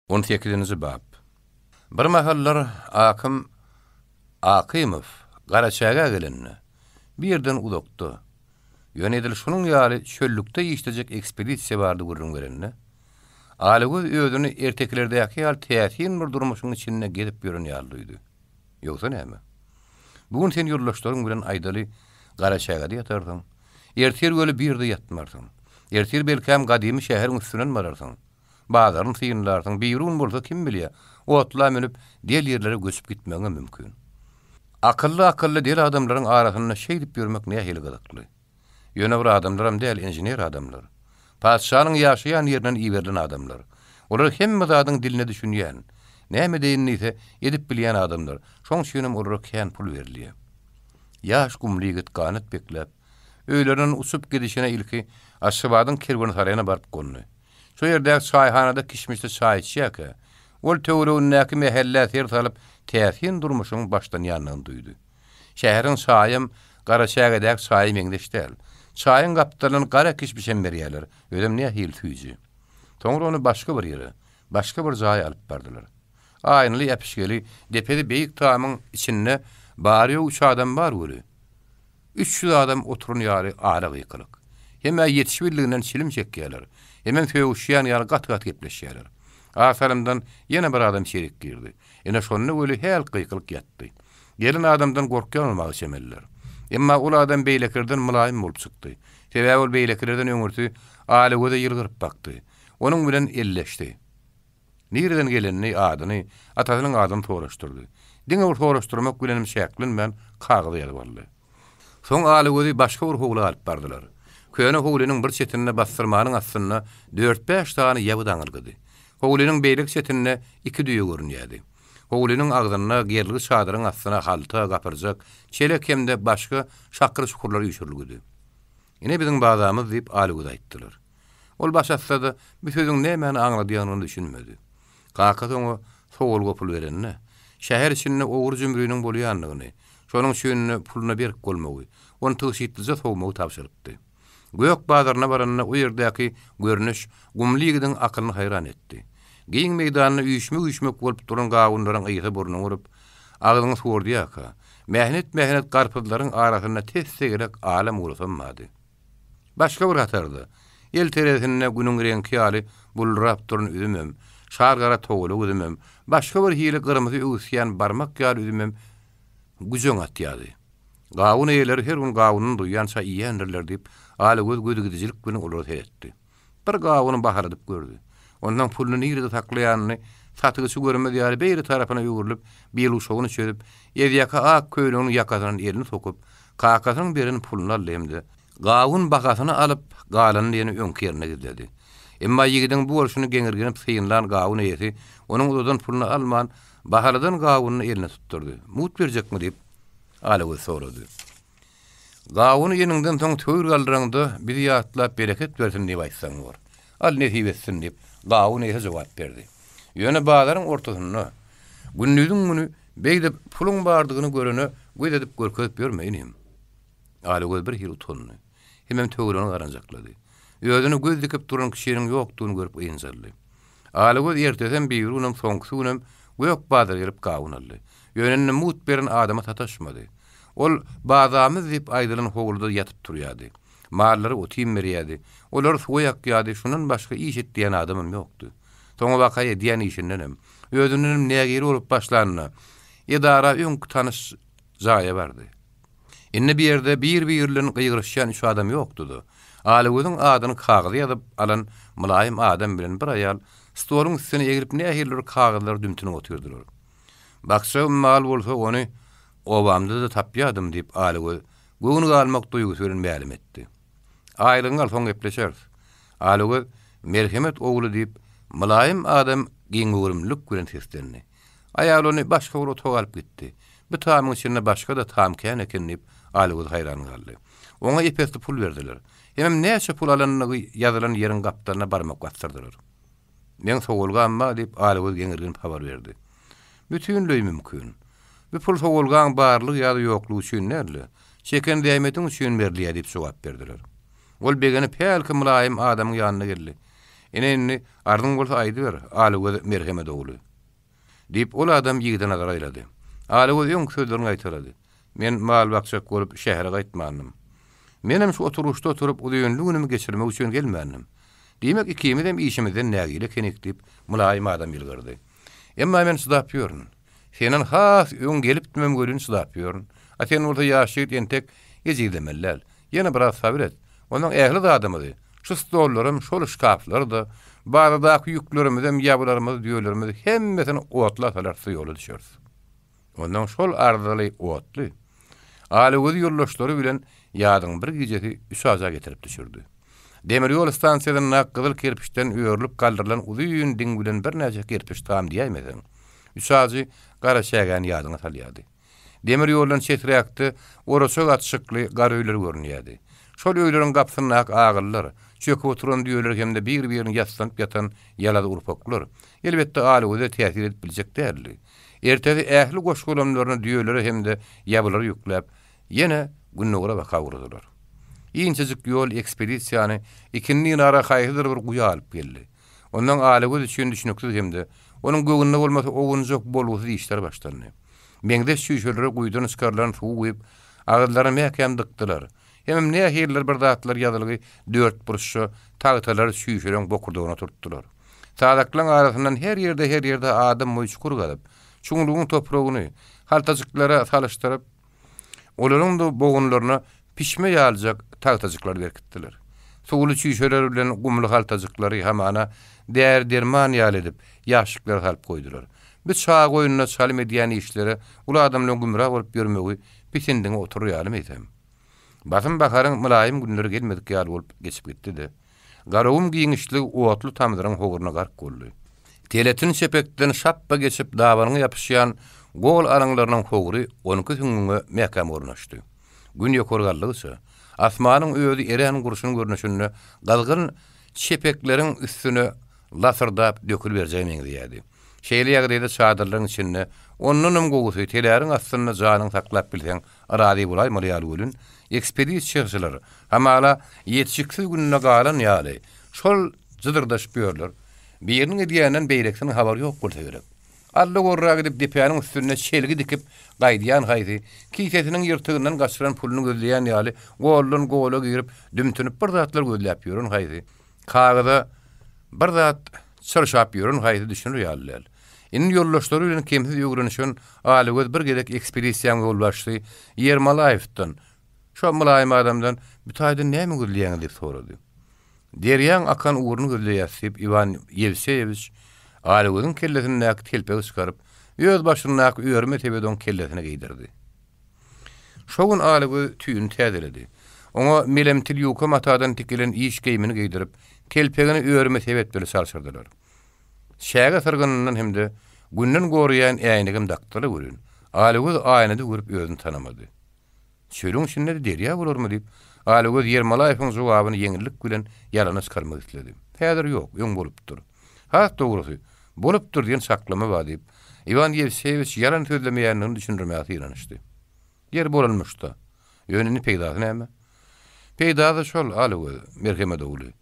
On sekizinji bap. Bir mahallar Akym Akymow Garaçägä gelende, bir ýerden uzakda, ýöne edil şunuň ýaly çöllükde işlejek ekspedisiýa barada gürrüň berende, Alagöz özüni ertekilerdäki ýaly täsin bir durmuşyň içinde gezip ýören ýaly duýdy. Ýogsa näme? Bu gün sen ýoldaşlaryň bilen aýdaly Garaçägede ýatarsyň, ertir weli bir ýerde ýatmarsyň. Ertir belkäm gadymy şäheriň üstünden bararsyň. Bazaryny synlarsyň, birigün bolsa kim bilýär, otla münüp, del ýerlere göçüp gitmegiňem mümkin. Akylly-akylly del adamlaryň arasynda şeýdip ýörmek nähili gyzykly. Ýöne bir adamlaram däl, inžener adamlar. Patyşanyň ýaşaýan ýerinden iberilen adamlar. Olar hemme zadyň diline düşünýän, näme edeýin diýse, edip bilýän adamlar, şoň üçinem olara kän pul berilýär. Ýaş gumly ýigit ganat bekläp, öýlerinden uçup gidişine ilki Aşgabadyň kerwensaraýyna baryp gondy. Şo ýerdäki çaýhanada kişmişli çaý içýärkä, ol töweregindäki mähellä ser salyp, täsin durmuşyň başlanýandygyny duýdy. Şäheriň çaýam Garaçägedäki çaýa meňzeş däl. Çaýyň gapdalyndan gara kişmişem berýärler, özem nähili süýji. Soňra ony başga bir ýere, başga bir jaýa alyp bardylar. Aýnaly äpişgeli, depesi beýik tamyň içinde bary-ýogy üç adam bar weli, 300 adam oturan ýaly ara gykylyk. Hem-ä ýetişibildiginden çilim çekýärler, hemem sögüşýän ýaly gaty-gaty gepleşýärler. Az salymdan ýene bir adam içerik girdi. Ine şonda weli häl gykylyk ýatdy. Gelen adamdan gorkýan bolmaga çemeliler. Emma ol adam beýlekilerden mylaýym bolup çykdy. Sebäbi ol beýlekilerden öňürti Alagöze ýylgyryp bakdy. Onuň bilen elleşdi. Nireden gelenini, adyny, atasynyň adyny soraşdyrdy. Diňe bir soraşdyrmak bilenem çäklenmän, kagyza ýazyp aldy. Soň Alagözi başga bir howla alyp bardylar. Köne howlynyň bir çetinde bassyrmanyň astynda dört-bäş sany ýaby daňylgydy. Howlynyň beýleki çetinde iki düýe görünýärdi. Howlynyň agzynda gerlgi çadyryň astyna halta, gapyrjak, çelek hem-de başga şakyr-şukurlar üýşürilgidi. Ine biziň bazamyz diýip, Alagöze aýtdylar. Ol baş atsa-da, bu sözüň nämäni aňladýanyna düşünmedi. Kakasy oňa sowalga pul berende, şäher içinde ogry-jümriniň bolýandygyny, şonuň üçin-de puluna berk bolmagy, ony tygşytlyja sowmagy tabşyrypdy. Gök bazaryna baranda o ýerdäki görnüş gumly ýigidiň akylyny haýran etdi. Giň meýdanda üýşmek-üýşmek bolup duran gawunlaryň ysy burnuňy urup, agzyňy suwardýarka, mähnet-mähnet garpyzlaryň arasynda tes-tegelek ala-mulasam bardy. Başga bir hatarda, el terezisinde günüň reňki ýaly buldurap duran üzümem, şar gara togalak üzümem, başga bir hili gyrmyzy öwüsýän barmak ýaly üzümem güjeň atýardy. Gawun eýeleri her gün gawunyny duýýança iýendirler diýip, Alagöz gözügidijilik bilen olara seretdi. Bir gawuny bahaladyp gördi. Onsoň puluny nirede saklaýanyny satyjy görmez ýaly beýle tarapyna öwrülip, bilguşagyny çözüp, ezýaka ak köýneginiň ýakasyndan elini sokup, kakasynyň beren puluny aldy hem-de, gawun bahasyny alyp, galanyny ýene öňki ýerinde gizledi. Emma ýigidiň bu bolşuny geňirgenip synlan gawun eýesi onuň uzadan puluny alman, bahaladan gawunyny eline tutdurdy. Mugt berjekmi? diýip, Alagöz sorady. Gawuny iýeniňden soň töwir galdyraňda, bizi ýatlap bereket bersin diýip aýtsaň bor. Al nesip etsin diýip, gawun eýesi jogap berdi. Ýöne bazaryň ortasynda, gündiziň güni beýdip puluň bardygyny görene göz edip görkezip ýörme inim. Alagöz bir hili utandy. Hemem töweregine garanjaklady. Özüne göz dikip duran kişiniň ýokdugyny görüp ynjaldy. Alagöz ertesem, birigünem, soňkusy günem gök bazara gelip gawun aldy. Ýöne indi mugt beren adama sataşmady. Ol bazamyz diýip aýdylan howluda ýatyp turýardy. Mallara ot-iým berýärdi. Olary suwa ýakýardy, şundan başga iş et diýen adamam ýokdy. Soňabaka edýän işindenem, özündenem nägile bolup başlanda, edara öňki tanyş jaýa bardy. Indi bu ýerde bir-biri bilen gygyryşýan üç adam ýokdy-da, Alagözüň adyny kagyza ýazyp alan mylaýym adam bilen bir aýal stoluň üstüne eglip nähilidir kagyzlary dümtünip otyrdylar. Bakjagym mal bolsa ony obamda-da tapýadym, diýip, Alagöz göwün galmak duýgusy bilen mälim etdi. Aýlygyňy al, soň gepleşeris. Alagöz, Merhemet ogly, diýip, mylaýym adam giňgöwrümlilik bilen seslendi. Aýal ony başga bir otaga alyp gitdi. Bu tamyň içinde başga-da tam kän eken, diýip, Alagöz haýran galdy. Oňa ep-esli pul berdiler. Hemem näçe pul alandygy ýazylan ýeriň gapdalyna barmak basdyrdylar. Meň sowalgam bar, diýip, Alagöz geňirgenip habar berdi. Bütinleý mümkin. Bu pul sowalgaň barlygy ýa-da ýoklugy üçin däl-de, çeken zähmetiň üçin berilýär, diýip jogap berdiler. Ol begenip, hälki mylaýym adamyň ýanyna geldi. Ine indi, arzyň bolsa aýdyber, Alagöz merhemet ogly. Diýip, ol adam ýigide nazar aýlady. Alagöz öňki sözlerini gaýtalady. Men mal bakjak bolup şähere gaýtmandym. Menem şu oturyşda oturyp uzynly günümi geçirmek üçin gelmändim. Diýmek, ikimizem işimizden nägile ekenik, diýip, mylaýym adam ýylgyrdy. Emma men çydap ýörün. Senden has öň gelipdimem welin çydap ýörün. A sen bolsa ýaş ýigit entek ejizlemeli däl. Ýene biraz sabyr et. Onsoň ähli zadymyzy, şu stollaram, şol şkaflary-da, bazardaky ýüklerimizem, ýabylarymyzy, düýelerimizi hemmesini otla salarys-da ýola düşeris. Onsoň şol arzyly otly Alagözi ýoldaşlary bilen ýazyň bir gijesi Üçaja getirip düşürdi. Demir ýol stansiýasyndaky gyzyl kerpiçden örülip galdyrylan uzyn diň bilen birnäçe kerpiç tam diýäýmeseň, Üçajy gara çägäni ýadyňa salýardy. Demir ýoldan çeträkde oraça gatyşykly gar öýler görünýärdi. Şol öýleriň gapysyndaky agyllar, çöküp oturan düýeler hem-de bir-birini ýassanyp ýatan ýalaz urpaklar, elbetde, Alagöze täsir edip biljek däldi. Ertesi ähli goş-golamlaryny düýelere hem-de ýabylara ýükläp, ýene gündogara baka ugradylar. Inçejik ýol ekspedisiýany ikindinara haýsydyr bir guýa alyp geldi. Ondan Alagöz üçin düşnüksiz hem-de onuň göwnüne bolmasa owunjak bolgusyz işler başlandy. Meňzeş çüýşelere guýudan çykarylan suwy guýup, agyzlaryny mäkäm dykdylar. Hemem nähilidir bir zatlar ýazylgy dörtburçja tagtalary çüýşeleň bokurdagyna oturtdylar. Sazaklaň arasyndan her ýerde-her ýerde adam boýy çukur gazyp, çuňlugyň topragyny haltajyklara salyşdyryp, olaryň-da bogunlaryna pişme ýalyjak tagtajyklar berkitdiler. Suwly çüýşeler bilen gumly haltajyklary hamana däri-derman ýaly edip, ýaşşiklere salyp goýdular. Bu çaga oýnuna çalym edýän işlere uly adamlaryň gümra bolup ýörmegi pisindiňe oturar ýalymy eýsem? Basym baharyň mylaýym günleri gelmedik ýaly bolup geçip gitdi-de, Garagum giňişligi otly tamdyryň howruna gark boldy. Teletin çepekden şapba geçip dabanyňa ýapyşýan gol alaňlarynyň howry onki süňňüňe mäkäm ornaşdy. Gün ýokary galdygyça, asmanyň özi erän gurşun görnüşinde gyzgyn çepekleriň üstüne lasyrdap döküliberjege meňzeýärdi. Şeýle ýagdaýda çadyrlaryň içinde, ondanam gowusy, teläriň astynda janyňy saklap bilseň, razy bolaýmaly ýaly welin, ekspedisiýaçylar, hamala, ýetişiksiz günde galan ýaly, şol jydyrdaşyp ýörler. Biriniň edýäninden beýlekisiniň habary ýok bolsa gerek. Alla-gorra gidip depäniň üstünde çelgi dikip gaýdýan haýsy, kisesiniň ýyrtygyndan gaçyran puluny gözleýän ýaly goldan-gola girip, dümtünip bir zatlar gözläp ýören haýsy, Kagyza bir zat çyrşap ýören haýsy düşüner ýaly däl. Indi ýoldaşlary bilen kemsiz öwrenişen Alagöz bir gezek ekspedisiýaň ýolbaşçysy Ýermolaýewden, Şo mylaýym adamdan bu taýdan näme gözleýäňiz diýip sorady. Derýaň akan ugruny gözleýäs diýip Iwan Ýewseýewiç Alagözüň kellesindäki telpegi çykaryp, öz başyndaky örme sebedi oň kellesine geýdirdi. Şo gün Alagöz tüýüni täzeledi. Oňa melemtil ýuka matadan tikilen iş geýmini geýdirip, telpegini örüme sebet bile çalşyrdylar. Çäge syrgynyndan hem-de Günden goraýan äýnegem dakdylar welin, Alagöz aýnada görüp özüni tanamady. Çölüň içinde-de derýa bolarmy diýip, Alagöz Ýermolaýewiň jogabyny ýeňillik bilen ýalana çykarmak isledi. Häzir ýok, öň bolupdyr. Has dogrusy, bolupdyr diýen çaklama bar diýip, Iwan Ýewseýewiç ýalan sözlemeýändigini düşündirmäge synanyşdy. Ýeri bolanmyş-da. Ýöne indi peýdasy näme? Peýdasy şol, Alagöz, merhemet ogly.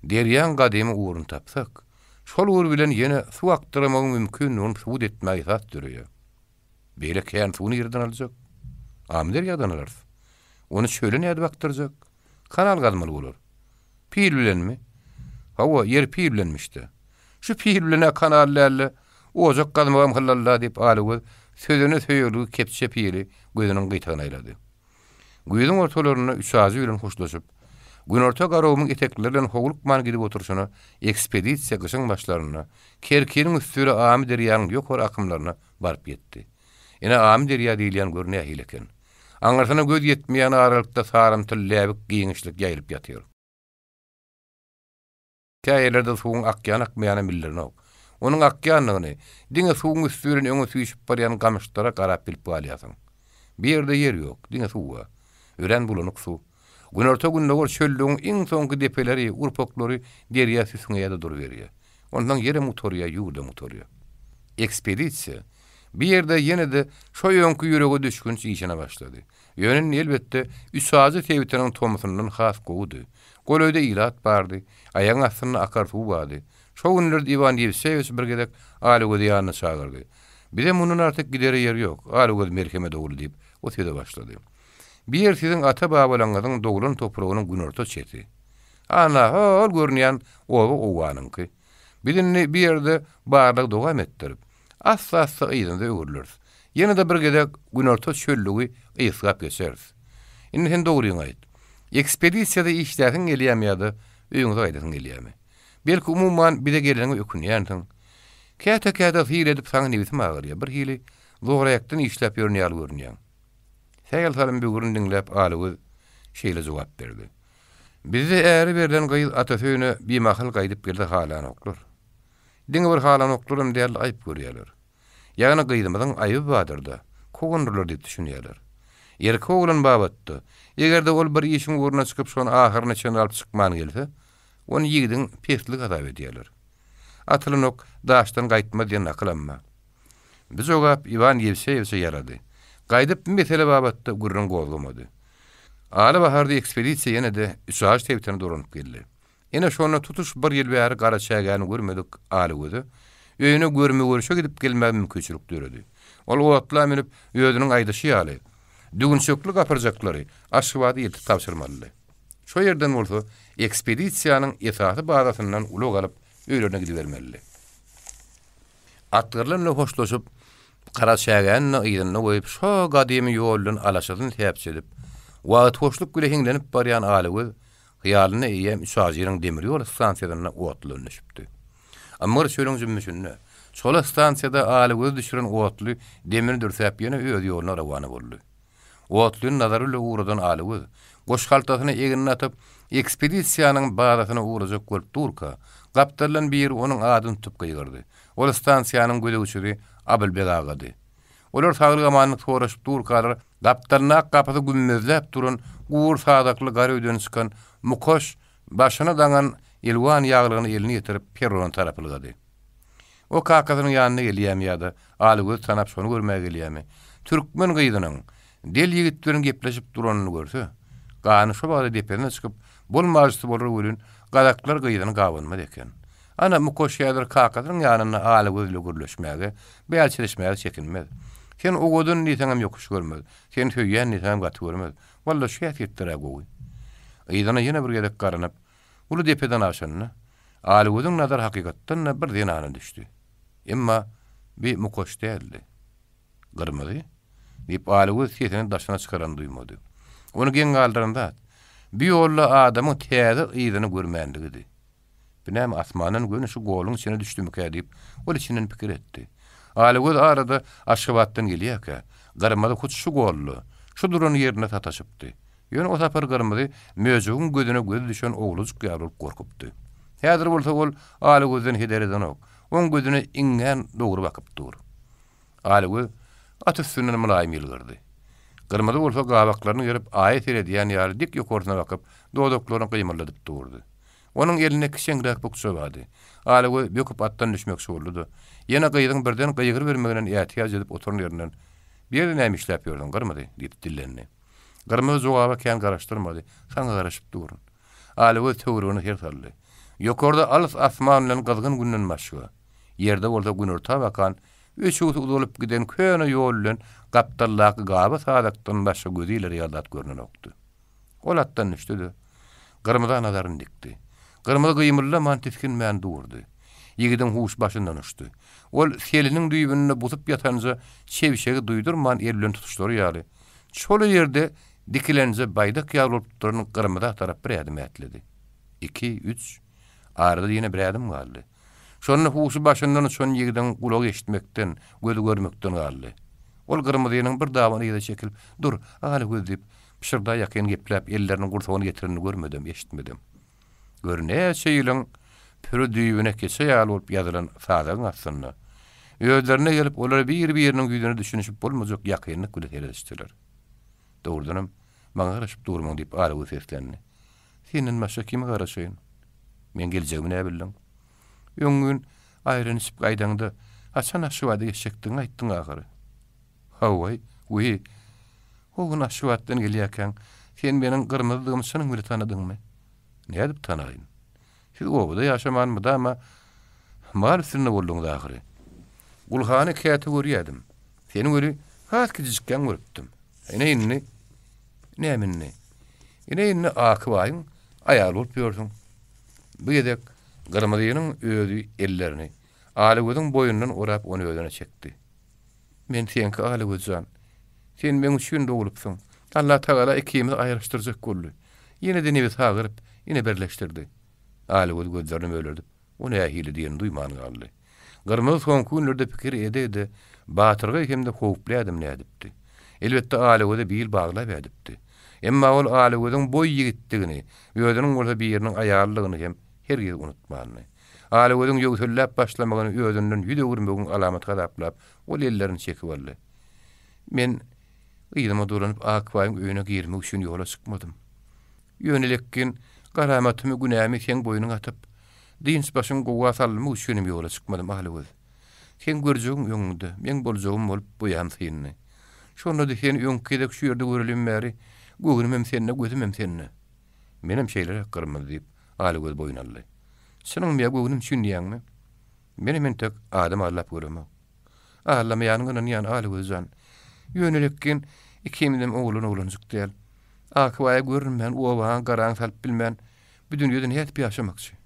Derýaň gadymy ugruny tapsak, şol ugur bilen ýene suw akdyrmagyň mümkindigini subut etmäge esas döreýär. Beýle kän suwy nireden aljak? Amyderýadan alarys. Ony çöle nädip akdyrjak? Kanal gazmaly bolar. Pil bilenmi? Hawa, ýer pil bilenmiş-dä. Şu pil bilen-ä kanal däl-de, ojak gazmagam hyllalla diýip, Alagöz sözüne söýegligi kepje pili gözüniň gyýtagyna aýlady. Güýzüň ortalarynda Üçajy bilen hoşlaşyp, Günorta Garagumuň etekleri bilen howlukman gidip oturyşyna ekspedisiýa gyşyň başlarynda Kerkiniň üsti bilen Amyderýanyň ýokary akymlaryna baryp ýetdi. Ine, Amyderýa diýilýän gör nähili eken. Aňyrsyna göz ýetmeýän aralykda sarymtyl läbik giňişlik ýaýylyp ýatyr. Kä ýerlerde suwuň akýan-akmaýanam bildirenok. Onuň akýandygyny diňe suwuň üsti bilen öňe süýşüp barýan gamyşlara garap bilip galýarsyň. Bu ýerde ýer ýok, diňe suw bar. Örän bulanyk suw. Günorta-gündogar çöllügiň iň soňky depeleri, urpaklary derýa süsňeýär-de duruberýär. Onsoň ýerem gutarýar, ýurdam gutarýar. Ekspedisiýa bu ýerde ýene-de şo öňki ýürege düşgünç işine başlady. Ýöne indi, elbetde, Üçajy sebitiniň tomsundan has gowudy. Golaýda ilat bardy. Aýagyň astynda akar suw bardy. Şo günlerde Iwan Ýewseýewiç bir gezek Alygözi ýanyna çagyrdy. Bize mundan artyk gidere ýer ýok, Alygöz merhemet ogly diýip, o söze başlady. Bi ýer siziň ata-babalaňyzyň doglan topragynyň günorta çeti. Ana, ho-ol görünýän oba Owganyňky. Biz indi bi ýerde barlagy dowam etdirip, assa-assa yzymyza öwrüleris. Ýene-de bir gezek günorta çöllügi ysgap geçeris. Indi sen dogryňy aýt. Ekspedisiýada işläsiň gelýärmi ýa-da öýüňize gaýdasyň gelýärmi? Belki umuman bize geleniňe ökünýänsiň. Käte-käte syr edip saňa nebisim agyrýar, birhili zoraýakdan işläp ýören ýaly görünýäň. Sähel salym böwrüni diňläp Alagöz şeýle jogap berdi. Bizde äri berlen gyz atasy öýüne bimahal gaýdyp gelse halanoklar. Diňe bir halanoklaram däl aýyp görýärler. Ýagny gyzymyzyň aýby bardyr-da, kowandyrlar diýip düşünýärler. Erkek oglan babatda, eger-de ol bir işiň ugruna çykyp şony ahyryna çenli alyp çykman gelse, ony ýigidiň pesligi hasap edýärler. Atylan ok daşdan gaýtmaz diýen nakylam bar. Bu jogap Iwan Ýewseýewiçe ýarady. Gaýdyp bu mesele babatda gürrüň gozgamady. Aly baharda ekspedisiýa ýene-de Üçagaç sebitine dolanyp geldi. Ine şonda tutuş bir ýyl bäri Garaçägäni görmedik Alygöze öýüne görme-görüşe gidip gelmäge mümkinçilik döredi. Ol otla münüp, özüniň aýdyşy ýaly, düwünçekli gapyrjaklary Aşgabada eltip tabşyrmalydy. Şo ýerden bolsa ekspedisiýanyň esasy bazasyndan ulag alyp, öýlerine gidibermelidi. Atgyrlan bilen hoşlaşyp, Garaçägäni-de yzynda goýup, şo gadymy ýol bilen alaşasyny säpjedip, wagtyhoşluk bile hiňlenip barýan Alagöz hyýalynda eýýäm Üçajynyň demir ýol stansiýasynda otludan düşüpdi. Ymgyr çölüň jümmüşinde, çola stansiýada Alagözi düşüren otly demini dürsäp ýene öz ýoluna rowana boldy. Otlyny nazary bile ugradan Alagöz, goşhaltasyny egnine atyp, ekspedisiýanyň bazasyna ugrajak bolup durka, gapdaldan biri onuň adyny tutup gygyrdy. Ol stansiýanyň gözegçisi Abylbeg agady. Olar saglyk-amanlyk soraşyp durkalar, gapdalyndaky gapysy gümmezläp duran gury sazakly gara öýden çykan Mukaş başyna daňan elwan ýaglygyny eline ýetirip, perrona tarap ylgady. O kakasynyň ýanyna gelýärmi ýa-da Alagözi tanap şony görmäge gelýärmi, türkmen gyzynyň del ýigit bilen gepleşip duranyny görse, gany şo bada depesine çykyp, bolmajysy bolar welin, gazaklar gyzyny gabanmaz eken. Ana, Mukaş häzir kakasynyň ýanynda Alagöz ile gürleşmäge, bälçireşmäge çekinmez. Sen owadan diýseňem ýokuş görmez, seni söýýän diýseňem gaty görmez. Walla, şu häsiýetler-ä gowy. Yzyna ýene bir gezek garanyp, uly depeden aşanda, Alagözüň nazary hakykatdan-da bir zenana düşdi. Emma bi Mukaş däldi. Gyrmyzy? diýip, Alagöz sesini daşyna çykaranyny duýmady. Ony geň galdyran zat, bi ýolda adamyň täze yzyny görmänligidi. Bu näme, asmandan göni şu goluň içine düşdümikä diýip, ol içinden pikir etdi. Alagöz arada Aşgabatdan gelýärkä, Gyrmyzy hut şu golda, şu duran ýerinde sataşypdy. Ýöne o sapar Gyrmyzy möjegiň gözüne gözi düşen owlajyk ýaly bolup gorkupdy. Häzir bolsa ol Alagözden heder edenok, oň gözüne iňňän dogry bakyp dur. Alagöz at üstünden mylaýym ýylgyrdy. Gyrmyzy bolsa gabaklaryny gerip Aýa seredýän ýaly dik ýokarsyna bakyp, dodaklaryny gymyldadyp durdy. Onuň elinde kiçeňräk bukja bardy. Alagöz böküp atdan düşmekçi boldy-da, ýene gyzyň birden gygyrybermeginden ätiýaç edip oturan ýerinden, Bu ýerde näme işläp ýörsüň, Gyrmyzy? diýip dillendi. Gyrmyzy jogaba kän garaşdyrmady, Saňa garaşyp durun. Alagöz töweregine ser saldy. Ýokarda alys asman bilen gyzgyn günden başga, ýerde bolsa günorta bakan, öçügsi uzalyp giden köne ýol bilen gapdaldaky gaba sazakdan başga gözi iler ýaly zat görnenokdy. Ol atdan düşdi-de, Gyrmyza nazaryny dikdi. Gyrmyzy gymyldaman, tisginmän durdy. Ýigidiň huşy başyndan uçdy. Ol seliniň düýbünde busup ýatanja çebşegi duýdurman el bilen tutuşlary ýaly, çola ýerde dikilenje baýdak ýaly bolup duran Gyrmyza tarap bir ädim ätledi. Iki, üç, arada ýene bir ädim galdy. Şonda huşy başyndan uçan ýigidiň gulagy eşitmekden, gözi görmekden galdy. Ol Gyrmyzynyň bir daban yza çekilip, Dur, Alagöz diýip, pyşyrda ýakyn gepläp, ellerini gursagyna getirenini görmedem, eşitmedem. Gör, näçe ýylyň püri düýbüne keçe ýaly bolup ýazylan sazagyň astynda, özlerine gelip, olar bir-biriniň ýüzüne düşünişip bolmajak ýakynlyk bile seredişdiler. Dogrudanam, maňa garaşyp durmaň, diýip, Alagöz seslendi. Senden başga kime garaşaýyn? Meň geljegimi näbildiň? Öňňün aýran içip gaýdaňda, haçan Aşgabada geçjekdigiňi aýtdyň ahyry. Hawa-aý, wiý, o gün Aşgabatdan gelýärkäň, sen meniň gyrmyzydygymy çynyň bile tanadyňmy? Nädip tanaýyn? Siz obada ýaşaman mydama mal üstünde bolduňyz ahyry. Gulhany käte görýädim. Seni weli has kiçijikkäň görüpdim. Ine indi, näme indi? Ine indi Aky baýyň aýaly bolup ýörsüň. Bu gezek Gyrmyzynyň özi ellerini Alagözüň boýnundan orap ony özüne çekdi. Men seňki Alagöz jan. Sen meň üçin doglupsyň. Allatagala ikimizi aýryşdyrjak boldy. Ýene-de nebsi agyryp, ýene birleşdirdi. Alagöz gözlerini mölerdip, o nähili diýenini duýman galdy. Gyrmyzy soňky günlerde pikir ede-ede, batyrgaý hem-de howply ädim ädipdi. Elbetde, Alagöze bil baglap ädipdi. Emma ol Alagözüň boý ýigitdigini, özüniň bolsa biriniň aýalydygyny hem hergiz unutmandy. Alagözüň ýöwselläp başlamagyny özünden ýüz öwürmegiň alamaty hasaplap, ol ellerini çekip aldy. Men yzyma dolanyp Akbaýyň öýüne girmek üçin ýola çykmadym. Ýöne lekgin garamatymy, günämi seň boýnuňa atyp, dynç başyňy gowa salmak üçinem ýola çykmadym, Alagöz. Seň görjegiň öňüňde, meň boljagym bolup boýam syndy. Şonda-da seni öňki gezek şu ýerde görelim bäri, göwnümem sende, gözümem sende. Menem şeýleräk gyrmyzy, diýip, Alagöz boýun aldy. Çynyňmy ýa göwnüm üçin diýýäňmi? Menem entek adam aldap göremok. Aldamaýanyňa ynanýan, Alagöz jan. Ýöne lekgin ikimizem oglan-oglanjyk däl. Akybaýa görünmän, obaňa garaňy salyp bilmän, bu dünýede nädip ýaşamakçy?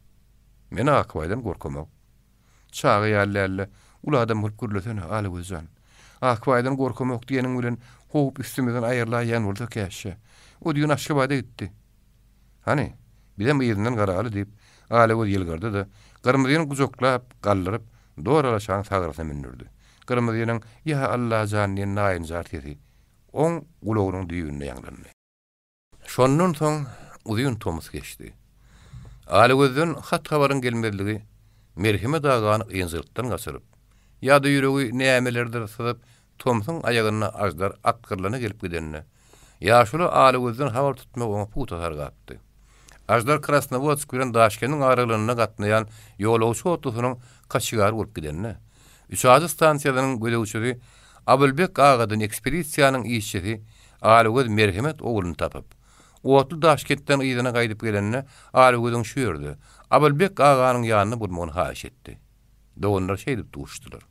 Men Akybaýdan gorkamok. Çaga ýaly däl-de, uly adam bolup gürlesene, Alagöz jan. Akbaýdan gorkamok diýeniň bilen howp üstümizden aýrylaýýan bolsa käşşe. O düýn Aşgabada gitdi. Hany, bizem yzyndan garaly, diýip, Alagöz ýylgyrdy-da, Gyrmyzyny gujaklap, galdyryp, dor alaşaň sagrysyna mündürdi. Gyrmyzynyň Ýa Alla jan diýen naýynjar sesi oň gulagynyň düýbünde ýaňlandy. Şondan soň uzyn tomus geçdi. Alagözden hat-habaryň gelmezligi Merhemet agany ynjalykdan gaçyryp, ýa-da ýüregi nämelerdir syzyp, tomsuň aýagynda Aždar atgyrlana gelip gidende, ýaşuly Alagözden habar tutmagy oňa pugta sargapdy. Aždar Krasnowodsk bilen Daşkendiň aralygynda gatnaýan ýolagçy otlusynyň kaçegary bolup gidende, Üçajy stansiýasynyň gözegçisi Abylbek agadan ekspedisiýanyň işçisi Alagöz Merhemet ogluny tapyp, otly Daşkentden yzyna gaýdyp gelende Alagözüň şu ýerde, Abylbek aganyň ýanynda bolmagyny haýyş etdi. Doganlar şeýdip duşdular.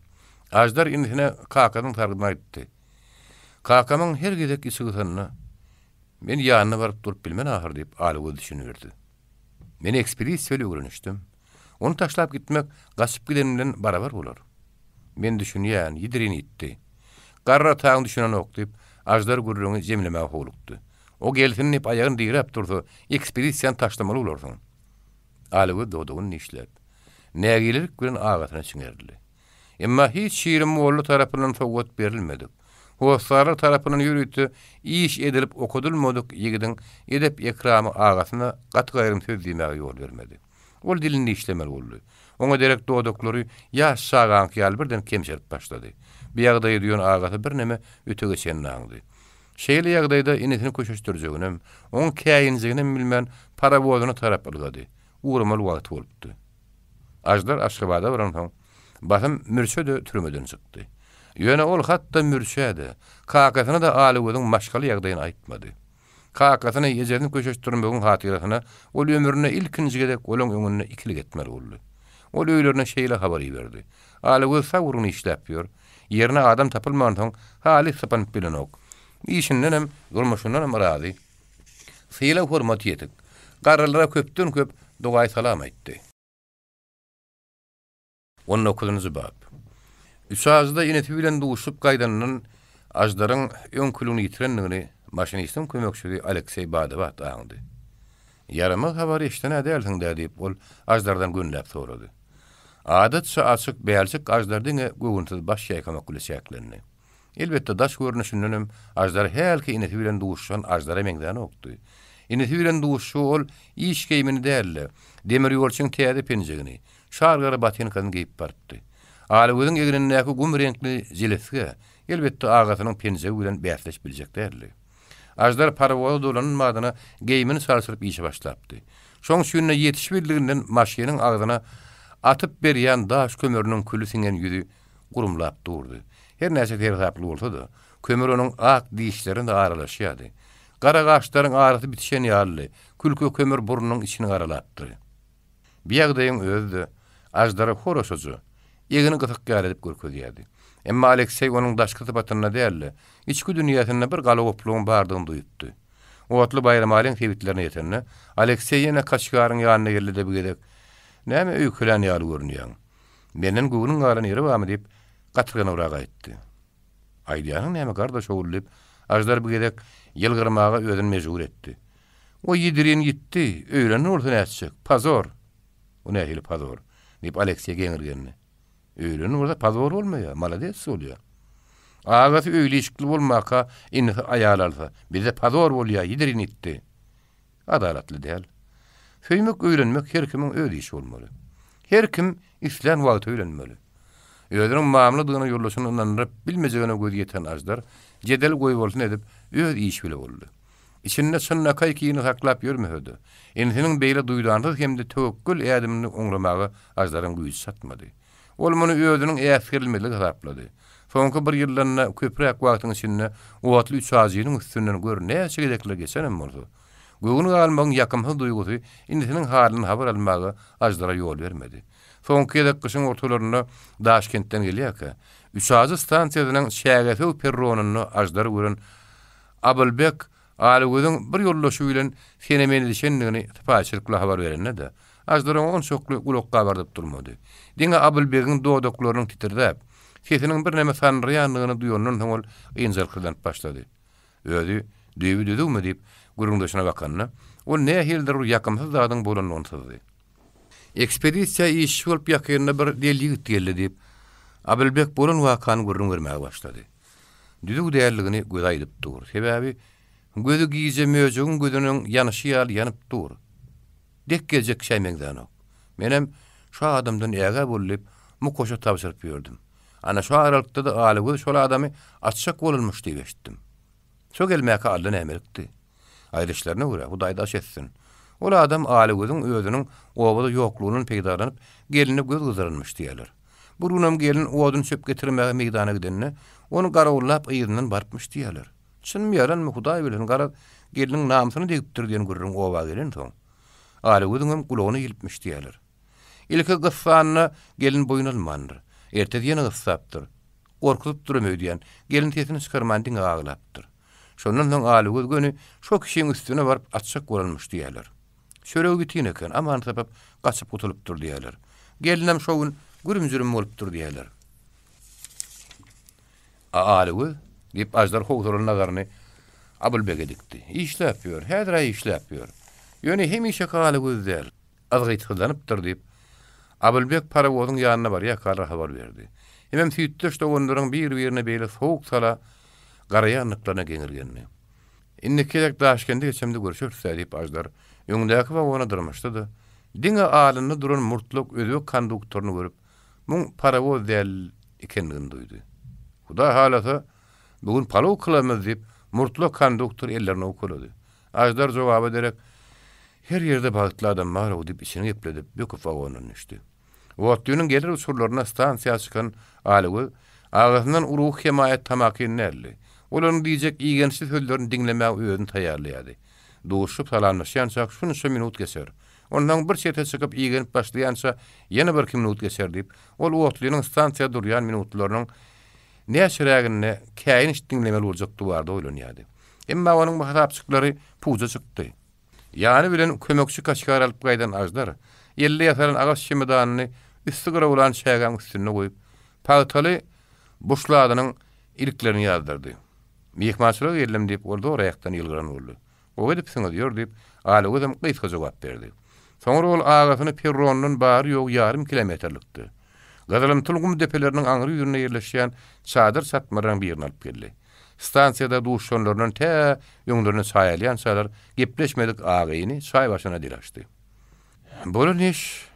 Aždar inisine kakasynyň sargydyny aýtdy. Kakamyň her gezek içi gysanda, men ýanyna baryp durup bilmen ahyr diýip, Alagöz düşündirdi. Men ekspedisiýa bilen öwrenişdim. Ony taşlap gitmek gaçyp giden bilen barabar bolar. Men düşünýän, ýidirin ýitdi. Garry ataň düşünenok, diýip, Aždar gürrüňi jemlemäge howlukdy. O gelsin diýip aýagyny diräp dursa, ekspedisiýany taşlamaly bolarsyň. Alagöz dodagyny dişläp, nägilelik bilen agasyna çiňerildi. Emma hiç Şirin molla tarapyndan sowgat berilmedik, hossarlar tarapyndan ýörite iş edilip okadylmadyk ýigidiň edep-ekramy agasyna gaty-gaýrym söz diýmäge ýol bermedi. Ol dilini dişlemeli boldy. Oňa derek dodaklary ýaş çagaňky ýaly birden kemşerip başlady. Bu ýagdaýy duýan agasy birneme öte geçenini aňdy. Şeýle ýagdaýda inisini köşeşdirjeginem, oňa käýinjeginem bilmän parowozyna tarap ylgady. Ugramaly wagty bolupdy. Aždar Aşgabada baransoň, basym Mürçe-de türmeden çykdy. Ýöne ol hatda Mürçä-de, kakasyna-da Alagözüň maşgala ýagdaýyny aýtmady. Kakasyny, ejesini köşeşdirmegiň hatyrasyna ol ömründe ilkinji gezek olaň öňünde ikilik etmeli boldy. Ol öýlerine şeýle habar iberdi. Alagöz sag urguny işläp ýör. Ýerine adam tapylmansoň, halys sypanyp bilenok. Işindenem, durmuşyndanam razy. Sylag-hormaty ýetik. Garrylara köpden-köp dogaý-salam aýtdy. On dokuzynjy bap. Üçajyda inisi bilen duşup gaýdanyndan Aždaryň öňküligini ýitirendigini maşinistiň kömekçisi Alekseý bada-bat aňdy. Ýaramaz habary eşiden-ä dälsiň-dä, diýip, ol Aždardan gönüläp sorady. Adatça açyk, bälçik Aždar diňe göwünsiz baş ýaýkamak bile çäklendi. Elbetde, daş görnüşindenem Aždar hälki inisi bilen duşuşan Aždara meňzänokdy. Inisi bilen duşuşyga ol iş geýmini däl-de, demirýolçyň täze penjegini, şar gara botinkasyny geýip barypdy. Alagözüň egnindäki gum reňkli jelesge, elbetde, agasynyň penjegi bilen bäsleşip biljek däldi. Aždar parowoza dolanan badyna geýmini çalşyryp işe başlapdy. Şoň üçin-de ýetişibildiginden maşynyň agzyna atyp berýän daş kömrüniň küli siňen ýüzi gurumlap durdy. Her näçe seresaply bolsa-da, kömür onuň ak dişlerine-de aralaşýardy. Gara gaşlaryň arasy bitişen ýalydy, külke kömür burnunyň içini garalapdyr. Bi ýagdaýyň özi-de Aždara horaşaja, egni gysyk ýaly edip görkezýärdi. Emma Alekseý onuň daşky sypatynda däl-de, içki dünýäsinde bir galagoplugyň bardygyny duýupdy. Otly Baýramalyň sebitlerine ýetende, Alekseý ýene Kaçgaryň ýanyna geldi-de bu gezek, Näme öýkelän ýaly görünýäň? Menden göwnüň galan ýeri barmy? diýip, gatyrganybrak aýtdy. Aýdýanyň näme, gardaş ogul? diýip, Aždar bu gezek ýylgyrmaga özüni mejbur etdi. O ýidirin ýitdi, öýlenen bolsa nätjek? Pozor! O nähili pozor? diýip, Alekseý geňirgendi. Öýlenen bolsa pozor bolmaýar, malades bolýar. Agasy öýli-işikli bolmaka, inisi aýal alsa, bizde pozor bolýar, ýidirin ýitdi. Adalatly däl. Söýmek, öýlenmek her kimiň öz işi bolmaly. Her kim islän wagty öýlenmeli. Özüniň mamladygyna ýoldaşyny ynandyryp bilmejegine gözi ýeten Aždar jedel goýbolsun edip, öz işi bile boldy. Içinde çynlakaý kini saklap ýörmese-de, inisiniň beýle duýdansyz hem-de töwekgel ädimini oňlamaga Aždaryň güýji çatmady. Ol muny özüniň äsgerilmezligi hasaplady. Soňky bir ýyldan-da köpräk wagtyň içinde otly üçajynyň üstünden gör näçe gezekler geçenem bolsa, göwün galmagyň ýakymsyz duýgusy inisiniň halyndan habar almaga Aždara ýol bermedi. Soňky gezek gyşyň ortalarynda Daşkentden gelýärkä, Üçajy stansiýasynyň Çägesöw perronynda Aždary gören Abylbek Alygözüň bir ýoldaşy bilen sene-mene edişendigini sypaýyçylyk bilen habar berende-de, Aždar oňa onçakly gulak gabardyp durmady. Diňe Abylbegiň dodaklarynyň titirdäp, sesiniň birneme sandyraýandygyny duýandan soň ol ynjalyksyzlanyp başlady. Özi düýbi düzüwmi diýip, gürrüňdeşine bakanda, ol nähilidir bir ýakymsyz zadyň bolandygyny syzdy. Ekspedisiýa işçi bolup ýakynda bir del ýigit geldi diýip, Abylbek bolan wakany gürrüň bermäge başlady. Düzüw däldigini gözi aýdyp dur. Sebäbi gözi gije möjegiň gözüniň ýanyşy ýaly ýanyp dur. Dek geljek kişä meňzänok. Menem şu adamdan ägä bol diýip, Mukoşa tabşyryp ýördüm. Ana şu aralykda-da Alagöz şol adamy atjak bolunmyş diýip eşitdim. Şo gelmäkä Alla nämelikdi. Aýdyşlaryna görä, Hudaý daş etsin. Ol adam Alagözüň özüniň obada ýoklugyndan peýdalanyp, geline göz gyzdyrynmyş diýýärler. Bir günem gelin odun-çöp getirmäge meýdana gidende, ony garawullap yzyndan barypmyş diýýärler. Çynmy, ýalanmy, Hudaý bilsin, garaz, gelniň namysyna degipdir diýen gürrüň oba gelensoň, Alagözüňem gulagyna ilipmiş diýýärler. Ilki gyssanda gelin boýun almandyr. Ertesi ýene gyssapdyr. Gorkuzypdyram öýdýän, gelin sesini çykarman diňe aglapdyr. Şondan soň Alagöz göni şo kişiň üstüne baryp atjak bolanmyş diýýärler. Çöregi bitin eken, aman tapyp, gaçyp gutulypdyr diýýärler. Gelinem şo gün gürüm-jürüm bolupdyr diýýärler. A Alagöz? diýip, Aždar howsalaly nazaryny Abylbege dikdi. Işläp ýör, häzir-ä işläp ýör. Ýöne hemişeki Alagöz däl. Yzgytsyzlanypdyr diýip, Abylbek parowozyň ýanyna barýarkalar habar berdi. Hemem süýtdeş doganlaryň bir-birine beýle sowuk-sala garaýandyklaryna geňirgendi. Indiki gezek Daşkende geçemde görşeris-dä, diýip, Aždar öňdäki wagona dyrmaşdy-da, diňe alynda duran murtlak özbek konduktoryny görüp, muň parowoz däl ekenligini duýdy. Huda halasa, bu gün palow kylamyz, diýip, murtlak konduktor ellerini owkalady. Aždar jogaba derek, Her ýerde bagtly adam bar-ow diýip içini gepledip, böküp wagondan düşdi. Otlynyň geler uçurlarynda stansiýa çykan Alygöz agasyndan ruhy hemaýat tamakin däldi. Ol onuň diýjek igençli sözlerini diňlemäge özüni taýýarlaýardy. Duşup salamlaşýançak şunça minut geçer. Onsoň bir çete çykyp igenip başlaýança ýene birki minut geçer diýip, ol otlynyň stansiýada durýan minutlarynyň näçeräginde käýinç diňlemeli boljakdygy barada oýlanýardy. Emma onuň bu hasapjyklary puja çykdy. Ýany bilen kömekçi kaşgar alyp gaýdan Aždar, elde ýasalan agaç çemodanyny üsti gyrawlan çägäň üstünde goýup, pagtaly buşladynyň iliklerini ýazdyrdy. Myhmançylyga geldim diýip, ol zoraýakdan ýylgyran boldy. Gowy edipsiňiz, ýör diýip, Alagözem gysga jogap berdi. Soňra ol agasyny perrondan bary-ýogy ýarym kilometrlikde, gyzylymtyl gum depeleriniň aňry ýüzünde ýerleşýän çadyr çatmalaryň birine alyp geldi. Stansiýada duşanlaryndan tä öňlerine çaý alýançalar gepleşmedik aga-ini çaý başyna dil açdy. Bolan iş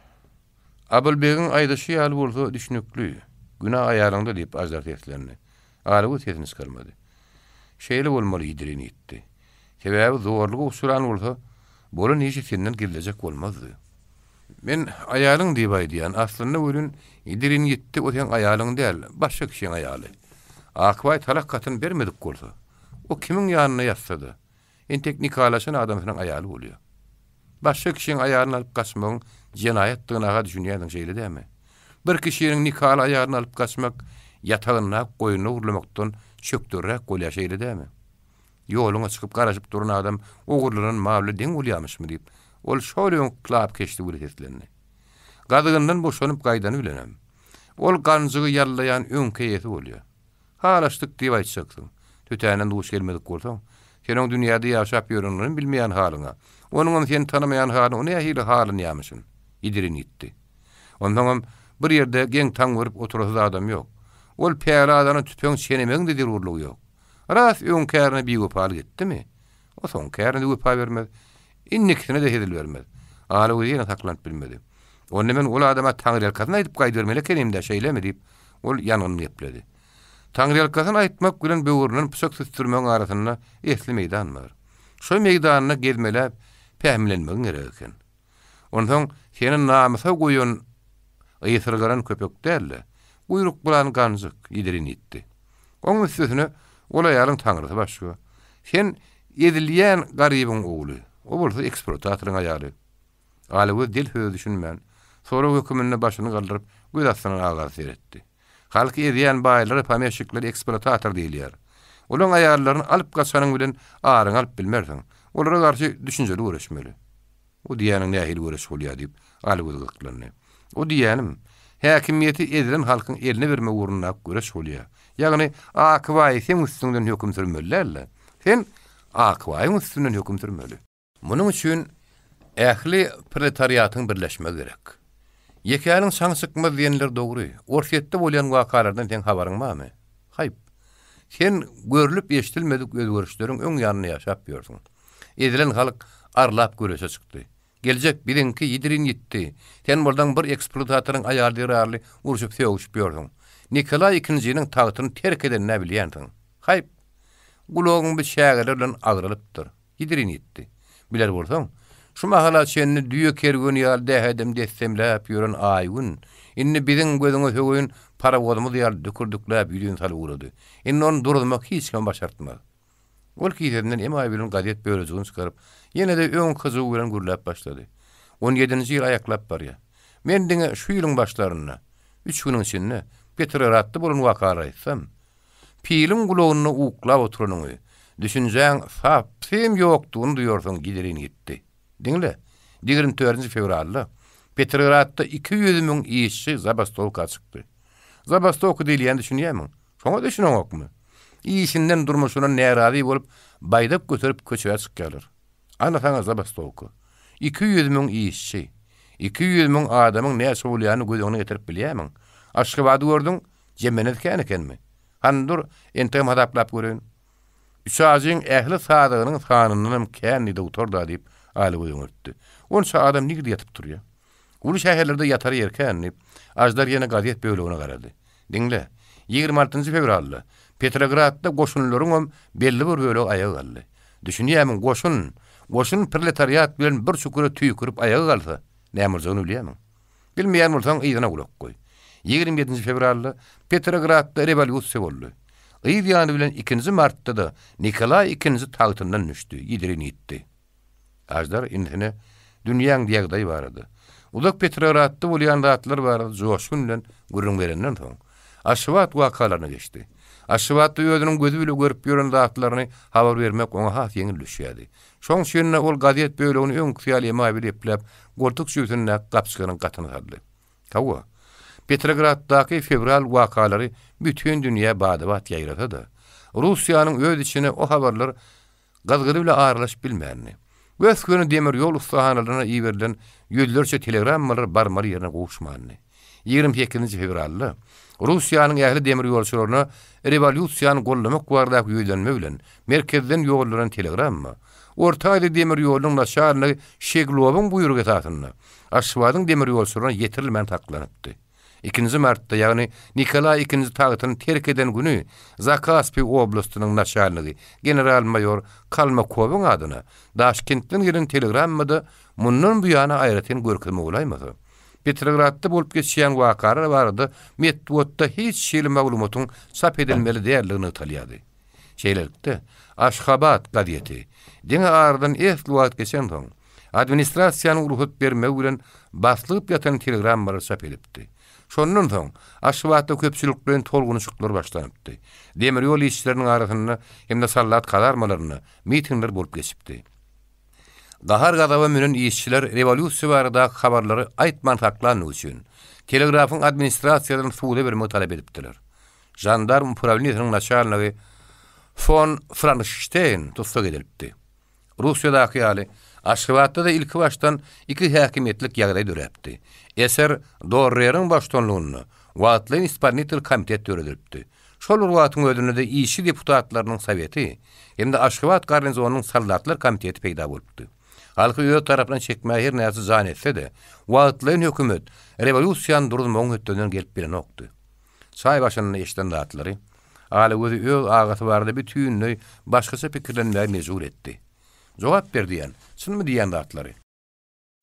Abylbegiň aýdyşy ýaly bolsa düşnükli. Günä aýalyňda diýip, Aždar seslendi. Alagöz sesini çykarmady. Şeýle bolmaly ýidirin ýitdi. Sebäbi zorluga uçran bolsa, bolan işi senden gizlejek bolmazdy. Men aýalyň diýip aýdýan, aslynda welin ýidirin ýitdi, o seň aýalyň däl, başga kişiň aýaly. Akbaý talak hatyny bermedik bolsa, o kimiň ýanynda ýatsa-da, Entek nikalaşan adamsynyň aýaly bolýar. Başga kişiň aýalyny alyp gaçmagyň jenaýatdygyna-ha düşünýänsiň, şeýle dälmi? Bir kişiniň nikaly aýalyny alyp gaçmak ýatagyndaky goýnuny ogurlamakdan çökderräk bolýar, şeýle dälmi? Ýoluňa çykyp garaşyp duran adam ogurlanan mal bilen deň bolýarmyşmy diýip, ol şol öňki lapykeçligi bilen seslendi. Gazygyndan boşanyp gaýdany bilenem, ol ganjygy ýallaýan öňki eýesi bolýar. Halaşdyk diýip aýtjaksyň. Tötänden duş gelmedik bolsaň, sen oň dünýäde ýaşap ýörenini bilmeýän halyňa, onuňam seni tanamaýan halyna o nähili halynýamyşyn? Ýidirin gitdi. Onsoňam bir ýerde geň-taň görüp oturasy zadam ýok. Ol päli azana tüpeň çenemegiň-de zerurlygy ýok. Ras öňki kärine biwepalyk etdimi, o soňky kärine-de wepa bermez, indikisine-de hezil bermez. Alagöz ýene saklanyp bilmedi. Onda men ol adama taňryýalkasyn aýdyp gaýdybermeli ekenim-dä, şeýlemi? diýip, ol ýangynly gepledi. Taňryýalkasyn aýtmak bilen böwründen pyçak süsdürmegiň arasynda esli meýdan bar. Şo meýdanda gezmeläp, pähimlenmegiň gerek eken. Onsoň seni namysa goýan ysyrgaran köpek däl-de, guýruk bulan ganjyk, ýidirin ýitdi. Oň üstesine, ol aýalyň taňrysy başga. Sen ezilýän garybyň ogly, o bolsa ekspluatatoryň aýaly. Alagöz del söze düşünmän, sorag höküminde başyny galdyryp, göz astyndan agaga seretdi. Halky ezýän baýlara pomeşikler ekspluatator diýilýär. Olaň aýallaryny alyp gaçanyň bilen aryňy alyp bilmersiň. Olara garşy düşünjeli göreşmeli. O diýýäniň nähili göreş bolýar diýip, Alygöz gyzyklandy. O diýýänim, häkimiýeti ezilen halkyň eline bermek ugrundaky göreş bolýar. Ýagny Akybaý seň üstüňden höküm sürmeli däl-de, sen Akybaýyň üstünden höküm sürmeli. Munuň üçin ähli proletariatyň birleşmegi gerek. Ýekäniň çaňy çykmaz diýenleri dogry. Orsýetde bolýan wakalardan seň habaryň barmy? Haýp. Sen görlüp-eşidilmedik özgerişleriň öň ýanynda ýaşap ýörsüň. Ezilen halk arlap göreşe çykdy. Geljek biziňki ýidirin ýitdi. Sen bolsaň bir ekspluatatoryň aýaly zerarly urşup-sögüşip ýörsüň. Nikolaý ikinjiniň tagtyny terk edenini-ä bilýänsiň. Haýp. Gulagyň bu çägeler bilen agralypdyr. Ýidirin ýitdi. Biler bolsaň, şu mahala çenli düýe kerweni ýaly dähedem-dessemläp ýören Aýgün, indi biziň gözüňe söweýin parowozymyz ýaly dükürdikläp ýüzin salyp ugrady. Indi ony duruzmak hiç kime başartmaz. Ol kisesinden emaý bilen gazet bölejigini çykaryp, ýene-de öňki hyjuwy bilen gürläp başlady. On ýedinji ýyl aýaklap barýar. Men diňe şu ýylyň başlarynda, üç günüň içinde Petrogradda bolan wakalary aýtsam, Piliň gulagynda uklap oturanyňy, düşünjäň sapsem ýokdugyny duýarsyň giderin gitdi. Diňle, 24 dördünji fewralda Petrogradda 200 müň işçi zabastowka çykdy. Zabastowka diýilýäne düşünýärmiň? Şoňa düşüneňokmy? Işinden, durmuşyndan närazy bolup, baýdak göterip köçä çykýarlar. Ana saňa zabastowka. 200 müň işçi. 200 müň adamyň näçe bolýanyny göz öňüne getirip bilýärmiň? Aşgabady gördüň, Jemlenesi kän ekenmi? Hany dur, entegem hasaplap göreýin. Üçajyň ähli sazagynyň sanyndanam kän diýdi gutar-da diýip, Aly göz öňürtdi. Onça adam nirde ýatyp turýar? Uly şäherlerde ýatar ýer kän diýip, Aždar ýene gazet bölegine garady. Diňle, 26-njy fewralda Petrogradda goşunlaryňam belli bir bölegi aýaga galdy. Düşünýärmiň, goşun! Goşun proletariat bilen bir çukura tüýkürip aýaga galsa, näme boljagyny bilýärmiň? Bilmeýän bolsaň, yzyna gulak goý. 27-nji fewralda Petrogradda rewolýusiýa boldy. Yz ýany bilen ikinji martda-da Nikolaý ikinji tagtyndan düşdi, ýidirin ýitdi. Aždar indisine dünýäň ýagdaýy barada, uzak Petrogradda bolýan zatlar barada joşgun bilen gürrüň berenden soň, Aşgabat wakalaryna geçdi. Aşgabatda özüniň gözi bile görüp ýören zatlaryny habar bermek oňa has ýeňil düşýärdi. Şoň üçin-de ol gazet bölegini öňküsi ýaly emaý bile epläp, goltuk jübüsindäki gapjygynyň gatyna saldy. Hawa, Petrograddaky fewral wakalary bütin dünýä bada-bat ýaýrasa-da, Russiýanyň öz içine o habarlar gyzgyny bile aralaşyp bilmändi. Gös-göni demir ýol ussahanalaryna iberilen ýüzlerçe telegrammalar barmaly ýerine gowuşmandy. 28-nji fewralda Russiýanyň ähli demir ýolçularyna rewolýusiýany goldamak baradaky ýüzlenme bilen merkezden ýollanan telegramma Orta Aziýa demir ýolunyň naçalnigi Şeglowyň buýrugy esasynda Aşgabadyň demir ýolçularyna ýetirilmän saklanypdy. Ikinji martda, ýagny Nikolaý ikinji tagtyny terk eden güni Zakaspi oblastynyň naçalnigi general-maýor Kalmakowyň adyna Daşkentden gelen telegrammada mundan buýana aýratyn görkezme bolaýmasa, Petrogradda bolup geçýän wakalar barada metbugatda hiç hili maglumatyň çap edilmeli däldigi nygtalýardy. Şeýlelikde, Aşgabat gazeti, diňe aradan esli wagt geçensoň, administrasiýanyň rugsat bermegi bilen baslygyp ýatan telegrammalary çap edipdi. Şondan soň, Aşgabatda köpçülikleýin tolgunyşyklar başlanypdy. Demir ýol işçileriniň arasynda hem-de soldat kazarmalarynda mitingler bolup geçipdi. Gahar-gazaba münen işçiler rewolýusiýa baradaky habarlary aýtman saklandygy üçin, telegrafyň administrasiýadan suda bermegi talap edipdiler. Žandarm uprawleniýesiniň naçalnigi fon Franşteýn tussag edilipdi. Russiýadaky ýaly, Aşgabatda-da ilkibaşdan iki häkimiýetlik ýagdaý döräpdi. SR Dorreriň baştutanlygynda wagtlaýyn ispolnitel komitet döredilipdi. Şol bir wagtyň özünde-de işçi deputatlarynyň soweti hem-de Aşgabat garnizonynyň soldatlar komiteti peýda bolupdy. Halky öz tarapyna çekmäge her näçe jan etse-de, wagtlaýyn hökümet rewolýusiýany duruzmagyň hötdesinden gelip bilenokdy. Çaý başynda eşiden zatlary Alagözi öz agasy barada bütinleý başgaça pikirlenmäge mejbur etdi. Jogap ber diýen, çynmy diýýän zatlary?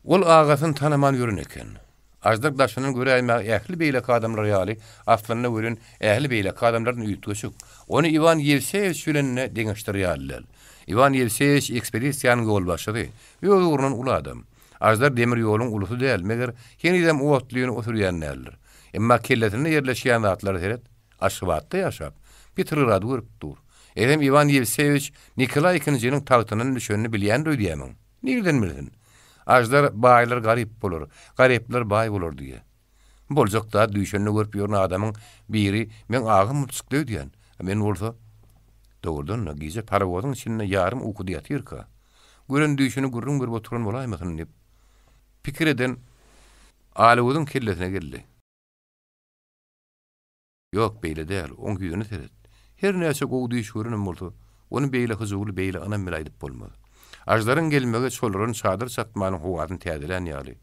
Ol agasyny tanaman ýören eken. Aždar daşyndan göräýmäge ähli beýleki adamlar ýaly, aslynda welin ähli beýleki adamlardan üýtgeşik. Ony Iwan Ýewseýewiç bilen-de deňeşdirer ýaly däl. Iwan Ýewseýewiç ekspedisiýanyň ýolbaşçysy, öz ugrundan uly adam. Aždar demir ýoluň ulusy däl, meger, henizem otlyny o sürýän däldir. Emma kellesinde ýerleşýän zatlara seret, Aşgabatda ýaşap, Petrogrady görüp dur. Eýsem Iwan Ýewseýewiç Nikolaý ikinjiniň tagtyndan düşenini bilýändir öýdýärmiň? Nireden bilsin? Aždar baýlar garyp bolar, garyplar baý bolar diýýär. Boljak zat düýşünde görüp ýören adamyň biri meň agam bolup çykdy öýdýän. A men bolsa, dogrudan-da, gije parowozyň içinde ýarym ukuda ýatyrka, gören düýşüni gürrüň berip oturan bolaýmasyn diýip, pikir eden Alagözüň kellesine geldi. Ýok, beýle däl, oň ýüzüne seret. Her näçe gowy düýş görenem bolsa, ony beýle hyjuwly, beýle ynam bilen aýdyp bolmaz. Aždaryň gelmegi çolaran çadyr çatmanyň howasyny täzelän ýaly.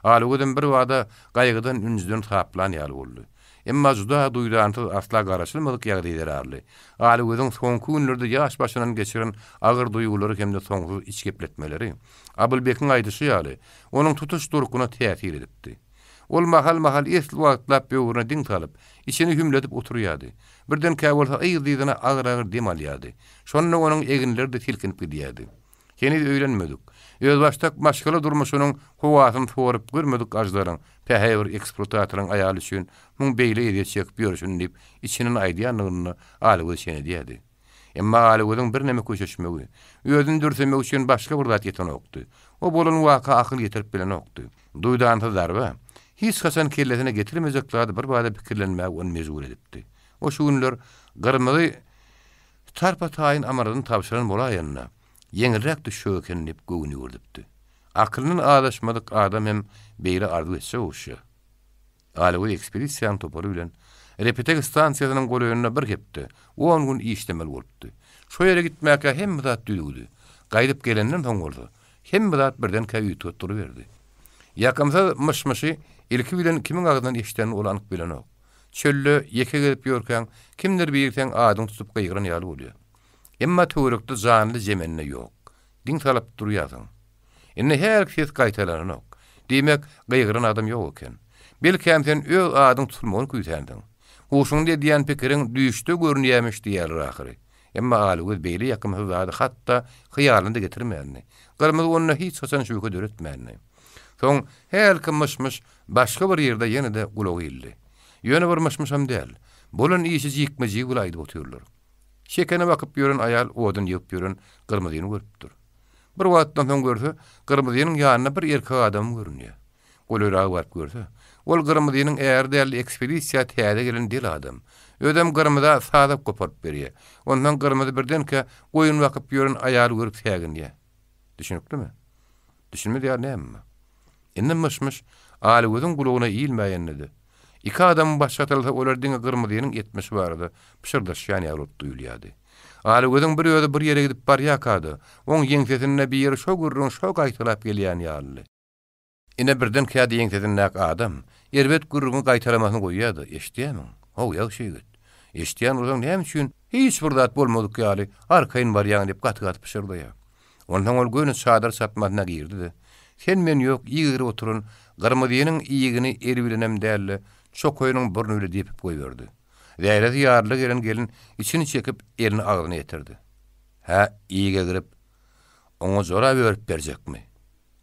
Alagözem birbada gaýgydan-ünjüden saplan ýaly boldy. Emma juda duýdansyz, asla garaşylmadyk ýagdaý zerarly, Alagözüň soňky günlerde ýaş başyndan geçiren agyr duýgulary hem-de soňsuz içgepletmeleri, Abylbekiň aýdyşy ýaly, onuň tutuş durkuna täsir edipdi. Ol mahal-mahal esli wagtlap böwrüne diň salyp, içini hümledip oturýardy. Birdenkä bolsa yzly-yzyna agyr-agyr dem alýardy. Şonda onuň eginleri-de silkinip gidýärdi. Heniz öýlenmedik, özbaşdak maşgala durmuşynyň howasyny sorup görmedik Aždaryň, Päheý bir ekspluatatoryň aýaly üçin muň beýle ezýet çekip ýörşüni diýip, içinden aýdýandygyny-da Alagöz çen edýärdi. Emma Alagözüň birneme köşeşmegi, özüni dürsemegi üçin başga bir zat ýetenokdy. O bolan waka akyl ýetirip bilenokdy. Duýdansyz zarba, hiç haçan kellesine getirmejek zady birbada pikirlenmäge ony mejbur edipdi. O şu günler Gyrmyzy tarpa-taýyn amanadyny tabşyran bolaýanda, ýeňilräk düşjek eken diýip göwün ýüwürdipdi. Akylyndan azaşmadyk adam hem beýle arzuw etse oguşýar. Alagöz ekspedisiýanyň topary bilen Repetek stansiýasynyň golaýynda bir hepde, on gün işlemeli bolupdy. Şo ýere gitmäkä hemme zat düzüwdi. Gaýdyp gelenden soň bolsa, hemme zat birdenkä üýtgäp duruberdi. Ýakymsyz myş-myşy ilki bilen kimiň agzyndan eşidenini ol anyk bilenok. Çölde ýeke gezip ýörkäň, kimdir biri seň adyňy tutup gygyran ýaly bolýar. Emma töwerekde janly-jemende ýok. Diň salyp durýarsyň. Indi hälki ses gaýtalananok. Diýmek, gygyran adam ýok eken. Belkäm sen öz adyň tutulmagyny küýsänsiň. Huşuňda edýän pikiriň düýşde görünýämiş diýýärler ahyry. Emma Alygöz beýle ýakymsyz zady hatda hyýalyna-da getirmändi. Gyrmyzy onda hiç haçan şübhe döretmändi. Soň hälki myş-myş başga bir ýerde ýene-de gulaga ildi. Ýöne bir myş-myşam däl. Bolan işi jikme-jigi bile aýdyp otyrlar. Şekene bakyp ýören aýal odun ýygyp ýören Gyrmyzyny görüpdir. Bir wagtdan soň görse, Gyrmyzynyň ýanynda bir erkek adam görünýär. Golaýraga baryp görse, ol Gyrmyzynyň äri däl, ekspedisiýa täze gelen del adam. Özem Gyrmyza sazak goparyp berýär. Onsoň Gyrmyzy birdenkä goýun bakyp ýören aýaly görüp säginýär. Düşüniklimi? Düşünmez ýaly näme bar? Indi myş-myş Alygözüň gulagyna ilmäýende-de, iki adamyň başy çatylsa olar diňe Gyrmyzynyň etmişi barada pyşyrdaşýan ýaly bolup duýulýardy. Alygözüň bir özi bir ýere gidip barýarka-da, oň ýeňsesinde biri şo gürrüňi şo gaýtalap gelýän ýalydy. Ine birdenkä-de ýeňsesindäki adam erbet gürrüňi gaýtalamasyny goýýar-da, Eşidýärmiň? How, ýagşy ýigit. Eşidýän bolsaň näme üçin hiç bir zat bolmadyk ýaly arkaýyn barýaň diýip gaty-gaty pyşyrdaýar. Onsoň ol göni çadyr çatmasyna girdi-de, sen-men ýok ýygyryp oturan Gyrmyzynyň iýigini eli bilenem däl-de, çokaýynyň burny bile depip goýberdi. Zähresi ýaryla gelen gelin içini çekip, elini agzyna ýetirdi. Hä, iýgegirip, oňa jorap örüp berjekmi?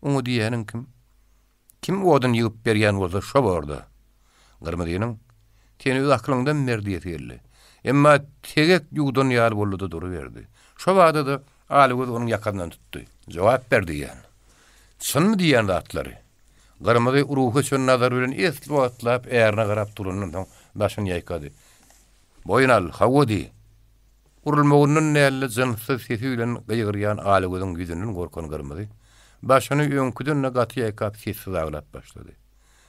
Oňa diýýäniň kim? Kim odun ýygyp berýän bolsa şo borda. Gyrmyzynyň, Sen öz akylyňdan ber diýesi geldi. Emma tegek ýuwdan ýaly boldy-da duruberdi. Şo bada-da Alygöz onuň ýakasyndan tutdy. Jogap ber diýýän. Çynmy diýýän zatlary? Gyrmyzy ruhy öçen nazary bilen esli wagtlap ärine garap durandan soň başyny ýaýkady. Boýun al, hawa diý! Urulmagyndan däl-de jynssyz sesi bilen gygyrýan Alygözüň ýüzünden gorkan Gyrmyzy, başyny öňküden-de gaty ýaýkap sessiz aglap başlady.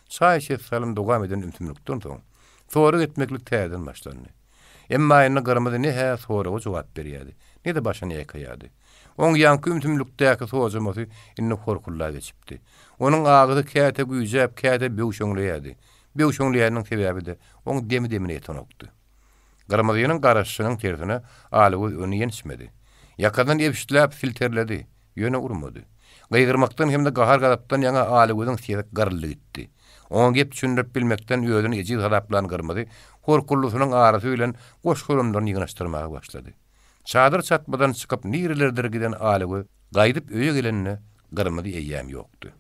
Çaý içesi salym dowam eden ümsümlikden soň, sorag etmeklik täzeden başlandy. Emma indi Gyrmyzy ne-hä soraga jogap berýärdi, ne-de başyny ýaýkaýardy. Oň ýaňky ümsümlikdäki sojamasy indi horkulla geçipdi. Onuň agzy käte güýjäp, käte böwşeňleýärdi. Böwşeňleýäniniň sebäbi-de, oň demi-demine ýetenokdy. Gyrmyzynyň garaşyşynyň tersine Alygöz ony ýençmedi. Ýakadan ebşitläp silterledi, ýöne urmady. Gygyrmakdan hem-de gahar-gazapdan ýaňa Alygözüň sesi gyryldy gitdi. Oňa gep düşündirip bilmekden özüni ejiz hasaplan Gyrmyzy horkullysynyň arasy bilen goş-golamlaryny ýygnaşdyrmaga başlady. Çadyr çatmadan çykyp nirelerdir giden Alygöz gaýdyp öýe gelende Gyrmyzy eýýäm ýokdy.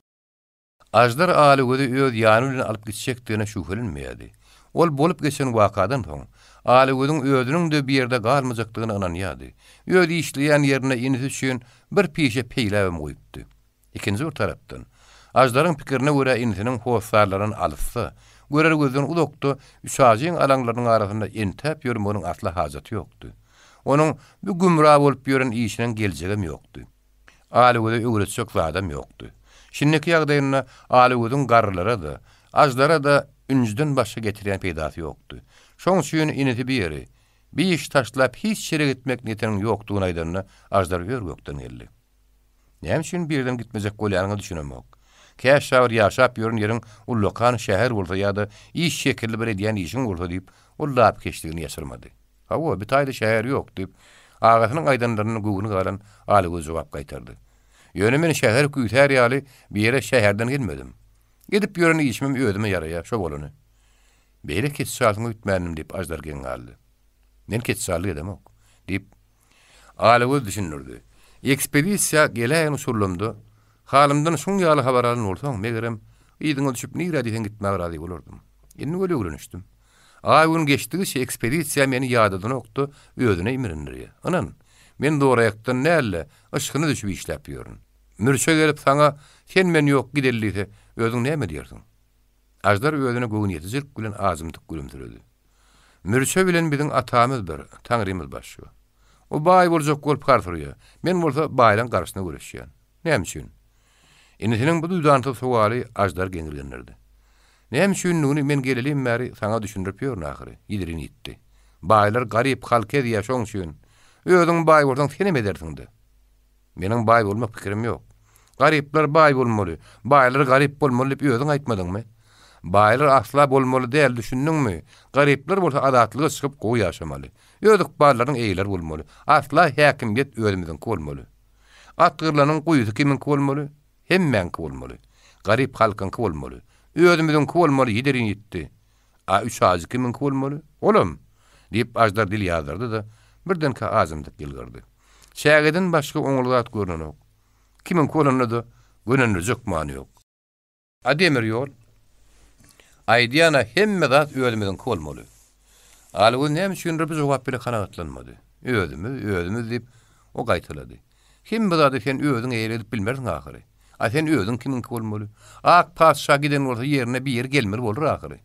Aždar Alygözi öz ýany bilen alyp gitjekdigine şübhelenmeýärdi. Ol bolup geçen wakadan soň, Alygözüň özüniň-de bir ýerde galmajakdygyna ynanýardy. Öz işleýän ýerinde inisi üçin bir pişe peýläbem goýupdy. Ikinji bir tarapdan, Aždaryň pikirine görä inisiniň hossarlaryndan alysda, görer gözden uzakda Üçajyň alaňlarynyň arasynda entäp ýörmeginiň asla hajaty ýokdy. Onuň bu gümra bolup ýören işiniň geljegem ýokdy. Alygöze öwretjek zadam ýokdy. Şindiki ýagdaýynda Alygözüň garrylara-da, aždara-da ünjüden başga getirýän peýdasy ýokdy. Şoň üçin inisi bir ýeri, bir iş taşlap hiç ýere gitmek niýetiniň ýokdugyny aýdanda aždar ör-gökden geldi. Näme üçin birden gitmejek bolýanyňa düşünemok. Käşgä bir ýaşap ýören ýeriň ullakan şäher bolsa ýa-da iş şekilli bir edýän işiň bolsa diýip, ol lapykeçligini ýaşyrmady. Hawa, bi taýda şäher ýok, diýip, agasynyň aýdanlaryndan göwni galan Alygöz jogap gaýtardy. Ýöne men şäher küýsär ýaly bi ýere şäherden gelmedim. Edip ýören işimem özüme ýaraýar, şo bolany. Beýle keçjalsyň öýtmändim, diýip, Aždar geň galdy. Men keçjallyk edemok, diýip, Alygöz düşündirdi. Ekspedisiýa geläýen uçurlamda, halymdan şuň ýaly habar alan bolsaň, megerem, yzyňa düşüp nirä diýseň gitmäge razy bolardym. Indi weli öwrenişdim. Aý-gün geçdigiçe ekspedisiýa meni ýadadanok-da, özüne imrindirýär. Ynan, men zoraýakdan däl-de, yşgyna düşüp işläp ýörün. Mürçe gelip saňa sen-men ýok gideli diýse, özüň näme diýersiň? Aždar özüne göwniýetijilik bilen ajymtyk gülümsiredi. Mürçe bilen biziň atamyz bir, Taňrymyz başga. O baý boljak bolup hars urýar, men bolsa baýlaň garşysyna göreşýän. Näme üçin? Inisiniň bu duýdansyz sowaly Aždary geňirgendirdi. Näme üçinligini men gelelim bäri saňa düşündirip ýörün ahyry, ýidirin ýitdi. Baýlar garyp halky ezýär şoň üçin. Özüň baý bolsaň senem edersiň-dä. Meniň baý bolmak pikirim ýok. Garyplar baý bolmaly, baýlar garyp bolmaly diýip özüň aýtmadyňmy? Baýlar asla bolmaly däl, düşündiňmi? Garyplar bolsa azatlyga çykyp gowy ýaşamaly. Öz ykballarynyň eýeleri bolmaly. Asla häkimiýet özümiziňki bolmaly. At gyrlanyň guýusy kimiňki bolmaly? Hemmäňki bolmaly. Garyp halkyňky bolmaly. Özümiziňki bolmaly, ýidirin ýitdi. A üç ajy kimiňki bolmaly? Olam! Diýip, Aždar dil ýazdyrdy-da, birdenkä ajymtyk ýylgyrdy. Çägeden başga oňly zat görnenok. Kimiňki bolanda-da, gönendirjek many ýok. A demir ýol? Aýdýan-a hemme zat özümiziňki bolmaly. Alygöz näme üçindir bu jogap bile kanagatlanmady. Özümiz, özümiz diýip, o gaýtalady. Hemme zady sen özüň eýelik edip bilmersiň ahyry. A sen özüň kimiňki bolmaly? Ak patyşa giden bolsa ýerine biri gelmeli bolar ahyry.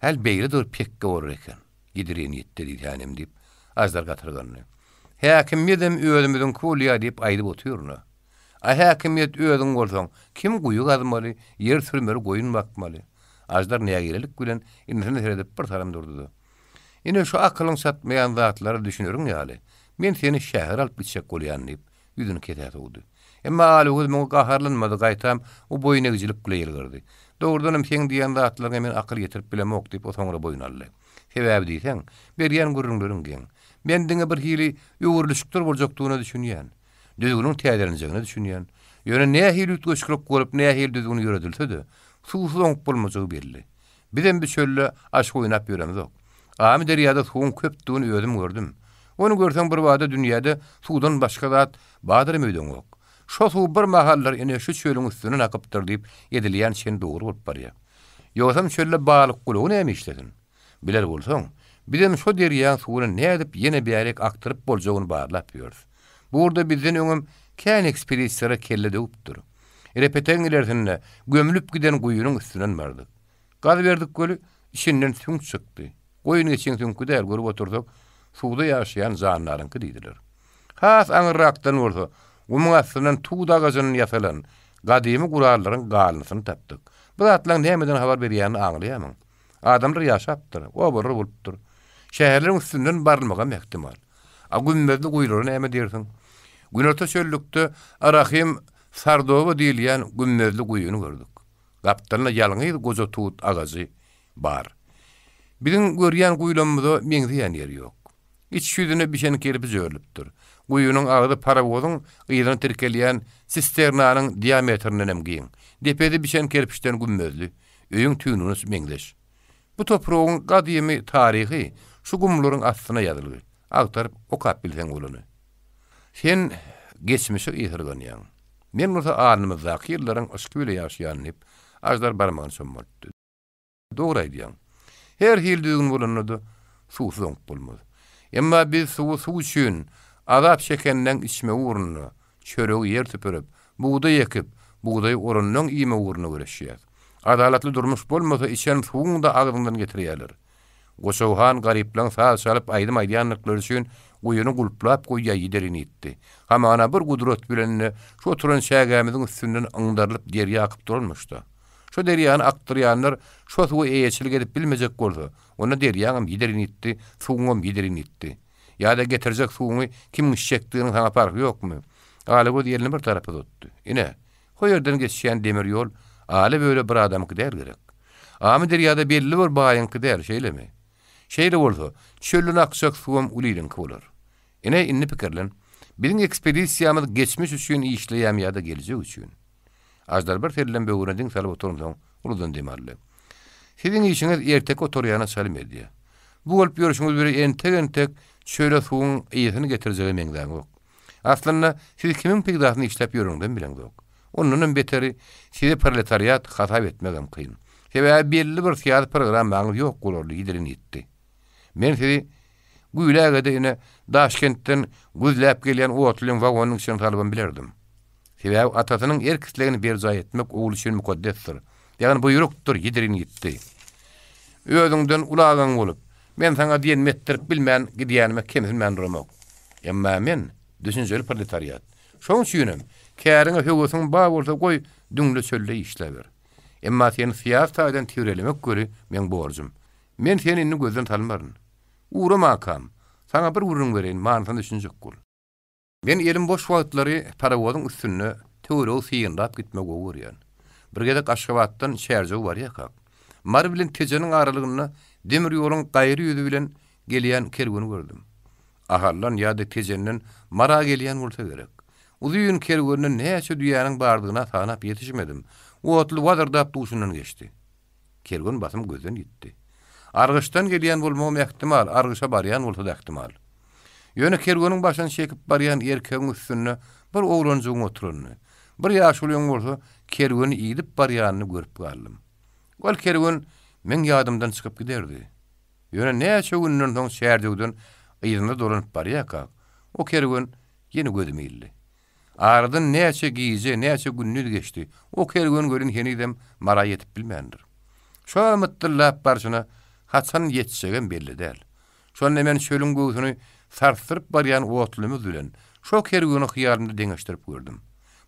Häl beýle dur pekge bolar eken. Gidirin ýetdi diýsänim diýip, Aždar gatyrgandy. Häkimiýedem özümiziňki bolýa diýip aýdyp otyryn-a. A häkimiýet özüň bolsaň, kim guýy gazmaly, ýer sürmeli, goýun bakmaly? Aždar nägilelik bilen inisine seredip bir salym durdy-da. Ine, şu akylyň çatmaýan zatlara düşüneriň ýaly, men seni şähere alyp gitjek bolýan diýip, ýüzüni kesä sowdy. Emma Alygöz muňa gaharlanmady, gaýtam, o boýun egijilik bile ýylgyrdy. Dogrudanam, seň diýýän zatlaryňa men akyl ýetirip bilemok diýip, o soňra boýun aldy. Sebäbi diýseň, berýän gürrüňleriň geň. Men diňe bir hili öwrülişikler boljakdygyna düşünýän. Düzgüniň täzelenjegine düşünýän. Ýöne nähili üýtgeşiklik bolup, nähili düzgün ýöredilse-de, suwsuz oňup bolmajagy belli. Bizem bu çölde aşyk oýnap ýöremzok. Amyderýada suwuň köpdügini özüm gördüm. Ony görseň birbada dünýäde suwdan başga zat bardyram öýdeňok. Şo suw bir mahallar ine şu çölüň üstünden akypdyr diýip edilýän çen dogry bolup barýar. Ýogsam çölde balykgulagy näme işlesin? Biler bolsaň, bizem şo derýaň suwuny nädip ýene bärik akdyryp boljagyny barlap ýörüs. Bu ugurda bizden öňem kän ekspedisiýalar kelle döwüpdir. Repetegiň ilersinde gömlüp giden guýynyň üstünden bardyk. Gazyberdik weli, içinden süňk çykdy. Goýun-geçiň süňki däl, görüp otursak, suwda ýaşaýan jandaryňky diýdiler. Has aňyrrakdan bolsa, gumuň astyndan tut agajyndan ýasalan gadymy gurallaryň galyndysyny tapdyk. Bu zatlaryň nämeden habar berýänini aňlaýarmyň? Adamlar ýaşapdyr, obalar bolupdyr. Şäherleriň üstünden barylmagam ähtimal. A gümmezli guýulara näme diýersiň? Günorta çöllükde Arahym Sardoba diýilýän gümmezli guýyny gördük. Gapdalynda ýalňyz goja tut agajy bar. Biziň görýän guýulamyza meňzeýän ýeri ýok. Iç ýüzüne bişen kerpiç örülipdir. Guýynyň agzy parowozyň yzyna tirkelýän sisternanyň diametrindenem giň. Depesi bişen kerpiçden gümmezli. Öýüň tüýnügine meňzeş. Bu topragyň gadymy taryhy şu gumlaryň astyna ýazylgy. Agtaryp okap bilseň bolany. Sen geçmişe ysyrganýaň. Men bolsa alnymyzdaky ýyllaryň yşky bile ýaşaýan diýip, Aždar barmagyny çommaltdy. Dogry aýdýaň. Her hili düzgün bolanda-da, suwsuz oňup bolmaz. Emma biz suwy suw üçin, azap çekenleň içmegi ugrunda, çöregi ýer süpürip, bugdaý ekip, bugdaýy oranlaň iýmegi ugrunda göreşýäs. Adalatly durmuş bolmasa, içen suwuň-da agzyňdan getirýärler. Goçaw han garyplaň saz çalyp aýdym aýdýandyklary üçin guýyny gulplap goýýa ýiderin ýitdi. Hamana bir gudrat bilen-de şu oturan çägämiziň üstünden yňdarylyp derýa akyp duranmyş-da. Şo derýany akdyrýanlar şo suwa eýeçilik edip bilmejek bolsa, onda derýaňam ýiderin ýitdi, suwuňam ýiderin ýitdi. Ýa-da getirjek suwuňy kimiň içjekdiginiň saňa parhy ýokmy? Alagöz elini bir tarapa uzatdy. Ine, ho ýerden geçýän demir ýol ala-böle bir adamyňky däl gerek. Amyderýada belli bir baýyňky däl, şeýlemi? Şeýle bolsa, çölden akjak suwam ulylyňky bolar. Ine, indi pikirlen. Biziň ekspedisiýamyz geçmiş üçin işleýärmi ýa-da geljek üçin? Aždar bir sellem böwrüne diň salyp oturansoň, uludan dem aldy. Siziň işiňiz erteki oturýana çalym edýär. Bu bolup ýörşüňiz biri entek-entek çöle suwuň ysyny getirjege meňzäňok. Aslynda, siz kimiň peýdasyna işläp ýöreniňizem bileňzok. Ondanam beteri, sizi proletariat hasap etmegem kyn. Sebäbi belli bir syýasy programmaňyz ýok bolarly ýidirin ýitdi. Men sizi Güläge-de ine, Daşkentden gözläp gelýän otlyň wagonynyň içine salybam bilerdim. Sebäbi atasynyň erk-islegini berjaý etmek ogul üçin mukaddesdir. Ýagny buýrukdyr, ýidirin ýitdi. Özüňden uly agaň bolup, men saňa diýenimi etdirip bilmän gidýänime kemsinmän duramok. Emma men, düşünjeli proletariat. Şoň üçinem, käriňe höwesiň bar bolsa goý, düňle çölde işläber. Emma seni syýasy taýdan tigrelemek weli meň borjum. Men seni indi gözden salmaryn. Ugramakam, saňa bir gürrüň bereýin, manysyna düşünjek bol. Men elim boş wagtlary parowozyň üstünde töweregi synlap gitmegi gowy görýän. Bir gezek Aşgabatdan Çärjewe barýarkak, Mary bilen Tejeniň aralygynda demir ýoluň gaýry ýüzi bilen gelýän kerweni gördüm. Ahaldan ýa-da Tejenden Mara gelýän bolsa gerek. Uzyn kerwende näçe düýäniň bardygyna sanap ýetişmedim. Otly wazyrdap duşundan geçdi. Kerwen basym gözden ýitdi. Argyşdan gelýän bolmagam ähtimal, argyşa barýan bolsa-da ähtimal. Ýöne kerweniň başyny çekip barýan erkegiň üstünde bir oglanjygyň oturanyny, bir ýaşulyň bolsa kerweni idip barýanyny görüp galdym. Ol kerwen meň ýadymdan çykyp giderdi. Ýöne näçe günden soň Çärjewden yzyna dolanyp barýarkak, o kerwen ýene gözüme ildi. Aradan näçe gije, näçe gündiz geçdi, o kerwen welin henizem Mara ýetip bilmändir. Şo mytdyllap barşyna haçan ýetjegem belli däl. Şonda men çölüň göwsüni sarsdyryp barýan otlymyz bilen şo kerweni hyýalymda deňeşdirip gördüm.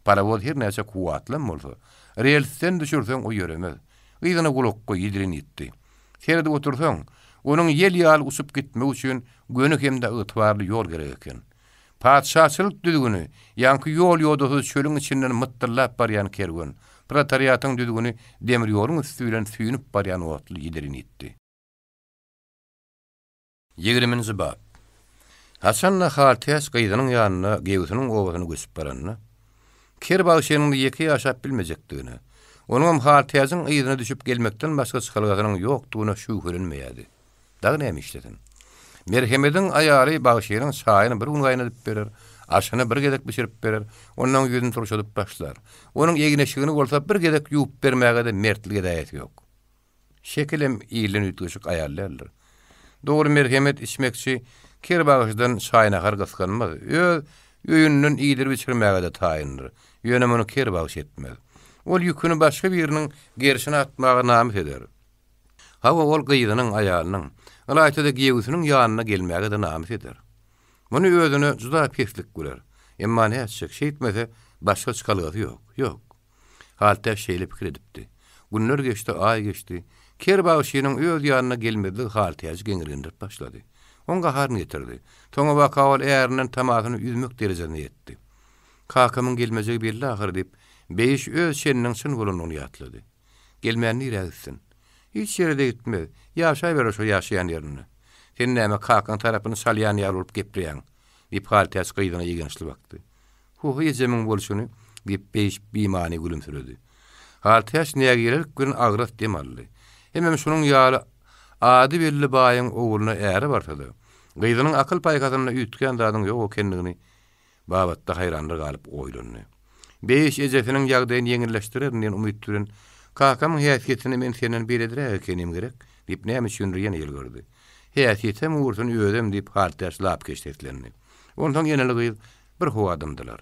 Parowoz her näçe kuwwatlam bolsa, relsden düşürseň o ýöremez. Yzyna gulak goý, ýidirin ýitdi. Seredip otursaň, onuň ýel ýaly uçup gitmegi üçin göni hem-de ygtybarly ýol gerek eken. Patyşaçylyk düzgüni, ýaňky ýol-ýodasyz çölüň içinden mytdyllap barýan kerwen, proletariatyň düzgüni demir ýoluň üsti bilen süýnüp barýan otly ýidirin ýitdi. Ýigriminji bap. Haçan-da Haltäç gyzynyň ýanyna Gewsiniň obasyna göçüp baranda, Ker bagşynyň ýeke ýaşap bilmejekdigine, onuňam Haltäjiň yzyna düşüp gelmekden başga çykalgasynyň ýokdugyna şübhelenmeýärdi. Dagy näme işlesin? Merhemediň aýaly bagşynyň çaýyny bir gün gaýnadyp berer, aşyny bir gezek bişirip berer, onnoň ýüzüni turşadyp başlar. Onuň egin-eşigini bolsa bir gezek ýuwup bermäge-de mertlik edäýesi ýok. Şekilem ilden üýtgeşik aýal däldir. Dogry Merhemet içmekçi ker bagşydan çaý-nahar gysganmaz, öz öýünden iýdirip-içirmäge-de taýyndyr. Ýöne muny ker bagşy etmez. Ol ýüküni başga biriniň gerşine atmaga namys eder. Hawa, ol gyzynyň, aýalynyň, ylaýta-da giýewisiniň ýanyna gelmäge-de namys eder. Muny özüne juda peslik biler. Emma nätjek, şeýtmese, başga çykalgasy ýok, ýok. Haltäç şeýle pikir edipdi. Günler geçdi, aý geçdi. Ker bagşynyň öz ýanyna gelmezligi Haltäji geňirgendirip başlady. Oň gaharyny getirdi. Soňabaka ol ärinden tamasyny üzmek derejesine ýetdi. Kakamyň gelmejegi belli ahyry diýip, Beýiş öz çeniniň çyn bolandygyny ýatlady. Gelmän nirä gitsin? Hiç ýere-de gitmez. Ýaşaýberer şo ýaşaýan ýerinde. Sen näme kakaň tarapyny çalýan ýaly bolup gepleýäň? diýip, Haltäç gyzyna ýigrençli bakdy. Ho, ejemiň bolşuny! diýip, Beýiş bimany gülümsiredi. Haltäç nägilelik bilen agras dem aldy. Hemem şunuň ýaly ady belli baýyň ogluna äre barsa-da, gyzynyň akyl-paýhasynda üýtgän zadyň ýok ekenligini babatda haýranlar galyp oýlandy. Beýiş ejesiniň ýagdaýyny ýeňilleşdirerin diýen umyt bilen, Kakamyň häsiýetine men senden beledräk ekenim gerek? diýip, näme üçindir ýene ýylgyrdy. Häsiýetem gursun, özem, diýip, Haltäç lapykeç seslendi. Onsoň eneli-gyz bir howa dymdylar.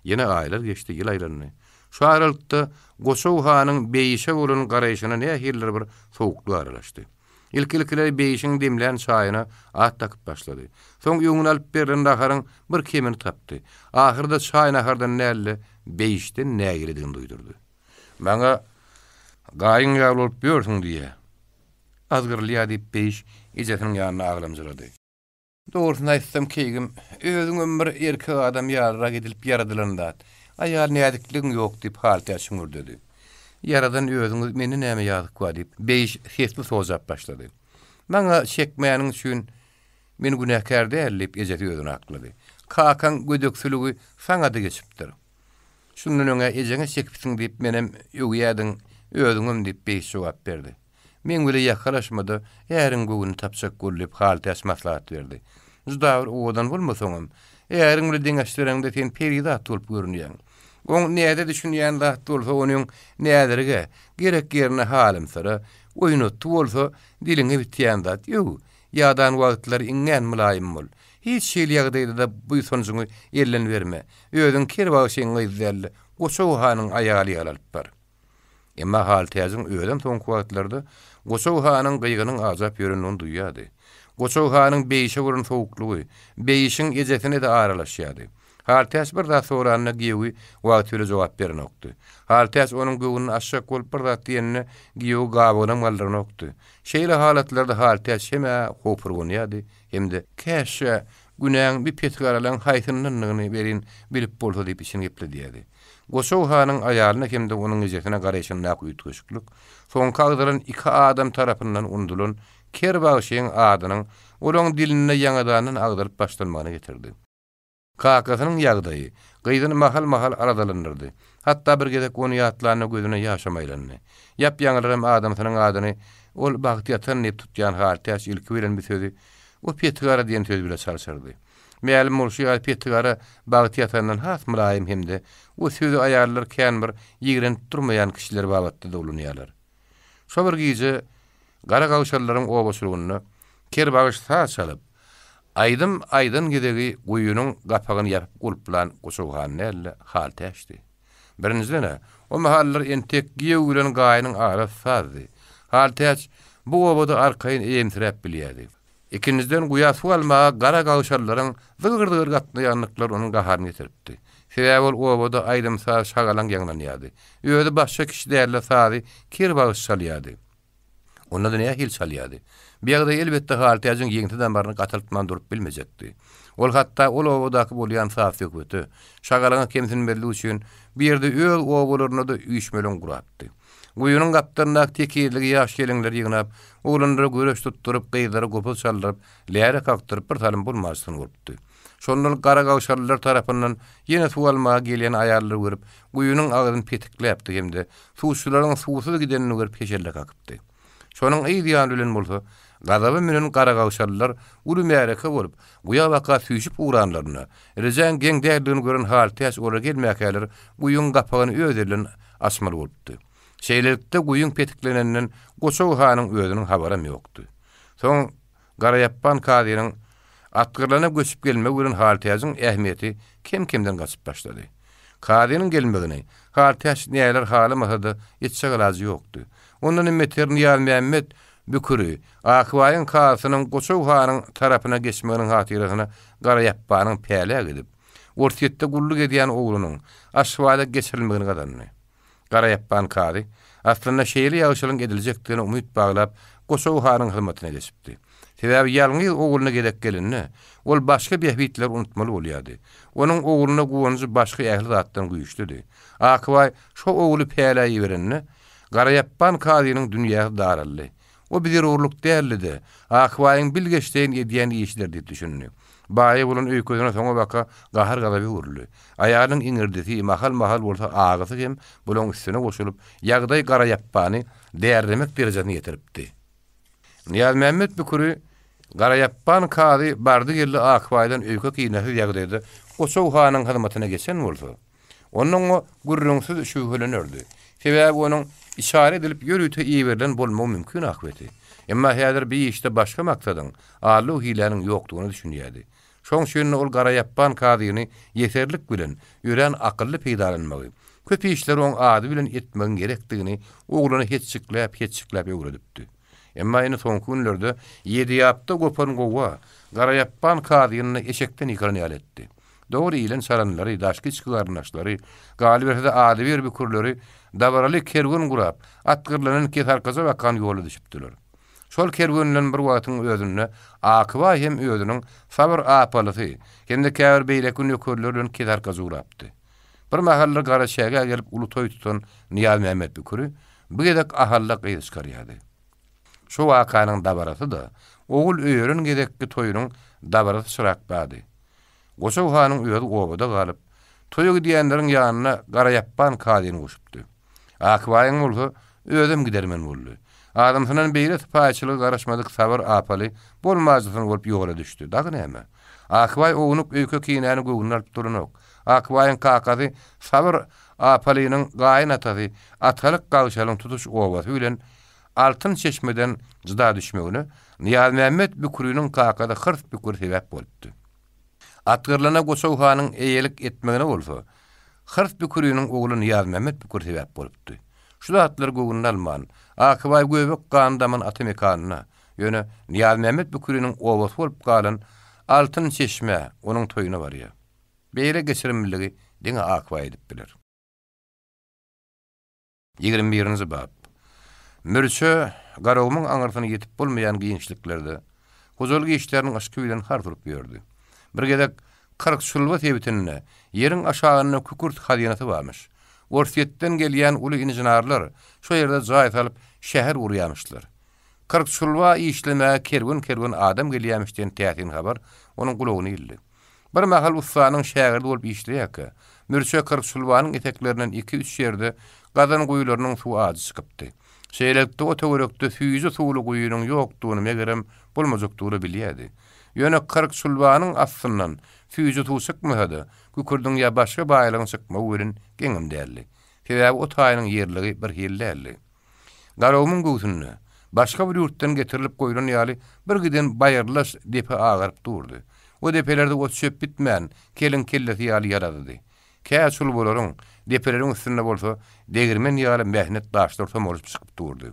Ýene aýlar geçdi, ýyl aýlandy. Şu aralykda Goçaw hanyň Beýişe bolan garaýşyna nähilidir bir sowuklyk aralaşdy. Ilki-ilkiler Beýişiň demlän çaýyna at dakyp başlady. Soň öňüne alyp berlen naharyň bir kemini tapdy. Ahyrda çaý nahardan däl-de, Beýişden nägiledigini duýdurdy. Maňa gaýyň ýaly bolup ýörsüň diýýä. Azgyrylýa diýip, Beýiş ejesiniň ýanynda aglamjyrady. Dogrusyny aýtsam, keýgim, özüňem bir erkek adam ýalyrak edilip ýaradylan zat. Aýal näzikligiň ýok, diýip, Haltäç hüňürdedi. Ýaradan özüňiz, mende näme ýazyk bar, diýip, Beýiş sesli sojap başlady. Maňa çekmäniň üçin men günäkär däl, diýip, ejesi özüni aklady. Kakaň gödeksiligi saňa-da geçipdir. Şundan öň-ä ejeňe çekipsiň diýip, menem öwýädiň, özüňem, diýip, Beýiş jogap berdi. Meň bile ýakalaşma-da, äriň göwnüni tapjak bol diýip, Haltäç maslahat berdi. Juda bir owadan bolmasaňam, äriň bile deňeşdireňde sen perizat bolup görünýäň. Oň näze düşünýän zat bolsa onyň näzirige, gerek ýerine halymsyra, oýnatgy bolsa diliňe bitýän zat. Ýöw, ýadan wagtlary iňňän mylaýym bol. Hiç hili ýagdaýda-da buýsanjyňy elden berme. Özüň ker bagşyň gyzy däl-de, Goçaw hanyň aýaly ýaly alyp bar. Emma Haltäjiň özem soňky wagtlarda Goçaw hanyň gygynyň ajap ýörendigini duýýardy. Goçaw hanyň Beýişe bolan sowuklygy, Beýişiň ejesine-de aralaşýardy. Haltäç bir zat soranda giýewi wagty bile jogap berenokdy. Haltäç onuň göwnüni açjak bolup bir zat diýende giýewi gabygynam galdyranokdy. Şeýle halatlarda Haltäç hem-ä howpurganýardy, hem-de Käşgä günäň bi petigaralaň haýsyndandygyny welin bilip bolsa diýip içini gepledýärdi. Goçaw hanyň aýalyna hem-de onuň ejesine garaýşyndaky üýtgeşiklik, soňky agzalan iki adam tarapyndan unudylan Ker bagşyň adynyň olaň dilinde ýaňadandan agzalyp başlanmagyna getirdi. Kakasynyň ýagdaýy gyzyny mahal-mahal aladalandyrdy. Hatda bir gezek ony ýatlanda gözüne ýaşam aýlandy. Ýap-ýaňylaram adamsynyň adyny ol Bagtyýatan diýip tutýan Haltäç ilki bilen bu sözi o Petigara diýen söz bile çalşyrdy. Mälim bolşy ýaly, Petigara Bagtyýatandan has mylaýym hem-de o sözi aýallar kän bir ýigrenip durmaýan kişiler babatda-da ulanýarlar. Şo bir gije gara gawşalylaryň obaçylygynda kerbagyş saz çalyp, aýdym aýdan gezegi guýynyň gapagyny ýapyp gulplan Goçawhan däl-de, Haltäçdi. Birinjiden-ä, o mahallar entek giýew bilen gaýynyň arasy sazdy. Haltäç bu obada arkaýyn eýemsiräp bilýärdi. Ikinjiden, guýa suw almaga gara gawşalylaryň zygyr-zygyr gatnaýandyklary onuň gaharyny getiripdi. Sebäbi ol obada aýdym-saz, şagalaň ýaňlanýardy. Özi başga kişi däl-de sazy kerbagyş çalýardy. Onda-da nähili çalýardy. Bu ýagdaý elbetde Haltäjiň ýeňse damaryny gataltman durup bilmejekdi. Ol hatda ol obadaky bolýan saz-söhbete, şagalaňa kemsinmezlik üçin bu ýerde öz obalarynda-da üýşmeleň gurapdy. Guýynyň gapdalyndaky tekizligi ýaş gelinleri ýygnap, oglanlara göreş tutduryp, gyzlara gopuz çaldyryp, läle kakdyryp bir salym bolmaçsyny bolupdy. Şondan garagawşalylar tarapyndan ýene suw almaga gelýän aýallary görüp, guýynyň agzyny petikläpdi hem-de suwçularyň suwsuz gidenini görüp heşelle kakypdy. Şonuň yz ýany bilen bolsa, Gazaba münen garagawşalylar uly märeke bolup, guýa baka süýşüp ugranlarynda, rejäň geň däldigini gören Haltäç olara gelmäkäler guýyň gapagyny öz eli bilen açmaly bolupdy. Şeýlelikde, guýyň petikleneninden Goçag hanyň özüniň habaram ýokdy. Soň Garaýapban kazynyň Atgyrlana göçüp gelmegi bilen Haltäjiň ähmiýeti kem-kemden gaçyp başlady. Kazynyň gelmegini Haltäç näler halamasa-da etjek alajy ýokdy. Ondan hem beter Nyýazmämmet Büküri Akbaýyň kazysynyň Goçag hanyň tarapyna geçmeginiň hatyrasyna Garaýapbanyň pälä gidip, Orsýetde gulluk edýän oglunyň Aşgabada geçirilmegini gazandy. Garaýapban kazy, aslynda şeýle ýagşylygyň ediljekdigine umyt baglap, Goçag hanyň hyzmatyna geçipdi. Sebäbi ýalňyz ogluna gezek gelende, ol başga bähbitleri unutmaly bolýardy. Onuň ogluna guwanjy başga ähli zatdan güýçlüdi. Akybaý şo ogly pälä iberende, Garaýapban kazynyň dünýäsi daraldy. O bir zerurlyk däldi-de, Akbaýyň bilgeşleýin edýän işidir diýip düşündi. Baýa bolan öýkesine soňabaka gahar-gazap öwrüldi. Aýalynyň iňirdisi, mahal-mahal bolsa agysy hem bulaň üstüne goşulyp, ýagdaý Garaýapbany därilemek derejesine ýetiripdi. Nyýazmämmet büküri Garaýapban kazy bardy-geldi Akbaýdan öýke-kinesiz ýagdaýda Goçag hanyň hyzmatyna geçen bolsa, Onda oňa gürrüňsiz şübhelenerdi. Sebäbi onuň içaly edilip ýörite iberilen bolmagy mümkin ahbeti. Emma häzir bi işde başga maksadyň, aldaw-hiläniň ýokdugyna düşünýärdi. Şoň üçin-de ol Garaýapban kazyny ýeserlik bilen, örän akylly peýdalanmagy, köp işleri oň ady bilen etmegiň gerekdigini ogluna hetjikläp-hetjikläp öwredipdi. Emma indi soňky günlerde Ýediýapda gopan gowga Garaýapban kazyny-da eşekden ýykylan ýaly etdi. Dogry iýlen çalanlary, daşky-içki garyndaşlary, galyberse-de adybir bükürleri dabaraly kerwen gurap, at gyrlanan kesarkaja bakan ýola düşüpdiler. Şol kerwen bilen bir wagtyň özünde Akybaý hem özüniň Sabyr apalysy hem-de käbir beýleki nökerleri bilen kesarkaja ugrapdy. Bir mahallar Garaçägä gelip uly toý tutan Nyýazmämmet büküri bu gezek Ahalda gyz çykarýardy. Şu wakanyň dabarasy-da, ogul öýeren gezekki toýunyň dabarasy çyrak bady. Goçag hanyň özi obada galyp, toýa gidýänleriň ýanyna Garaýapban kazyny goşupdy. Akbaýyň bolsa özem gidermen boldy. Adamsyndan beýle sypaýyçylyga garaşmadyk Sabyr apaly bolmajysyny bolup ýola düşdi. Dagy näme? Akbaý ownuk öýke-kinäni göwnüne alyp duranok. Akbaýyň kakasy Sabyr apalynyň gaýyn atasy Atalyk Gagşalyň tutuş obasy bilen Altyn çeşmeden jyda düşmegine Nyýazmämmet Bükriniň kakasy Hyrs Bükür sebäp bolupdy. Atgyrlana Goçag hanyň eýelik etmegine bolsa, Hyrs Bükriniň ogly Nyýazmämmet Bükür sebäp bolupdy. Şu zatlary göwnüne alman, Akybaý göbek gany daman ata mekanyna, ýöne Nyýazmämmet Bükriniň obasy bolup galan Altyn çeşmä, onuň toýuna barýar. Beýle geçirimliligi diňe Akbaý edip biler. 21-nji bap. Mürçe Garagumuň aňyrsyna ýetip bolmaýan giňişliklerde hojalyk işleriniň yşky bilen hars urup ýördi. Bir gezek Kyrkçulba sebitinde ýeriň aşagynda kükürt hazynasy barmyş. Orsýetden gelýän uly inženerler şo ýerde jaý salyp şäher gurýamyşlar. Kyrkçulba işlemäge kerwen-kerwen adam gelýämiş diýen täsin habar onuň gulagyna ildi. Bir mahal ussanyň şägirdi bolup işleýärkä, Mürçe Kyrkçulbanyň eteklerinden iki-üç ýerde gazan guýularynyň suwy ajy çykypdy. Şeýlelikde, o töwerekde süýji suwly guýynyň ýokdugyny, megerem, bolmajakdygyny bilýärdi. Ýöne Kyrkçulbanyň astyndan süýji suw çykmasa-da, kükürdiň ýa başga baýlygyň çykmagy welin geňem däldi. Sebäbi o taýynyň ýerligi birhili däldi. Garagumuň göwsünde, başga bir ýurtdan getirilip goýlan ýaly bir giden baýyrlaş depe agaryp durdy. O depelerde ot-çöp bitmän, keliň kellesi ýaly ýaradydy. Kä çulbalaryň, depeleriň üstünde bolsa degirmen ýaly mähnet daşlar somalyşyp çykyp durdy.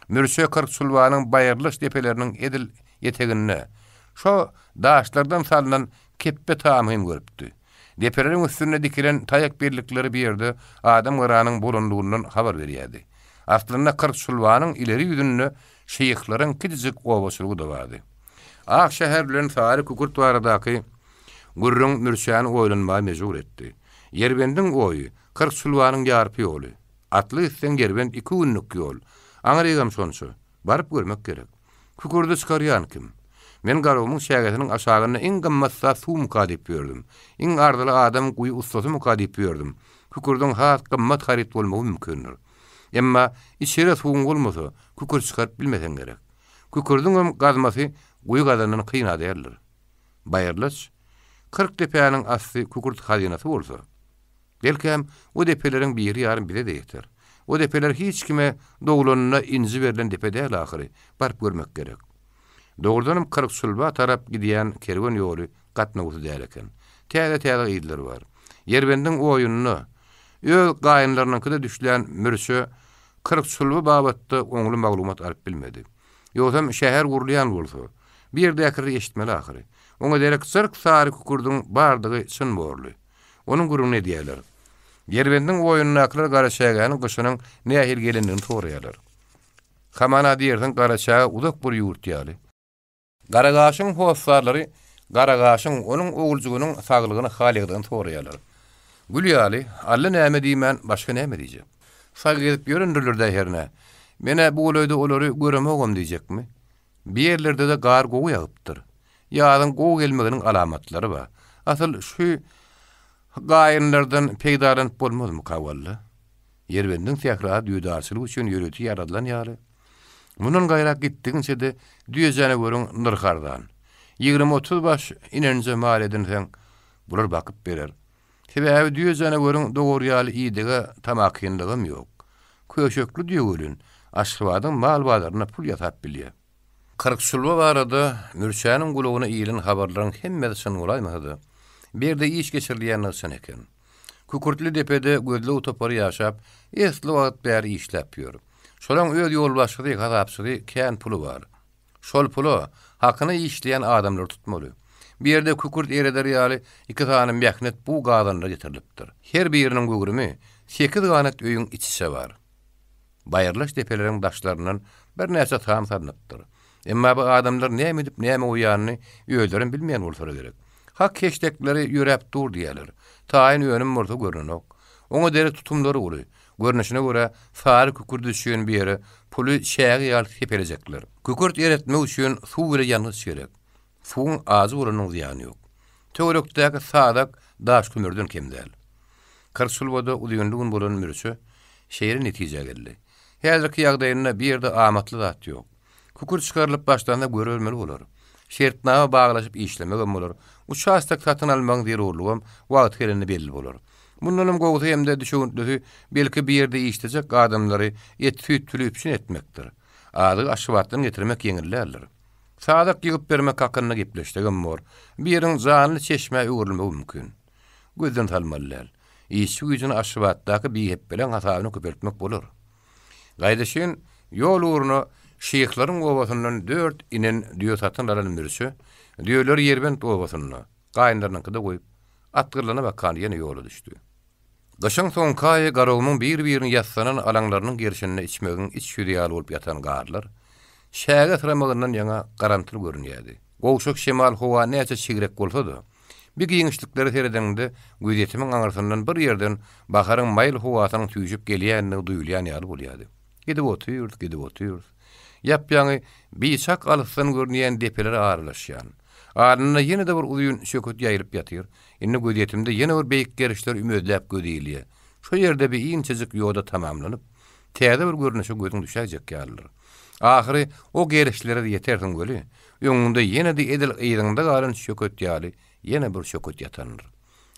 Mürçe kyrkçulbanyň baýyrlaş depeleriniň edil eteginde, şo daşlardan salnan kepbe tamy hem görüpdi. Depeleriň üstünde dikilen taýak bellikleri bu ýerde adam garanyň bolandygyndan habar berýärdi. Aslynda Kyrkçulbanyň ileri ýüzünde şyhlaryň kiçijik obaçylygy-da bardy. Ak şäher bilen sary kükürt baradaky gürrüň Mürçäni oýlanmaga mejbur etdi. Ýerbendiň oýy, Kyrkçulbanyň ýarpy ýoly. Atly gitseň Ýerbent iki günlük ýol. Aňrygam şonça. Baryp görmek gerek. Kükürdi çykarýan kim? Men Garagumuň çägesiniň aşagynda iň gymmat zat suwmyka diýip ýördüm. Iň arzyly adam guýy ussasymyka diýip ýördüm. Kükürdiň has gymmat haryt bolmagy mümkindir. Emma içere suwuň bolmasa, kükürt çykaryp bilmeseň gerek. Kükürdiňem gazmasy guýy gazandan kyn-a däldir. Baýyrlaç, 40 depäniň asty kükürt hazynasy bolsa, belkäm, o depeleriň biri-ýarym bize-de ýeter. O depeler hiç kime doglanynda inji berlen depe däl ahyry, baryp görmek gerek. Dogrudanam Kyrkçulba tarap gidýän kerwen ýoly gatnawsy däl eken. Täze-täze yzlar bar. Ýerbendiň oýunda öz gaýynlarynyňkyda düşlän Mürçe Kyrkçulba babatda oňly maglumat alyp bilmedi. Ýogsam şäher gurulýan bolsa, bu ýerdäkileri eşitmeli ahyry. Oňa derek zyrk sary kükürdiň bardygy çyn borly. Onuň gürrüňini edýärler. Ýerbendiň oýundakylar Garaçägäniň gyşynyň nähili gelendigini soraýarlar. Hamana diýersiň Garaçäge uzak bir ýurt ýaly. Garagaşyň hossarlary Garagaşyň, onuň oguljygynyň saglygyny, hal-ýagdaýyny soraýarlar. Gül ýaly, Alla näme diýmän, başga näme diýjek. Sag gezip ýörendirler-dä hernä. Men-ä bu golaýda olary göremogam diýjekmi? Bi ýerlerde-de gar gowy ýagypdyr. Ýazyň gowy gelmeginiň alamatlary bar. Asyl şu gaýynlardan peýdalanyp bolmazmyka walla? Ýerbendiň sährasy düýedarçylyk üçin ýörite ýaradylan ýaly. Mundan gaýrak gitdigiňçe-de düýe janaweriň nyrhy arzan. Ýigrimi-otuz baş inenje mal edinseň, bular bakyp berer. Sebäbi düýe janaweriň dogry ýaly idege tamakinlygam ýok. Köşekli düýe welin, Aşgabadyň mal bazarynda pul ýasap bilýär. Kyrkçulba barada Mürçäniň gulagyna ilen habarlaryň hemmesi çyn bolaýmasa-da, bu ýerde iş geçirilýändigi çyn eken. Kükürtli depede gözleg topary ýaşap, esli wagt bäri işläp ýör. Şolaň öz ýolbaşçysy, hasapçysy, kän puly bar. Şol pula hakyna işleýän adamlary tutmaly. Bu ýerde kükürt ereder ýaly iki sany mähnet bug gazanlar getirilipdir. Her biriniň göwrümi sekiz ganat öýüň iç-içe bar. Baýyrlaş depeleriň daşlaryndan birnäçe tam salnypdyr. Emma bu adamlar näme edip näme goýanyny özlerem bilmeýän bolsalar gerek. Hak heşdekleri ýöräp dur diýýärler. Taýyn önüm bolsa görnenok. Oňa derek tutumlary uly. Görnüşine görä, sary kükürt üçin bu ýere puly çäge ýaly sepelejekler. Kükürt eretmek üçin suw bile ýangyç gerek. Suwuň ajy bolanyň zyýany ýok. Töwerekdäki sazak daş kömürden kem däl. Kyrçulbada uzynly gün bolan Mürçe şeýle netijä geldi. Häzirki ýagdaýynda bu ýerde amatly zat ýok. Kükürt çykarylyp başlanda görübermeli bolar. Şertnama baglaşyp işlemegem bolar. Uçastok satyn almagyň zerurlygam wagty gelende belli bolar. Mundanam gowusy hem-de düşewüntlisi belki bu ýerde işlejek adamlary et-süýt bile üpjün etmekdir. Azygy Aşgabatdan getirmek ýeňil däldir. Sazak ýygyp bermek hakynda gepleşsegem bor. Bu ýeriň janly çeşmä öwrülmegi mümkin. Gözden salmaly däl. Işçi güýjüni Aşgabatdaky bihepbeleň hasabyna köpeltmek bolar. Gaýdyşyn, ýol ugruna Şyhlaryň obasyndan dört inen düýe satyn alan Mürçe, düýeleri Ýerbent obasynda, gaýynlarynyňkyda goýup, atgyrlana bakan ýene ýola düşdi. Gyşyň soňky aýy Garagumuň bir-birini ýassanan alaňlarynyň gerşinde içmegiň iç ýüzi ýaly bolup ýatan garlar, çäge syramagyndan ýaňa garamtyl görünýärdi. Gowşak şemal howa näçe çigrek bolsa-da, bi giňişliklere seredeňde gözýetimiň aňyrsyndan bir ýerden baharyň maýyl howasynyň süýşüp gelýändigi duýulýan ýaly bolýardy. Gidip otyrys, gidip otyrys. Ýap-ýaňy biçak alysdan görünýän depelere aralaşýan. Alnynda ýene-de bir uzyn çöküt ýaýylyp ýatyr. Indi gözýetimde ýene bir beýik gerişler ümezläp göz ilýär. Şo ýerde bi inçejik ýoda tamamlanyp, täze bir görnüşe gözüň düşäýjek ýalydyr. Ahyry o gerişlere-de ýetersiň weli, öňüňde ýene-de edil yzyňda galan çöket ýaly ýene bir çöket ýatandyr.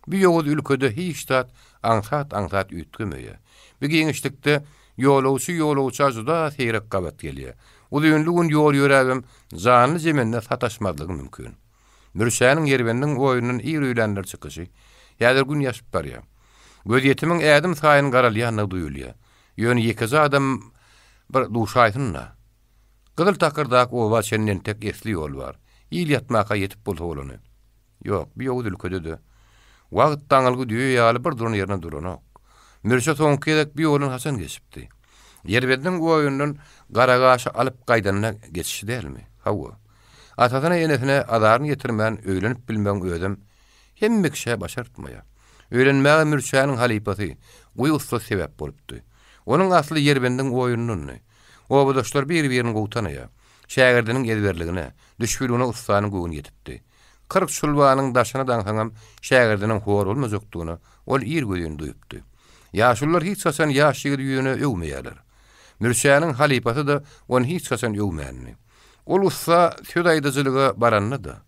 Bu ýowuz ülkede hiç zat aňsat-aňsat üýtgemeýär. Bu giňişlikde ýolagçy ýolagça juda seýrek gabat gelýär. Uzynly gün ýol ýöräbem janly-jemende sataşmazlygy mümkin. Mürşäniň Ýerbendiň oýundan ir öýlänler çykyşy. Häzir gün ýaşyp barýar. Gözýetimiň ädim saýyn garalýandygy duýulýar. Ýöne ýekeje adam bir duşaýsyn-da. Gyzyl takyrdaky oba çenli entek esli ýol bar. Il ýatmaka ýetip bolsa bolany. Ýok, bu ýowuz ülkede-de wagt daňylgy düýe ýaly bir duran ýerinde duranok. Mürşe soňky gezek bu ýoldan haçan geçipdi? Ýerbendiň oýundan Garagaşy alyp gaýdanda geçişi dälmi? Hawa. Atasyna-enesine azaryny ýetirmän öýlenip bilmegiň özem hemme kişä başartmaýar. Öýlenmäge Mürçäniň halypasy, guýy ussasy sebäp bolupdy. Onuň asly Ýerbendiň oýundandy. Obadaşlar bir-birini gowy tanaýar. Şägirdiniň ezberligine, düşbüligine ussanyň göwni ýetipdi. 40 çulbanyň daşyna daňsaňam şägirdiniň hor bolmajakdygyna ol ir gözüni duýupdy. Ýaşulular hiç haçan ýaş ýigidi ýüzüne öwmeýärler. Mürçäniň halypasy-da ony hiç haçan öwmändi. Ol ussa söz aýdyjylyga baranda-da,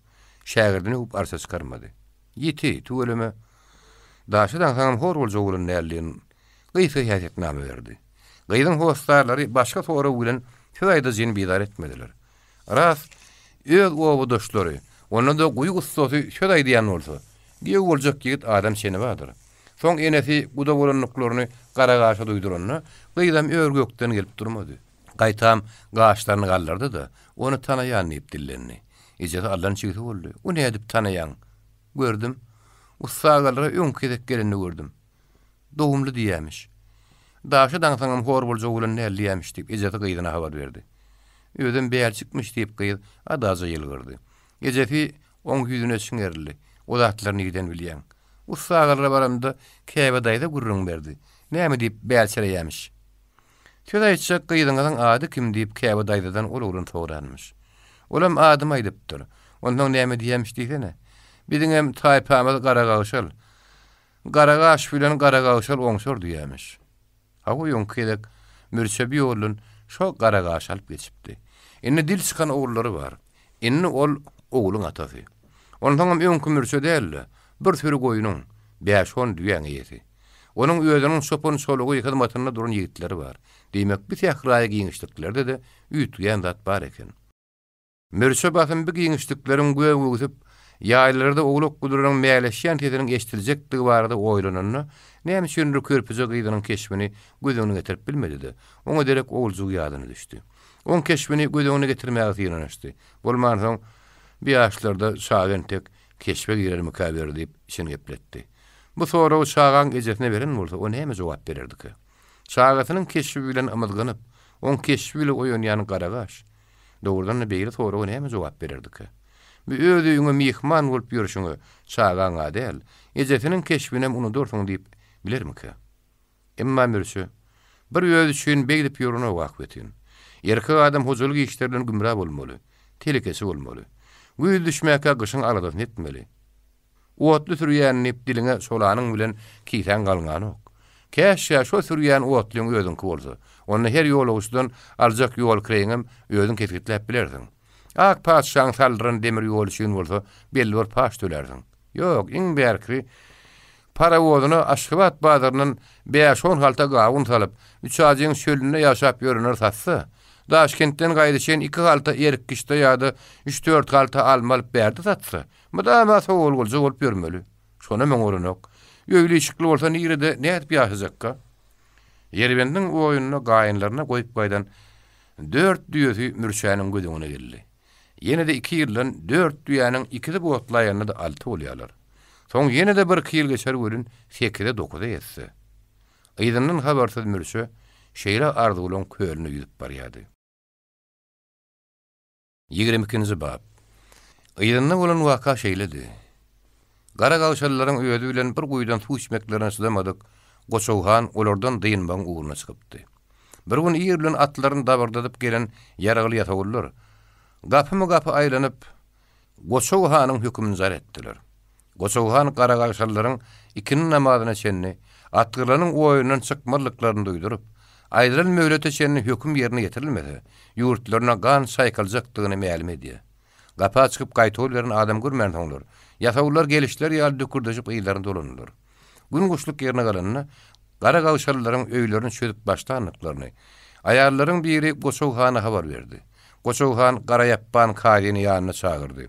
şägirdini öwüp arça çykarmady. Ýiti, tüweleme, daşa daňsaňam hor boljak oglan däl diýen gysga häsiýetnama berdi. Gyzyň hossarlary başga sorag bilen söz aýdyjyny bizar etmediler. Ras, öz obadaşlary, onda-da guýy ussasy söz aýdýan bolsa, giýew boljak ýigit adam çeni bardyr. Soň enesi guda bolandyklaryny gara gaşa duýduranda, gyzam ör-gökden gelip durmady. Gaýtam, gaşlaryny galdyrdy-da, Ony tanaýan diýip dillendi. Ejesi allan çigsi boldy. O nädip tanaýaň? Gördüm. Ussagalara öňki gezek gelende gördüm. Dogumly diýýämiş. Daşa daňsaňam hor boljak oglan däl diýýämiş diýip, ejesi gyzyna habar berdi. Özem bälçikmiş diýip gyz adaja ýylgyrdy. Ejesi oň ýüzüne çiňerildi. O zatlary nirden bilýäň? Ussagalara baramda Käbe daýza gürrüň berdi. Näme diýip bälçireýämiş? Söz aýtjak gyzyňyzyň ady kim diýip Käbe daýzadan ol oglan soranmyş. Olam adymy aýdypdyr. Onsoň näme diýýämiş diýsene. Biziňem taýpamyz garagagşal. Gara gaş bilen gara gagşal oňşar diýýämiş. Hawa öňki gezek Mürçe bir ýoldan şo gara gaşy alyp geçipdi. Indi dil çykan ogullary bar. Indi ol ogluň atasy. Onsoňam öňki Mürçe däl-de, bir süri goýnuň, bäş-on düýäň eýesi. Onuň özüniň çopan-çolugy hyzmatynda duran ýigitleri bar. Diýmek, bu sähraýy giňişliklerde-de üýtgeýän zat bar eken. Mürçe basym bu giňişlikleriň gök öwsüp, ýaýlalarda owlak-guzylaryň mäleşýän sesiniň eşidiljekdigi barada oýlananda, näme üçindir körpeje gyzynyň keşbini göz öňüne getirip bilmedi-de, oňa derek oguljygy ýadyna düşdi. Oň keşbini göz öňüne getirmäge synanyşdy. Bolmansoň, Bu ýaşlarda çaga entek keşbe girermikä beri diýip, içini gepletdi. Bu soragy çagaň ejesine beren bolsa, o näme jogap bererdikä? Çagasynyň keşbi bilen ymyzganyp, oň keşbi bile oýanýan Garagaş, Dogrudan-da beýle soraga näme jogap bererdikä? Bu öz öýüňe myhman bolup ýörşüňe çagaň-a däl, ejesiniň keşbinem unudarsyň diýip bilermikä? Emma Mürçe, bir özi üçin beýdip ýörenok ahbetin. Erkek adam hojalyk işleri bilen gümra bolmaly, telekeçi bolmaly. Güýz düşmäkä gyşyň aladasyny etmeli. Otly sürýän diýip diliňe solanyň bilen kisäň galňanok. Käşgä şo sürýän otlyň özüňki bolsa. Onda her ýolagçydan aljak ýol kireýiňem özüň kesgitläp bilersiň. Ak patyşaň saldyran demir ýoly üçin bolsa belli bir paç tölärsiň. Ýok, iň bärkisi parawozyna Aşgabat bazaryndan bäş-on halta gawun salyp, Üçajyň çölünde ýaşap ýörenler satsa, Daşkentden gaýdyşyn iki halta erik kişde ýa-da üç-dört halta alma alyp bärde satsa, Mydama sowalgylja bolup ýörmeli. Şonam oňaranok. Öýli-işikli bolsa nirede, nädip ýaşajakka? Ýerbendiň oýunda gaýynlaryna goýup gaýdan dört düýesi Mürçäniň göz öňüne geldi. Ýene-de iki ýyldan dört düýäniň ikisi botlaýanda-da alty bolýarlar. Soň ýene-de birki ýyl geçer welin sekize-dokuza ýetse. Yzyndan habarsyz Mürçe şeýle arzuwlaň kölünde ýüzüp barýardy. Ýigrimi ikinji bap. Yzynda bolan waka şeýledi. Gara gawşalylaryň özi bilen bir guýudan suw içmeklerine çydamadyk Goçaw han olardan dynmagyň ugruna çykypdy. Bir gün ir bilen atlaryny dabyrdadyp gelen ýaragly ýasawullar gapymy-gapy aýlanyp, Goçaw hanyň hökümini jar etdiler. Goçaw han garagagşalylaryň ikindi namazyna çenli atgyrlanyň oýundan çykmazlyklaryny duýduryp, aýdylan möhlete çenli höküm ýerine ýetirilmese, ýurtlaryna gan çaýkaljakdygyny mälim edýär. Gapa çykyp gaýtawul beren adam görmänsoňlar, ýasawullar gelişleri ýaly dükürdeşip yzlaryna dolandylar. Gün guşluk ýerine galanda, garagagşalylaryň öýlerini çözüp başlandyklaryny, aýallaryň biri Goçaw hana habar berdi. Goçaw han Garaýapban kazyny ýanyna çagyrdy.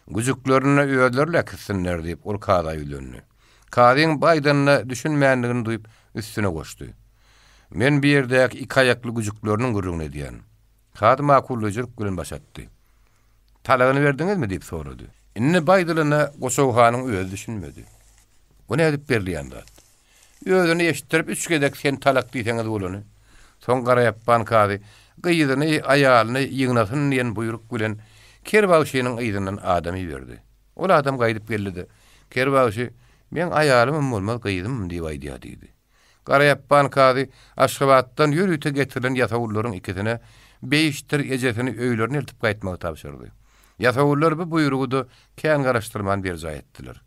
Güjüklerini özleri läkitsinler, diýip, ol kaza ýüzlendi. Kazyň bu aýdanyna düşünmändigini duýup, üstüne goşdy. Men bu ýerdäki iki aýakly güjükleriniň gürrüňini edýän. Kazy makullaýjylyk bilen baş atdy. Talagyny berdiňizmi? diýip sorady. Indi bu aýdylana Goçaw hanyň özi düşünmedi. Bu nädip berilýän zat? Özüni eşitdirip üç gezek sen talak diýseňiz bolany. Soň Garaýapban kazy gyzyny, aýalyny ýygnasyn diýen buýruk bilen Ker bagşynyň yzyndan adam iberdi. Ol adam gaýdyp geldi-de, Ker bagşy, Meň aýalymam bolmaz, gyzymam diýip aýdýar diýdi. Garaýapban kazy Aşgabatdan ýörite getirilen ýasawullaryň ikisine Beýişdir ejesini öýlerine eltip gaýtmagy tabşyrdy. Ýasawullar bu buýrugy-da kän garaşdyrman berjaý etdiler.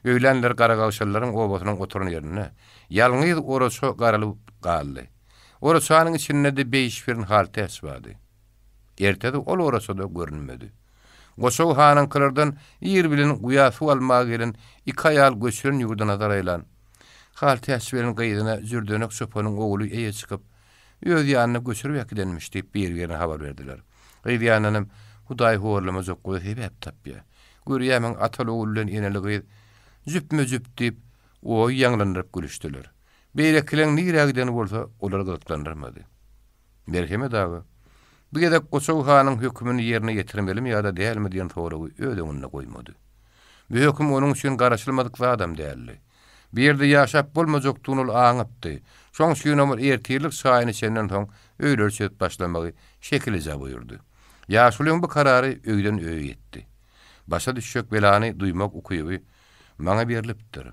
Öýlänler garagagşalylaryň obasynyň oturan ýerinde ýalňyz oraça garalyp galdy. Oraçanyň içinde-de Beýiş bilen Haltäç bardy. Ertesi ol oraça-da görünmedi. Goçaw hanyňkylardan ir bilen guýa suw almaga gelen iki aýal göçüren ýurda nazar aýlan. Haltäç bilen gyzyna Jürdenek çopanyň ogly eýe çykyp, öz ýanyna göçürip äkidenmiş diýip bir-birine habar berdiler. Yz ýanyndanam Hudaý horlamajak goýa sebäp tapýa. Görýämiň, ataly-ogul bilen eneli-gyz jüpme-jüp diýip, oý ýaňlandyryp gülüşdiler. Beýlekileň nirä gideni bolsa olary gyzyklandyrmady. Merhemet aga, bu gezek Goçaw hanyň hökümini ýerine ýetirmelimi ýa-da dälmi diýen soragy öz öňünde goýmady. Bu höküm onuň üçin garaşylmadyk zadam däldi. Bu ýerde ýaşap bolmajakdygyny ol aňypdy. Şoň üçinem ol ertirlik çaýyny içenden soň öýleri çözüp başlamagy Şekilejä buýurdy. Ýaşulyň bu karary öýden öýe ýetdi. Başa düşjek belany duýmak ukyby maňa berlipdir.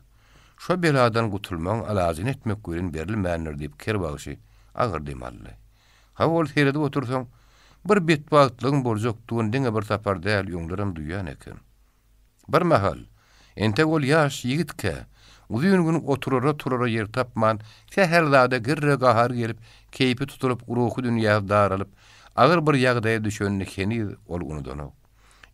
Şo beladan gutulmagyň alajyny etmek welin berilmändir diýip ker bagşy agyr dem aldy. Hawa ol seredip otursaň, bir betbagtlygyň boljakdygyny diňe bir sapar däl öňlerem duýan eken. Bir mahal, entek ol ýaş ýigitkä, uzyn gün oturara-turara ýer tapman, sähel zada girre gahary gelip, keýpi tutulyp, ruhy dünýäsi daralyp, agyr bir ýagdaýa düşenini heniz ol unudanok.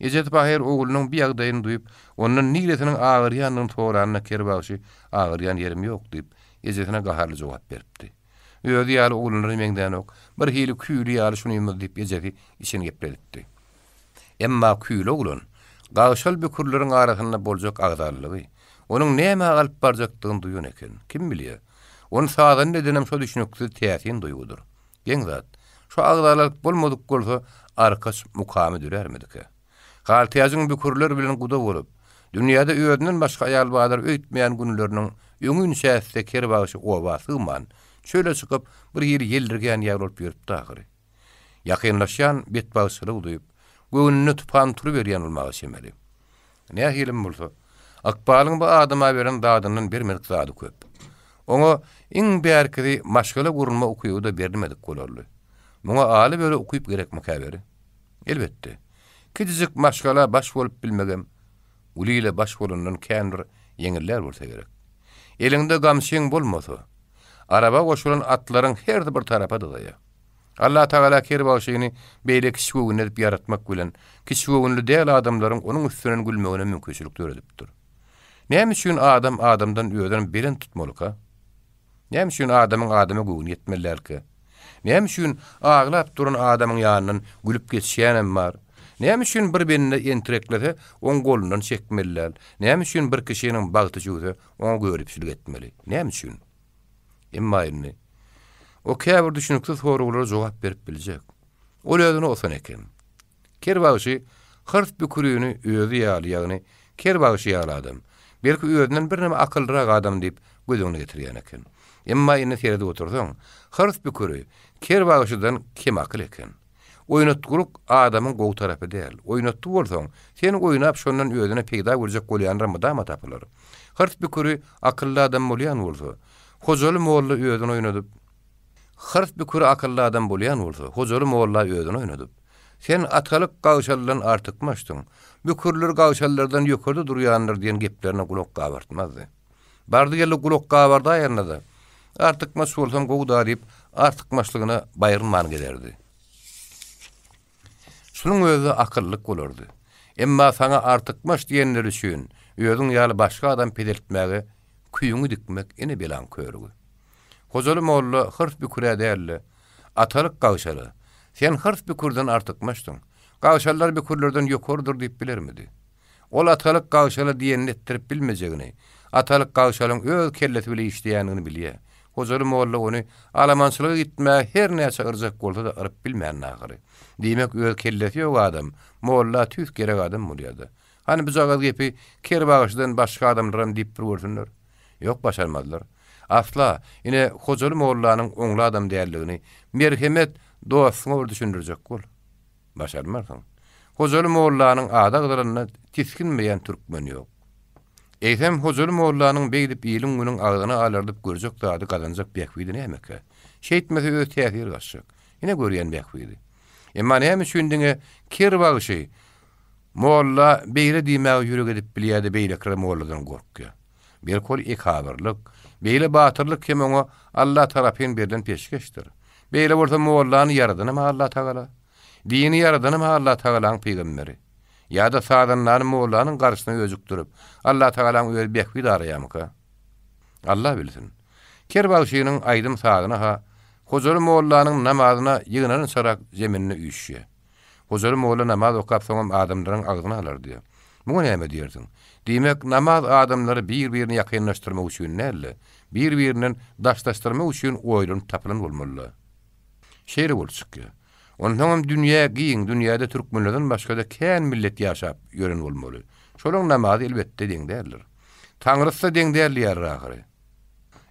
Ejesi pahyr oglunyň bu ýagdaýyny duýup, ondan niresiniň agyrýandygyny soranda ker bagşy Agyrýan ýerim ýok diýip, ejesine gaharly jogap beripdi. Özi ýaly oglanlara meňzänok, bir hili küýli ýaly şunymyz diýip ejesi içini gepledipdi. Emma küýli oglan, gagşal bükürleriň arasynda boljak agzalalygy, onuň nämä alyp barjakdygyny duýan eken. Kim bilýär, ony sazanda edenem şo düşnüksiz täsin duýgudyr. Geň zat, şo agzalalyk bolmadyk bolsa, Arkaç mukamy dörärmidikä? Haltäjiň bükürler bilen guda bolup, dünýäde özünden başga aýal bardyr öýtmeýän günleriniň öňünçäsi-de ker bagşy oba sygman, çöle çykyp, bir hili ýeldirgän ýaly bolup ýörüpdi ahyry. Ýakynlaşýan betbagtçylygy duýup, göwnünde tupan turuberýän bolmaga çemeli. Nähilem bolsa, ykbalyň bu adama beren zadyndan bermedik zady köp. Oňa iň bärkisi maşgala gurunma ukyby-da berilmedik bolarly. Muňa aly-böle ukyp gerekmikä beri? Elbetde, kiçijik maşgala baş bolup bilmegem uly ile baş bolandan kän bir ýeňil däl bolsa gerek. Eliňde gamçyň bolmasa, araba goşulan atlaryň hersi bir tarapa dyzaýar. Allatagala kerbagşyny beýle kiçigöwünli edip ýaratmak bilen, kiçigöwünli däl adamlaryň onuň üstünden gülmegine mümkinçilik döredipdir. Näme üçin adam adamdan özüni belent tutmalyka? Näme üçin adamyň adama göwni ýetmeli dälkä? Näme üçin aglap duran adamyň ýanyndan gülüp geçýänem bar? Näme üçin bir bende entireklese, oň golundan çekmeli däl? Näme üçin bir kişiniň bagty çüwse, oňa göripçilik etmeli? Näme üçin? Emma indi o käbir düşüniksiz soraglara jogap berip biljek. Ol özüne osan eken. Ker bagşy hyrs bükürini özi ýaly, ýagny ker bagşy ýaly adam, belki özünden birneme akyllyrak adam diýip göz öňüne getirýän eken. Emma indi seredip otursaň, hyrs büküri ker bagşydan kemakyl eken. Oýnatgylyk adamyň gowy tarapy däl. Oýnatgy bolsaň, sen oýnap şondan özüne peýda görjek bolýanlar mydama tapylar. Hyrs büküri akylly adam bolýan bolsa, Hojaly molla özüni oýnadyp, Hyrs büküri akylly adam bolýan bolsa, Hojaly molla özüni oýnadyp, Sen atalyk gagşalydan artykmaçsyň, bükürler gagşalylardan ýokarda durýandyr diýen geplerine gulak gabartmazdy. Bardy-geldi gulak gabardaýanda-da, Artykmaç bolsam gowy-da diýip, artykmaçlygyna baýrynman gezerdi. Şunuň özi akyllyk bolardy. Emma saňa artykmaç diýenleri üçin özüň ýaly başga adam pezeltmäge küýüňi dikmek ine belaň körügi. Hojaly molla hyrs bükürä däl-de, Atalyk gagşala, Sen hyrs bükürden artykmaçsyň. Gagşallar bükürlerden ýokarydyr diýip bilermidi? Ol Atalyk gagşala diýenini etdirip bilmejegini, Atalyk gagşalyň öz kellesi bile işleýändigini bilýär. Hojaly molla ony alamançylyga gitmäge her näçe yrjak bolsa-da yryp bilmändi ahyry. Diýmek, öz kellesi ýok adam, molla tüýs gerek adam bolýar-da. Hany bujagaz gepi Kerbagşydan başga adamlaram diýip bir görsünler. Ýok, başarmazlar. Asla, ine, Hojaly mollanyň oňly adam däldigini, merhemet, dostuňa bir düşündirjek bol. Başarmarsyň. Hojaly mollanyň ady agzalanda tisginmeýän türkmen ýok. Eýsem, Hojaly mollanyň beýdip iliň-günüň agzyny alardyp görjek zady gazanjak bähbidi nämekä? Şeýtmese öz täsiri gaçjak. Ine görýän bähbidi. Emma näme üçin diňe ker bagşy molla beýle diýmäge ýürek edip bilýär-de beýlekiler molladan gorkýar? Belki ol ekabyrlyk, beýle batyrlyk hem oňa Alla tarapyn berlen peşgeşdir. Beýle bolsa mollany ýaradanam Allatagala. Dini ýaradanam-a Allatagalaň pygamberi. Ýa-da sazandany mollanyň garşysyna öjükdirip, Allatagalaň özi bähbit araýamyka? Alla bilsin. Ker bagşynyň aýdym-sazyna-ha Hojaly mollanyň namazyna ýygnanynçarak zeminde üýşýä. Hojaly molla namaz okap soňam adamlaryň agzyny alardýa. Muňa näme diýersiň? Diýmek, namaz adamlary bir-birine ýakynlaşdyrmak üçin däl-de, bir-birinden daşlaşdyrmak üçin oýlanyp tapylan bolmaly-da. Şeýle bolup çykýa. Onsoňam dünýä giň, dünýäde türkmenlerden başga-da kän millet ýaşap ýören bolmaly. Şolaň namazy elbetde deň däldir. Taňrysy-da deň däl diýerler ahyry.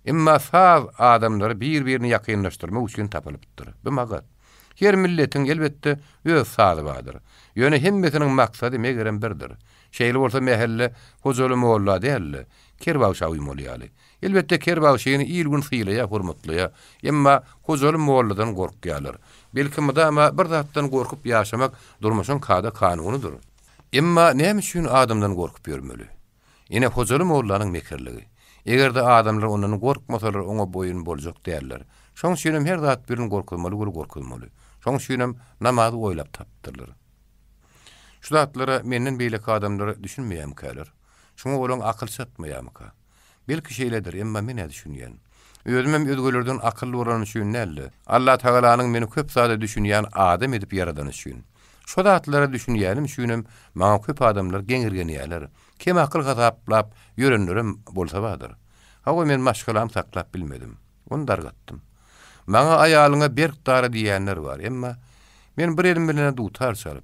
Emma saz adamlary bir-birine ýakynlaşdyrmak üçin tapylypdyr. Bu magat. Her milletiň, elbetde, öz sazy bardyr. Ýöne hemmesiniň maksady, megerem, birdir. Şeýle bolsa mähelle Hojaly molla däl-de, ker bagşa uýmaly ýaly. Elbetde, ker bagşyny il-gün sylaýar, hormatlaýar. Emma Hojaly molladan gorkýarlar. Belki, mydama bir zatdan gorkup ýaşamak durmuşyň kada-kanunydyr. Emma näme üçin adamdan gorkup ýörmeli? Ine, Hojaly mollanyň mekirligi. Eger-de adamlar ondan gorkmasalar, oňa boýun boljak däller. Şoň üçinem her zat bilen gorkuzmaly güli gorkuzmaly. Şoň üçinem namazy oýlap tapypdyrlar. Şu zatlara menden beýleki adamlar düşünmeýärmikäler? Şuňa olaň akyly çatmaýarmyka? Belki şeýledir, emma men-ä düşünýän. Özümem özgelerden akylly bolanym üçin däl-de, Allatagalanyň meni köp zada düşünýän adam edip ýaradany üçin. Şo zatlara düşünýänim üçinem maňa köp adamlar geňirgenýärler, kemakyl hasaplap ýörenlerem bolsa bardyr. Hawa, men maşgalamy saklap bilmedim. Ony dargatdym. Maňa aýalyňa berk dara diýýänler bar, emma men bir elim bilen-ä dutar çalyp,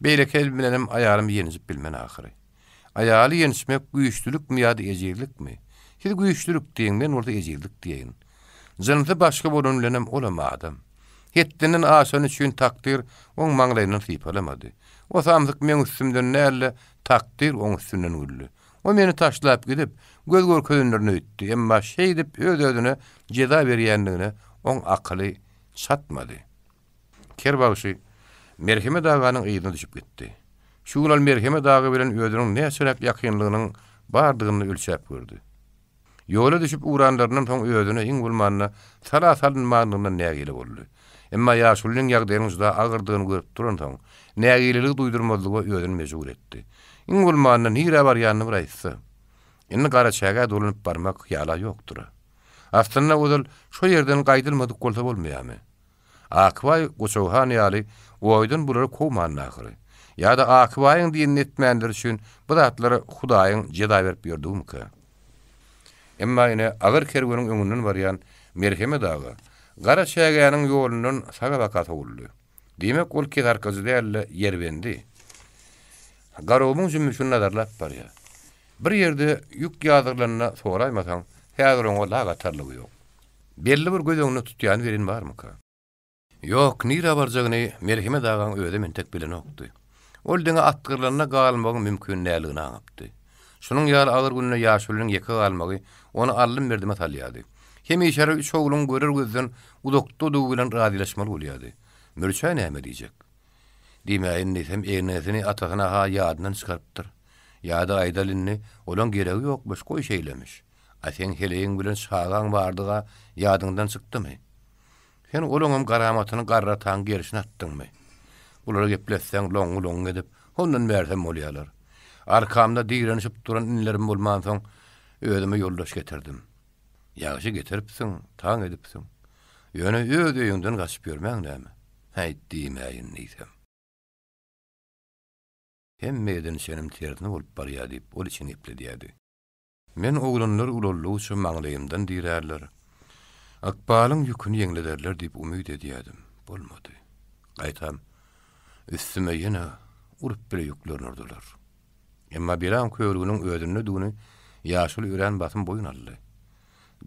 beýleki elim bilenem aýalymy ýenjip bilmen ahyry. Aýaly ýençmek güýçlülikmi ýa-da ejizlikmi? Siz güýçlülik diýiň, men bolsa ejizlik diýeýin. Jynsy başga bolan bilenem olam adam. Hetdinden aşany üçin takdyr oň maňlaýyndan sypalamady. O samsyk meň üstümden däl-de, takdyr oň üstünden güldi. O meni taşlap gidip, göz görkezenlerini öýtdi, emma şeýdip öz-özüne jeza berýändigine oň akyly çatmady. Ker bagşy Merhemet aganyň yzyna düşüp gitdi. Şu gün ol Merhemet aga bilen özüniň näçeräk ýakynlygynyň bardygyny ölçäp gördi. Ýola düşüp ugranlaryndan soň özüne iň bolmanda sala salynmandygyndan nägile boldy. Emma ýaşulynyň ýagdaýynyň juda agyrdygyny görüp duransoň, nägileligi duýdurmazlyga özüni mejbur etdi. Iň bolmanda nirä barýanyny bir aýtsa. Indi Garaçägä dolanyp barmak hyýala ýokdur-a. Aslynda ozal şo ýerden gaýdylmadyk bolsa bolmaýarmy? Akbaý Goçag han ýaly oýdan bulary kowmandy ahyry. Ýa-da Akbaýyň diýenini etmänleri üçin bu zatlara Hudaýyň jeza berip ýördügimikä? Emma ine, agyr kerweniň öňünden barýan Merhemet aga gara çägäniň ýolundan saga baka sowuldy. Diýmek, ol kesarkajy däl-de, ýerbendi. Garagumuň jümmüşini nazarlap barýar. Bir ýerde ýük ýazyrylanyny soraýmasaň, häzir oňa lak atarlygy ýok. Belli bir göz öňünde tutýany welin barmyka? Ýok, nirä barjagyny Merhemet agaň özem entek bilenokdy. Ol diňe at gyrlanda galmagyň mümkin däldigini aňypdy. Şunuň ýaly agyr günde ýaşulynyň ýeke galmagy ony aldym-berdime salýardy. Hemişere üç ogluň görer gözden uzakdadygy bilen razylaşmaly bolýardy. Mürçä näme diýjek? Diýmäýin diýsem, enesini, atasyny-ha ýadyndan çykarypdyr. Ýa-da aýdaly indi, olaň geregi ýokmuş, goý şeýlemiş. A seň heleýiň bilen çagaň bardyg-a ýadyňdan çykdymy? Sen olaňam garamatyny garry ataň gerşine atdyňmy? Bulara gepletseň, loňňy-loňňy edip, hondan bärsem bolýarlar. Arkamda direnişip duran inilerim bolmansoň, özüme ýoldaş getirdim. Ýagşy getiripsiň, taň edipsiň. Ýöne öz öýüňden gaçyp ýörmäň näme? Häýt diýmäýin diýsem. Hemme eden-içenim tersine bolup barýar diýip, ol içini gepledýärdi. Men oglanlar ulaldygyça maňlaýymdan dirärler, ykbalyň ýüküni ýeňlederler diýip umyt edýärdim. Bolmady. Gaýtam, üstüme ýene urup bile ýüklerini urdular. Emma belaň körüginiň özündedigini ýaşuly örän basym boýun aldy.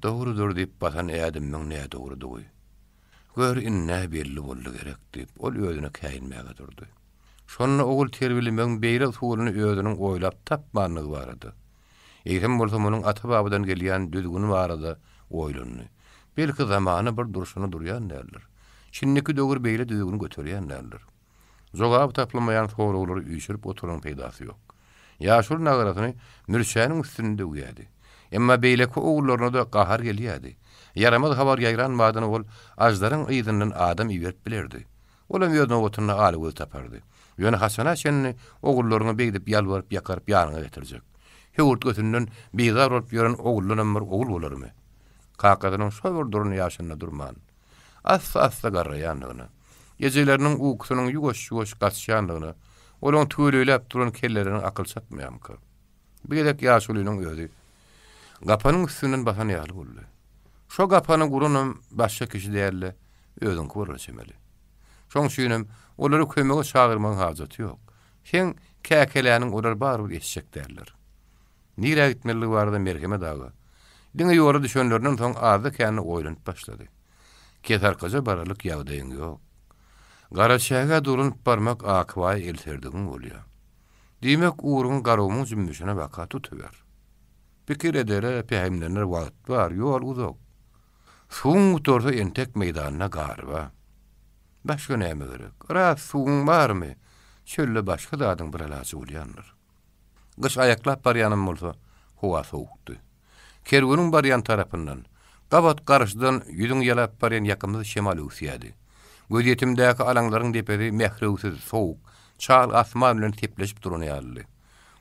Dogrudyr diýip basan ädimimiň nädogrudygy. Gör, ind-ä belli boldy gerek diýip, ol özüne käýinmäge durdy. Şonda ogul terbiýelemegiň beýle usulyny özüniň oýlap tapmandygy barada, eýsem bolsa munuň ata-babadan gelýän düzgüni barada oýlandy. Belki zamana bir durşuna durýan däldir. Şindiki döwür beýle düzgüni göterýän däldir. Jogaby tapylmaýan soraglary üýşürip oturanyň peýdasy ýok. Ýaşuly nagarasyny mürçäniň üstünde döwýärdi. Emma beýleki ogullaryna-da gahar gelýärdi. Ýaramaz habar ýaýran badyna ol Aždaryň yzyndan adam iberip bilerdi. Olam öz nobatynda aly göz tapardy. Ýöne haçana çenli ogullaryňa beýdip ýalbaryp-ýakaryp ýanyňa getirjek? Höwürtgesinden bizar bolup ýören oguldanam bir ogul bolarmy? Kakasynyň şo bir duran ýaşynda durman, assa-assa garraýandygyna, ejeleriniň ukusynyň ýuwaş-ýuwaş gaçýandygyna olaň tüweleýläp duran kelleleriniň akyl çatmaýarmyka? Bir gezek ýaşulynyň özi gapanyň üstünden basan ýaly boldy. Şo gapany guranam başga kişi däl-de, özüňki bolara çemeli. Şoň üçinem olary kömege çagyrmagyň hajaty ýok. Seň käkeläniň olar barybir eşitjek däldir. Nirä gitmelidigi barada Merhemet aga, diňe ýola düşenlerinden soň azda-kände oýlanyp başlady. Kesarkaja bararlyk ýagdaýyň ýok. Garaçägä dolanyp barmak Akybaýa elserdigiň bolýar. Diýmek, ugruňy Garagumuň jümmüşine baka tutuber. Pikir edere, pähimlenere wagt bar, ýol uzak. Suwuň gutarsa entek meýdanda gar bar. Başga näme gerek? Ras suwuň barmy, çölde başga zadyň bir alajy bolýandyr. Gyş aýaklap barýanam bolsa, howa sowukdy. Kerweniň barýan tarapyndan, gabat garşydan ýüzüňi ýalap barýan ýakymsyz şemal öwüsýärdi. Gözýetimdäki alaňlaryň depesi mährewsiz, sowuk, çal asman bilen sepleşip duran ýalydy.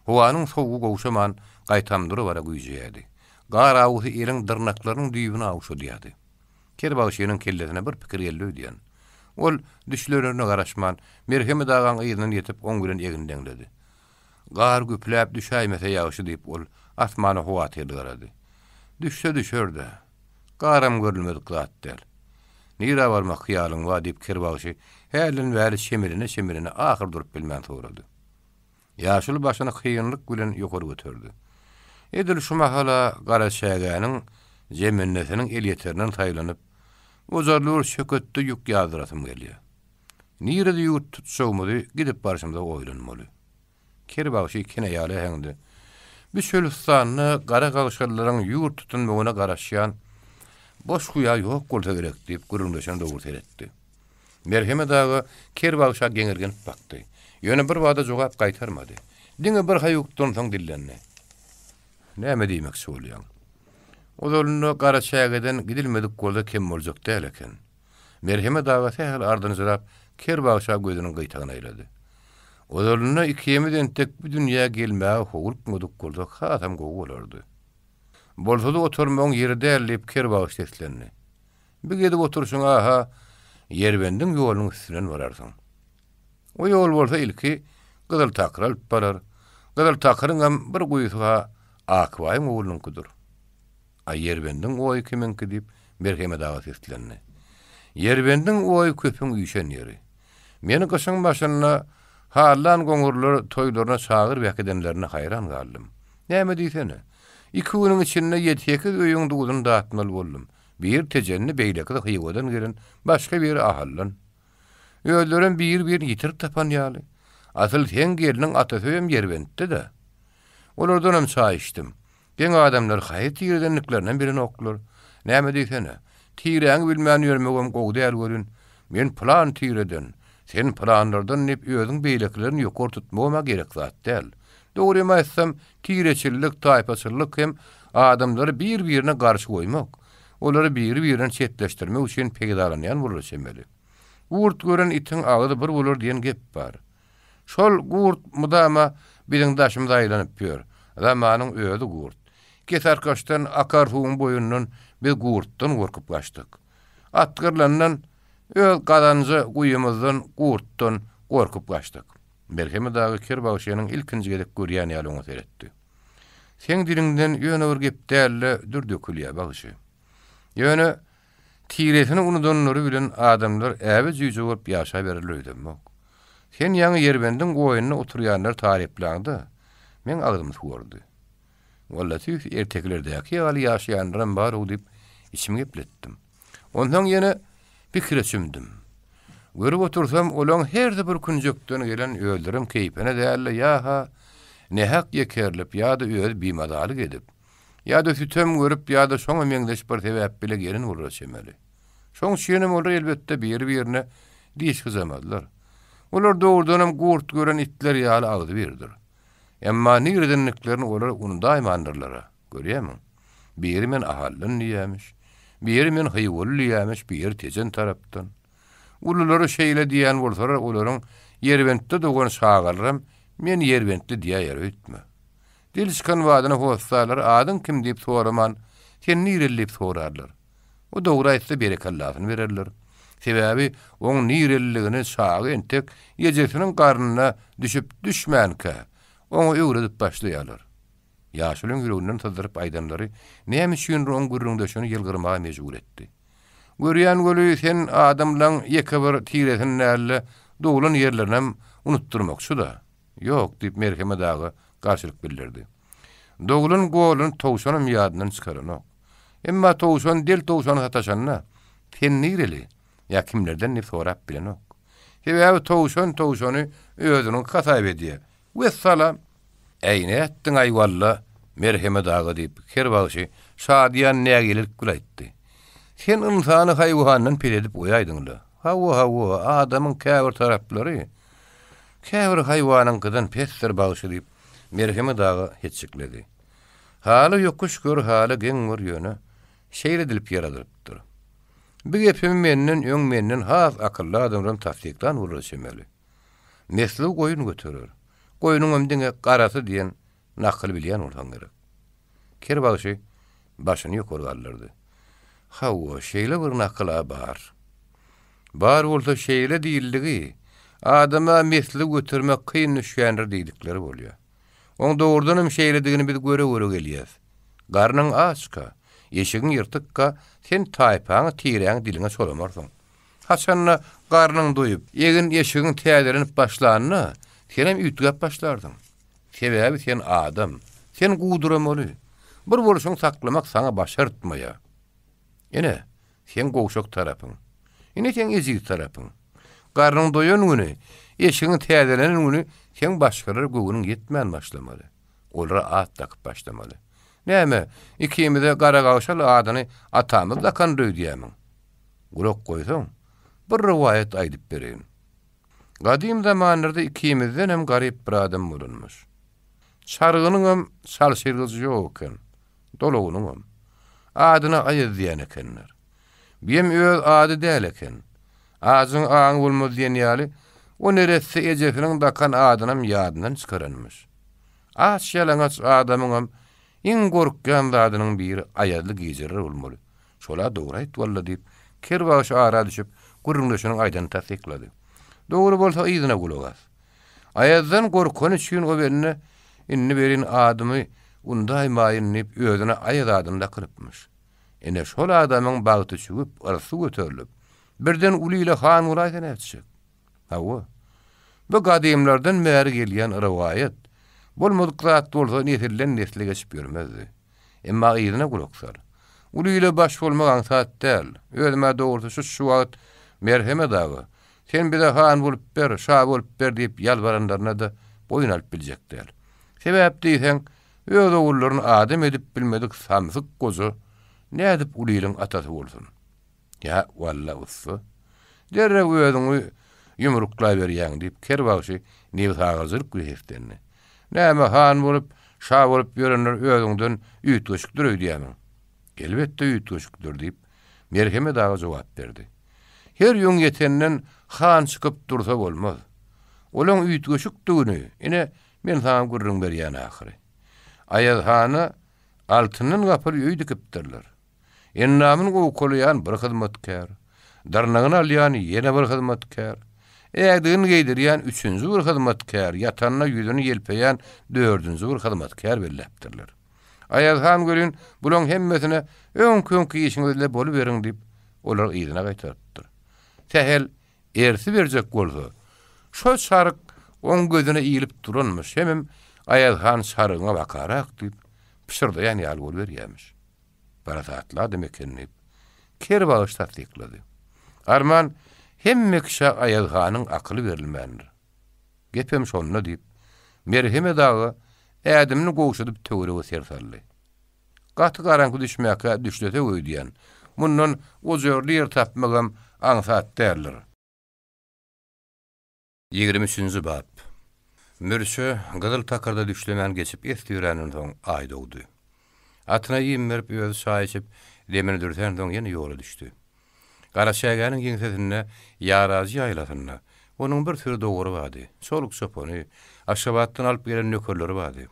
Howanyň sowugy gowşaman, gaýtam dura-bara güýjeýärdi. Gar awusy eliň dyrnaklarynyň düýbüni awuşadýardy. Ker bagşynyň kellesine bir pikir geldi öýdýän. Ol düşlerine garaşman, Merhemet agaň yzyndan ýetip, oň bilen egin deňledi. Gar güpläp düşäýmese ýagşy diýip, ol asmana howatyrly garady. Düşse düşer-dä. Garam görülmedik zat däl. Nirä barmak hyýalyň bar diýip, ker bagşy hälden bäri çemelene-çemelene ahyr durup bilmän sorady. Ýaşuly başyny kynlyk bilen ýokary göterdi. Edil şu mahala Garaçägäniň jemendesiniň elýeterinden saýlanyp, ojarly bir çöketde ýük ýazdyrasym gelýär. Nirede ýurt tutjagymyzy gidip barşymyza oýlanmaly. Ker bagşy kinaýaly äheňde, Bu çölüstanda gara gagşalylaryň ýurt tutunmagyna garaşýan boş guýa ýok bolsa gerek diýip, gürrüňdeşine dogry seretdi. Merhemet aga ker bagşa geňirgenip bakdy. Ýöne birbada jogap gaýtarmady. Diňe bir haýukdan soň dillendi. Näme diýmekçi bolýaň? Ozalynda Garaçägeden gidilmedik bolsa kem boljak däl eken. Merhemet aga sähel ardynjyrap, ker bagşa gözüniň gyýtagyny aýlady. Ozalynda ikimiz entek bu dünýä gelmäge howlukmadyk bolsak hasam gowy bolardy. Bolsa-da oturmagyň ýeri däl diýip ker bagşy seslendi. Bir gezip oturyşyňa-ha Ýerbendiň ýolunyň üstünden bararsyň. O ýol bolsa ilki Gyzyl takyra alyp barar. Gyzyl takyryňam bir guýusy-ha Akbaýyň oglunyňkydyr. A Ýerbendiň oýy kimiňki diýip, Merhemet aga seslendi. Ýerbendiň oýy köpüň üýşen ýeri. Meni gyşyň başynda Hallan goňurlar toýlaryna çagyryp äkidenlerine haýran galdym. Näme diýsene. Iki günüň içinde ýedi-sekiz öýüň duzuny datmaly boldum. Biri Tejenli, beýlekisi Hywadan gelen, başga biri Ahaldan. Özlerem biri-birini ýitirip tapan ýaly. Asyl seň gelniň Atasöýem Ýerbentde-dä. Olardanam çaý içdim. Geň adamlar haýsy tiredendiklerinem bilenoklar. Näme diýsene, tiräňi bilmän ýörmegem gowy däl welin, men pylan tireden, sen pylanlardan diýip özüň beýlekilerini ýokary tutmagam-a gerek zat däl. Dogrymy aýtsam, tireçillik, taýpaçyllyk hem adamlary bir-birine garşy goýmak, olary biri-birinden çetleşdirmek üçin peýdalanýan bolara çemeli. Gurt gören itiň agzy bir bolar diýen gep bar. Şol gurt mydama biziň daşymyza aýlanyp ýör. Zamanyň özi gurt. Kesarkaçdan akar suwuň boýundan biz gurtdan gorkup gaçdyk. At gyrlandan, öz gazanja guýymyzdan gurtdan gorkup gaçdyk. Merhemet aga ker bagşynyň ilkinji gezek görýän ýaly oňa seretdi. Seň diliňden ýöne bir gep däl-de, dür dökülýär, bagşy. Ýöne Tiresini unudanlary bilen adamlar äbe-jüýje bolup ýaşabererler öýdemok. Sen ýaňy Ýerbendiň goýnunda oturýanlary taryplaňda, meň agzym suwardy. Walla tüýs ertekilerdäki ýaly ýaşaýanlaram bar-ow diýip, içimi gepletdim. Onsoň ýene pikire çümdüm. Görüp otursam, olaň hersi bir künjekden gelen özlerem keýpine däl-de, ýa-ha nähak ýekerilip, ýa-da özi bimazalyk edip, Ýa-da sütem görüp, ýa-da şoňa meňzeş bir sebäp bile gelin bolara çemeli. Şoň üçinem olar elbetde biri-birine diş gyjamazlar. Olar dogrudanam gurt gören itler ýaly agzybirdir. Emma niredendiklerini olar unudaýmandyrlar-a, görýärmiň? Biri men Ahaldan diýýämiş, biri men Hywaly diýýämiş, biri Tejen tarapdan. Ululary şeýle diýýän bolsalar, olaryň Ýerbentde dogan çagalaram men Ýerbentli diýäýer öýtme. Dil çykan badyna hossarlary adyň kim diýip soraman, sen nireli diýip sorarlar. O dogry aýtsa berekellasyny bererler. Sebäbi oň nireliligini çaga entek ejesiniň garnynda düşüp-düşmänkä, oňa öwredip başlaýarlar. Ýaşulyň ýüreginden syzdyryp aýdanlary näme üçindir oň gürrüňdeşini ýylgyrmaga mejbur etdi. Görýän weli sen adamlaň ýeke bir tiresini däl-de, doglan ýerlerinem unutdyrmakçy-da. Ýok, diýip, Merhemet aga garşylyk bildirdi. Doglan goluny towşanam ýadyndan çykaranok. Emma towşan del towşana sataşanda, Sen nireli? ýa kimlerden diýip sorap bilenok. Sebäbi towşan towşany özüniňki hasap edýär. Wessalam! Äý, nätdiň-aý walla, Merhemet aga, diýip, ker bagşy şadyýan nägilelik bilen aýtdy. Sen ynsany haýwandan pes edip goýaýdyň-la. Hawa, hawa, adamyň käbir taraplary käbir haýwanyňkydan pesdir, bagşy, diýip, Merhemet aga hetjikledi. Haly ýokuş gör, haly geň gör, ýöne şeýle edilip ýaradylypdyr. Bu gepimi menden öň menden has akylly adamlaram tassyklan bolara çemeli. Mesli goýun göterer. Goýnuňam diňe garasy diýen nakyly bilýän bolsaň gerek. Ker bagşy başyny ýokary galdyrdy. Hawa, şeýle bir nakyl-a bar. Bar bolsa şeýle diýildigi, adama mesli götermek kyn düşýändir diýdikleri bolýar. Oň dogrudanam şeýledigini biz göre-göre gelýäs. Garnyň açka, eşigiň ýyrtykka sen taýpaňy, tiräňi diliňe çolamarsyň. Haçanda garnyň doýup, egin-eşigiň täzelenip başlanda, senem üýtgäp başlarsyň. Sebäbi sen adam. Sen guwduramaly. Bir bolşuňy saklamak saňa başartmaýar. Ine, seň gowşak tarapyň. Ine seň ejiz tarapyň. Garnyň doýan güni, eşigiň täzelenen güni seň başgalara göwnüň ýetmän başlamaly. Olara at dakyp başlamaly. Näme, ikimize Garagagşal adyny atamyz dakandyr öýdýämiň? Gulak goýsaň, bir rowaýat aýdyp bereýin. Gadym zamanlarda ikimizdenem garyp bir adam bolanmyş. Çargynyňam çalşyrgyjy ýok eken, dolagynyňam. Adyna Aýaz diýen ekenler. Biem öz ady däl eken. Ajyň aňy bolmaz diýen ýaly, o neresse ejesiniň dakan adynam ýadyndan çykaranmyş. Aç-ýalaňaç adamyňam iň gorkýan zadynyň biri aýazly gijeler bolmaly. Şol-a dogry aýt walla, diýip, ker bagşy ara düşüp, gürrüňdeşiniň aýdanyny tassyklady. Dogry bolsa yzyna gulak as. Aýazdan gorkany üçin o bende indi welin adymy undaýmaýyn diýip, özüne Aýaz adyny dakynypmyş. Ine, şol adamyň bagty çüwüp, yrsy göterilip, birden uly ile han bolaýsa nätjek? Hawa. Bu gadymlardan bäri gelýän rowaýat. Bolmadyk zat bolsa nesilden-nesle geçip ýörmezdi. Emma yzyna gulak sal. Uly ile baş bolmak aňsat däl. Özüm-ä dogrusy şu-şu wagt Merhemet aga, sen bize han bolup ber, şa bolup ber diýip ýalbaranlaryna-da boýun alyp biljek däl. Sebäp diýseň, öz ogullaryny adam edip bilmedik samsyk goja nädip uly iliň atasy bolsun? Ýa, walla, ussa, derrew özüňi ýumruklaberýäň, diýip, ker bagşy nebsagyryjylyk bilen seslendi. Näme, han bolup, şa bolup ýörenler özüňden üýtgeşikdir öýdýämiň? Elbetde, üýtgeşikdir, diýip, Merhemet aga jogap berdi. Her ýüň ýetenden han çykyp dursa bolmaz. Olaň üýtgeşikdigini, ine, men saňa gürrüň berýän ahyry. Aýaz hana altyndan gapyly öý dikipdirler. Endamyny owkalaýan bir hyzmatkär, dyrnagyny alýan ýene bir hyzmatkär, ädigini geýdirýän üçünji bir hyzmatkär, ýatanda ýüzüni ýelpeýän dördünji bir hyzmatkär belläpdirler. Aýazhan welin bulaň hemmesine öňki-öňki işiňizle boluberiň diýip, olary yzyna gaýtarypdyr. Sähel ersi berjek bolsa, şo çaryk oň gözüne ilip duranmyş hemem Aýazhan çarygyňa bakarak diýip, pyşyrdaýan ýaly boluberýärmiş. Parasatly adam eken diýip, ker bagyş tassyklady. Arman, hemme kişä Aýaz hanyň akyly berilmändir. Gepem şonda diýip, Merhemet aga ädimini gowşadyp töwerege ser saldy. Gaty garaňky düşmäkä düşlesek öýdýän. Mundan ojarly ýer tapmagam aňsat däldir. Ýigrimi üçünji bap. Mürçe gyzyl takyrda düşlemän geçip esli ýöränden soň Aý dogdy. Atyna iým berip, özi çaý içip, demini dürsänsoň ýene ýola düşdi. Garaçägäniň ýeňsesinde Ýarajy ýaýlasynda onuň bir süri dowary bardy, çoluk-çopany, Aşgabatdan alyp gelen nökerleri bardy.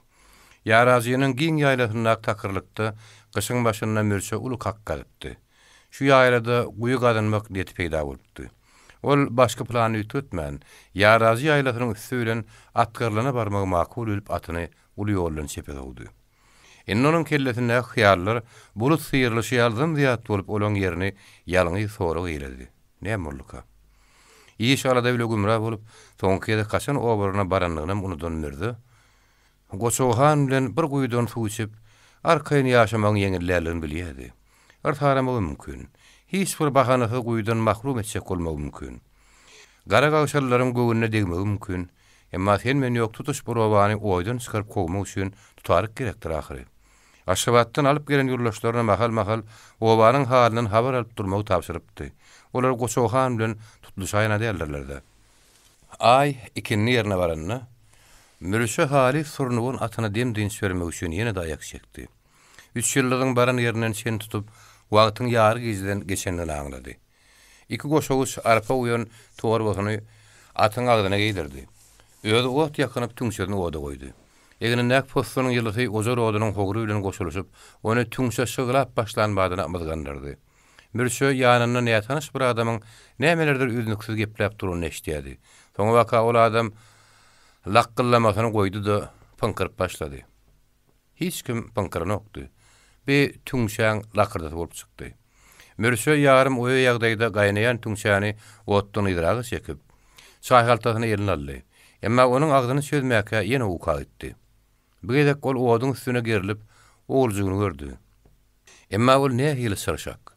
Ýarajynyň giň ýaýlasyndaky takyrlykda gyşyň başynda Mürçe uly kak gazypdy. Şu ýaýlada guýy gazynmak niýeti peýda bolupdy. Ol başky planyny üýtgetmän, Ýarajy ýaýlasynyň üsti bilen Atgarlana barmagy makul bilip atyny uly ýoldan çepe sowdy. Indi onuň kellesindäki hyýallar bulut syrylyşy ýaly zym-zyýat bolup olaň ýerini ýalňyz sorag eýledi, Näme bolduka? Iş-alada bile gümra bolup, soňky gezek haçan obalaryna barandygynam unudan Mürze, Goçag han bilen bir guýudan suw içip, arkaýyn ýaşamagyň ýeňil däldigini bilýärdi. Yrsaramagy mümkin. Hiç bir bahanasyz guýudan mahrum etjek bolmagy mümkin. Gara gagşalylaryň göwnüne degmegi mümkin. Emma sen-men ýok tutuş bir obany oýdan çykaryp kowmak üçin tutaryk gerekdir ahyry. Aşgabatdan alyp gelen ýurlaşlaryna mahal-mahal obanyň halyndan habar alyp durmagy tabşyrypdy. Olar Goçag han bilen tutluşaýan-a däldirler-dä. Aý ikindi ýerine baranda, Mürşe halys surnugan atyna dem-dynç bermek üçin ýene-de aýak çekdi. Üç ýyldyzyň baran ýerinden çen tutup, wagtyň ýary gijeden geçendigini aňlady. Iki goşawuç arpa guýan torbasyny atyň agzyna geýdirdi. Özi ot ýakynyp, tüňçesini oda goýdy. Egnindäki possunyň ýylysy ojar odunyň howry bilen goşulyşyp, ony tüňçe şyglap başlan badyna myzgandyrdy. Mürçe ýanynda nätanyş bir adamyň nämelerdir üznüksiz gepläp duranyny eşidýärdi. Soňabaka ol adam lakgyllamasyny goýdy-da, pyňkyryp başlady. Hiç kim pyňkyranokdy. Bi tüňçäň lakyrdysy bolup çykdy. Mürçe ýarym oýa ýagdaýda gaýnaýan tüňçäni otdan yzraga çekip, çaýhaltasyny eline aldy. Emma onuň agzyny çözmäkä ýene uka gitdi. Bu gezek ol oduň üstüne gerilip, oguljygyny gördi. Emma ol nähili çyrşak.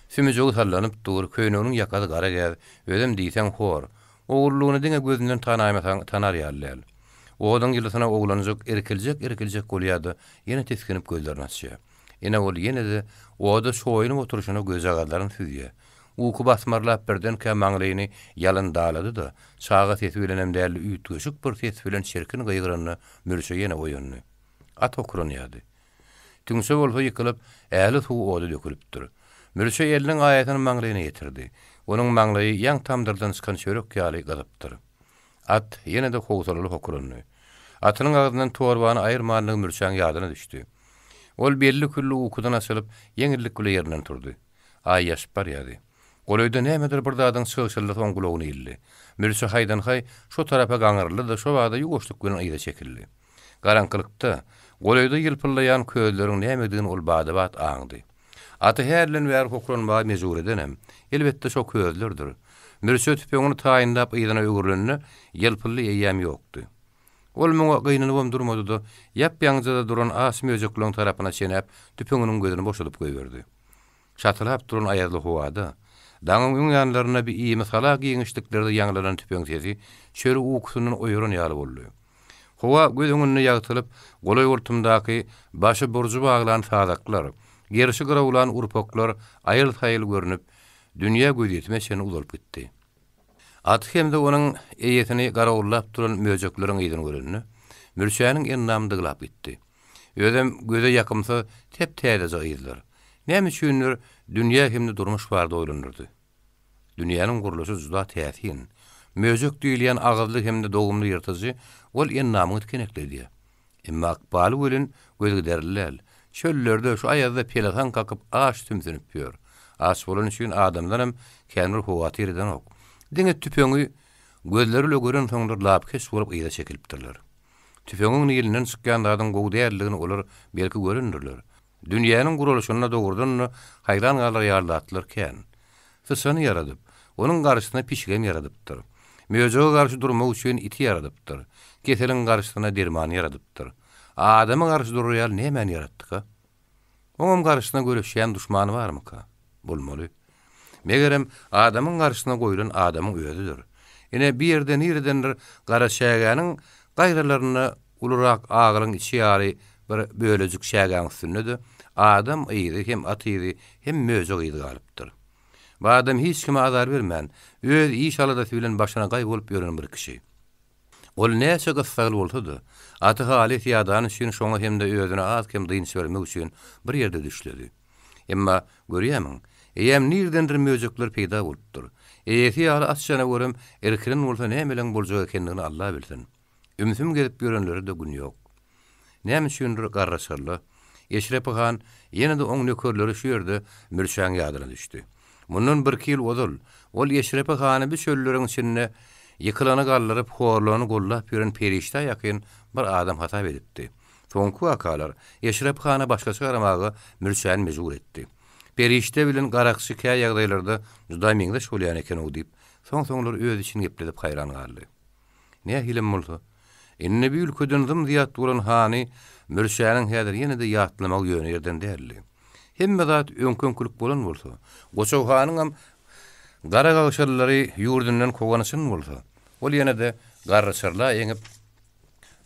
Sümüjegi sallanyp dur, köýneginiň ýakasy gara gäz, özem diýseň hor. Ogullygyny diňe gözünden tanaýmasaň tanar ýaly däl. Oduň ýylysyna oglanjyk irkiljek-irkiljek bolýar-da, ýene tisginip gözlerini açýar. Ine ol ýene-de oda çoýunyp oturyşyna gözjagazlaryny süzýär. Uky basmarlap birdenkä maňlaýyny ýalyn dalady-da, çaga sesi bilenem däl-de üýtgeşik bir ses bilen çirkin gygyranda Mürçe ýene oýandy. At okranýardy. Tüňçe bolsa ýykylyp, ähli suw oda dökülipdir. Mürçe eliniň aýasyny maňlaýyna ýetirdi. Onuň maňlaýy ýaň tamdyrdan çykan çörek ýaly gyzypdyr. At ýene-de howsalaly hokurandy. Atynyň agzyndan torbany aýyrmandygy Mürçäň ýadyna düşdi. Ol belli-külli ukudan açylyp, ýeňillik bile ýerinden turdy. Aý ýaşyp barýardy. Golaýda nämedir bir zadyň çygşyldysy oň gulagyna ildi. Mürçe haýdan-haý şo tarapa gaňryldy-da, şobada ýuwaşlyk bilen yza çekildi. Garaňkylykda, golaýda ýylpyldaýan közleriň nämedigini ol bada-bat aňdy. Aty hälden bäri hokranmaga mejbur edenem, elbetde, şo közlerdir. Mürçe tüpeňini taýynlap yzyna öwrülende, ýylpyldy eýýäm ýokdy. Ol muňa gynanybam durmady-da, ýap-ýaňyja-da duran aç möjekleň tarapyna çenäp, tüpeňiniň gözüni boşadyp goýberdi. Çatylap duran aýazly howada, daňyň öň ýanlarynda bi imi-sala giňişliklerde ýaňlanan tüpeň sesi çöli ukusyndan oýaran ýaly boldy. Howa göz öňünde ýagtylyp, golaý-goltumdaky başy burjy baglan sazaklar, gerşi gyrawlan urpaklar aýyl-saýyl görnüp, dünýä gözýetime çenli uzalyp gitdi. Aty hem-de onuň eýesini garawullap duran möjekleriň yzyny görende, Mürçäniň endamy dyglap gitdi. Özem göze ýakymsyz tep-täzeje yzlar. Näme üçindir, dünýä hem-de durmuş barada oýlandyrdy. Dünýäniň gurluşy juda täsin. Möjek diýilýän agyzly hem-de dogumly ýyrtyjy ol endamyňy tikenekledýär. Emma ykbaly welin gözgiderli däl. Çöllerde, şu aýazda pelesaň kakyp aç sümsünip ýör. Aç bolany üçin adamdanam kän bir howatyr edenok. Diňe tüpeňi gözleri bile görensoňlar lapykeç bolup yza çekilipdirler. Tüfeňiň nilinden çykýan zadyň gowy däldigini olar belki görendirler. Dünýäniň guralyşynda dogrudan-da haýran galar ýaly zatlar kän. Syçany ýaradyp, onuň garşysyna pişigem ýaradypdyr. Möjege garşy durmak üçin iti ýaradypdyr. Keseliň garşysyna dermany ýaradypdyr. Adama garşy durar ýaly nämäni ýaratdyka? Oňam garşysyna göreşýän duşmany barmyka? Bolmaly. Megerem, adamyň garşysyna goýlan adamyň özüdir. Ine, bir ýerde niredendir Garaçägäniň gaýralarynda ulurak agylyň içi ýaly bir bölejik çägäň üstünde-de adam yzy hem at yzy hem möjek yzy galypdyr. Bu adam hiç kime azar bermän, öz iş-aladasy bilen başyna gaý bolup ýören bir kişi. Ol näçe gyssagly bolsa-da, aty halys ýadany üçin şoňa hem-de özüne az-kem dynç bermek üçin bir ýerde düşledi. Emma, görýärmiň, Eýýäm nirdendir möjekler peýda bolupdyr. Eýesi ýaly aç janawerem irkilen bolsa nämeleň boljak ekenligini Alla bilsin. Ümsüm gezip ýörenlere-de gün ýok. Näme üçindir Garraçarla, Eşrepi han, ýene-de oň nökerleri şu ýerde Mürçäň ýadyna düşdi. Mundan birki ýyl ozal, ol Eşrepi hany bu çölleriň içinde ýykylany galdyryp, horlany gollap ýören perişdä ýakyn bir adam hasap edipdi. Soňky wakalar Eşrepi hana başgaça garamaga Mürçäni mejbur etdi. Perişde bilen garakçy kä ýagdaýlarda juda meňzeş bolýan eken-ow diýip, soň-soňlar öz içini gepledip haýran galdy. Nähilem bolsa, indi bu ülkeden zym-zyýat bolan hany Mürçäniň häzir ýene-de ýatlamagy ýöne ýerden däldi. Hemme zat öňki-öňkülik bolan bolsa, Goçag hanyňam garagagşalylary ýurdundan kowany çyn bolsa, ol ýene-de Garryçarla eňip,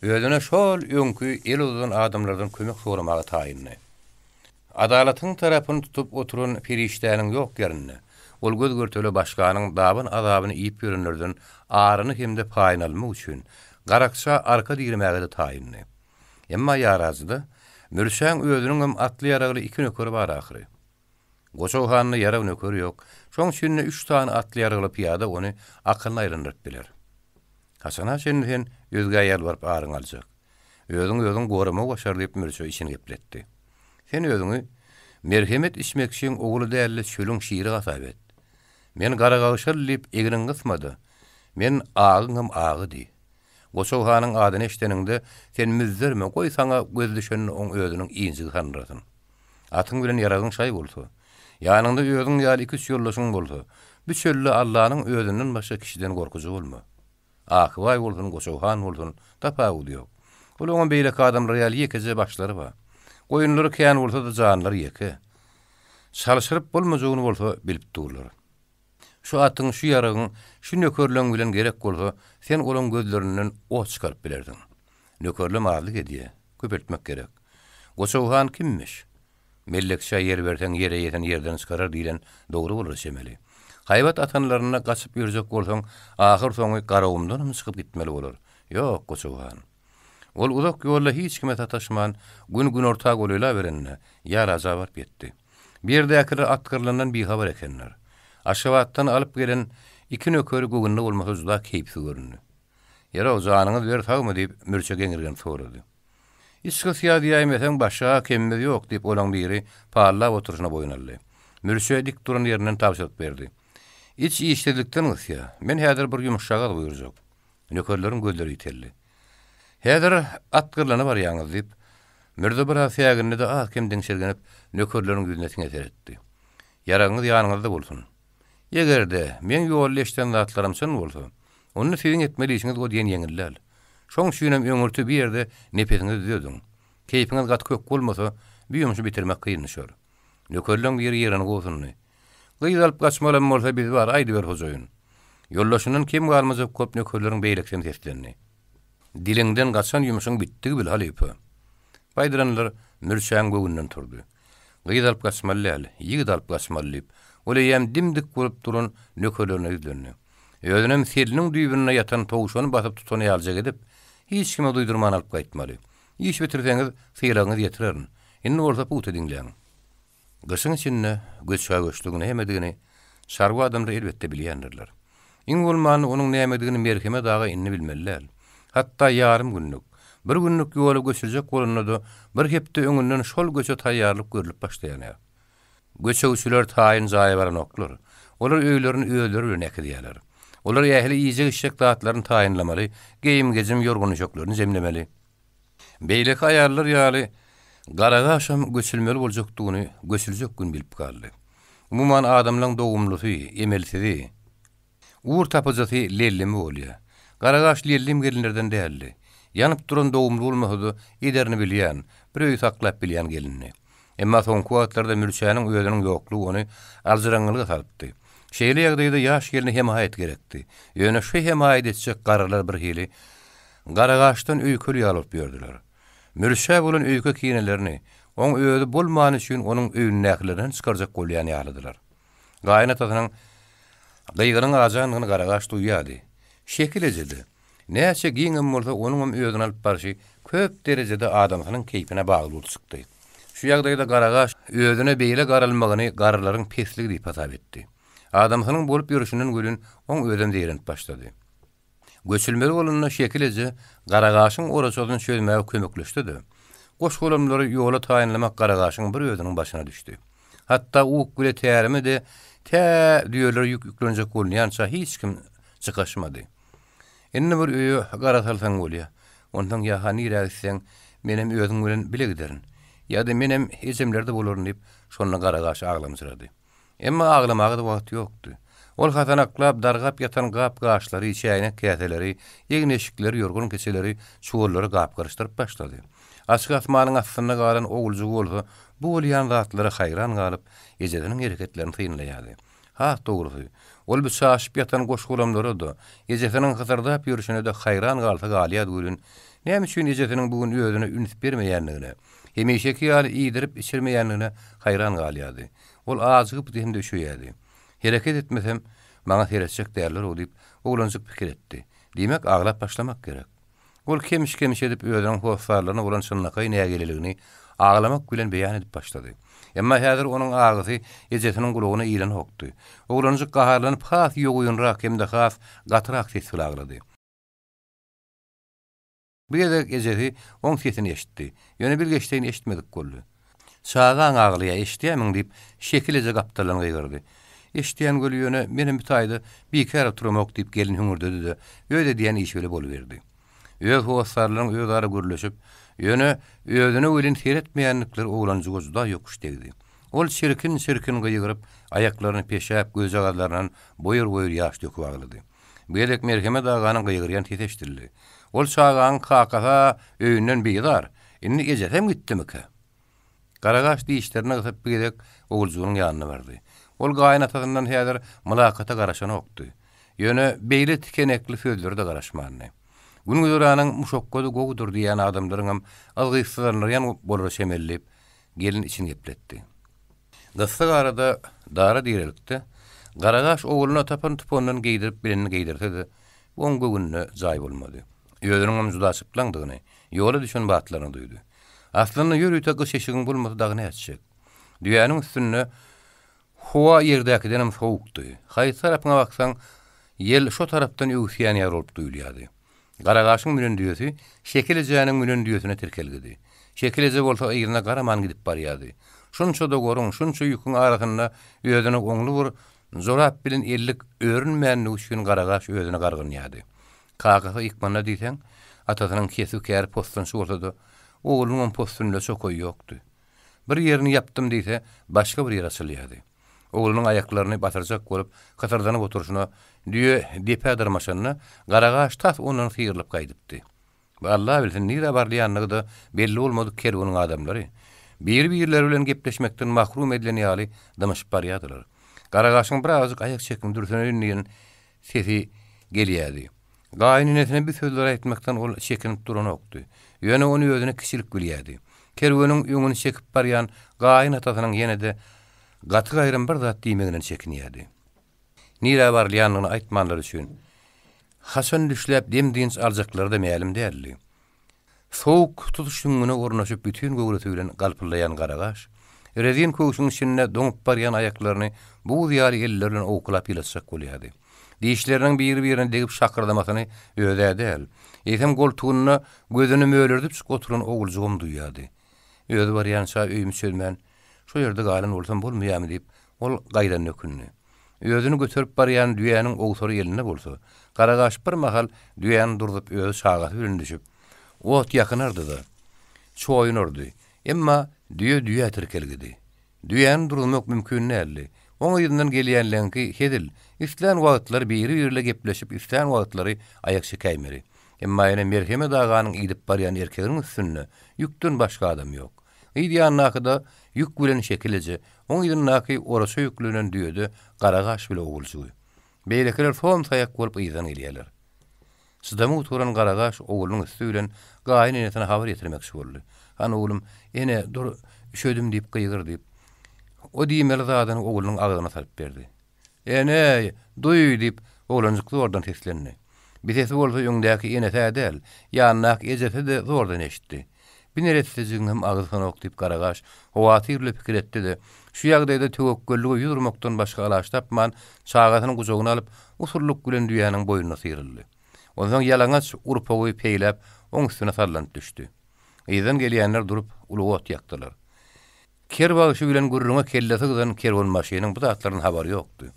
özüne şol öňki el uzadan adamlardan kömek soramaga taýyndy. Adalatyň tarapyny tutup oturan perişdäniň ýok ýerinde, ol göz-görtele başganyň daban azabyny iýip ýörenlerden aryny hem-de paýyny almak üçin, garakça arka diremäge-de taýyndy. Emma ýarajyda Mürçäň özüniňem atly-ýaragly iki nökeri bar ahyry. Goçag handa ýarag-nöker ýok, şoň üçin-de üç sany atly-ýaragly pyýada ony akylyna aýlandyryp biler. Haçana çenli sen özgä ýalbaryp aryňy aljak? Özüň özüň goramagy başar diýip Mürçe içini gepletdi. Sen özüňi merhemet içmekçiň ogly däl-de çölüň şiri hasap et. Men garagagşal diýip egniňi gysma-da, men agyňam agy diý. Goçag hanyň adyny eşideniňde sen müzzerme, goý saňa göz düşende oň özüniň injigi sandyrasyn. Atyň bilen ýaragyň şaý bolsa, ýanyňda özüň ýaly iki-üç ýoldaşyň bolsa, bu çölde Allanyň özünden başga kişiden gorkujy bolma. Akybaý bolsun, Goçag han bolsun, tapawudy ýok. Olaňam beýleki adamlar ýaly ýekeje başlary bar. Goýunlary kän bolsa-da janlary ýeke. Çalşyryp bolmajagyny bolsa bilip durlar. Şu atyň, şu ýaragyň, şu nökerleň bilen gerek bolsa, sen olaň gözlerinden ot çykaryp bilersiň. Nökerlem azlyk edýä, köpeltmek gerek. Goçag han kimmiş? Mellekçä ýer berseň, ýer eýesini ýerden çykarar diýlen dogry bolar çemeli. Haýbat atanlarynda gaçyp ýörjek bolsaň, ahyrsoňy Garagumdanam çykyp gitmeli bolar. Ýok, Goçag han. Ol uzak ýolda hiç kime sataşman, gün günorta golaýlaberende, Ýaraja baryp ýetdi. Bu ýerdäkiler at gyrlandan bihabar ekenler. Aşgabatdan alyp gelen iki nökeri göwünli bolmasa juda keýpsiz göründi. Ýer-ow, janyňyz ber sagmy? diýip, Mürçe geňirgenip sorady. Iç gysýa diýäýmeseň, başga kemimiz ýok, diýip, olaň biri pallap oturyşyna boýun aldy. Mürçe dik duran ýerinden tabşyryk berdi. Iç işsizlikden gysýa. Men häzir bir ýumuşjagaz buýurjak. Nökerleriň gözleri ýiteldi. Häzir at gyrlana barýaňyz, diýip, Mürze biraz sägindi-de, az-kem diňşirgenip, nökerleriň ýüzüne siňe seretdi. Ýaragyňyz ýanyňyzda bolsun. Eger-de, meň ýolda eşiden zatlarym çyn bolsa, onda siziň etmeli işiňiz o diýen ýeňil däl. Şoň üçinem öňürti bir ýerde nepesiňizi düzediň. Keýpiňiz gaty kök bolmasa, bu ýumşy bitirmek kyn düşer. Nökerleň biri ýerini gobsundy. Gyz alyp gaçmalam bolsa biz bar, aýdyber hojaýyn. Ýoldaşyndan kem galmajak bolup nökerleriň beýlekisem seslendi. Diliňden gaçan ýumşuň bitdigi bil, halypa. Baýdyranlar Mürçäň göwnünden turdy. Gyz alyp gaçmaly däl, ýigit alyp gaçmaly diýip, ol eýýäm dim-dik bolup duran nökerlerine ýüzlendi. Özünem seliniň düýbünde ýatan towşany basyp tutan ýalyjak edip, hiç kime duýdurman alyp gaýtmaly. Iş bitirseňiz, sylagyňyzy ýetirerin. Indi bolsa pugta diňläň. Gyşyň içinde göçhä-göçlügiň nämedigini çarwa adamlar elbetde bilýändirler. Iň bolmanda onuň nämedigini Merhemet aga indi bilmeli däl. Hatda ýarym günlük, bir günlük ýola göçüljek bolanda-da bir hepde öňünden şol göçe taýýarlyk görlüp başlaýanýar. Göçegçiler taýyn jaýa baranoklar. Olar öýlerini özleri bilen äkidýärler. Olar ähli iýjek-içjek zatlaryny taýynlamaly, geýim-gejim, ýorgan-düşeklerini jemlemeli. Beýleki aýallar ýaly Garagaşam göçülmeli boljakdygyny göçüljek gün bilip galdy. Umuman adamlaň dogumlysy, emelsizi, ugur tapyjysy lellimi bolýa. Garagaş lellim gelinlerden däldi. Ýanyp duran dogumly bolmasa-da ederini bilýän, bir öýi saklap bilýän gelindi. Emma soňky wagtlarda Mürçäniň özüniň ýoklugy ony aljyraňňylyga salypdy. Şeýle ýagdaýda ýaş gelne hemaýat gerekdi. Ýöne şu hemaýat etjek garrylar birhili Garagaçdan öýkeli ýaly bolup ýördüler. Mürçä bolan öýke-kinelerini oň özi bolmany üçin onuň öýündäkilerden çykarjak bolýan ýalydylar. Gaýynatasynyň gygynyň ajandygyny Garagaç duýýardy. Şekil eje-de, Näçe giňem bolsa, onuňam özüni alyp barşy köp derejede adamsynyň keýpine bagly bolup çykdy. Şu ýagdaýda Garagaş özüne beýle garalmagyny garrylaryň pesligi diýip hasap etdi. Adamsynyň bolup ýörşünden welin oň özem zeýrenip başlady. Göçülmeli bolanda Şekil eje Garagaşyň oraçasyny çözmäge kömekleşdi-de, goş-golamlary ýola taýynlamak Garagaşyň bir özüniň başyna düşdi. Hatda uk bile tärimi-de tä düýelere ýük ýüklenjek bolunýança hiç kim çykaşmady. Indi bir öýe gara salsaň bolýa. Onsoň ýa-ha nirä gitseň, menem özüň bilen bile giderin. Ýa-da menem ejemlerde bolaryn diýip, şonda Garagaş aglamjyrady. Emma aglamaga-da wagt ýokdy. Ol hasanaklap, dargap ýatan gap-gaçlary, çäýnek-käseleri, egin-eşikleri, ýorgan-keçeleri, çuwallary gap-garyşdyryp başlady. Açyk asmanyň astynda galan oguljygy bolsa bu bolýan zatlara haýran galyp, ejesiniň hereketlerini synlaýardy. Has dogrusy, ol bu çaşyp ýatan goş-golamlara-da, ejesiniň hysyrdap ýörşüne-de haýran galsa galýardy welin, näme üçin ejesiniň bu gün özüne üns bermeýändigine, hemişeki ýaly iýdirip-içirmeýändigine haýran galýardy. Ol ajygypdy hem-de üşeýärdi. Hereket etmesem, maňa seretjek däldir-ow diýip, oglanjyk pikir etdi. Diýmek, aglap başlamak gerek. Ol kemiş-kemiş edip özüniň hossarlaryna bolan çynlakaý nägileligini aglamak bilen beýan edip başlady. Emma häzir onuň agysy ejesiniň gulagyna ilenokdy. Oglanjyk gaharlanyp has ýogynrak hem-de has gatyrak ses bile aglady. Bu gezek ejesi oň sesini eşitdi. Ýöne bilgeşleýin eşitmedik boldy. Çagaň aglaýa, eşidýämiň? diýip, Şekil eje gapdaldan gygyrdy. Eşidýän weli, ýöne menem bu taýda bikär oturamok, diýip, gelin hüňürdedi-de, öz edýän işi bile boluberdi. Öz hossarlarynyň özara gürleşip, ýöne özüne welin seretmeýändikleri oglanjyga juda ýokuş degdi. Ol çirkin-çirkin gygyryp, aýaklaryny peşäp, gözjagazlaryndan boýur-boýur ýaş döküp aglady. Bu gezek Merhemet aganyň gygyrýan sesi eşidildi. Ol çagaň kakasy-a öýünden bizar, indi ejesem gitdimikä? Garagaş dişlerini gysyp bir gezek oguljygynyň ýanyna bardy. Ol gaýynatasyndan häzir mylakata garaşanokdy. Ýöne beýle tikenekli sözlere-de garaşmandy. Gün-güzeranyň muşakgady gowudyr diýýän adamlaryňam yzgytsyzlandyrýan bolara çemeli diýip, gelin içini gepletdi. Gyssag arada dara direlikde, Garagaş ogluna tapan-tupandan geýdirip bilenini geýdirse-de, oň göwnüne jaý bolmady. Özüniňem juda çyplaňdygyny, ýola düşen batlaryny duýdy. Aslynda ýörite gyş eşigiň bolmasa dagy nätjek? Düýäniň üstünde howa ýerdäkidenem sowukdy. Haýsy tarapyňa baksaň, ýel şo tarapdan öwüsýän ýaly bolup duýulýardy. Garagaşyň münen düýesi Şekil ejäniň münen düýesine tirkelgidi. Şekil eje bolsa yzyna garaman gidip barýardy. Şunça dogaryň, şunça ýüküň arasynda özüne oňly bir jorap bilen ellik örünmänligi üçin Garagaş özüne gargynýardy. Kakasy ykmanda diýseň, atasynyň kesbi-käri possunçy bolsa-da, oglunyňam possunynda çokaýy ýokdy. Bir ýerini ýapdym diýse, başga bir ýeri açylýardy. Oglunyň aýaklaryny basyrjak bolup, hysyrdanyp oturyşyna, düýe depä dyrmaşanda, Garagaş tas ondan syrylyp gaýdypdy. Bu Alla bilsin, nirä barylýandygy-da belli bolmadyk kerweniň adamlary, biri-birleri bilen gepleşmekden mahrum edilen ýaly dymyşyp barýardylar. Garagaşyň birazajyk aýak çekiň, dürseneýin diýen sesi gelýärdi. Gaýynenesine bu sözleri aýtmakdan ol çekinip duranokdy. Ýöne ony özüne kiçilik bilýärdi. Kerweniň öňüni çekip barýan gaýyn atasynyň ýene-de gaty-gaýrym bir zat diýmeginden çekinýärdi. Nirä barylýanyny aýtmanlary üçin, haçan düşläp dem-dynç aljaklary-da mälim däldi. Sowuk tutuş süňňüne ornaşyp bütin göwresi bilen galpyldaýan Garagaş, rezin köwşüň içinde doňup barýan aýaklaryny buz ýaly elleri bilen owkalap ýylatjak bolýardy. Dişleriniň biri-birine degip şakyrdamasyny öz-ä däl, eýsem goltugynda gözüni mölerdipjik oturan oguljygam duýýardy. Özi barýança öýümi çözmän, şo ýerde galan bolsam bolmaýarmy diýip, ol gaýdanyna ökündi. Özüni göterip barýan düýäniň owsary elinde bolsa, Garagaş bir mahal düýäni durzup özi çagasy bilen düşüp, ot ýakynardy-da, çoýunardy. Emma düýe düýä tirkelgidi. Düýäni duruzmak mümkin däldi. Oň yzyndan gelýänleňki hezil, islän wagtlary biri-birle gepleşip, islän wagtlary aýak çekäýmeli. Emma ýene Merhemet aganyň idip barýan erkeginiň üstünde ýükden başga adam ýok. Yz ýanyndaky-da ýük bilen Şekil eje, oň yzyndaky oraça ýüklenen düýe-de Garagaş bile oguljygy. Beýlekiler som-saýak bolup yzdan gelýärler. Çydamy gutaran Garagaş oglunyň üsti bilen gaýyn enesine habar ýetirmekçi boldy. Hany oglum, ene, dur, üşedim diýip gygyr diýip, o diýmeli zadyny oglunyň agzyna salyp berdi. Ene-eý, duý! diýip, oglanjyk zordan seslendi. Bi sesi bolsa öňdäki enes-ä däl, ýanyndaky ejesi-de zordan eşitdi. Bi neressejigiňem agzy sanok diýip Garagaş howatyr bile pikir etdi-de, şu ýagdaýda töwekgellige ýüz urmakdan başga alaç tapman, çagasyny gujagyna alyp, usullyk bilen düýäniň boýnuna syryldy. Onsoň ýalaňaç urpagy peýläp, oň üstüne sallanyp düşdi. Yzdan gelýänler durup, uly ot ýakdylar. Ker bagşy bilen gürrüňe kellesi gyzan kerwenbaşynyň bu zatlardan habary ýokdy.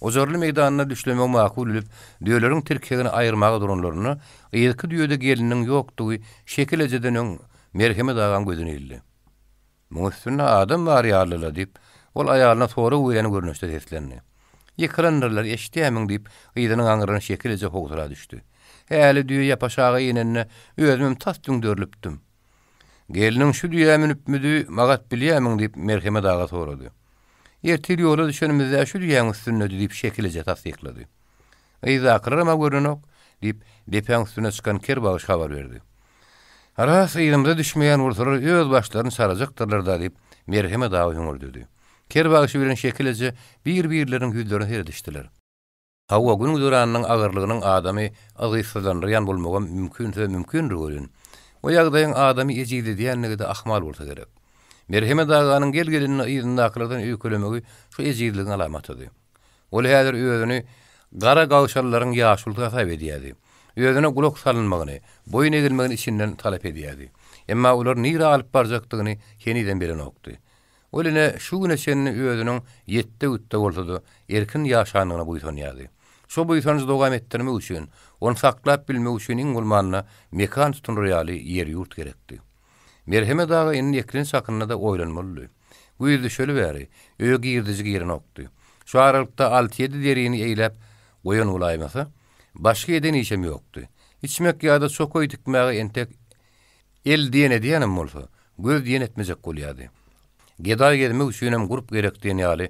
Ojarly meýdanda düşlemegi makul bilip, düýeleriň tirkegini aýyrmaga duranlarynda, yzky düýede gelniniň ýokdugy Şekil ejeden öň Merhemet agaň gözüne ildi. Muň üstünde adam bar ýaly-la, diýip, ol aýalyna sorag berýän görnüşde seslendi. Ýykylandyrlar, eşidýärmiň, diýip, yzynyň aňryna Şekil eje howsala düşdi. Häli düýe ýapaşaga inende, özümem tas düňderilipdim. Gelniň şu düýä münüpmidi, magat bilýärmiň, diýip, Merhemet aga sorady. Ertir ýola düşenimizde şu düýäň üstündedi, diýip, Şekil eje tassyklady. Yzdakylaram-a görnenok, diýip, depäň üstüne çykan ker bagyş habar berdi. Ras, yzymyza düşmeýän bolsalar, öz başlaryny çarajakdyrlar-da, diýip, Merhemet aga hüňürdedi. Ker bagşy bilen Şekil eje bir-birleriniň ýüzlerine seredişdiler. Hawa, gün-güzeranynyň agyrlygynyň adamy yzgytsyzlandyrýan bolmagam mümkinse mümkindir welin, o ýagdaýyň adamy ejizledýänligi-de ahmal bolsa gerek. Merhemet aganyň gel-gelinde yzyndakylardan öýkelemegi şu ejizligiň alamatydy. Ol häzir özüni gara gagşalylaryň ýaşulusy hasap edýärdi. Özüne gulak salynmagyny, boýun egilmegini içinden talap edýärdi. Emma olar nirä alyp barjakdygyny henizem bilenokdy. Ol ine şu güne çenli özüniň ýetde-gütde bolsa-da, erkin ýaşandygyna buýsanýardy. Şo buýsanjy dowam etdirmek üçin, ony saklap bilmek üçin iň bolmanda mekan tutunar ýaly ýer-ýurt gerekdi. Merhemet aga indi eklenç hakynda-da oýlanmalydy. Güýz düşeli bäri, öýe girdiji girenokdy. Şu aralykda alty-ýedi derini eýläp goýan bolaýmasa, başga eden işem ýokdy. Içmek ýa-da çokaý tikmäge entek El diýen edýänem bolsa, göz diýen etmejek bolýardy. Gedaý gezmek üçinem gurp gerek diýen ýaly,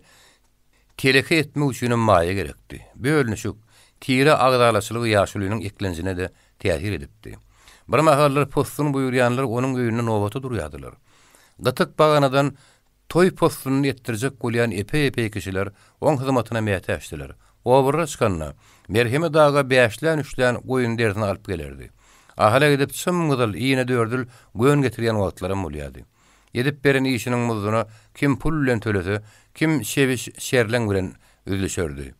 teleke etmek üçinem maýa gerekdi. Bölünişik, tire agzalaçylygy ýaşulynyň eklenjine-de täsir edipdi. Bir mahallar possun buýurýanlar onuň öýünde nobata durýardylar. Gytyk baganadan Toý possunyny etdirjek bolýan epeý-epeý kişiler oň hyzmatyna mätäçdiler. Oburra çykanda, Merhemet aga bäşlän-üçlän goýun derisini alyp gelerdi. Ahala gidip çym-gyzyl, inedördül gön getirýän wagtlaram bolýardy. Edip beren işiniň muzduna kim pul bilen tölese, kim şebiş, şerleň bilen üzlüşerdi.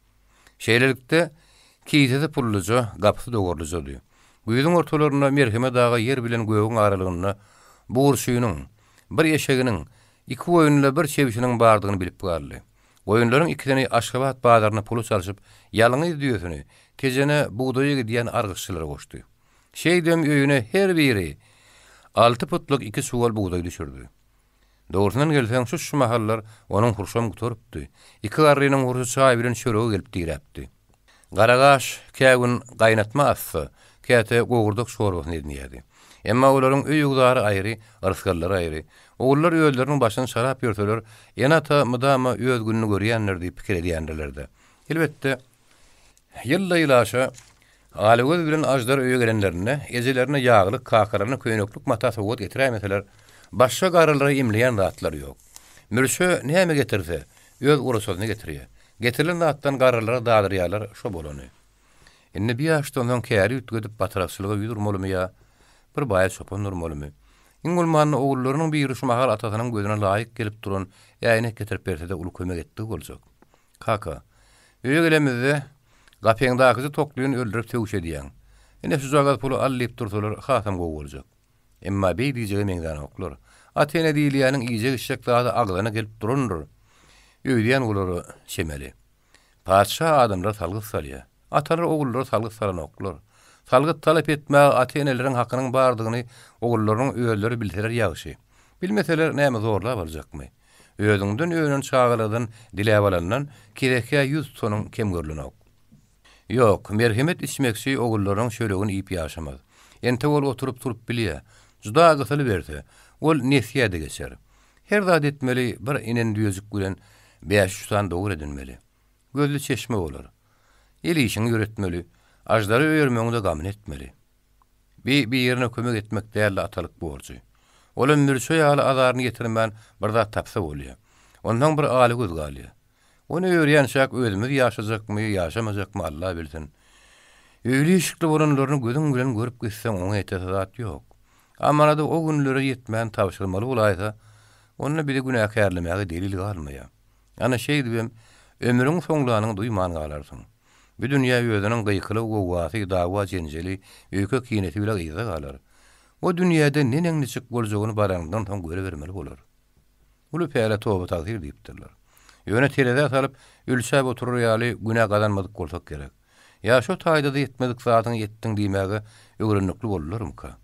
Şeýlelikde, kisesi pulluja, gapysy dogarlyjady. Güýzüň ortalarynda Merhemet aga ýer bilen gögüň aralygynda bugurçynyň, bir eşeginiň, iki goýunla bir çebşiniň bardygyny bilip galdy. Goýunlaryň ikisini Aşgabat bazaryna pula çalşyp, ýalňyz düýesini Tejene bugdaýa gidýän argyşçylara goşdy. Şeýdibem öýüne her biri alty putluk iki çuwal bugdaý düşürdi. Dogrusyndan gelseň, şuş-şu mahallar onuň hurşam gutarypdy. Iki garrynyň hurşy çaý bilen çörege gelip diräpdi. Garagaş kä gün gaýnatma atsa, käte gowurdak çorbasyny edinýärdi. Emma olaryň öý-ugzary aýry, yrsgallary aýry. Ogullar özleriniň başyny çarap ýörseler, ene-ata mydama öz gününi görýändir diýip pikir edýändirler-dä. Elbetde, Ýylda-ýyl aşa Alagöz bilen Aždar öýe gelenlerinde, ejelerine ýaglyk, kakalaryna köýneklik mata sowgat getiräýmeseler, başga garrylara imleýän zatlary ýok. Mürçe näme getirse, öz oraçasyny getirýär. Getirilen zatdan garrylara dadyrýarlar, şo bolany. Indi bir ýaşdan soň käri üýtgedip batrakçylyga ýüz urmalymy ýa bir baýa çopan durmalymy? Iň bolmanda ogullarynyň biri şu mahal atasynyň gözüne laýyk gelip duran äýnek getirip berse-de uly kömek etdigi boljak. Kaka, öýe gelemizde, gapyňdakyja toklyny öldürip sögüş edýäň. Ine şujagaz puly al diýip dursalar hasam gowy boljak. Emma beý diýjege meňzänoklar. Ata-ene diýilýäniň iýjek-içjek zady agzyna gelip durandyr öýdýän bolara çemeli. Patyşa adamlara salgyt salýar. Atalar ogullara salgyt salanoklar. Salgyt talap etmäge ata-eneleriň hakynyň bardygyny ogullarynyň özleri bilseler ýagşy. Bilmeseler näme zorlap aljakmy? Özüňden önen çagalardan diläp alandan kezekä ýüz tutanyň kem görlenok. Ýok, merhemet içmekçi ogullarynyň çöregini iýip ýaşamaz. Entek ol oturyp-turup bilýä. Juda gysylyberse, ol nesýä-de geçer. Her zat etmeli, bir inen düýejik bilen bäş-üç sany dowar edinmeli. Gözli çeşme bolar. El işiňi ýöretmeli, aždary öýermegiň-de gamyny etmeli. Bi birine kömek etmek däldi atalyk borjy. Olam mürçe ýaly azaryny ýetirmän bir zat tapsa bolýa. Onsoň bir aly göz galýa. Ony öýerýänçäk özümiz ýaşajakmy, ýaşamajakmy Alla bilsin. Öýli-işikli bolanlaryny gözüň bilen görüp gitseň oňa ýetesi zat ýok. Amanady o günlere ýetmän tabşyrmaly bolaýsa, onda bizi günäkärlemäge delil galmaýar. Ana şeýdibem, ömrüň soňlanyny duýman galarsyň. Bu dünýä özüniň gykylygy-gowgasy, dawa-jenjeli, öýke-kinesi bile yzda galar. O dünýäde neneň-niçik boljagyny baranyňdan soň görübermeli bolar. Uly päle toba-tagsyr diýipdirler. Ýöne terezä salyp, ölçäp oturar ýaly günä gazanmadyk bolsak gerek. Ýa şo taýda-da ýetmedik zadyňy ýetdiň diýmäge öwrenlikli boldularmyka?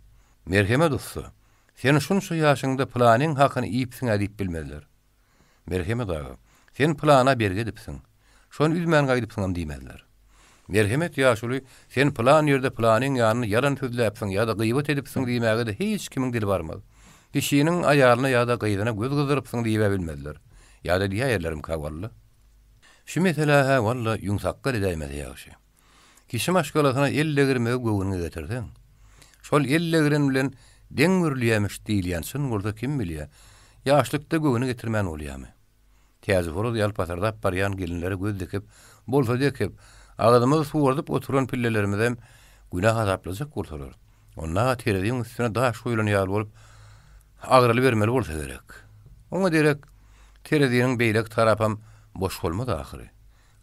Merhemet ussa, sen şunça ýaşyňda pylanyň hakyny iýipsiň-ä diýip bilmezler. Merhemet aga, sen pylana bergi edipsiň. Şony üzmän gaýdypsyňam diýmezler. Merhemet ýaşuly, sen pylan ýerde pylanyň ýanynda ýalan sözläpsiň ýa-da gybat edipsiň diýmäge-de hiç kimiň dili barmaz. Kişiniň aýalyna ýa-da gyzyna göz gyzdyrypsyň diýib-ä bilmezler. Ýa-da diýäýerlerimkä walla? Şu meselä-hä walla ýüňsakgal edäýmese ýagşy. Kişi maşgalasyna el degirmegi göwnüňe getirseň, şol el degren bilen deň görülýämiş diýilýän çyn bolsa kim bilýä, ýaşlykda göwne getirmän bolýamy? Täjihoraz ýaly pasyrdap barýan gelinlere göz dikip, bolsa dikip, agzymyzy suwardyp oturan pillelerimizem günä hasaplajak bolsalar, onda-ha tereziň üstüne daş goýlan ýaly bolup agralybermeli bolsa gerek. Oňa derek tereziniň beýleki tarapam boş bolmaz ahyry.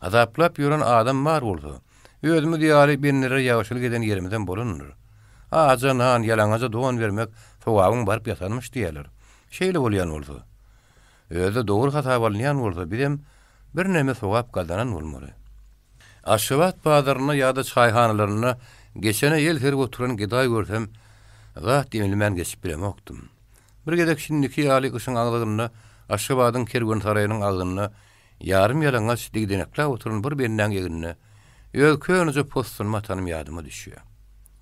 Azaplap ýören adam bar bolsa, özümiz ýaly bendelere ýagşylyk eden ýerimizem bolandyr. Aja nan, ýalaňaja don bermek sogabyň baryp ýatanmyş diýýärler. Şeýle bolýan bolsa, özi-de dogry hasaba alynýan bolsa, bizem birneme sogap gazanan bolmaly. Aşgabat bazarynda ýa-da çaýhanalarynda geçene el serip oturan gedaý görsem, zat diýmän geçip bilemokdym. Bir gezek şindiki ýaly gyşyň agzygynda Aşgabadyň kerwensaraýynyň agzynda Ýarym ýalaňaç digdenekläp oturan bir bendäň egnine öz köneje possunymy atanym ýadyma düşýär.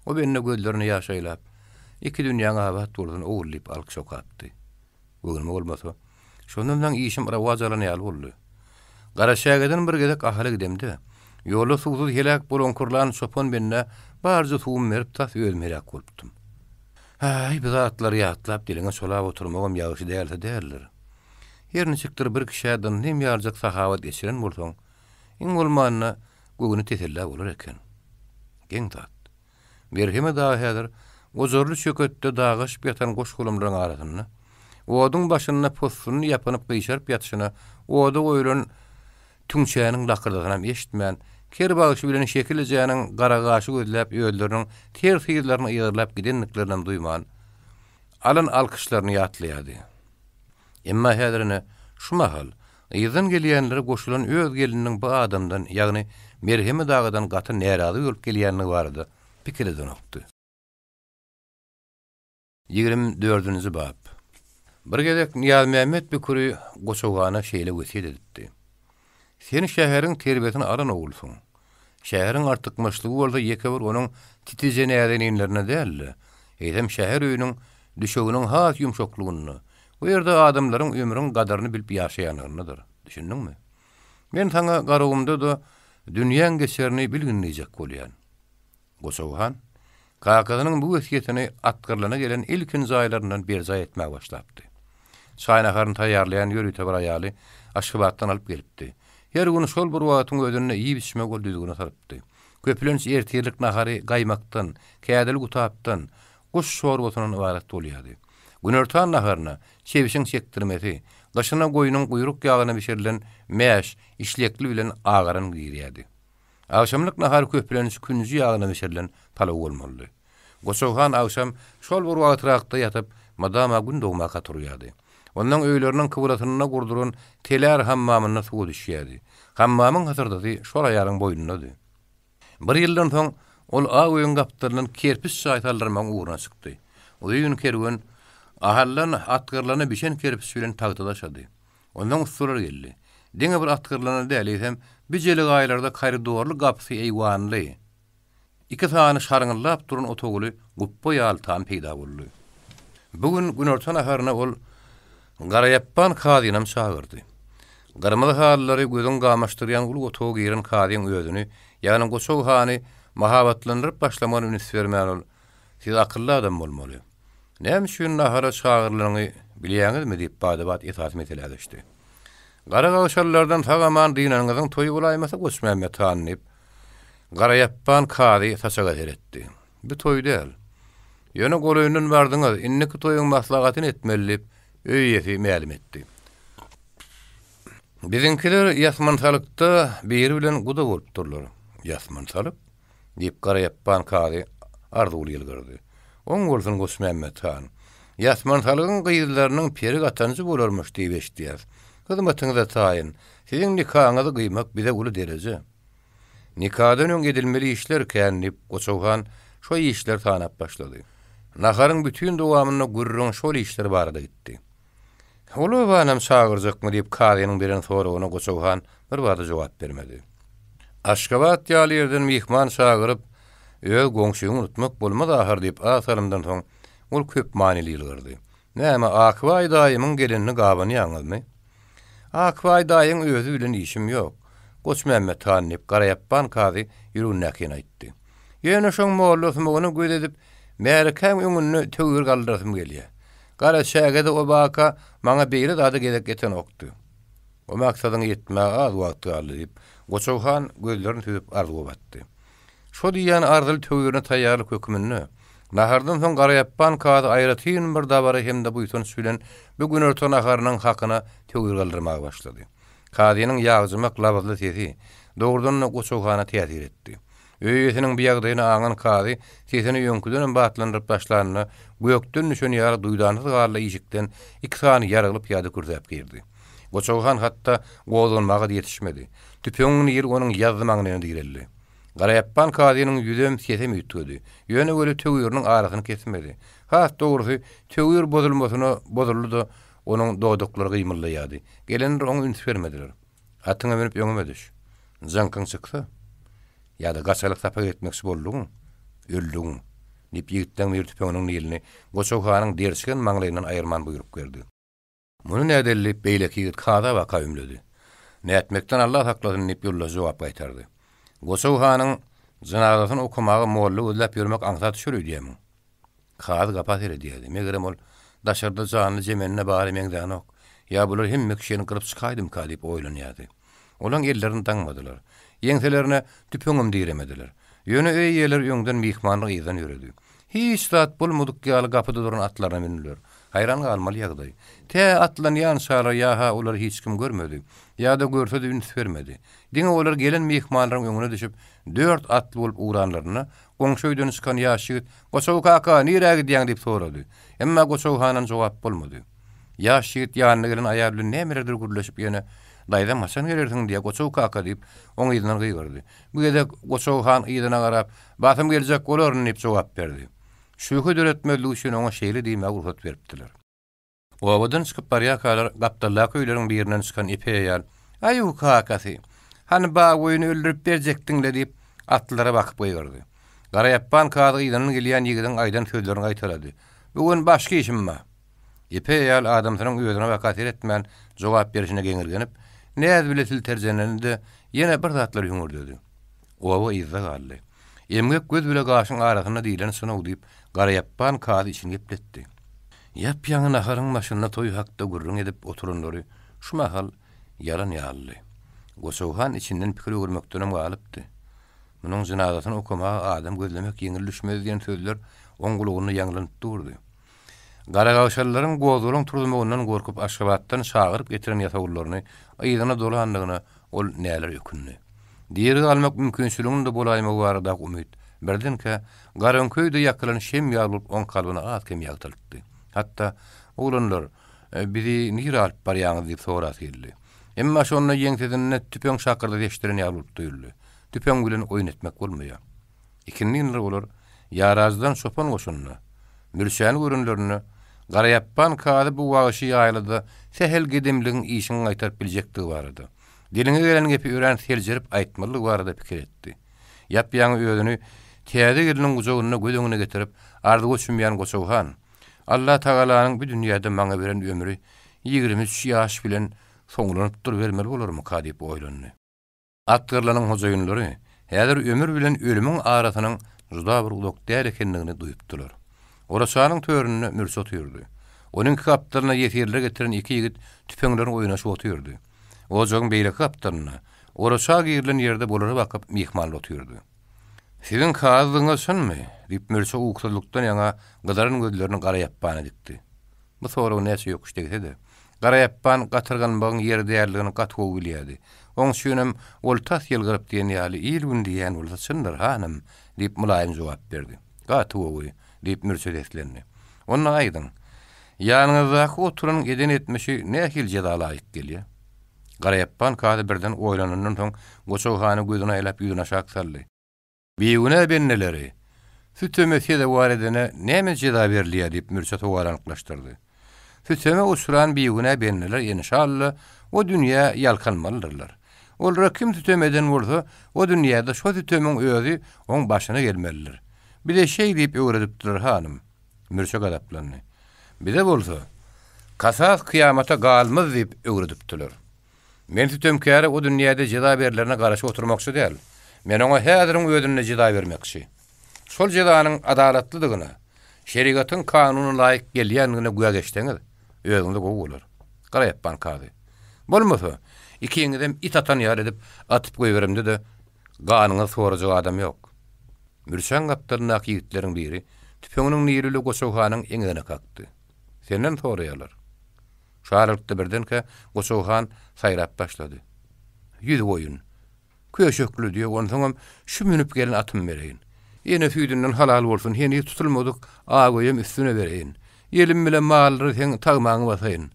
O bende gözlerine ýaş aýlap, Iki dünýäň abat bolsun, ogul diýip alkyş okapdy. Göwnüme bolmasa, şondan soň işim rowaç alan ýaly boldy. Garaçägeden bir gezek Ahala gidemde, ýolda suwsuz heläk bolaňkyrlan çopan bendä barja suwumy berip tas özüm heläk bolupdym. Äý, bu zatlary ýatlap diliňe çolap oturmagam ýagşy dälse däldir. Her niçikdir bir kişä dynnym ýaljak sahawat geçiren bolsaň, iň bolmanda göwni tesellä bolar eken. Geň zat. Merheme dagy häzir ojarly çöketde dagaşyp ýatan goş-golamlaryň arasynda, oduň başynda possunyny ýapynyp gyşaryp ýatyşyna oda goýlan tüňçäniň lakyrdysynam eşitmän, ker bagşy bilen Şekil ejäniň gara gaşy gözläp özleriniň ters yzlaryny yzarlap gidendiklerinem duýman, alan alkyşlaryny ýatlaýardy. Emma häzir ine, şu mahal, yzdan gelýänlere goşulan öz gelniniň bu adamdan, ýagny Merhemet agadan gaty närazy bolup gelýändigi barada pikir edenokdy. Ýigrimi dördünji bap. Bir gezek Nyýazmämmet Büküri Goçogana şeýle wesýet edipdi. Sen şäheriň terbiýesini alan ogulsyň. Şäheriň artykmaçlygy bolsa ýeke bir onuň titije näzeninlerinde däl-de, eýsem şäher öýüniň düşeginiň has ýumşaklygynda, bu ýerde adamlaryň ömrüň gadyryny bilip ýaşaýanlygyndadyr. Düşündiňmi? Men saňa Garagumda-da dünýäň geçerini bilgin diýjek bolýan. Goçaw han, kakasynyň bu wesýetini atgyrlana gelen ilkinji aýlaryndan berjaý etmäge başlapdy. Çaý-naharyny taýýarlaýan ýörite bir aýaly Aşgabatdan alyp gelipdi. Her gün şol bir wagtyň özünde iýip-içmegi ol düzgüne salypdy. Köplenç ertirlik nahary gaýmakdan, kädili gutapdan, guş çorbasyndan ybarat bolýardy. Günortan naharyna çebşiň çekdirmesi, gyşyna goýnuň guýruk ýagyna bişirilen mäş, işlekli bilen agaran girýärdi. Agşamlyk nahary köplenç künji ýagyna bişirilen palaw bolmalydy. Goçak han agşam şol bir wagtrakda ýatyp, mydama gün dogmaka turýardy. Ondan öýleriniň kyblasynda gurduran telär hammamynda suwa düşýärdi. Hammamyň hysyrdysy şol aýalyň boýnundady. Bir ýyldan soň ol ak öýüň gapdalyndan kerpiç jaý saldyrmagyň ugruna çykdy. Uzyn kerwen Ahaldan atgyrlana bişen kerpiç bilen tagta daşady. Onsoň ussalar geldi. Diňe bir atgyrlana däl, eýsem, bijeli gaýalarda koridorly gapysy eýwanly, iki sany şarňyldap duran otagly gupba ýaly tam peýda boldy. Bu gün günorta naharyna ol Garaýapban kazynam çagyrdy. Gyrmyzy halylary gözüň gamaşdyrýan uly otaga giren kazyň özüni, ýagny Goçag hany mahabatlandyryp başlamagyna üns bermän ol, Siz akylly adam bolmaly. Näme üçin nahara çagyrylanyňy bilýäňizmi? diýip, bada-bat esasy meselä geçdi. Gara gagşalylardan sag-aman dynanyňyzyň toýy bolaýmasa, Goçmämmet han, diýip, Garaýapban kazy saçaga seretdi. Bu toý däl. Ýöne golaýyndan bardyňyz, indiki toýuň maslahatyny etmeli diýip, öý eýesi mälim etdi. Biziňkiler ýasmansalykda biri bilen guda bolupdyrlar. Ýasmansalyk? diýip, Garaýapban kazy arzuwly ýylgyrdy. Oň bolsun, Goçmämmet han. Ýasmansalygyň gyzlarynyň peri gatanjy bolarmyş diýip eşidýäs. Hyzmatyňyza taýyn. Siziň nikaňyzy gyýmak bize uly dereje. Nikadan öň edilmeli işler kän, diýip, Goçaw han şo işleri sanap başlady. Naharyň bütin dowamynda gürrüň şol işler barada gitdi. Ol obanam çagyrjakmy, diýip, kazynyň beren soragyna Goçaw han birbada jogap bermedi. Aşgabat ýaly ýerden myhman çagyryp, öz goňşyňy unutmak bolmaz ahyr, diýip, az salymdan soň ol köpmanyly ýylgyrdy. Näme, Akbaý daýymyň gelenini gabanýaňyzmy? Akbaý daýyň özi bilen işim ýok, Goçmämmet han, diýip, Garaýapban kazy ýüregindäkini aýtdy. Ýöne şoň mollasymygyny göz edip, märekäň öňünde töwir galdyrasym gelýär. Garaçägede o baka maňa beýle zada gezek ýetenokdy. O maksadyňa ýetmäge az wagt galdy, diýip, Goçaw han gözlerini süzüp arzuwa batdy. Şo diýýän arzyly töwirine taýýarlyk höküminde, nahardan soň Garaýapban kazy aýratyn bir dabara hem-de buýsanç bilen bu günorta naharynyň hakyna töwir galdyrmaga başlady. Kazynyň ýagjymak labyzly sesi, dogrudan-da, Goçaw hana täsir etdi. Öý eýesiniň bu ýagdaýyny aňan kazy sesini öňküdenem batlandyryp başlanda, gökden düşen ýaly duýdansyz galdy işikden iki sany ýaragly pyýada kürsäp girdi. Goçaw han hatda gozganmaga-da ýetişmedi. Tüpeňiň niri onuň ýazzy maňlaýyna direldi. Garaýapban kazynyň ýüzem, sesem üýtgedi. Ýöne weli töwiriniň arasyny kesmedi. Has dogrusy, töwir bozulmasyna bozuldy-da, onuň dodaklary gymyldaýardy. Gelenler oňa üns bermediler. Atyňa münüp öňüme düş. Jyňkyň çyksa, ýa-da gaçalyk sapak etmekçi boldugyň, öldügiň, diýip, ýigitleň biri tüpeňiniň nilini Goçaw hanyň derçigen maňlaýyndan aýyrman buýruk berdi. Muny nädeli, diýip, beýleki ýigit kaza baka ümledi. Nätmekden Alla saklasyn, diýip, ýoldaşy jogap gaýtardy. Goçaw hanyň jynazasyny okamaga molla gözläp ýörmek aňsat düşer öýdýärmiň? Kazy gapa seredýärdi. Megerem ol, Daşarda janly-jemende bara meňzänok. Ýa bular hemme kişini gyryp çykaýdymyka diýip oýlanýardy. Olaň ellerini daňmadylar. Ýeňselerine tüpeňem diremediler. Ýöne öý eýeleri öňden myhmanlar yzdan ýöredi. Hiç zat bolmadyk ýaly gapyda duran atlaryna mündüler. Haýran galmaly ýagdaý. Tä atlanýançalar ýa-ha olary hiç kim görmedi, ýa-da görse-de üns bermedi. Diňe olar gelen myhmanlaryň öňüne düşüp, dört atly bolup ugranlarynda, goňşy öýden çykan ýaş ýigit, Goçaw kaka, nirä gidýäň? diýip sorady. Emma Goçaw handan jogap bolmady. Ýaş ýigit ýanyna gelen aýal bilen nämelerdir gürleşip ýene, Daýzam haçan gelersiň diýýär, Goçaw kaka diýip, oň yzyndan gygyrdy. Bu gezek Goçaw han yzyna garap, Basym geljek bolaryn diýip jogap berdi. Şübhe döretmezlik üçin oňa şeýle diýmäge rugsat beripdiler. Obadan çykyp barýarkalar gapdaldaky öýleriň birinden çykan epeý aýal, Aýu, kakasy! Hany bagboýuny öldürip berjekdiň-le diýip, atlylara bakyp gygyrdy. Garaýapban kazy yzyndan gelýän ýigidiň aýdan sözlerini gaýtalady. Bu gün başga işim bar. Epeý aýal adamsynyň özüne baka seretmän jogap berşine geňirgenip, näz bile silterjenlendi-de, ýene bir zatlar hüňürdedi. Oba yzda galdy. Emgek göz bile gaşyň arasynda diýleni çyn-ow diýip, Garaýapban kazy içini gepletdi. Ýap-ýaňy naharyň başynda toý hakda gürrüň edip oturanlary şu mahal ýalan ýalydy. Goçaw han içinden pikir öwürmekdenem galypdy. Munuň jynazasyny okamaga adam gözlemek ýeňil düşmez diýen sözler oň gulagynda ýaňlanyp durdy. Garagagşalylaryň gozgalaň turuzmagyndan gorkup Aşgabatdan çagyryp getiren ýasawullaryny yzyna dolandygyna ol näler ökündi. Diri galmak mümkinçiliginiň-de bolaýmagy baradaky umyt, birdenkä, garaňky öýde ýakylan şem ýaly bolup oň kalbyny az-kem ýagtyltdy. Hatda, Oglanlar, bizi nirä alyp barýaňyz diýip sorasy geldi. Emma şonda ýeňsesinde tüpeň şakyrdysy eşidilen ýaly bolup duýuldy. Tüpeň bilen oýun etmek bolmaýar. Ikindinler olar Ýarazdan çopan goşunyna, Mürçäni görenlerinde, Garaýapban kazy bu wagşy ýaýlada sähel gedemligiň işiňi gaýtaryp biljekdigi barada, diliňe gelen gepi örän seljerip aýtmalydygy barada pikir etdi. Ýap-ýaňy özüni täze gelniň gujagynda göz öňüne getirip, arzuwa çümýän Goçaw han, Allatagalanyň bu dünýäde maňa beren ömri 23 ýaş bilen soňlanyp durubermeli bolarmyka diýip oýlandy. At gyrlanyň hojaýynlary häzir ömür bilen ölümiň arasynyň juda bir uzak däl ekendigini duýupdylar. Oraçanyň töründe mürçe otyrdy. Onuň iki gapdalynda ýesirleri getiren iki ýigit tüpeňlerini oýnaşyp otyrdy. Ojagyň beýleki gapdalynda, oraça girilen ýerde bulara bakyp myhmanlar otyrdy. Siziň kazydygyňyz çynmy? diýip, Mürçe ukusyzlykdan ýaňa gyzaran gözlerini Garaýapbana dikdi. Bu sorag näçe ýokuş degse-de, Garaýapban gatyrganmagyň ýeri däldigini gaty gowy bilýärdi. Oň üçinem ol tas ýylgyryp diýen ýaly, Il-gün diýýän bolsa çyndyr, hanym, diýip, mylaýym jogap berdi. Gaty gowy, diýip, Mürçe seslendi. Onda aýdyň, ýanyňyzdaky oturanyň eden etmişi nähili jeza laýyk gelýär? Garaýapban kazy birden oýlanandan soň Goçag hana gözüni aýlap ýüzüni aşak saldy. Bigünä bendeleri süteme sezewar edene näme jeza berilýär diýip Mürçe sowal anyklaşdyrdy. Süteme uçran bigünä bendeler enşalla o dünýä ýalkanmalydyrlar. Olara kim sütem eden bolsa, o dünýäde şo sütemiň özi oň başyna gelmelidir. Bize şeý diýip öwredipdiler hanym. Mürçe gazaplandy. Bize bolsa, Kasas kyýamata galmaz diýip öwredipdiler. Men sütemkäre o dünýäde jeza berlerine garaşyp oturmakçy däl. Men oňa häziriň özünde jeza bermekçi. Şol jezanyň adalatlydygyna, şerigatyň kanunyna laýyk gelýändigine güwä geçseňiz, özüňize gowy bolar. Garaýapban kazy. Bolmasa, ikiňizem it atan ýaly edip atyp goýberemde-de, ganyňyzy sorajak adam ýok. Mürçäň gapdalyndaky ýigitleriň biri tüpeňiniň nili bile Goçag hanyň eňegine kakdy. Senden soraýarlar. Şu aralykda birdenkä Goçag han saýrap başlady. Ýüzi goýun. Köşekli düýe, onsoňam şu münüp gelen atymy bereýin. Ene süýdünden halal bolsun, heniz tutulmadyk agöýem üstüne bereýin. Elim bile mallary seň tagmaňa basaýyn.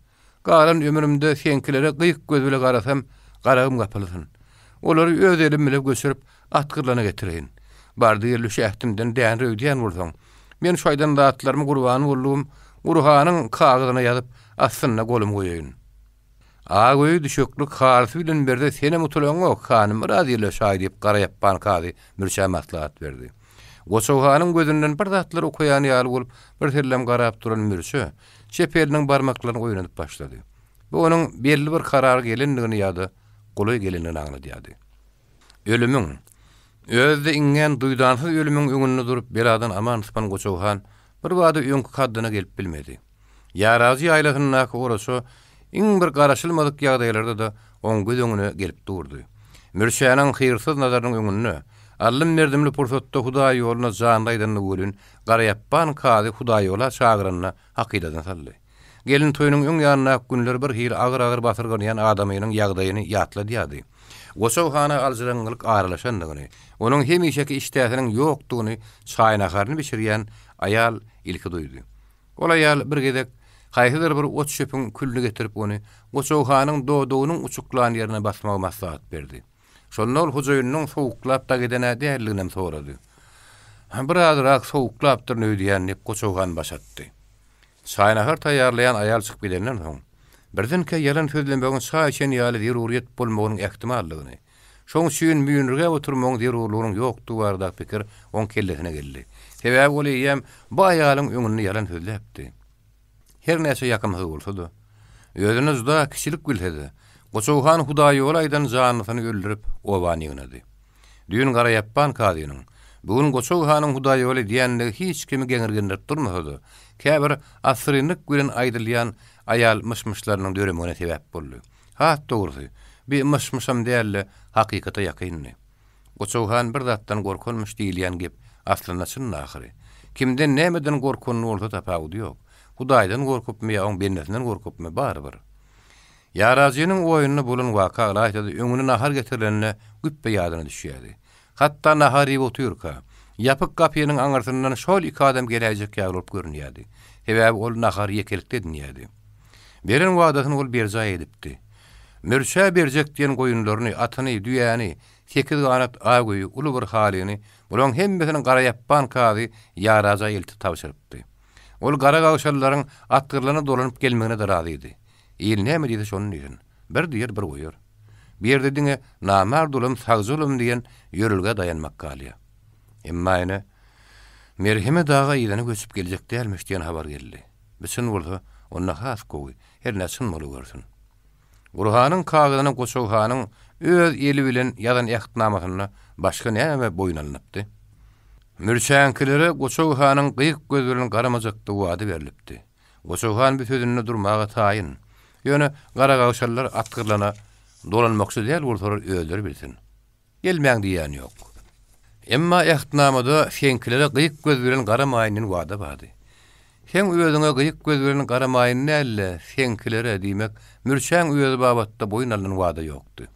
Galan ömrümde seňkilere gyýyk göz bile garasam, garagym gapylsyn. Olary öz elim bile göçürip, atgyrlana getireýin. Bardy-geldi şu ähtimden däner öýdýän bolsaň, men şu aýdan zatlarymy gurban boldugym Gurhanyň kagyzyna ýazyp, astynda golumy goýaýyn. Agöýi düşeklik halysy bilen berse senem utulaňok, hanym, biraz ýerleşaý diýip, Garaýapban kazy Mürçä maslahat berdi. Goçag hanyň gözünden bir zatlar okaýan ýaly bolup, birsellem garap duran Mürçe, çep eliniň barmaklaryny oýnadyp başlady. Bu onuň belli bir karara gelendigini ýa-da golaý gelendigini aňladýardy. Ölümiň, özi-de iňňän duýdansyz ölümiň öňünde durup beladan aman sypan Goçag han birbada öňki kaddyna gelip bilmedi. Ýarazy ýaýlasyndaky oraça iň bir garaşylmadyk ýagdaýlarda-da oň göz öňüne gelip durdy. Mürçäniň hyrsyz nazarynyň öňünde, aldym-berdimli pursatda Hudaýýoluna janly aýdandy welin, Garaýapban kazy Hudaýýola çagyranyny hakydadan saldy. Gelin toýunyň öň ýanyndaky günler bir hili agyr-agyr basyrganýan adamynyň ýagdaýyny ýatladýardy. Goçag hana aljyraňňylyk aralaşandygyny, onuň hemişeki işdäsiniň ýokdugyny çaý-naharyny bişirýän aýal ilki duýdy. Ol aýal bir gezek haýsydyr bir ot-çöpüň külüni getirip ony Goçag hanyň dodagynyň uçuklan ýerine basmagy maslahat berdi. Şonda ol hojaýynynyň sowuklap dag eden-ä däldiginem sorady. Birazrak sowuklapdyryn öýdýän, diýip, Goçag han baş atdy. Çaý-nahar taýýarlaýan aýal çykyp gidenden soň, birdenkä ýalan sözlemegiň çaý içen ýaly zeruryýet bolmagynyň ähtimallygyny, şoň üçin müýnürgäp oturmagyň zerurlygynyň ýokdugy baradaky pikir oň kellesine geldi. Sebäbi ol eýýäm bu aýalyň öňünde ýalan sözläpdi. Her näçe ýakymsyz bolsa-da, özüne juda kiçilik bilse-de, Goçag han Hudaýýoly aýdan janlysyny öldürip, obany ýygnady. Düýn Garaýapban kazynyň, bu gün Goçag hanyň Hudaýýoly diýenligi hiç kimi geňirgendirip durmasa-da, käbir assyrynlyk bilen aýdylýan aýal myş-myşlarynyň döremegine sebäp boldy. Has dogrusy, bi myş-myşam däl-de, hakykata ýakyndy. Goçag han bir zatdan gorkanmyş diýilýän gep aslynda çyndy ahyry. Kimden nämeden gorkanyny bolsa tapawudy ýok. Hudaýdan gorkupmy ýa oň bendesinden gorkupmy, barybir. Ýarajynyň oýunda bolan waka ylaýta-da öňüne nahar getirilende güpbe ýadyna düşýärdi. Hatda nahar iýip otyrka, ýapyk gapynyň aňyrsyndan şol iki adam geläýjek ýaly bolup görünýärdi. Sebäbi ol nahary ýekelikde edinýärdi. Beren wadasyny ol berjaý edipdi. Mürçä berjek diýen goýunlaryny, atyny, düýäni, sekiz ganat agöýi, uly bir halyny, bularyň hemmesini Garaýapban kazy Ýaraja eltip tabşyrypdy. Ol gara gagşalylaryň atgyrlana dolanyp gelmegine-de razydy. Il näme diýse şony diýsin. Bir diýer, bir goýar. Bu ýerde diňe namart olam, sagja olam diýen ýörelgä daýanmak galýar. Emma ine, Merheme daga yzyna göçüp geljek dälmiş diýen habar geldi. Bu çyn bolsa, onda has gowy, hernä çyn bolubersin. Gurhanyň kagyzyna Goçag hanyň öz eli bilen ýazan ähtnamasynda başga näme boýun alnypdy? Mürçäňkilere Goçag hanyň gyýyk göz bilen garamajakdygy wada berlipdi. Goçag han bu sözünde durmaga taýyn. Ýöne garagagşalylar atgyrlana dolanmakçy däl bolsalar özleri bilsin. Gelmäň diýýän ýok. Emma ähtnamada seňkilere gyýyk göz bilen garamaýyn diýen wada bardy. Seň özüňe gyýyk göz bilen garamaýyn däl-de, seňkilere, diýmek, Mürçäň özi babatda boýun alnan wada ýokdy.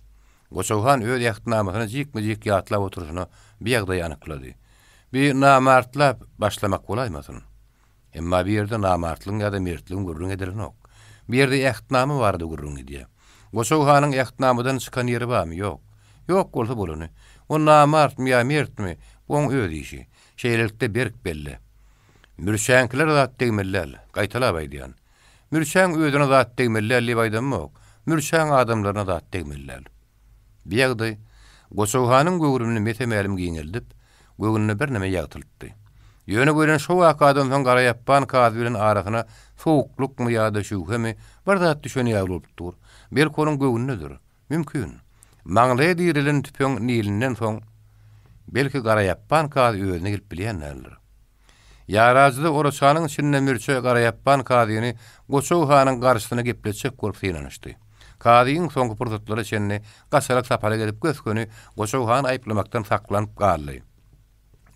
Goçak han öz ähtnamasyny jikme-jik ýatlap oturyşyna bir ýagdaýy anyklady. Bi namartlap başlamak bolaýmasyn? Emma bu ýerde namartlygyň ýa-da mertligiň gürrüňi edilenok. Bu ýerde ähtnama barada gürrüň gidýär. Goçak hanyň ähtnamadan çykan ýeri barmy? Ýok. Ýok bolsa bolany. O namartmy ýa mertmi, bu oň öz işi. Şeýlelikde berk belle. Mürçäňkilere zat degmeli däl. Gaýtalap aýdýan. Mürçäň özüne zat degmeli däl diýip aýdamok. Mürçäň adamlaryna zat degmeli däl. Bu ýagdaý Goçak hanyň göwrümini mese-mälim giňeldip, göwnüne birneme ýagtyltdy. Ýöne gören şo wakadan soň Garaýapban kazy bilen arasyna sowuklykmy ýa-da şübhemi, bir zat düşen ýaly bolup dur. Belki onuň göwnünedir. Mümkin. Maňlaýa direlen tüpeň nilinden soň, belki Garaýapban kazy özüne gelip bilýän däldir. Ýarajyda oraçanyň içinde Mürçe Garaýapban kazyny Goçag hanyň garşysyna gepletjek bolup synanyşdy. Kazy iň soňky pursatlara çenli gaçalak-sapalak edip gös-göni Goçag hany aýyplamakdan saklanyp galdy.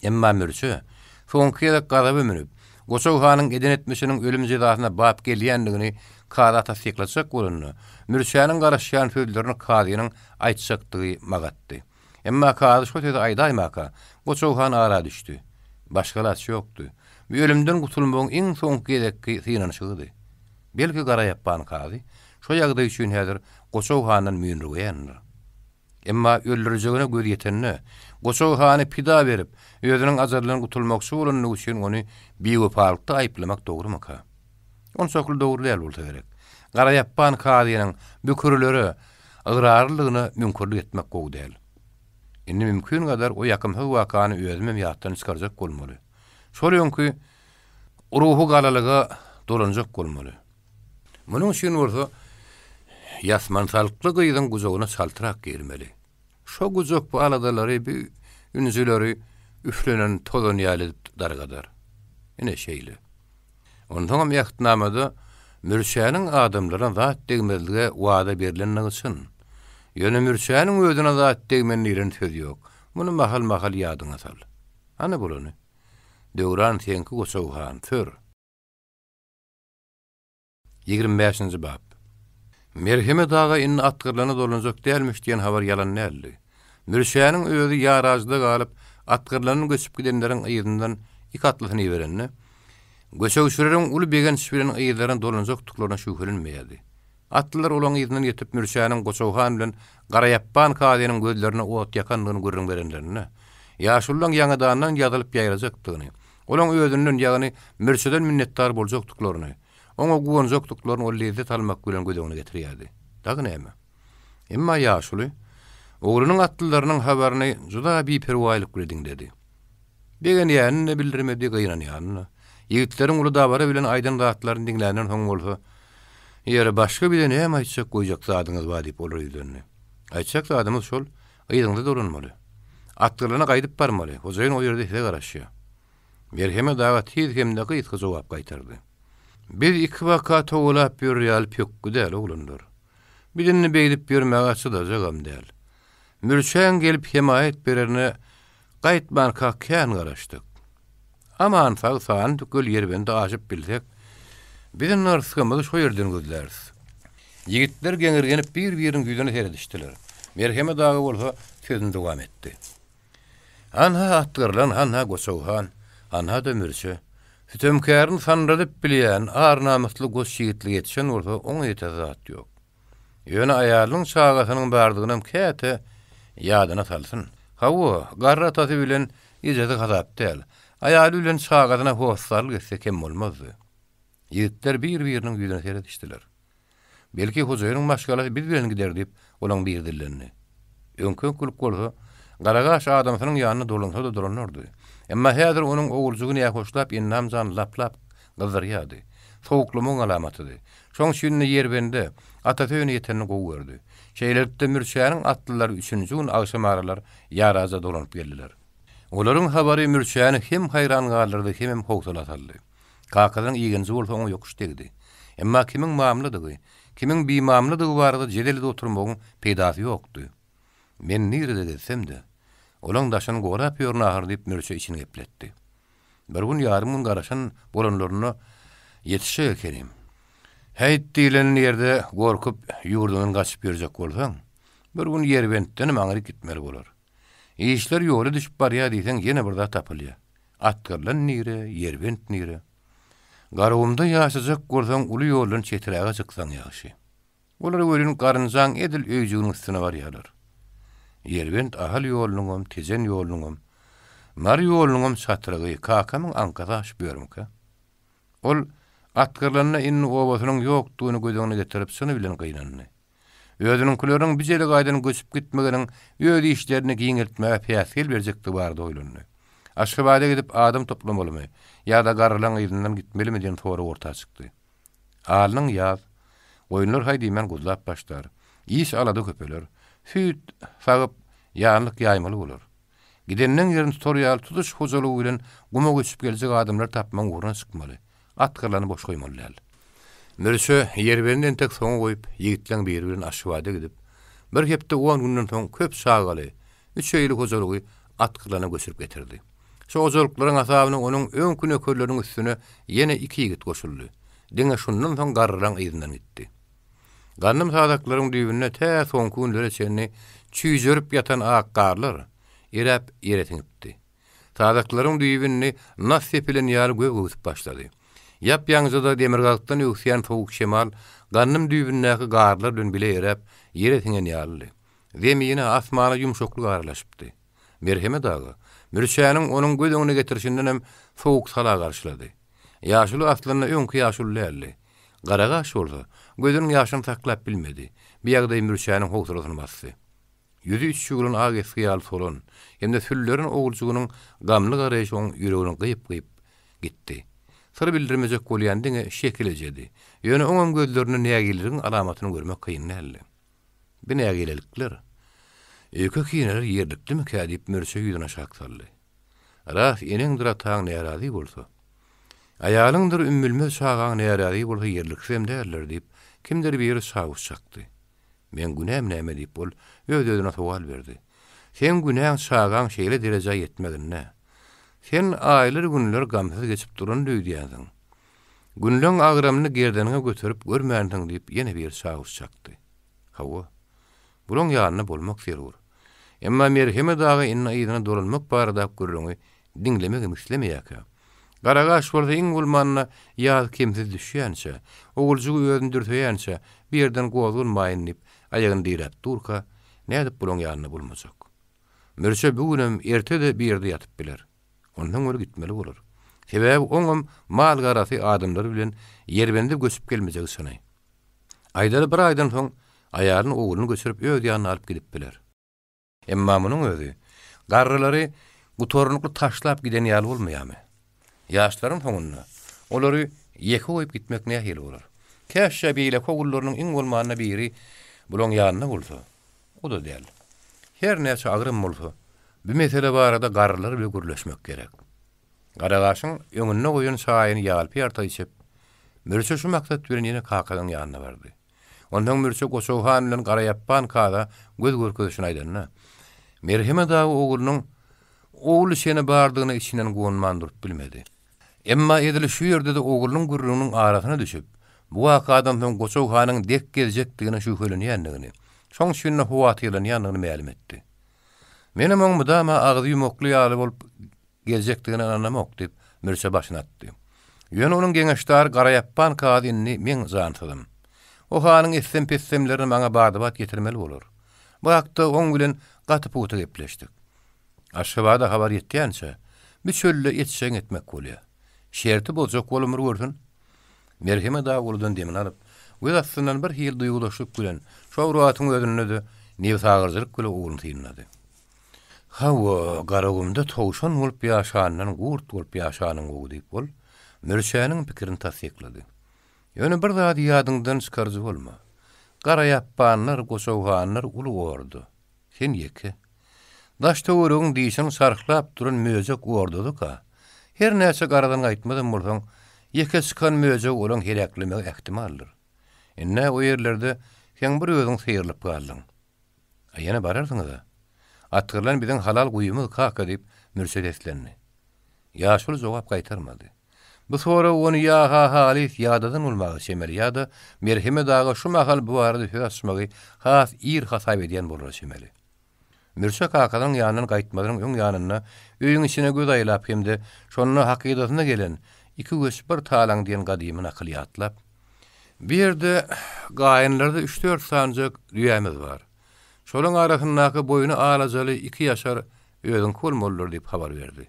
Emma Mürçe soňky gezek gazaba münüp, Goçag hanyň eden etmişiniň ölüm jezasyna bap gelýändigini kaza tassyklaçjak bolanda, Mürçäniň garaşýan sözlerini kazynyň aýtjakdygy magatdy. Emma kazy şo sözi aýdaýmaka, Goçag han ara düşdi. Başga alaç ýokdy. Bu ölümden gutulmagyň iň soňky gezekki synanyşygydy. Belki Garaýapban kazy şo ýagdaý üçin häzir Goçag handan müýnürgeýändir. Emma öldürijegine gözi ýetende, Goçag hany pida berip, özüniň ajalyndan gutulmakçy bolandygy üçin ony biwepalykda aýyplamak dogrumyka? Onçakly dogry däl bolsa gerek. Garaýapban kazynyň bükürlere ygrarlydygyna müňkürlik etmek gowy däl. Indi mümkingadar o ýakymsyz wakany özümem ýatdan çykarjak bolmaly. Şol öňki ruhy galalyga dolanjak bolmaly. Munuň üçin bolsa ýasmansalykly gyzyň gujagyna çaltrak girmeli. Şo gujak bu aladalary, bu ünjüleri üflenen tozan ýaly edip dargadar. Ine şeýle. Onsoňam ähtnamada Mürçäniň adamlaryna zat degmezlige wada berlendigi çyn. Ýöne Mürçäniň özüne zat degmen diýlen söz ýok. Muny mahal-mahal ýadyňa sal. Hany bolany? Döwran seňki Goçag han, sür! 25-nji bap. Merhemet aga indi Atgyrlana dolanjak dälmiş diýen habar ýalan däldi. Mürşäniň özi ýarajda galyp, Atgyrlandan göçüp gidenleriň yzyndan iki atlysyny iberende, göçegçileriň uly begenç bilen yzlaryna dolanjakdyklaryna şübhelenmeýärdi. Atlylar olaň yzyndan ýetip, Mürşäniň Goçag han bilen Garaýapban kazynyň gözlerine ot ýakandygyny gürrüň berenlerinde, ýaşululaň ýaňadandan ýazylyp-ýaýrajakdygyny, olaň özünden, ýagny Mürşeden minnetdar boljakdyklaryny, Oňa guwanjakdyklaryny ol lezzet almak bilen göz öňüne getirýärdi. Dagy näme? Emma ýaşuly oglunyň atlylarynyň habaryny juda biperwaýlyk bilen diňledi. Begenýänini-de bildirmedi, gynanýanyny-da. Ýigitleriň uly dabara bilen aýdan zatlaryny diňländen soň bolsa, Ýeri, başga bize näme aýtjak goýjak zadyňyz bar diýip olara ýüzlendi. Aýtjak zadymyz şol, yzyňyza dolanmaly. Atgyrlana gaýdyp barmaly, hojaýyn o ýerde size garaşýar. Merhemet aga tiz hem-de gysga jogap gaýtardy. Biz ikibaka towalap ýörer ýaly pökgi däl, oglanlar. Biz indi beýdip ýörmäge çydajagam däl. Mürçäň gelip hemaýat bererine gaýtmanka kän garaşdyk. Aman sag sany tükel Ýerbendi aşyp bilsek, biz indi rysgymyzy şo ýerden gözläris. Ýigitler geňirgenip bir-biriniň ýüzüne seredişdiler. Merhemet aga bolsa sözüni dowam etdi. Hanha atgyrlan, hanha Goçag han, hanha-da Mürçe. Sütemkärini sandyradyp bilýän, ar-namysly goç ýigitlik ýetişen bolsa, oňa ýetesi zat ýok. Ýöne aýalynyň, çagasynyň bardygynam käte ýadyna salsyn. Hawa, garry atasy bilen ejesi hasap däl. Aýaly bilen çagasyna hossarlyk etse kem bolmazdy. Ýigitler bir-biriniň ýüzüne seredişdiler. Belki hojaýynyň maşgalasy biz bilen gider diýip, olaň biri dillendi. Öňki-öňkülik bolsa, Garagaş adamsynyň ýanyna dolansa-da dolanardy. Emma häzir onuň oguljygy nähoşlap endam-jany lap-lap gyzdyrýardy. Sowuklamagyň alamatydy. Şoň üçin-de Ýerbende atasy öýüne ýetenini gowy gördi. Şeýlelikde Mürçäniň atlylary üçünji gün agşamaralar Ýaraja dolanyp geldiler. Olaryň habary Mürçäni hem haýran galdyrdy, hemem howsala saldy. Kakasynyň igenji bolsa oňa ýokuş degdi. Emma kimiň mamladygy, kimiň bimamladygy barada jedel edip oturmagyň peýdasy ýokdy. Men nirede gezsem-de, Olaň daşyny gorap ýörün ahyr diýip Mürçe içini gepletdi. Bir gün ýarym gün garaşan bolanlarynda ýetişjek ekenim. Häýt diýlen ýerde gorkup ýurduňdan gaçyp ýörjek bolsaň, bir gün Ýerbentdenem aňryk gitmeli bolar. Işler ýola düşüp barýar diýseň ýene bir zat tapylýar. Atgyrlan nire, Ýerbent nire? Garagumda ýaşajak bolsaň uly ýoldan çeträge çyksaň ýagşy. Olar welin garynjaň edil öýjüginiň üstüne barýarlar. Ýerbent Ahal ýolunyňam, Tejen ýolunyňam, Mary ýolunyňam çatrygy, kakamyň aňkasy aşyp ýörmükä? Ol Atgyrlanda indi obasynyň ýokdugyny göz öňüne getirip çyny bilen gynandy. Özüniňkileriň bi jelegaýdan göçüp gitmeginiň öz işlerini giňeltmäge päsgel berjekdigi barada oýlandy. Aşgabada gidip adam toplamalymy ýa-da garrylaň yzyndan gitmelimi diýen sorag orta çykdy. Alnyň ýaz. Goýunlar haý diýmän guzlap başlar. Iş-alada köpeler. Süýt sagyp, ýanlyk ýaýmaly bolar. Gidenleň ýerini tutar ýaly tutuş hojalygy bilen guma göçüp geljek adamlary tapmagyň ugruna çykmaly. At gyrlany boş goýmaly däl. Mürçe Ýerberini entek soňa goýup, ýigitleň biri bilen Aşgabada gidip, bir hepde on günden soň köp çagaly, üç öýli hojalygy at gyrlana göçürip getirdi. Şo hojalyklaryň hasabyna onuň öňki nökerleriniň üstüne ýene iki ýigit goşuldy. Diňe şundan soň garrylaň yzyndan gitdi. Gandym sazaklaryň düýbünde tä soňky günlere çenli çüýjerip ýatan ak garlar eräp ýere siňipdi. Sazaklaryň düýbi indi nas sepilen ýaly gög öwsüp başlady. Ýap-ýaňyja-da demirgazykdan öwüsýän sowuk şemal gandym düýbündäki garlar bilen bile eräp, ýere siňen ýalydy. Zemine, asmana ýumşaklyk aralaşypdy. Merhemet aga, Mürçäniň onuň göz öňüne getirişindenem sowuk-sala garşylady. Ýaşuly aslynda öňki ýaşuly däldi. Garagaş bolsa, gözüniň ýaşyny saklap bilmedi. Bu ýagdaý Mürçäniň howsalasyny basdy. Ýüzi üç ýugrulan ak esgi ýaly solan hem-de sülleren oguljygynyň gamly garaýşy oň ýüregini gyýyp-gyýyp gitdi. Syr bildirmejek bolýan diňe Şekil ejedi. Ýöne oňam gözlerinde nägileligiň alamatyny görmek kyn däldi. Bu nägilelikler, öýke-kineler ýerliklimikä diýip Mürçe ýüzüni aşak saldy. Ras eneňdir ataň närazy bolsa, aýalyňdyr ümmülmez çagaň närazy bolsa ýerliksizem däldir diýip, kimdir biri çawuş çakdy. Meň günäm näme diýip ol öz-özüne sowal berdi. Seň günäň çagaň şeýle derejä ýetmeginde. Sen aýlar-günler gamsyz geçip durandy öýdýänsiň. Günleň agramyny gerdeniňe göterip görmänsiň diýip ýene biri çawuş çakdy. Hawa. Bulaň ýanynda bolmak zerur. Emma Merhemet aga indi yzyna dolanmak baradaky gürrüňi diňlemegem islemeýärkä. Garagaş bolsa iň bolmanda ýaz kemsiz düşýänçä, oguljygy özüni dürseýänçä bu ýerden gozganmaýyn diýip aýagyny diräp durka, nädip bulaň ýanynda bolmajak. Mürçe bu günem, erte-de bir ýerde ýatyp biler. Onsoň ol gitmeli bolar. Sebäbi oňam mal-garasy adamlary bilen Ýerbende göçüp gelmejegi çyny. Aýdaly bir aýdan soň aýalyny ogluny göçürip öz ýanyna alyp gidip biler. Emma munuň özi garrylary gutarnykly taşlap giden ýaly bolmaýarmy? Ýaşlaryň soňunda olary ýeke goýup gitmek nähili bolar? Käşgä beýleki ogullarynyň iň bolmanda biri bulaň ýanynda bolsa. O-da däl. Her näçe agyram bolsa, bu mesele barada garrylar bile gürleşmek gerek. Garagaşyň öňünde goýan çaýyny ýalpy-ýarta içip, Mürçe şu maksat bilen ýene kakasynyň ýanyna bardy. Onsoň Mürçe Goçaw han bilen Garaýapban kaza göz görkezişini aýdanda, Merhemet aga oglunyň ogul çeni bardygyna içinden guwanman durup bilmedi. Emma edil şu ýerde-de oglunyň gürrüňiniň arasyna düşüp, bu wakadan soň Goçaw hanyň dek gezjekdigine şübhelenýändigini, şoň üçin-de howatyrlanýandygyny mälim etdi. Menem oň mydama agzy ýumakly ýaly bolup geljekdigine ynanamok, diýip, Mürçe başyny atdy. Ýöne onuň geňeşdary Garaýapban kazy indi meň jansyzym. O hanyň etsem-petsemlerini maňa bada-bat ýetirmeli bolar. Bu hakda oň bilen gaty pugta gepleşdik. Aşgabada habar ýetýänçä, bu çölde etjegiňi etmek bolýar. Şerti bozjak bolan bir görsün. Merhemet aga uludan demini alyp, göz astyndan bir hili duýgudaşlyk bilen, şo bir wagtyň özünde-de nebsagyryjylyk bilen ogluny synlady. Hawa, Garagumda towşan bolup ýaşandan gurt bolup ýaşanyň gowy diýip, ol Mürçäniň pikirini tassyklady. Ýöne bir zady ýadyňdan çykaryjy bolma. Garaýapbanlar, goçawhanlar uly orda. Sen ýeke. Daş-töweregiň dişiň çarhlap duran möjek ordadyka. Her näçe garadan gaýtmazam bolsaň, ýeke çykan möjegi olaň heläklemegi ähtimaldyr. Ind-ä o ýerlerde seň bir özüň syrylyp galdyň. A ýene bararsyňyz-a. Atgyrlan biziň halal guýymyz, kaka, diýip, Mürçe seslendi. Ýaşuly jogap gaýtarmady. Bu sorag ony ýa-ha halys ýadadan bolmaga çemeli ýa-da Merhemet aga şu mahal bu barada söz açmagy has ir hasap edýän bolara çemeli. Mürçe kakasynyň ýanyndan gaýtmazynyň öň ýanynda öýüň içine göz aýlap hem-de şonda hakydasyna gelen Iki göç bir talaň diýen gadymy nakyly ýatlap, Bu ýerde gaýynlarda üç-dört sanyjak düýämiz bar. Şolaň arasyndaky boýny alajaly iki ýaşar özüňki bolmalydyr diýip habar berdi.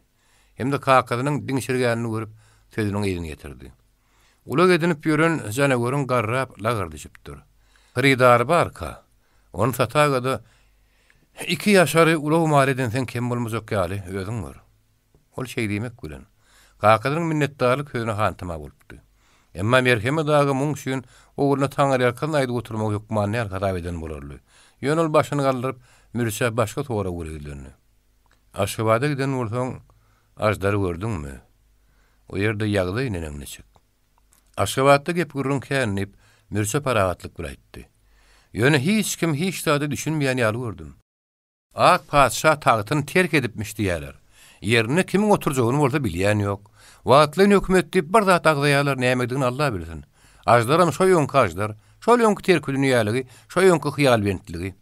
Hem-de kakasynyň diňşirgänini görüp, sözüniň yzyny ýetirdi. Ulag edinip ýören janaweriň garrap lagar düşüpdir. Hyrydary barka, ony sataga-da iki ýaşary ulag maly edinseň kem bolmajak ýaly, özüň gör. Ol şeý diýmek bilen, kakasynyň minnetdarlyk sözüne hantama bolupdy. Emma Merhemet aga muň üçin ogluna taňryýalkasyn aýdyp oturmagy hökman däl hasap eden bolarly. Ýöne ol başyny galdyryp, Mürçä başga sorag bilen ýüzlendi. Aşgabada giden bolsaň, Aždary gördüňmi? O ýerde ýagdaý neneň niçik? Aşgabatda gep-gürrüň kän, diýip, Mürçe parahatlyk bilen aýtdy. Ýöne hiç kim hiç zada düşünmeýän ýaly gördüm. Ak patyşa tagtyny terk edipmiş diýýärler. Ýerinde kimiň oturjagyny bolsa bilýän ýok. Wagtlaýyn hökümet diýip bir zat agzaýarlar, nämedigini Alla bilsin. Aždaram şo öňki aždar, şol öňki terkidünýäligi, şo öňki hyýalbentligi.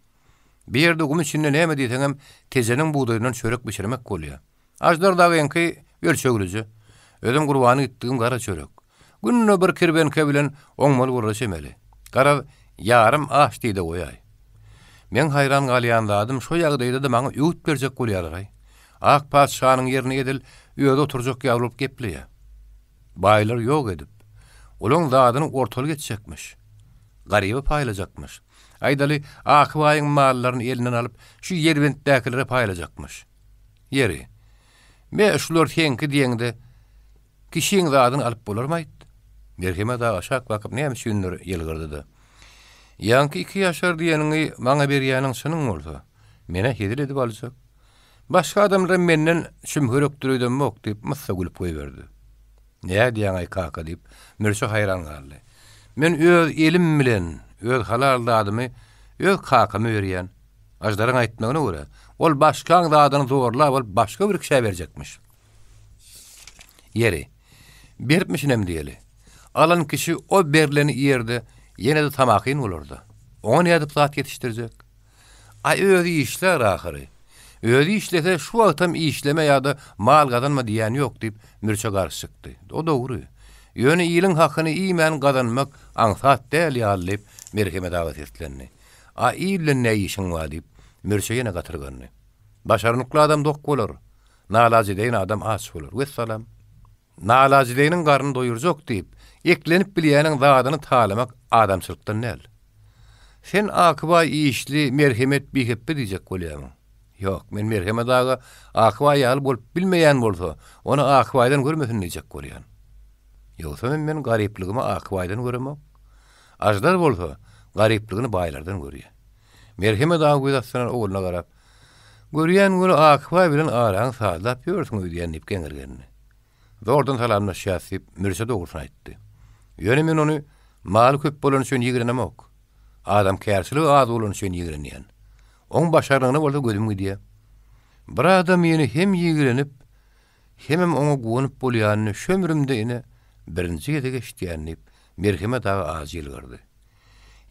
Bir ýerde gum içinde näme diýseňem Tejeniň bugdaýyndan çörek bişirmek bolýar. Aždar dagyňky ölçeglije. Özem gurbany gitdigim gara çörek. Günde bir kirbenke bilen oňmaly bolara çemeli. Garaz, ýarym aş diý-de goýaý. Meň haýran galýan zadym şo ýagdaýda-da maňa öwüt berjek bolýarlar-aý. Ak patyşanyň ýerine edil özi oturjak ýaly bolup gepleýär. Baýlary ýok edip, olaň zadyny ortalyk etjekmiş. Garyba paýlajakmyş. Aýdaly, Aky baýyň mallaryny elinden alyp, şu Ýerbentdäkilere paýlajakmyş. Ýeri, me, şular seňki diýeňde, kişiň zadyny alyp bolarmy-aýt? Merhemet aga aşak bakyp näme üçindir ýylgyrdy-da. Ýaňky iki ýaşar diýeniňi maňa berýäniň çynyň bolsa, men-ä hezil edip aljak. Başga adamlaram menden şümhürekdir öýdemok, diýip, myssa gülüp goýberdi. Nädýäň-aý, kaka, diýip, Mürçe haýran galdy. Men öz elim bilen, öz halal zadymy öz kakama berýän. Aždaryň aýtmagyna görä, ol başgaň zadyny zorlap alyp başga bir kişä berjekmiş. Ýeri, beripmişinem diýeli. Alan kişi o berleni iýer-de, ýene-de tamakin bolar-da. Oňa nädip zat ýetişdirjek? Aý, özi işlär ahyry. Özi işlese, şu wagtam işleme ýa-da mal gazanma diýýän ýok, diýip, Mürçe garşy çykdy. O dogry. Ýöne iliň hakyny iýmän gazanmak aňsat däl ýaly, diýip, Merhemet aga seslendi. A il bilen nä işiň bar, diýip, Mürçe ýene gatyrgandy. Başarnykly adam dok bolar. Nalajedeýin adam aç bolar. Wessalam. Nalajedeýiniň garnyny doýurjak diýip, eklenip bilýäniň zadyny talamak adamçylykdan däl. Sen Akybaý işli, Merhemet bihepbe diýjek bolýamyň? Ýok, men Merhemet aga Akybaý ýaly bolup bilmeýän bolsa, ony Akybaýdan görmesin diýjek bolýan. Ýogsamam men garyplygymy Akybaýdan göremok. Aždar bolsa, garyplygyny baýlardan görýär. Merhemet aga göz astyndan ogluna garap, Görýän weli Akybaý bilen araňy sazlap ýörsüň öýdýän diýip geňirgendi. Zordan salamlaşýas diýip, Mürse dogrusyny aýtdy. Ýöne men ony maly köp bolany üçin ýigrenemok. Adamkärçiligi az bolany üçin ýigrenýän. Oň başarnygyna bolsa gözüm gidýär. Bir adamyny hem ýigrenip, hemem oňa guwanyp bolýanyny şu ömrümde ine birinji gezek eşidýän diýip, Merhemet aga ajy ýylgyrdy.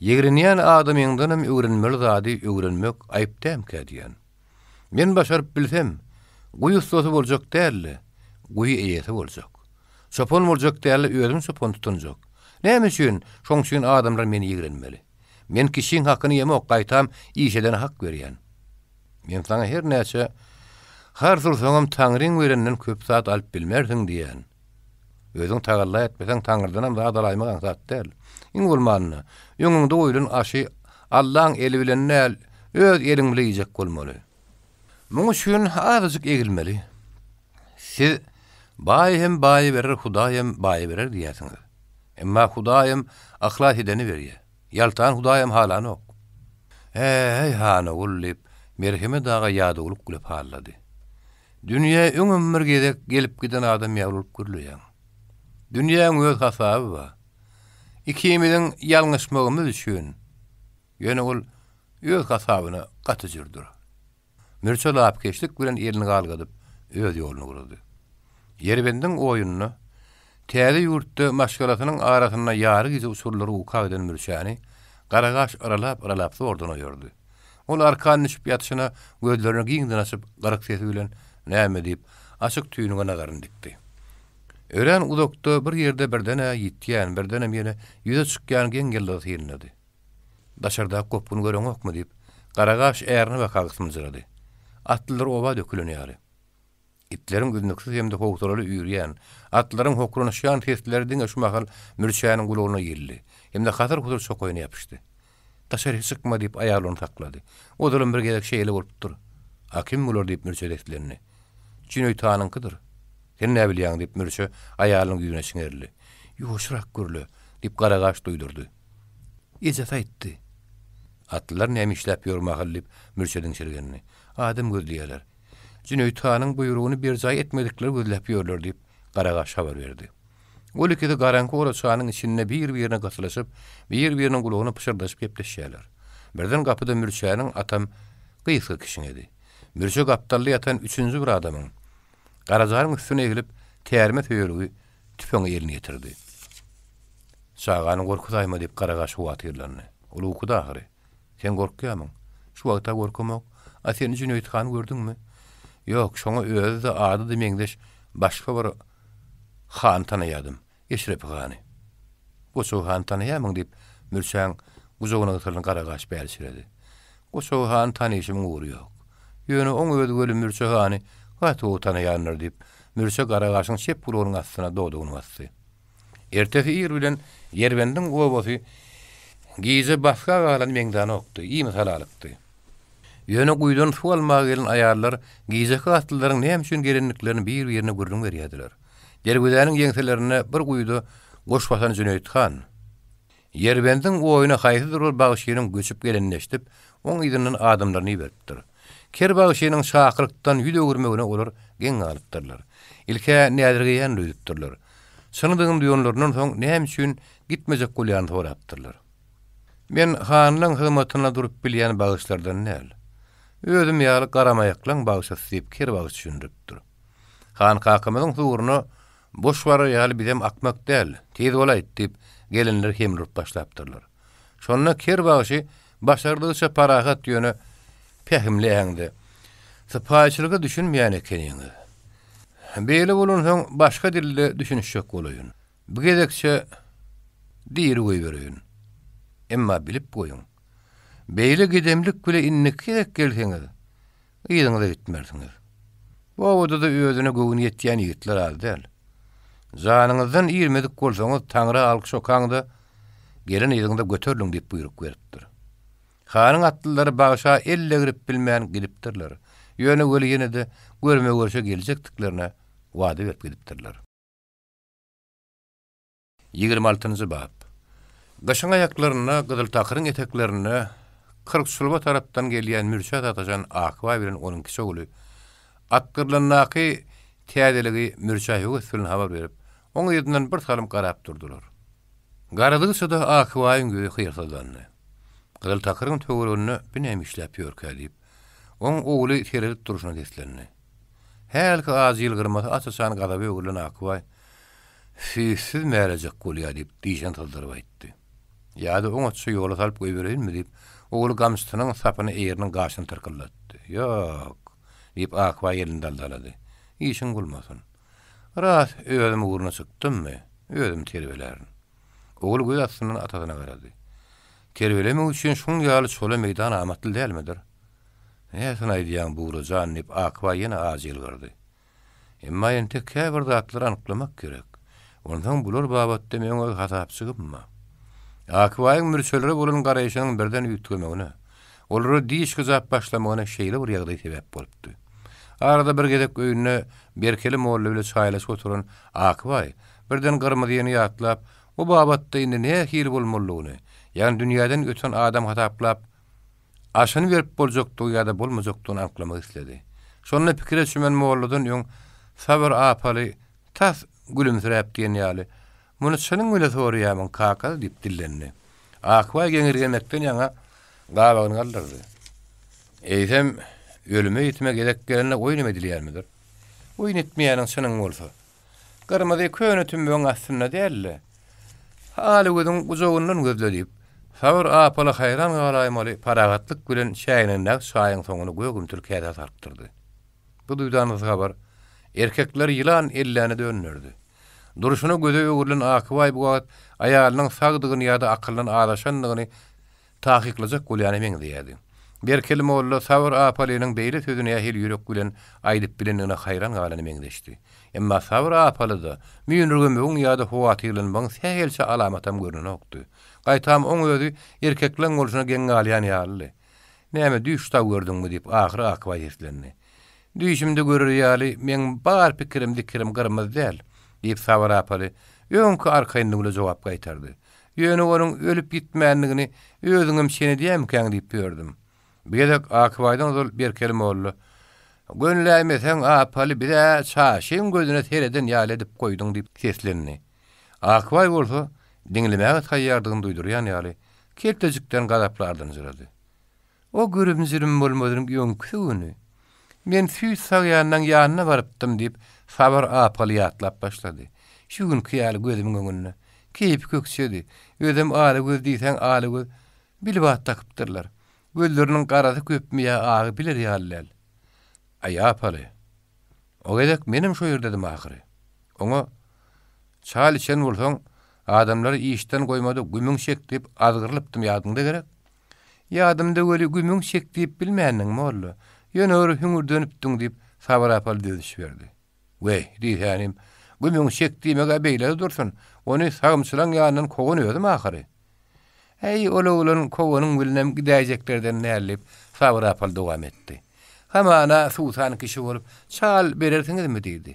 Ýigrenýän adamyňdanam öwrenmeli zady öwrenmek aýyp dämkä diýen. Men başaryp bilsem, guýy ussasy boljak däl-de, guýy eýesi boljak. Çopan boljak däl-de, özüm çopan tutunjak. Näme üçin şoň üçin adamlar meni ýigrenmeli? Men kişiň hakyny iýemok, gaýtam iş edene hak berýän. Men saňa her näçe hars ursaňam Taňryň bereninden köp zat alyp bilmersiň diýýän. Özüň tagalla etmeseň Taňrydanam zat alaýmak aňsat däl. Iň bolmanda, öňüňde goýlan aşy Allaň eli bilen däl, öz eliň bile iýjek bolmaly. Muň üçin azajyk egilmeli. Siz Baý hem baýyberer, Hudaý hem baýyberer diýýärsiňiz. Emma Hudaýam yhlas edeni berýär. Ýaltan Hudaýam halanok. Äý, Hanogul, diýip, Merhemet aga ýadawlyk bilen pallady. Dünýä öňem bir gezek gelip giden adam ýaly bolup gürleýäň. Dünýäň öz hasaby bar. Ikimiziň ýalňyşmagymyz üçin, ýöne ol öz hasabyna gaty jürdür. Mürçe lapykeçlik bilen elini galgadyp, öz ýoluna ugrady. Ýerbendiň oýunda, täze ýurtda maşgalasynyň arasynda ýary gije uçurlary uka giden Mürçäni Garagaş yralap-yralap zordan oýardy. Ol arkan düşüp ýatyşyna gözlerini giňden açyp, gyryk sesi bilen, Näme? diýip, açyk tüýnüge nazaryny dikdi. Örän uzakda bir ýerde birden-ä ýitýän, birdenem ýene ýüze çykýan geň ýyldyzy synlady. Daşardaky gopguny göreňokmy? diýip, Garagaş ärine baka gysmyljyrady. Atlylar oba dökülen ýaly. Itleriň üznüksiz hem-de howsalaly üýrýän, atlaryň hokranyşýan sesleri diňe şu mahal Mürçäniň gulagyna ildi hem-de hasyr-husur çokaýyna ýapyşdy. Daşaryk çykma diýip, aýal ony saklady. Ozalam bir gezek şeýle bolupdyr. A kim bular diýip, Mürçe seslendi. Jüneýit hanyňkydyr. Sen näbilýäň diýip, Mürçe aýalynyň ýüzüne çiňerildi. Ýuwaşrak gürle, diýip, Garagaş duýdurdy. Ejesi aýtdy. Atlylar näme işläp ýör mahal diýip, Mürçe diňşirgendi. Adam gözleýärler. Jüneýit hanyň buýrugyny berjaý etmedikleri gözläp ýörler diýip, Garagaş habar berdi. Ol ikisi garaňky oraçanyň içinde bir-birine gysylyşyp, bir-biriniň gulagyna pyşyrdaşyp gepleşýärler. Birden gapyda Mürçäniň atam gysga kişňedi. Mürçe gapdalda ýatan üçünji bir adamyň, Garajanyň üstüne eglip, tärme söýelgi tüpeňe elini ýetirdi. Çagany gorkuzaýma diýip Garagaş howatyrlandy. Ol ukuda ahyry. Sen gorkýamyň? Şu wagta gorkamok. A sen Jüneýit hany gördüňmi? Ýok, şoňa özi-de, ady-da meňzeş başga bir hany tanaýadym. Eşrepi hany. Goçagy hany tanaýamyň? diýip, Mürçäň gujagyna gysylan Garagaş bälçiredi. Goçagy hany tanyşymyň ugry ýok. Ýöne oň özi weli Mürçe hany gaty gowy tanaýandyr, diýip, Mürçe Garagaşyň çep gulagynyň astyna dodagyny basdy. Ertesi ir bilen Ýerbendiň obasy gije basga galan meňzänokdy, imisalalykdy. Ýöne guýudan suw almaga gelen aýallar gijeki atlylaryň näme üçin gelendiklerini bir-birine gürrüň berýärdiler. Derwezäniň ýeňselerinde bir guýuda goş basan Jüneýit han, Ýerbendiň oýuna haýsydyr bir bagşynyň göçüp gelenini eşidip, oň yzyndan adamlaryny iberipdir. Ker bagşynyň çakylykdan ýüz öwürmegine olar geň galypdyrlar. Ilk-ä näzirgeýän öýdüpdirler. Çynydygyny duýanlaryndan soň näme üçin gitmejek bolýanyny sorapdyrlar. Men hanlaň hyzmatynda durup bilýän bagşylardan däl. Özüm ýaly garamaýaklaň bagşysy diýip ker bagşy düşündiripdir. Han kakamyzyň huzuryna Boş barar ýaly bizem akmak däl, tiz bolaýt, diýip, gelinler hemle urup başlapdyrlar. Şonda ker bagşy başardygyça parahat, ýöne pähimli äheňde, Sypaýyçylyga düşünmeýän ekeniňiz. Beýle bolansoň, başga dilde düşünişjek bolaýyn. Bu gezekçe diri goýbereýin. Emma bilip goýuň, beýle gedemlik bile indiki gezek gelseňiz, Yzyňyza gitmersiňiz. Bu obada-da özüne göwni ýetýän ýigitler az däl. Janyňyzdan irmedik bolsaňyz, Taňra alkyş okaň-da, gelen yzyňyza göteriliň diýip buýruk beripdir. Hanyň atlylary bagşa el degrip bilmän gidipdirler. Ýöne weli ýene-de görme-görşe geljekdiklerine wada berip gidipdirler. 26-njy bap. Gyşyň aýaklarynda Gyzyltakyryň eteklerinde Kyrkçulba tarapdan gelýän mürçä sataşan Akbaý bilen onuň kiçi ogly Atgyrlandaky täzeligi mürçä höwes bilen habar berip, oň yzyndan bir salym garap durdular. Garadygyça-da Akbaýyň ýüzi hyýrsyzlandy. Gyzyltakyryň töwereginde bi näme işläp ýörkä diýip, oň ogly seredip durşuna seslendi. Hälki ajy ýylgyrmasy aç-açan gazaba öwrülen Akbaý, Süýtsüz mälejek bolýa diýip, dişini syzdyryp aýtdy. Ýa-da oňatja ýola salyp goýbereýinmi diýip, ogly gamçysynyň sapyny eýeriniň gaşyny tyrkyldatdy. Ýok, diýip, Akbaý elini daldalady. Işiň bolmasyn. Ras, özüm ugruna çykdymmy, özüm terbiýelärin. Ogul göz astyndan atasyna garady. Terbiýelemek üçin şuň ýaly çola meýdan amatly dälmidir? Näsini aýdýaň, Bugra jan, diýip, Akbaý ýene ajy ýylgyrdy. Emma entek käbir zatlary anyklamak gerek. Onsoň bular babatda meň öz hasapjygym bar. Akybaýyň mürçelere bolan garaýşynyň birden üýtgemegine, olara diş gyjap başlamagyna şeýle bir ýagdaý sebäp bolupdy. Arada bir gezek öýünde Berkeli molla bile çaýlaşyp oturan Akybaý birden Gyrmyzyny ýatlap, o babatda indi nähili bolmalydygyny, ýagny dünýäden öten adam hasaplap, Aşyny berip boljakdygy ýa-da bolmajakdygyny anyklamak isledi. Şonda pikire çümen molladan öň Sabyr apaly tas gülümsiräp diýen ýaly, Muny çynyň bile soraýamyň, kaka? diýip dillendi. Akbaý geňirgemekden ýaňa gabagyny galdyrdy. Eýsem, Ölüme-ýitime gezek gelende oýun hem edilýärmidir? Oýun etmeýäniň çynyň bolsa. Gyrmyzy köne tümmegiň astynda däl-de, Alagözüň gujagyndan gözle diýip, Sabyr Apaly haýran galaýmaly parahatlyk bilen çäýnegindäki çaýyň soňuny gögümtil käsä sarkdyrdy. Bu duýdansyz habar erkekleri ýylan elläne dönderdi. Durşuna göze öwrülen Akybaý bu wagt aýalynyň sagdygyny ýa-da akyldan azaşandygyny takyklajak bolýana meňzeýärdi. Berkeli molla Sabyr Apalynyň beýle sözi nähili ýürek bilen aýdyp bilendigine haýran galana meňzeşdi. Emma Sabyr Apalyda müýnürgemegiň ýa-da howatyrlanmagyň sähelçe alamatam görnenokdy. Gaýtam oň özi erkekleň bolşuna geň galýan ýalydy. Näme, düýş dagy gördüňmi? diýip, ahyry Akbaý seslendi. Düýşümde görer ýaly, meň bar pikirim-zikirim gyrmyzy däl, diýip, Sabyr Apaly öňki arkaýynlygy bilen jogap gaýtardy. Ýöne onuň ölüp-ýitmändigini özüňem çen edýämikäň diýip ýördüm. Bu gezek Akbaýdan ozal Berkeli molla, Gönüläýmeseň, Apaly, biz-ä çaşyň gözüne sereden ýaly edip goýduň diýip seslendi. Akbaý bolsa, diňlemäge taýýardygyny duýdurýan ýaly, keltejikden gazaply ardynjyrady. O gürüm-jürüm bolmazynyň öňküsi güni, men süýt sagýanyň ýanyna barypdym diýip, Sabyr Apaly ýatlap başlady. Şu günki ýaly gözümiň öňünde. Keýpi kökçedi. Özem ala göz diýseň ala göz. Bilbat dakypdyrlar. Gözleriniň garasy köpmi ýa agy biler ýaly däl. Aý, Apaly, o gezek menem şo ýerdedim ahyry. Oňa, Çal içen bolsaň, adamlary işden goýmada gümüň çek diýip azgyrylypdym ýadyňda gerek? Ýadymda weli gümüň çek diýip bilmändiň, molla. Ýöne bir hüňürdenipdiň diýip, Sabyr apaly dözüşiberdi. Weý, diýsänim, gümüň çek diýmek-ä beýle-de dursun, ony sagymçylaň ýanyndan kowan özüm ahyry. Äý, ol oglan kowanyň bilenem gidäýjeklerden däl diýip, Sabyr apaly dowam etdi. Hamana suwsan kişi bolup, çal berersiňizmi diýdi.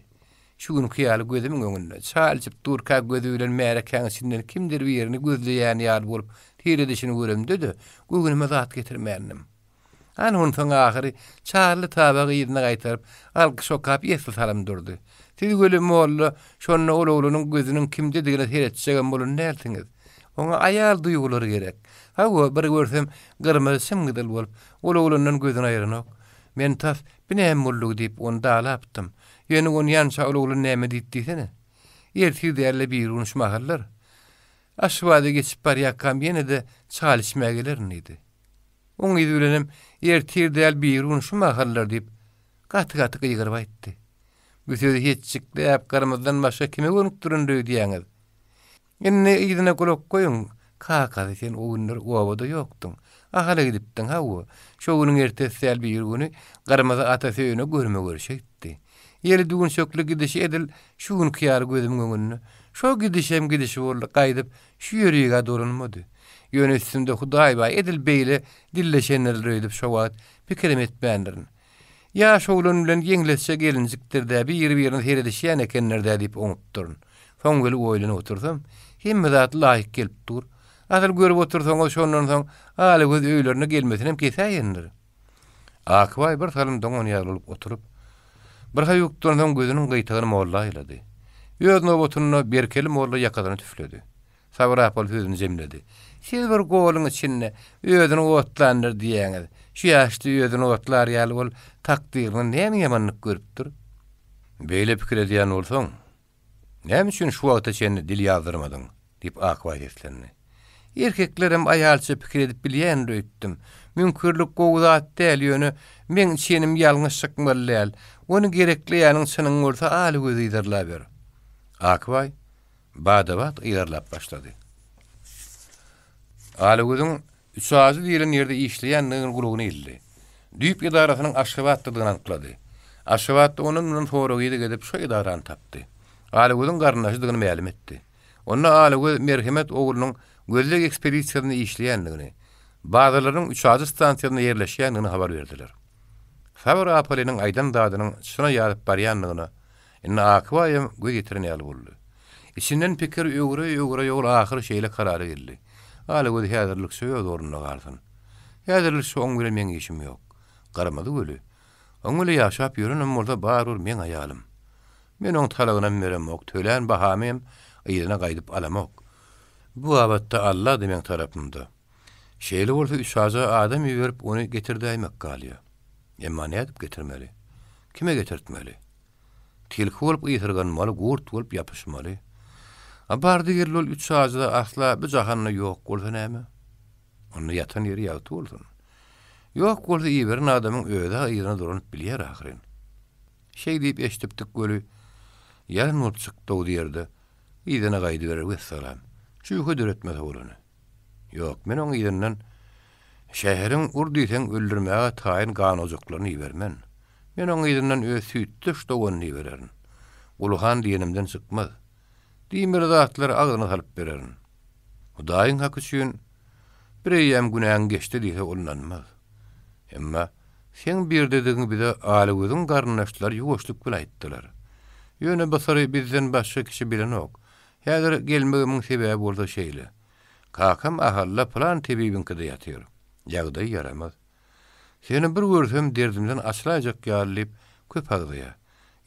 Şu günki ýaly gözümiň öňünde, çal içip durka gözi bilen märekäň içinden kimdir birini gözleýän ýaly bolup seredişini göremde-de, göwnüme zat getirmändim. Hany onsoň ahyry çarly tabagy yzyna gaýtaryp, alkyş okap esli salym durdy. Siz weli molla, şonda ol oglanyň gözüniň kimdedigine seretjegem bolan dälsiňiz. Oňa aýal duýgulary gerek. Hawa, bir görsem, gyrmyzy çym-gyzyl bolup, ol oglandan gözüni aýyranok. Men tas, Bi näme boldugy diýip, ony dalapdym. Ýöne onýança ol oglan näme diýdi diýsene. Ertir däl-de birigün şu mahallar. Aşgabada geçip barýarkam ýene-de çal içmäge gelerin diýdi. Oň yzy bilenem ertir däl birigün şu mahallar diýip, gaty-gaty gygyryp aýtdy. Bu sözi hetjikläp gyrmyzdan başga kime gönükdirendir öýdýäňiz? Indi yzyna gulak goýuň, kakasy sen o günler obada ýokduň. Ahala gidipdiň, hawa, şo günüň ertesi däl birigüni Gyrmyzy atasy öýüne görme-görşe gitdi. Ýeli düwünçekli gidişi edil şu günki ýaly gözümiň öňünde. Şo gidişem gidişi boldy, gaýdyp şu ýörige dolanmady. Ýöne üstümde Hudaý bar, edil beýle dilleşendirler öýdüp şo wagt pikirem etmändirin. Ýaş oglan bilen ýeňlesje gelinjikdir-dä, biri-birine seredişýän ekenler-dä diýip oňupdyryn. Soň weli oýlanyp otursam, hemme zat laýyk gelip dur. Asyl görüp otursaňyz şondan soň Alagöz öýlerine gelmesinem kesäýendir. Akbaý bir salym doňan ýaly bolup oturyp, bir haýukdan soň gözüniň gyýtagyny molla aýlady. Öz nobatynda Berkeli molla ýakasyny tüfledi. Sabyr apaly sözüni jemledi. Siz bir goluň içinde özüni otlandyr diýýäňiz. Şu ýaşda özüni otlar ýaly ol takdyryna näme ýamanlyk görüpdir? Beýle pikir edýän bolsaň, Näme üçin şu wagta çenli dil ýazdyrmadyň? diýip, Akbaý seslendi. Erkeklerem aýalça pikir edip bilýändir öýtdüm. Müňkürlik gowy zat däl, ýöne meň çenim ýalňyş çykmaly däl. Ony gerekleýäniň çynyň bolsa aly gözi yzarlaber. Akbaý bada-bat yzarlap başlady. Alagözüň Üçajy diýlen ýerde işleýändigini gulagyna ildi. Düýp edarasynyň Aşgabatdadygyny anyklady. Aşgabatda ondan-mundan sorag-ideg edip şo edarany tapdy. Alagözüň garyndaşydygyny mälim etdi. Onda Alagöz Merhemet oglunyň gözleg ekspedisiýasynda işleýändigini, bazalarynyň Üçajy stansiýasynda ýerleşýändigini habar berdiler. Sabyr Apalynyň aýdan zadynyň çyna ýazyp barýandygyna Indi Akybaýam göz ýetiren ýaly boldy. Içinden pikir öwre-öwre ol ahyry şeýle karara geldi, Alagöz häzirlikçe öz ornunda galsyn. Häzirlikçe oň bilen meň işim ýok. Gyrmyzy güli. Oň bile ýaşap ýörenem bolsa barybir meň aýalym. Men oň talagynam beremok, tölän bahamy hem yzyna gaýdyp alamok. Bu babatda Alla-da meň tarapymda. Şeýle bolsa Üçaja adam iberip ony getirdäýmek galýar. Emma nädip getirmeli? Kime getirtmeli? Tilki bolup ysyrganmaly, gurt bolup ýapyşmaly. A bardy-geldi ol üç ajy-da asla bu jahanda ýok bolsa näme? Onda ýatan ýeri ýagty bolsun. Ýok bolsa iberen adamyň özi-ä yzyna dolanyp bilýär ahyryn. Şeý diýip eşidipdik weli, ýalan bolup çykdy-ow diýer-de, yzyna gaýdyberer wessalam. Şübhe döretmese bolany. Ýok, men oň yzyndan şäheriň ur diýseň öldürmäge taýyn ganojaklaryny ibermen. Men oň yzyndan öz süýtdeş doganyny ibererin. Gulhan diýenimden çykmaz. Diýmeli zatlary agzyna salyp bererin. Hudaýyň haky üçin, bireýýäm günäň geçdi diýse ol ynanmaz. Emma seň birdedigiňi bize Alygözüň garyndaşlary ýuwaşlyk bilen aýtdylar. Ýöne bu syry bizden başga kişi bilenok. Häzir gelmegimiň sebäbi bolsa şeýle. Kakam Ahalda pylan tebibiňkide ýatyr. Ýagdaýy ýaramaz. Seni bir görsem derdimden açylaýjak ýaly diýip, köp agzaýar.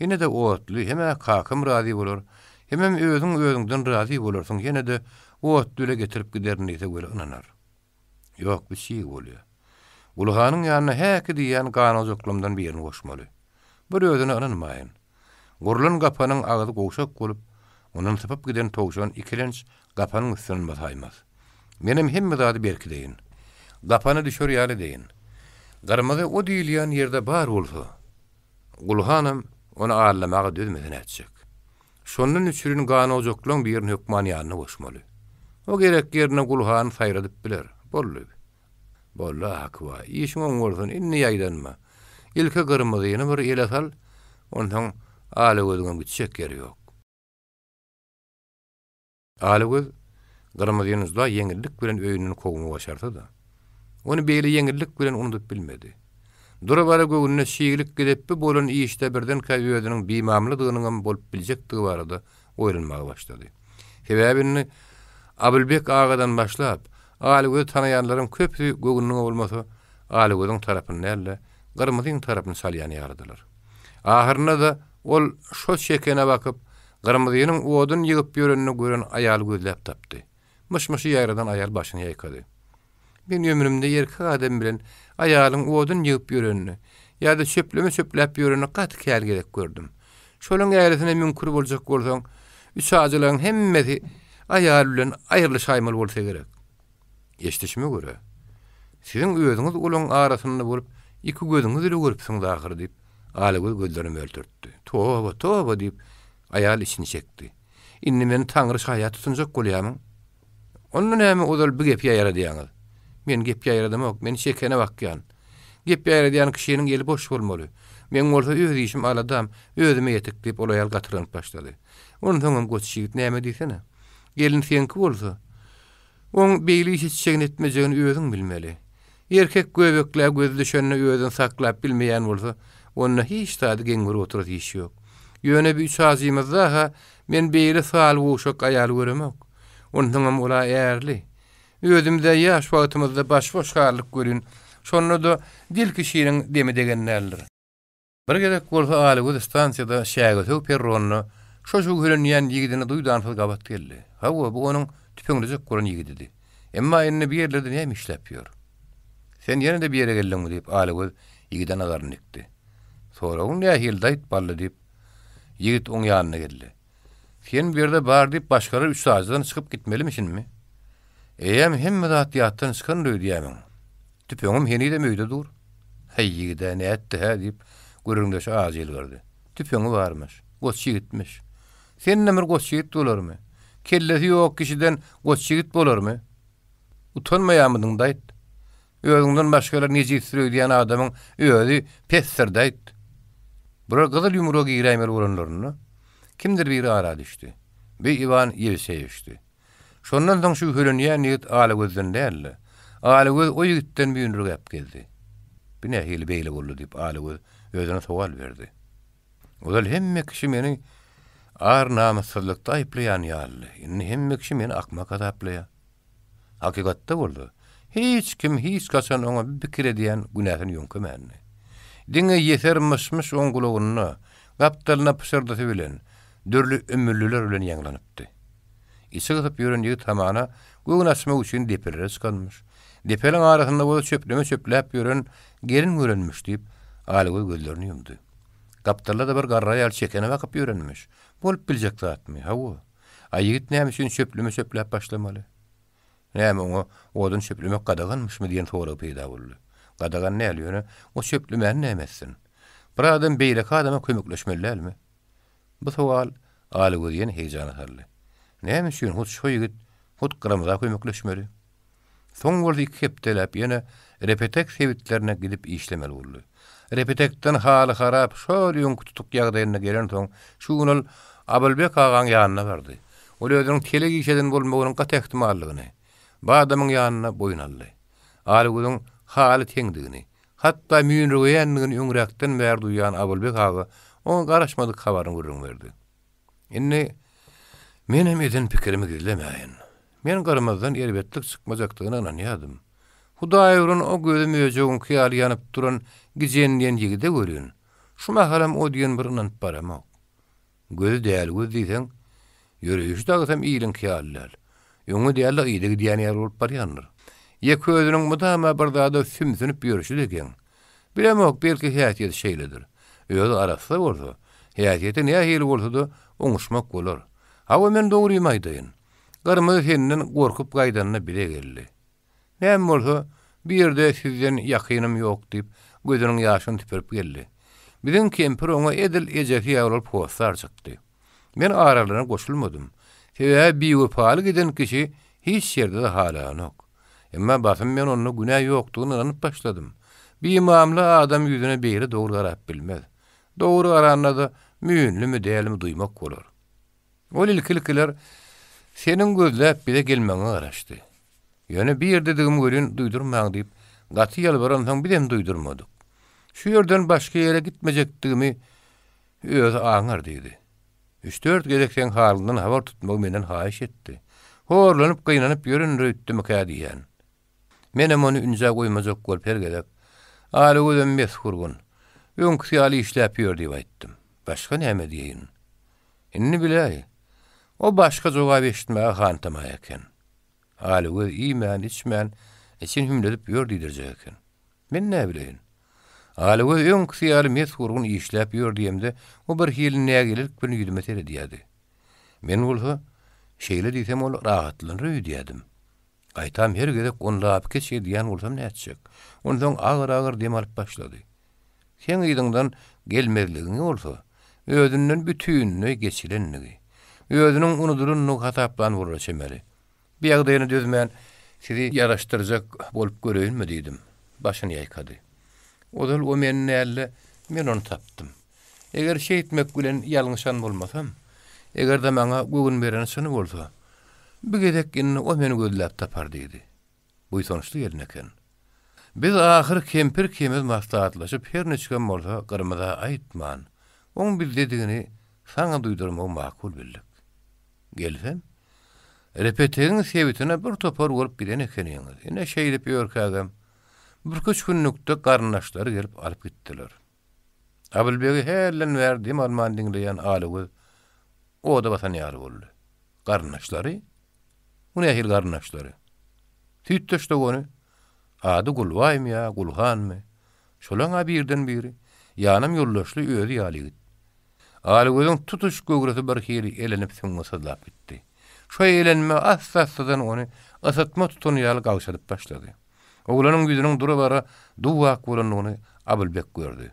Ine-de otly, hem-ä kakam razy bolar, hemem özüň özüňden razy bolarsyň, ýene-de otly bile getirip giderin diýse weli ynanar. Ýok, bu çig bolýar. Gulhanyň ýanyna häki diýýän ganojaklamdan birini goşmaly. Bir özüne ynanmaýyn. Gurlan gapanyň agzy gowşak bolup, ondan sypyp giden towşan ikilenç gapanyň üstünden basaýmaz. Menem hemme zady berkideýin. Gapana düşer ýaly edeýin. Gyrmyzy o diýilýän ýerde bar bolsa, Gulhanam ony aldamaga dözmese nätjek. Şondan üçrin ganojaklaň birini hökman ýanyna goşmaly. O gerek ýerinde Gulhany saýradyp biler. Boldy. Boldy, Akyba, işiň oň bolsun, indi ýaýdanma. Ilki Gyrmyzyny bir ele sal, onsoň Alagözüňem gitjek ýeri ýok. Alagöz Gyrmyzyny juda ýeňillik bilen öýünden kowmagy başarsa-da, ony beýle ýeňillik bilen unudyp bilmedi. Dura-bara göwnüne çiglik gidip bu bolan işde birdenkä özüniň bimamladygynyňam bolup biljekdigi barada oýlanmaga başlady. Sebäbi indi Abylbek agadan başlap, Alygözi tanaýanlaryň köpüsi göwnüňe bolmasa, Alygözüň tarapyny däl-de, Gyrmyzyň tarapyny çalýan ýalydylar. Ahyrynda-da ol şo çekene bakyp, Gyrmyzynyň odun ýygyp ýörenini gören aýaly gözläp tapdy. Myş-myşy ýaýradan aýal başyny ýaýkady. Men ömrümde erkek adam bilen aýalyň odun ýygyp ýörenini ýa-da çöpleme çöpläp ýörenini gaty kän gezek gördüm. Şolaň ärisine müňkür boljak bolsaň, üç ajylaryň hemmesi aýal bilen aýrylyşaýmaly bolsa gerek. Eşidişime görä, siziň özüňiz olaň arasynda bolup, iki gözüňiz ile görüpsiňiz ahyry, diýip, Alagöz gözlerini möltertdi. Toba, toba, diýip, aýal içini çekdi. Indi meni Taňry şaýat tutunjak bolýamyň? Onda näme ozal bi gepi ýaýradýaňyz? Men gep ýaýradamok, men çekene bakýan. Gep ýaýradýan kişiniň eli boş bolmaly. Meň bolsa öz işim, aladam, özüme ýetik, diýip, ol aýal gatyrganyp başlady. Onsoňam goç ýigit näme diýsene. Gelin seňki bolsa, oň beýle iş etjegini-etmejegini özüň bilmeli. Erkek göbeklä gözi düşende özüni saklap bilmeýän bolsa, onda hiç zady geň görüp oturasy iş ýok. Ýöne bi üç ajymyzda-ha men beýle sal-gowşak aýaly göremok. Onsoňam ol-a ärli. Özümiz-ä ýaş wagtymyzda başboş galdyk welin, şonda-da dil kişiniň demi degen däldir. Bir gezek bolsa Alygöz stansiýada Şägesöw perronda şo şübhelenýän ýigidine duýdansyz gabat geldi. Hawa, bu onuň tüpeňlejek bolan ýigididi. Emma indi bu ýerlerde näme işläp ýör? Sen ýene-de bir ýere geldiňmi? diýip, Alygöz ýigide nazaryny dikdi. Soragyň nähili-daýt, bally, diýip, ýigit oň ýanyna geldi. Sen bu ýerde bar diýip, başgalar üçajydan çykyp gitmelimişinmi? Eýýäm hemme zat ýatdan çykandyr öýdýämiň? Tüpeňim henizem öýde dur. Häý, ýigid-ä nätdi-hä? diýip, gürrüňdeşi ajy ýylgyrdy. Tüpeňi barmyş. Goç ýigitmiş. Senden bir goç ýigit bolarmy? Kellesi ýok kişiden goç ýigit bolarmy? Utanmaýarmydyň, daýt? Özüňden başgalar nejisdir öýdýän adamyň özi pesdir, daýt. Bular gyzyl ýumruga giräýmeli bolanlarynda, kimdir biri ara düşdi. Bi Iwan Ýewseýewiçdi. Şondan soň şübhelenýän ýigit Alagözden däl-de, Alagöz o ýigitden müýnürgäp gezdi. Bu nähili beýle boldy diýip, Alagöz özüne sowal berdi. Ozal hemme kişi meni ar-namyssyzlykda aýyplaýan ýalydy, indi hemme kişi meni akmak hasaplaýar. Hakykatda bolsa, hiç kim hiç haçan oňa bir pikir edýän günäsini ýöňkemändi. Diňe ýeser myş-myş oň gulagynda, gapdalynda pyşyrdysy bilen, dürli ümürliler bilen ýaňlanypdy. Içi gysyp ýören ýigit hamana göwün açmak üçin depelere çykanmyş. Depeliň arasynda bolsa çöpleme çöpläp ýören gelin görenmiş diýip, Alagöz gözlerini ýumdy. Gapdalda-da bir garry aýal çekene bakyp ýörenmiş. Bolup biljek zatmy? Hawa. A ýigit näme üçin çöpleme çöpläp başlamaly? Näme oňa odun çöplemek gadaganmyşmy diýen sorag peýda boldy. Gadagan däl, ýöne o çöplemäni näme etsin? Bir adam beýleki adama kömekleşmeli dälmi? Bu sowal Alagözi ýene heýjana saldy. Näme üçin hut şo ýigit hut Gyrmyza kömekleşmeli? Soň bolsa iki hepdeläp ýene Repetek sebitlerine gidip işlemeli boldy. Repetekden haly harap şol öňki tutuk ýagdaýynda gelensoň, şu gün ol Abylbek agaň ýanyna bardy. Ol özüniň telek iş eden bolmagynyň gaty ähtimallygyny, bu adamyň ýanynda boýun aldy. Alygözüň haly teňdigini, hatda müýnürgeýändigini öňräkden bäri duýan Abylbek aga oňa garaşmadyk habaryny gürrüň berdi. Indi menem eden pikirimi gizlemäýin. Men Gyrmyzdan erbetlik çykmajakdygyna ynanýardym. Hudaý uran o gözi möjegiňki ýaly ýanyp duran Gijen diýen ýigide welin, şu mahalam o diýen bir ynanyp baramok. Gözi däli göz diýseň, ýöreýşi dagysam iliňki ýaly däl. Öňe däl-de yza gidýän ýaly bolup barýandyr. Ýeke özüniň mydama bir zada sümsünip ýörşi-de geň. Bilemok, belki häsiýeti şeýledir. Özi arassa bolsa, häsiýeti nähili bolsa-da oňuşmak bolar. Hawa, men dogrymy aýdaýyn. Gyrmyzy senden gorkup gaýdanda bize geldi. Näme bolsa, bu ýerde sizden ýakynym ýok diýip, gözüniň ýaşyny süpürip geldi. Biziň kempir oňa edil ejesi ýaly bolup hossar çykdy. Men aralaryna goşulmadym. Sebäbi biwepaly giden kişi hiç ýerde-de halanok. Emma basym men onda günä ýokdugyna ynanyp başladym. Bimamla adam ýüzüne beýle dogry garap bilmez. Dogry garanda-da müýnlümi, dälimi duýmak bolar. Ol ilki-ilkiler seniň gözläp bize gelmegiňe garaşdy. Ýöne bir ýerdedigimi welin duýdurmaň diýip, gaty ýalbaransoň bizem duýdurmadyk. Şu ýerden başga ýere gitmejekdigimi özi aňar diýdi. Üç-dört gezek seň halyňdan habar tutmagy menden haýyş etdi. Horlanyp, gynanyp ýörendir öýtdümikä diýýän. Menem ony ünjä goýmajak bolup her gezek, Alagözem mes-gurgun. Öňküsi ýaly işläp ýör diýip aýtdym. Başga näme diýeýin? Indi biläý. O başga jogap eşitmäge hantama eken. Alagöz iýmän-içmän, için hümledip ýör diýdirjek eken. Men näbileýin. Alagöz öňküsi ýaly mes-gurgun işläp ýör diýemde, o birhili nägilelik bilen ýüzüme seredýärdi. Men bolsa, şeýle diýsem ol rahatlanar öýdýärdim. Gaýtam her gezek ony lapykeç edýän bolsam nätjek. Onsoň agyr-agyr dem alyp başlady. Seň yzyňdan gelmezligiňi bolsa, özünden bütinleý geçilendigi, özüniň unudylandygy hasaplan bolara çemeli. Bu ýagdaýyna dözmän, sizi ýaraşdyrjak bolup göreýinmi diýdim. Başyny ýaýkady. Ozal o meni däl-de, men ony tapdym. Eger şeýtmek bilen ýalňyşan bolmasam, eger-de maňa göwün bereni çyny bolsa, bu gezek indi o meni gözläp tapar diýdi. Buýsançly gelin eken. Biz ahyr kempir ikimiz maslahatlaşyp her niçigem bolsa Gyrmyza aýtman, oň bizdedigini saňa duýdurmagy makul bildik. Gelsem, Repetegiň sebitine bir topar bolup giden ekeniňiz. Ine, şeýdip ýörkägem, birküç günlükde garyndaşlary gelip alyp gitdiler. Abylbegi hälden bäri dem alman diňleýän Alagöz oda basan ýaly boldy. Garyndaşlary? Bu nähili garyndaşlary? Süýtdeş dogany? Ady Gulbaýmy ýa Gulhanmy? Şolaň-a birden biri. Ýanam ýoldaşly özi ýaly ýigit. Alagözüň tutuş göwresi birhili elenip süňňi syzlap gitdi. Şo elenme assa-assadan ony ysytma tutan ýaly gagşadyp başlady. Oglanyň ýüzüniň dura-bara duw-ak bolandygyny Abylbek gördi.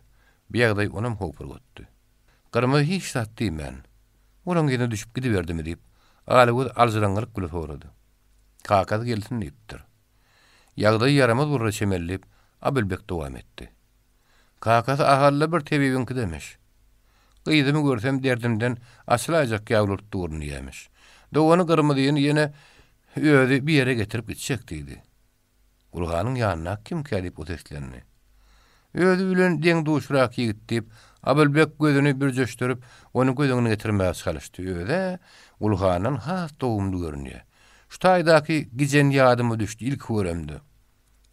Bu ýagdaý onam howpurgatdy. Gyrmyzy hiç zat diýmän, olaň yzyna düşüp gidiberdimi diýip, Alagöz aljyraňňylyk bile sorady. Kakasy gelsin diýipdir. Ýagdaýy ýaramaz bolara çemeli diýip, Abylbek dowam etdi. Kakasy Ahally bir tebibiňkidemiş. Gyzymy görsem derdimden açylaýjak ýaly bolup durun diýýämiş. Dogany Gyrmyzyny ýene özi bir ýere getirip gitjek diýdi. Gulhanyň ýanyndaky kimkä diýip o seslendi. Özi bilen deň-duşrak ýigit diýip, Abylbek gözüni bürjeşdirip, ony göz öňüne getirmäge çalyşdy. Öz-ä Gulhandan has dogumly görünýär. Şu taýdaky gijen ýadyma düşdi ilki göremde.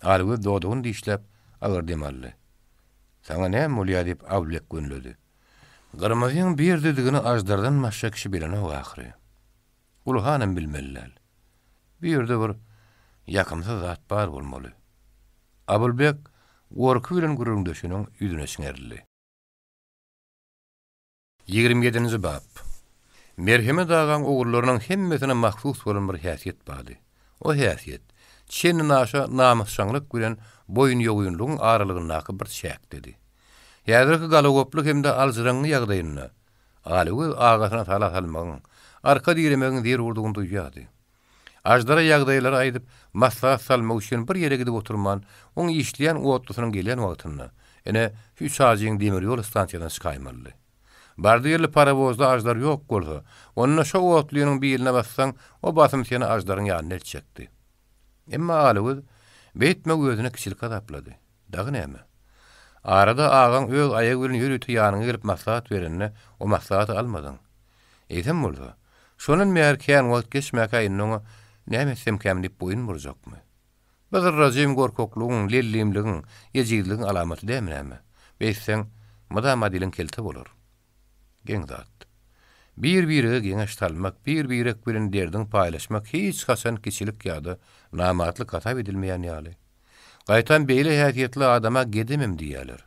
Algöz dodagyny dişläp, agyr dem aldy. Saňa näme bolýar diýip, Abylbek gönüledi. Gyrmyzyň bu ýerdedigini aždardan başga kişi bilenok ahyry. Gulhanam bilmeli däl. Bu ýerde bir ýakymsyz zat bar bolmaly. Abylbek. Gorky bilen gürrüňdeşiniň ýüzüne çiňerildi. 27-nji bap. Merhemet agaň ogullarynyň hemmesine mahsus bolan bir häsiýet bardy. O häsiýet, çendenaşa namysjaňlyk bilen boýunýogynlygyň aralygyndaky bir çäkdedi. Häzirki galagoply hem-de aljyraňňy ýagdaýynda Alygöz agasyna sala salmagyň, arka diremegiň zerurdygyny duýýardy. Aždara ýagdaýlary aýdyp, maslahat salmak üçin bir ýere gidip oturman, oň işleýän otlusynyň gelýän wagtynda, ine, şu Üçajyň demir ýol stansiýasyna çykaýmalydy. Bardy-geldi parowozda Aždar ýok bolsa, onda şo otlynyň biline bassaň, o basym seni Aždaryň ýanyna eltjekdi. Emma Alygöz beýtmegi özüne kiçilik hasaplady. Dagy näme? Arada agaň öz aýagy bilen ýörite ýanyňa gelip maslahat berende, o maslahaty almadyň. Eýsem bolsa, şondan bäri kän wagt geçmäkä indi oňa näme etsemkäm diýip boýun burjakmy? Bu zyrrajym gorkaklygyň, lellimligiň, ejizligiň alamaty dälmi näme? Beýtseň, mydama diliň kelte bolar. Geň zat. Bir-birege geňeş salmak, bir-birek bilen derdiňi paýlaşmak hiç haçan kiçilik ýa-da namartlyk hasap edilmeýän ýaly. Gaýtam beýle häsiýetli adama gedemem diýýärler.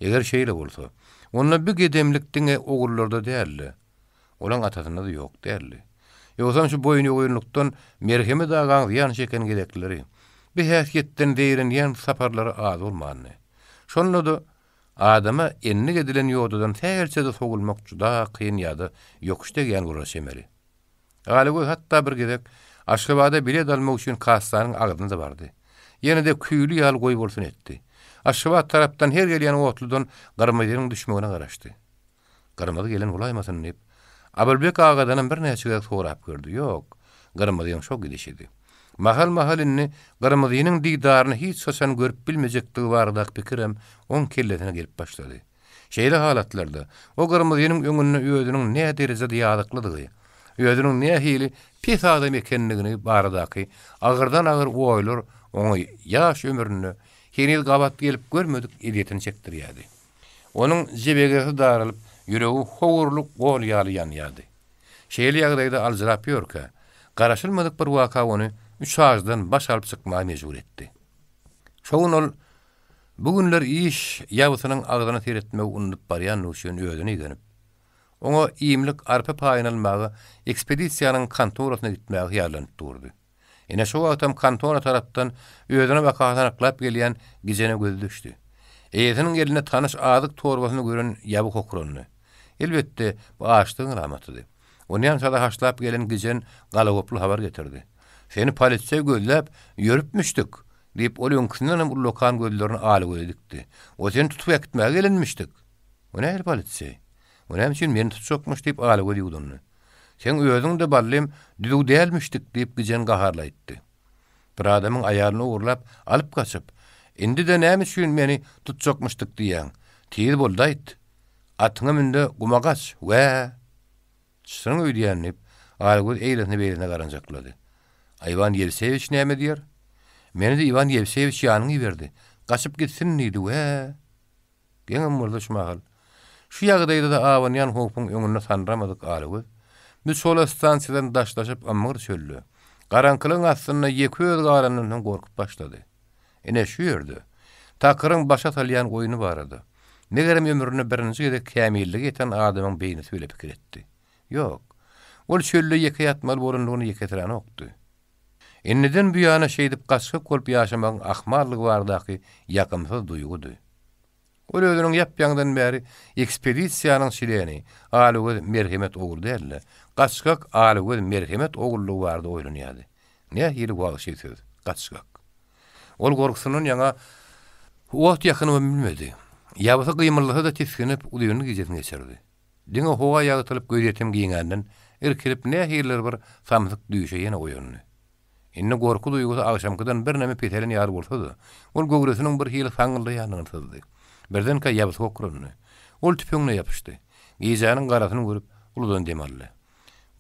Eger şeýle bolsa, onda bu gedemlik diňe ogullarda däl-de, olaň atasynda-da ýok däldi. Ýogsam şu boýnyýogynlykdan Merhemet agaň zyýan çeken gezekleri, bu häsiýetden zeýrenýän saparlary az bolmandy. Şonda-da adama endik edilen ýodadan sähelçe-de sowulmak juda kyn ýa-da ýokuş degýän bolara çemeli. Galygöz hatda bir gezek Aşgabada bilet almak üçin kassanyň agzyna-da bardy. Ýene-de küýli ýaly goýbolsun etdi. Aşgabat tarapdan her gelýän otludan Gyrmyzynyň düşmegine garaşdy. Gyrmyzy gelen bolaýmasyn diýip, Abylbek agadanam birnäçe gezek sorap gördi. Ýok, Gyrmyzyň şo gidişidi. Mahal-mahal indi Gyrmyzynyň didaryny hiç haçan görüp bilmejekdigi baradaky pikirem oň kellesine gelip başlady. Şeýle halatlarda o Gyrmyzynyň öňünde özüniň näderejede ýazyklydygy, özüniň nähili pes adam ekendigini baradaky agyrdan-agyr oýlar oňa ýaş ömründe heniz gabat gelip görmedik ezýetini çekdirýärdi. Onuň jebegesi daralyp, ýüregi howurly gol ýaly ýanýardy. Şeýle ýagdaýda aljyrap ýörkä, garaşylmadyk bir waka ony üç ajydan baş alyp çykmaga mejbur etdi. Şo gün ol Bu günler iş ýabsynyň agzyna seretmegi unudyp barýandygy üçin özüne igenip, oňa iýmlik arpa paýyny almaga ekspedisiýanyň kontorasyna gitmäge hyýallanyp durdy. Ine şo wagtam kontora tarapdan özüne baka hasanaklap gelýän Gijene gözi düşdi. Eýesiniň elinde tanyş azyk torbasyny gören ýaby hokrandy. Elbetde, bu açlygyň alamatydy. Onýança-da haşlap gelen Gijen galagoply habar getirdi. Seni poliseý gözläp ýörüpmişdik! Diýip, ol öňküsindenem ullakan gözlerini Alygöze dikdi. O seni tutup äkitmäge gelenmişdik. O nähili poliseý? O näme üçin meni tutjakmyş? diýip, Alygöz ýuwdundy. Seň özüň-de, ballym, düzüw dälmişdik, diýip, Gijen gaharly aýtdy. Bir adamyň aýalyny ogurlap, alyp gaçyp, indi-de näme üçin meni tutjakmyşdyk diýýäň? Tiz bol-da aýt. Atyňa mün-de, guma gaç. Wä! Çysyň öýdýän, diýip, Algöz eýlesine-beýlesine garanjaklady. A Iwan Ýewseýewiç näme diýer? Meni-de Iwan Ýewseýewiç ýanyňa iberdi. Gaçyp gitsin diýdi, wä! Geňem bolsa şu mahal. Şu ýagdaýda-da abanýan howpuň öňünde sanramadyk Algöz, bu çola stansiýadan daşlaşyp ymgyr çölde, garaňkylygyň astynda ýeke özi galanyndan soň gorkup başlady. Ine, şu ýerde, Takyryň başa salýan oýny barada, megerem ömründe birinji gezek kämillige ýeten adamyň beýnisi bile pikir etdi. Ýok, ol çölde ýeke ýatmaly bolandygyny ýekesiränokdy. Indiden buýana şeýdip gaçgak bolup ýaşamagyň ahmallygy baradaky ýakymsyz duýgudy. Ol özüniň ýap-ýaňydan bäri ekspedisiýanyň çleni Alygöz Merhemet ogly däl-de, gaçgak Alygöz Merhemet ogullygy barada oýlanýardy. Nähili wagşy söz, gaçgak. Ol gorkusyndan ýaňa ot ýakynybam bilmedi. Ýabysy gymyldasa-da tisginip, uzynly gijesini geçirdi. Diňe howa ýagtylyp gözýetim giňänden irkilip nähilidir bir samsyk düýşe ýene oýandy. Indi gorky duýgusy agşamkydan birneme peselen ýaly bolsa-da, ol göwresiniň bir hili saňňyldaýandygyny syzdy. Birdenkä ýabysy hokrandy. Ol tüpeňine ýapyşdy. Gijäniň garasyny görüp, uludan dem aldy.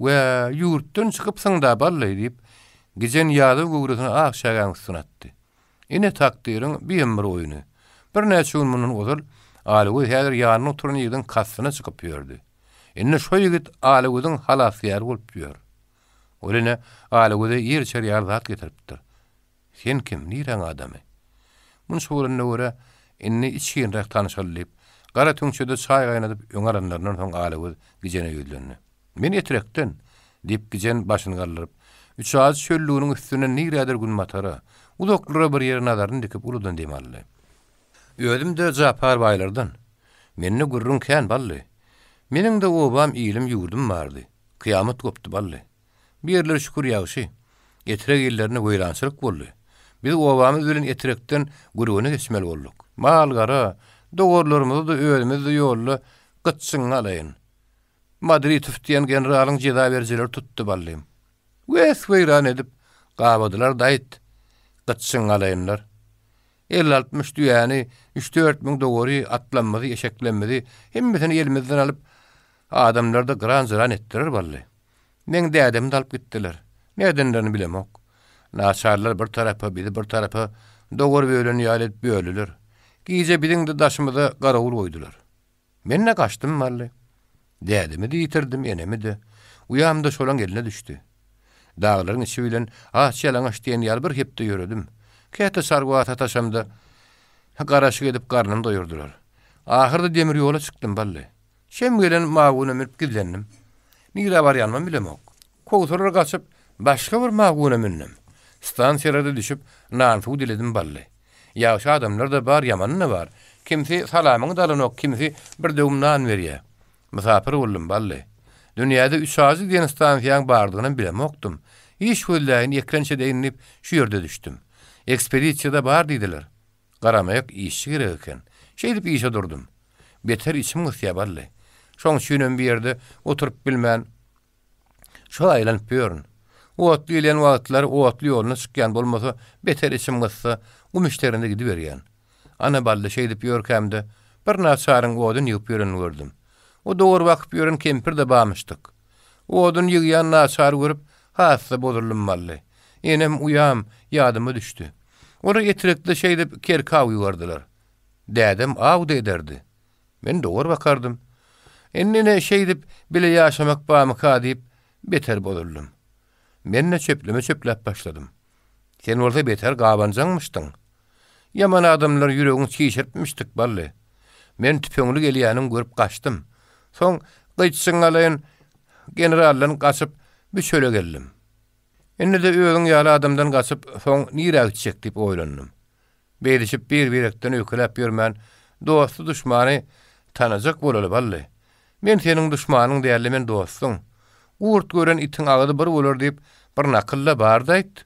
Wä, ýurtdan çykypsyň-da, bally! diýip, Gijen ýadaw göwresini ak çägäň üstüne atdy. Ine, takdyryň bu hem bir oýny. Birnäçe gün mundan ozal Alygöz häzir ýanynda oturan ýigidiň kastyna çykyp ýördi. Indi şo ýigit Alygözüň halasgäri bolup ýör. Ol ine, Alagöze ýer içer ýaly zat getiripdir. Sen kim, niräň adamy? Munça bolanyna görä, indi içginräk tanyşaly diýip, gara tüňçede çaý gaýnadyp öňe alanlaryndan soň Alagöz Gijene ýüzlendi. Men Etrekden, diýip Gijen başyny galdyryp, Üçajy çöllüginiň üstünden nirädir günbatara, uzaklara bir ýere nazaryny dikip uludan dem aldy. Özüm-de Japar baýlardan. Mende gürrüň kän, bally. Meniň-de obam, ilim, ýurdum bardy. Kyýamat gopdy, bally. Bu ýerler şükür ýagşy. Etrek illerinde weýrançylyk boldy. Biz obamyz bilen Etrekden Gürgene geçmeli bolduk. Mal-gara, dowarlarymyzy-da özümiz-de ýolda gytjyňňy alaýyn. Madritow diýen generalyň jeza berijileri tutdy, ballym. Wes-weýran edip, gabadylar daýt, gytjyňňy alaýynlar. 50-60 düýäni, üç-dört müň dowary, atlamyzy, eşeklemmizi, hemmesini elimizden alyp, adamlarda gyran-jyran etdiler bally. Meň dädemi-de alyp gitdiler. Nädenlerini bilemok. Naçarlar bir tarapa, bizi bir tarapa dowar bölen ýaly edip böldüler. Gije biziň-de daşymyza garawul goýdular. Men-de gaçdym bally. Dädemi-de ýitirdim, enemi-de. Uýam-da şolaň eline düşdi. Daglaryň içi bilen aç-ýalaňaç diýen ýaly bir hepde ýöredim. Käte çarwa sataşamda, garaşyk edip garnymy doýurdylar. Ahyrda demir ýola çykdym bally. Şem gelen maguna münüp gizlendim. Nirä barýanymam bilemok. Kowsalar gaçyp, başga bir maguna mündüm. Stansiýalarda düşüp, nan-suw diledim bally. Ýagşy adamlar-da bar, ýamany-da bar. Kimsi salamyňy-da alanok, kimsi bir döwüm nan berýär. Mysapyr boldum, bally. Dünýäde Üçajy diýen stansiýaň bardygynam bilemokdym. Iş gözläýin, eklenç edeýin diýip, şu ýerde düşdüm. Ekspedisiýada bar diýdiler. Garamaýak işçi gerek eken. Şeýdip işe durdum. Beter içim gysýar, bally. Şoň üçinem bir ýerde oturyp bilmän, Şo aýlanyp ýörün. Otly gelýän wagtlary otly ýoluna çykýan bolmasa, beter içim gyssa, gum işlerine gidiberýän. Ana bally şeýdip ýörkämde, bir naçaryň odun ýygyp ýörenini gördüm. O dowar bakyp ýören kempir-de bamyşdyk. Odun ýygýan naçary görüp, has-da bozuldym bally. Enem, uýam ýadyma düşdi. Olar Etrekde şeýdip kerki aw ýygardylar. Dädem aw-da ederdi. Men dowar bakardym. Indi ine şeýdip bile ýaşamak bamyka diýip, beter bozuldym. Men-de çöpleme çöpläp başladym. Sen bolsa beter gabanjaňmyşdyň. Ýaman adamlar ýüregiňi çişiripmişdik, bally. Men tüpeňli gelýäniňi görüp gaçdym. Soň gyýçyňňalaýyn generaldan gaçyp bu çöle geldim. Indi-de özüň ýaly adamdan gaçyp, soň nirä gitjek diýip oýlandym. Beýdişip bir-birekden öýkeläp ýörmän, dosty-duşmany tanajak bolaly, bally. Men seniň duşmanyň däl-de, men dostuň. Gurt gören itiň agzy bir bolar diýip, bir nakyl-da bar-daýt.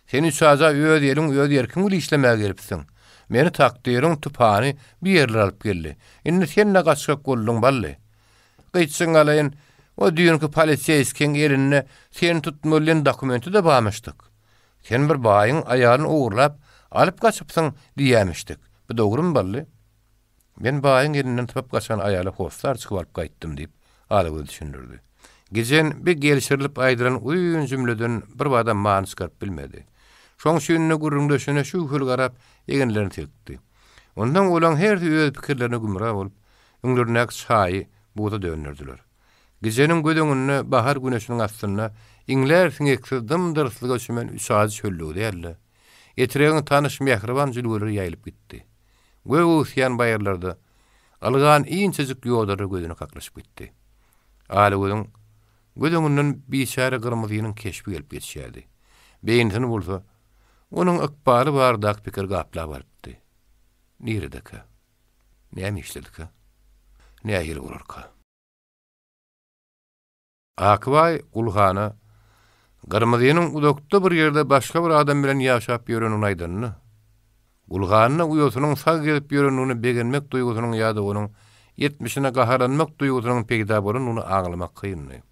Sen Üçaja öz eliň, öz erkiň bilen işlemäge gelipsiň. Meni takdyryň tupany bu ýerlere alyp geldi. Indi sen-de gaçgak bolduň, bally. Gyýçyň galaýyn, o düýnki poliseýskiň elinde seni tutmaly diýen dokumenti-de barmyşdyk. Sen bir baýyň aýalyny ogurlap, alyp gaçypsyň diýýämişdik. Bu dogrumy, bally? Men baýyň elinden sypyp gaçan aýala hossar çykyp alyp gaýtdym, diýip, Alagöz düşündirdi. Gijen bi gelşirilip aýdylan uzyn jümleden birbada many çykaryp bilmedi. Şoň üçin-de gürrüňdeşine şübheli garap, eginlerini silkdi. Onsoň olaň hersi öz pikirlerine gümra bolup, öňlerindäki çaýy buza dönderdiler. Gijeniň göz öňünde bahar güneşiniň astynda iňlär siňeksiz dym-dyrslyga çümen Üçajy çöllügi däl-de, Etregiň tanyş mähriban jülgeleri ýaýylyp gitdi. Gök öwüsýän baýyrlarda ylgan inçejik ýodalar gözüne kaklyşyp gitdi. Alagözüň göz öňünden biçäre Gyrmyzynyň keşbi gelip geçýärdi. Beýnisini bolsa, onuň ykbaly baradaky pikir gaplap alypdy. Niredekä? Näme işledikä? Nähili bolarka? Akbaý Gulhana Gyrmyzynyň uzakda bir ýerde başga bir adam bilen ýaşap ýörenini aýdanda, Gulhanda uýasynyň sag gezip ýörendigine begenmek duýgusynyň ýa-da onuň etmişine gaharlanmak duýgusynyň peýda bolandygyny aňlamak kyndy.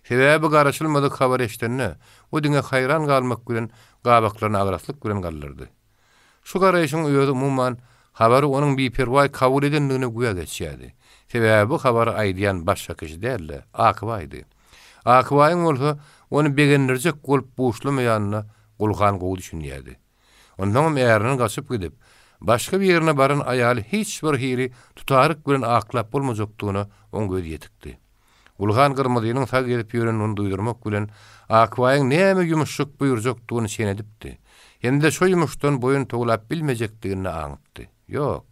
Sebäbi garaşylmadyk habar eşidende, o diňe haýran galmak bilen gabaklaryny agraslyk bilen galdyrdy. Şu garaýşyň özi umuman, habary onuň biperwaý kabul edendigine güwä geçýärdi. Sebäbi bu habary aýdýan başga kişi däl-de, Akybaýdy. Akybaýyň bolsa, ony begendirjek bolup buşlamaýanyna Gulhan gowy düşünýärdi. Onsoňam ärinden gaçyp gidip, başga birine baran aýaly hiç bir hili tutaryk bilen aklap bolmajakdygyna oň gözi ýetikdi. Gulhan Gyrmyzynyň sag gezip ýörendigini duýdurmak bilen, Akbaýyň näme ýumuşjyk buýurjakdygyny çen edipdi. Hem-de şo ýumuşdan boýun towlap bilmejekdigini aňypdy. Ýok.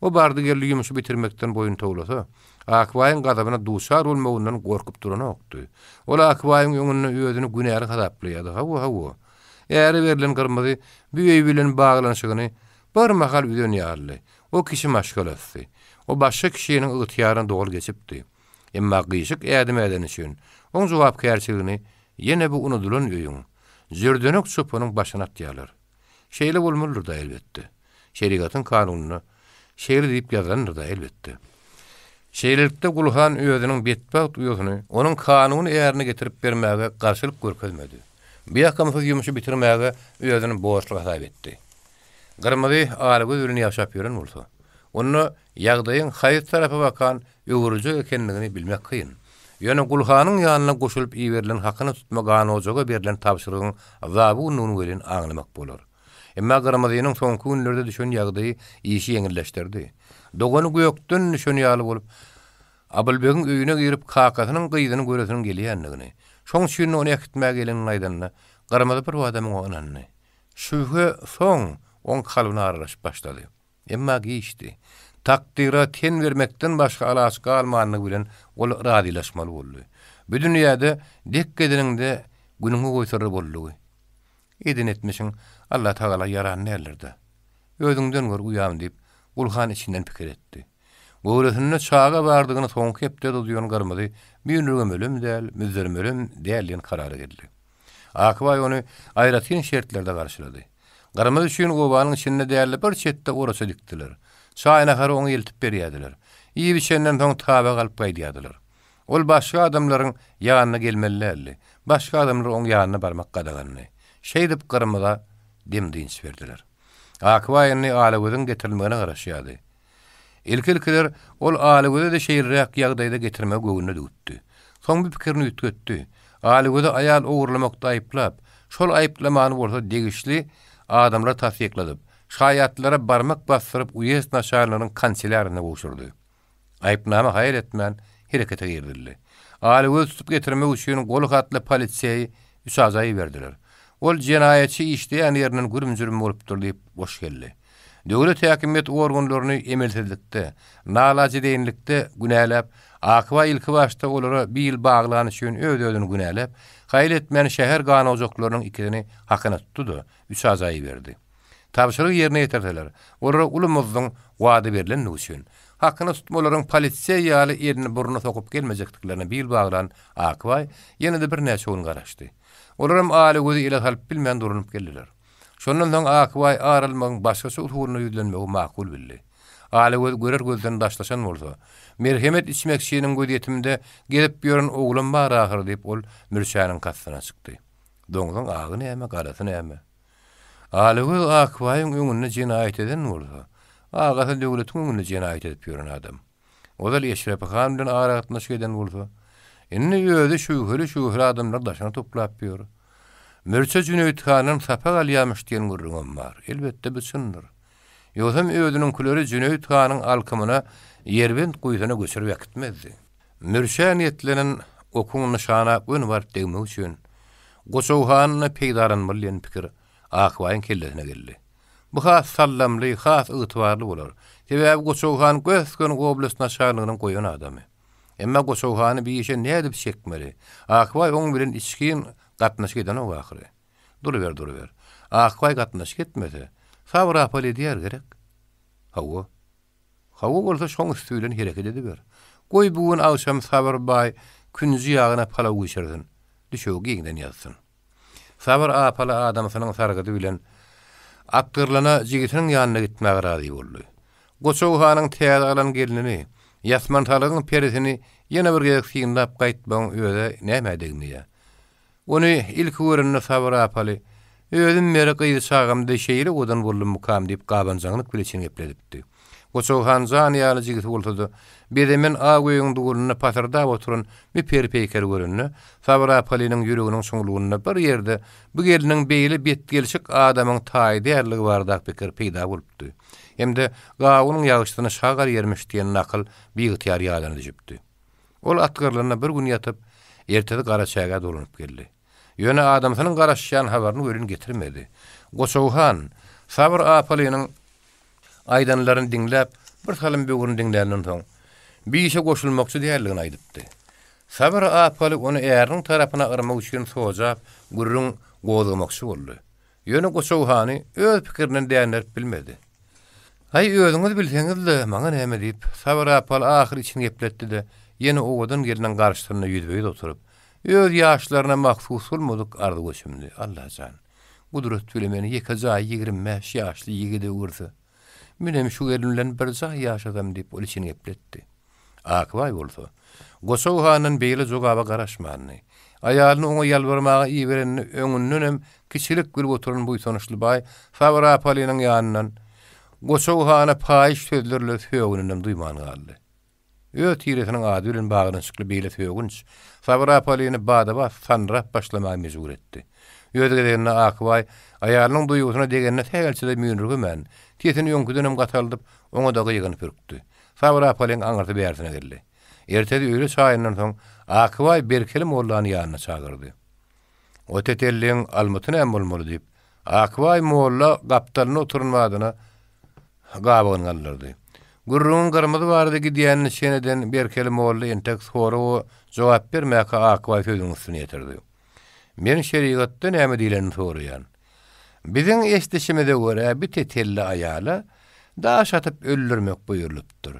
O bardy-geldi ýumşy bitirmekden boýun towlasa, Akbaýyň gazabyna duçar bolmagyndan gorkup duranokdy. Ol Akbaýyň öňünde özüni günäli hasaplaýardy. Hawa, hawa. Äre berlen Gyrmyzy bu öý bilen baglanyşygyny bir mahal üzen ýalydy. O kişi maşgalasy. O başga kişiniň ygtyýaryna doly geçipdi. Emma gyşyk ädim ädeni üçin, oň jogapkärçiligini ýene bu unudylan öýüň, jürdenek çopanyň başyna atýarlar. Şeýle bolmalydyr-da, elbetde. Şerigatyň kanunynda şeýle diýip ýazylandyr-da, elbetde. Şeýlelikde, Gulhan özüniň betbagt uýasyny onuň kanuny ärine getirip bermäge garşylyk görkezmedi. Bu ýakymsyz ýumşy bitirmäge özüni borçly hasap etdi. Gyrmyzy alagöz bilen ýaşap ýören bolsa, onda ýagdaýyň haýsy tarapa bakan öwrüljek ekenligini bilmek kyn. Ýöne Gulhanyň ýanyna goşulyp iberilen hakyna tutma ganojaga berlen tabşyrygyň zabundygyny welin aňlamak bolar. Emma Gyrmyzynyň soňky günlerde düşen ýagdaýy işi ýeňilleşdirdi. Dogany gökden düşen ýaly bolup, Abylbegiň öýüne girip kakasynyň gyzyny göresiniň gelýändigini, şoň üçin-de ony äkitmäge gelendigini aýdanda, Gyrmyzy birbada muňa ynandy. Şübhe soň oň kalbyna aralaşyp başlady. Emma giçdi. Takdyra ten bermekden başga alaç galmanlygy bilen ol razylaşmaly boldy. Bu dünýäde dek edeniňde günüňi goýsalar boldugy. Eden etmişiň Allatagala ýaran däldir-dä. Özüňden gör, uýam diýip, Gulhan içinden pikir etdi. Göwresinde çaga bardygyny soňky hepdede duýan Gyrmyzy müýnürgemelem däl, müzzermelem däl diýen karara geldi. Akbaý ony aýratyn şertlerde garşylady. Gyrmyzy üçin obanyň içinde däl-de bir çetde oraça dikdiler. Çaý-nahary oňa eltip berýärdiler. Iýip-içenden soň tabak alyp gaýdýardylar. Ol başga adamlaryň ýanyna gelmeli däldi. Başga adamlar oň ýanyna barmak gadagandy. Şeýdip Gyrmyza dem-dynç berdiler. Akbaý indi Alagözüň getirilmegine garaşýardy. Ilki-ilkiler ol Alagözi-de şeýleräk ýagdaýda getirmegi göwnüne düwüpdi. Soň bu pikirini üýtgetdi. Alagözi aýal ogurlamakda aýyplap, şol aýyplamany bolsa degişli adamlara tassykladyp, şaýatlara barmak basdyryp uýezd naçalniginiň kanselýaryna gowşurdy. Aýypnama haýal etmän herekete girizildi. Alagözi tutup getirmek üçin goly hatly poliseýi Üçaja iberdiler. Ol jenaýatçy işleýän ýerinden gürüm-jürüm bolupdyr diýip boş geldi. Döwlet häkimiýet organlaryny emelsizlikde, nalajedeýinlikde günäläp, Akbaý ilkibaşda olara bil baglany üçin öz-özüni günäläp, haýal etmän şäher ganojaklarynyň ikisini hakyna tutdy-da, Üçaja iberdi. Tabşyrygy ýerine ýetirseler, olara uly muzduň wada berlendigi üçin, hakyna tutmalaryň poliseý ýaly elini burnuna sokup gelmejekdiklerine bil baglan Akbaý ýene-de birnäçe gün garaşdy. Olaram Alagözi ele salyp bilmän durnup geldiler. Şondan soň Akbaý ar almagyň başgaça usulyna ýüzlenmegi makul bildi. Alagöz görer gözden daşlaşan bolsa, merhemet içmekçiniň gözýetimde gezip ýören oglam bar ahyry diýip ol Mürçäniň kastyna çykdy. Doňzuň agy näme, garasy näme? Alagöz Akbaýyň öňünde jenaýat eden bolsa, agasy döwletiň öňünde jenaýat edip ýören adam. Ozal Eşrepi han bilen aragatnaşyk eden bolsa, indi özi şübheli-şübheli adamlary daşyna toplap ýör. Mürçe Jüneýit handan sapak alýarmyş diýen gürrüňem bar. Elbetde, bu çyndyr. Ýogsam özüniňkileri Jüneýit hanyň alkymyna Ýerbent guýusyna göçürip äkitmezdi. Mürçä niýetlenen okuň nyşana göni baryp degmegi üçin, Goçaw hanyny peýdalanmaly diýen pikir Akbaýyň kellesine geldi. Bu has sallamly, has ygtybarly bolar. Sebäbi Goçaw han gös-göni oblast naçalniginiň goýan adamy. Emma Goçaw hany bir işe nädip çekmeli? Akbaý oň bilen içgin gatnaşyk edenok ahyry. Duruber, duruber. Akbaý gatnaşyk etmese, Sabyr apaly edýär gerek? Hawa. Hawa bolsa şoň üsti bilen hereket ediber. Goý bu gün agşam Sabyr baý künji ýagyna palaw bişirsin, düşegi giňden ýazsyn. Sabyr apaly adamsynyň sargydy bilen Atgyrlana jigisiniň ýanyna gitmäge razy boldy. Goçaw hanyň täze alan gelnini, Ýasmansalygyň perisini ýene bir gezek synlap gaýtmagyň öz-ä nämä degmeýär. Ony ilki görende Sabyr apaly, Özüm beri gyz çagamda şeýle owadan boldummykam diýip gabanjaňlyk bilen içini gepledipdi. Goçak han jan ýaly jigisi bolsa-da, bezemen ak öýüň dulunda pasyrdap oturan bu peri-peýkeri görende, Sabyr apalynyň ýüreginiň çuňlugynda bir ýerde bu gelniň beýle betgelşik adamyň taýy däldigi baradaky pikir peýda bolupdy. Hem-de Gawunyň ýagşysyny şagal ýermiş diýen nakyl biygtyýar ýadyna düşüpdi. Ol atgyrlanda bir gün ýatyp, ertesi Garaçägä dolanyp geldi. Ýöne adamsynyň garaşýan habaryny welin getirmedi. Goçaw han Sabyr Apalynyň aýdanlaryny diňläp, bir salym böwrüni diňländen soň, bir işe goşulmakçy däldigini aýdypdy. Sabyr Apaly ony äriniň tarapyna yrmak üçin sojap, gürrüň gozgamakçy boldy. Ýöne Goçaw hany öz pikirinden dänderip bilmedi. Aý, özüňiz bilseňiz-le, maňa näme diýip, Sabyr Apaly ahyr içini gepletdi-de, ýene owadan gelniň garşysynda ýüzbe-ýüz oturyp, öz ýaşlaryna mahsus bolmadyk arzuwa çümdi, Alla jan, gudrat bile meni ýeke jaý 25 ýaşly ýigide öwürse, menem şu gelin bilen bir jaý ýaşasam diýip, ol içini gepletdi. Akbaý bolsa, Goçaw handan beýle jogaba garaşmandy. Aýalyny oňa ýalbarmaga iberenini öňündenem kiçilik bilip oturan buýsançly baý Sabyr Apalynyň ýanyndan Goçaw hana paýyş sözler bilen sögüninem duýman galdy. Öz tiresiniň ady bilen baglanyşykly beýle sögünç Sabyr Apalyny bada-bat sandyrap başlamaga mejbur etdi. Öz gezeginde Akbaý aýalynyň duýgusyna degenine sähelçe-de müýnürgemän, sesini öňküdenem gataldyp, oňa-da gygynyp ürkdi. Sabyr Apalyň aňyrsy bärsine geldi. Ertesi öýle çaýyndan soň Akybaý Berkeli mollany ýanyna çagyrdy. O tetelligiň almyty näme bolmaly diýip, Akybaý molla gapdalynda oturan badyna gabagyny galdyrdy. Gürrüňiň gyrmyzy barada gidýänini çen eden Berkeli molla entek soraga jogap bermäkä Akybaý sözüniň üstüni ýetirdi. Men şerigatda näme diýlenini soraýan. Biziň eşidişimize görä bi tetelli aýala daş atyp öldürmek buýrulypdyr.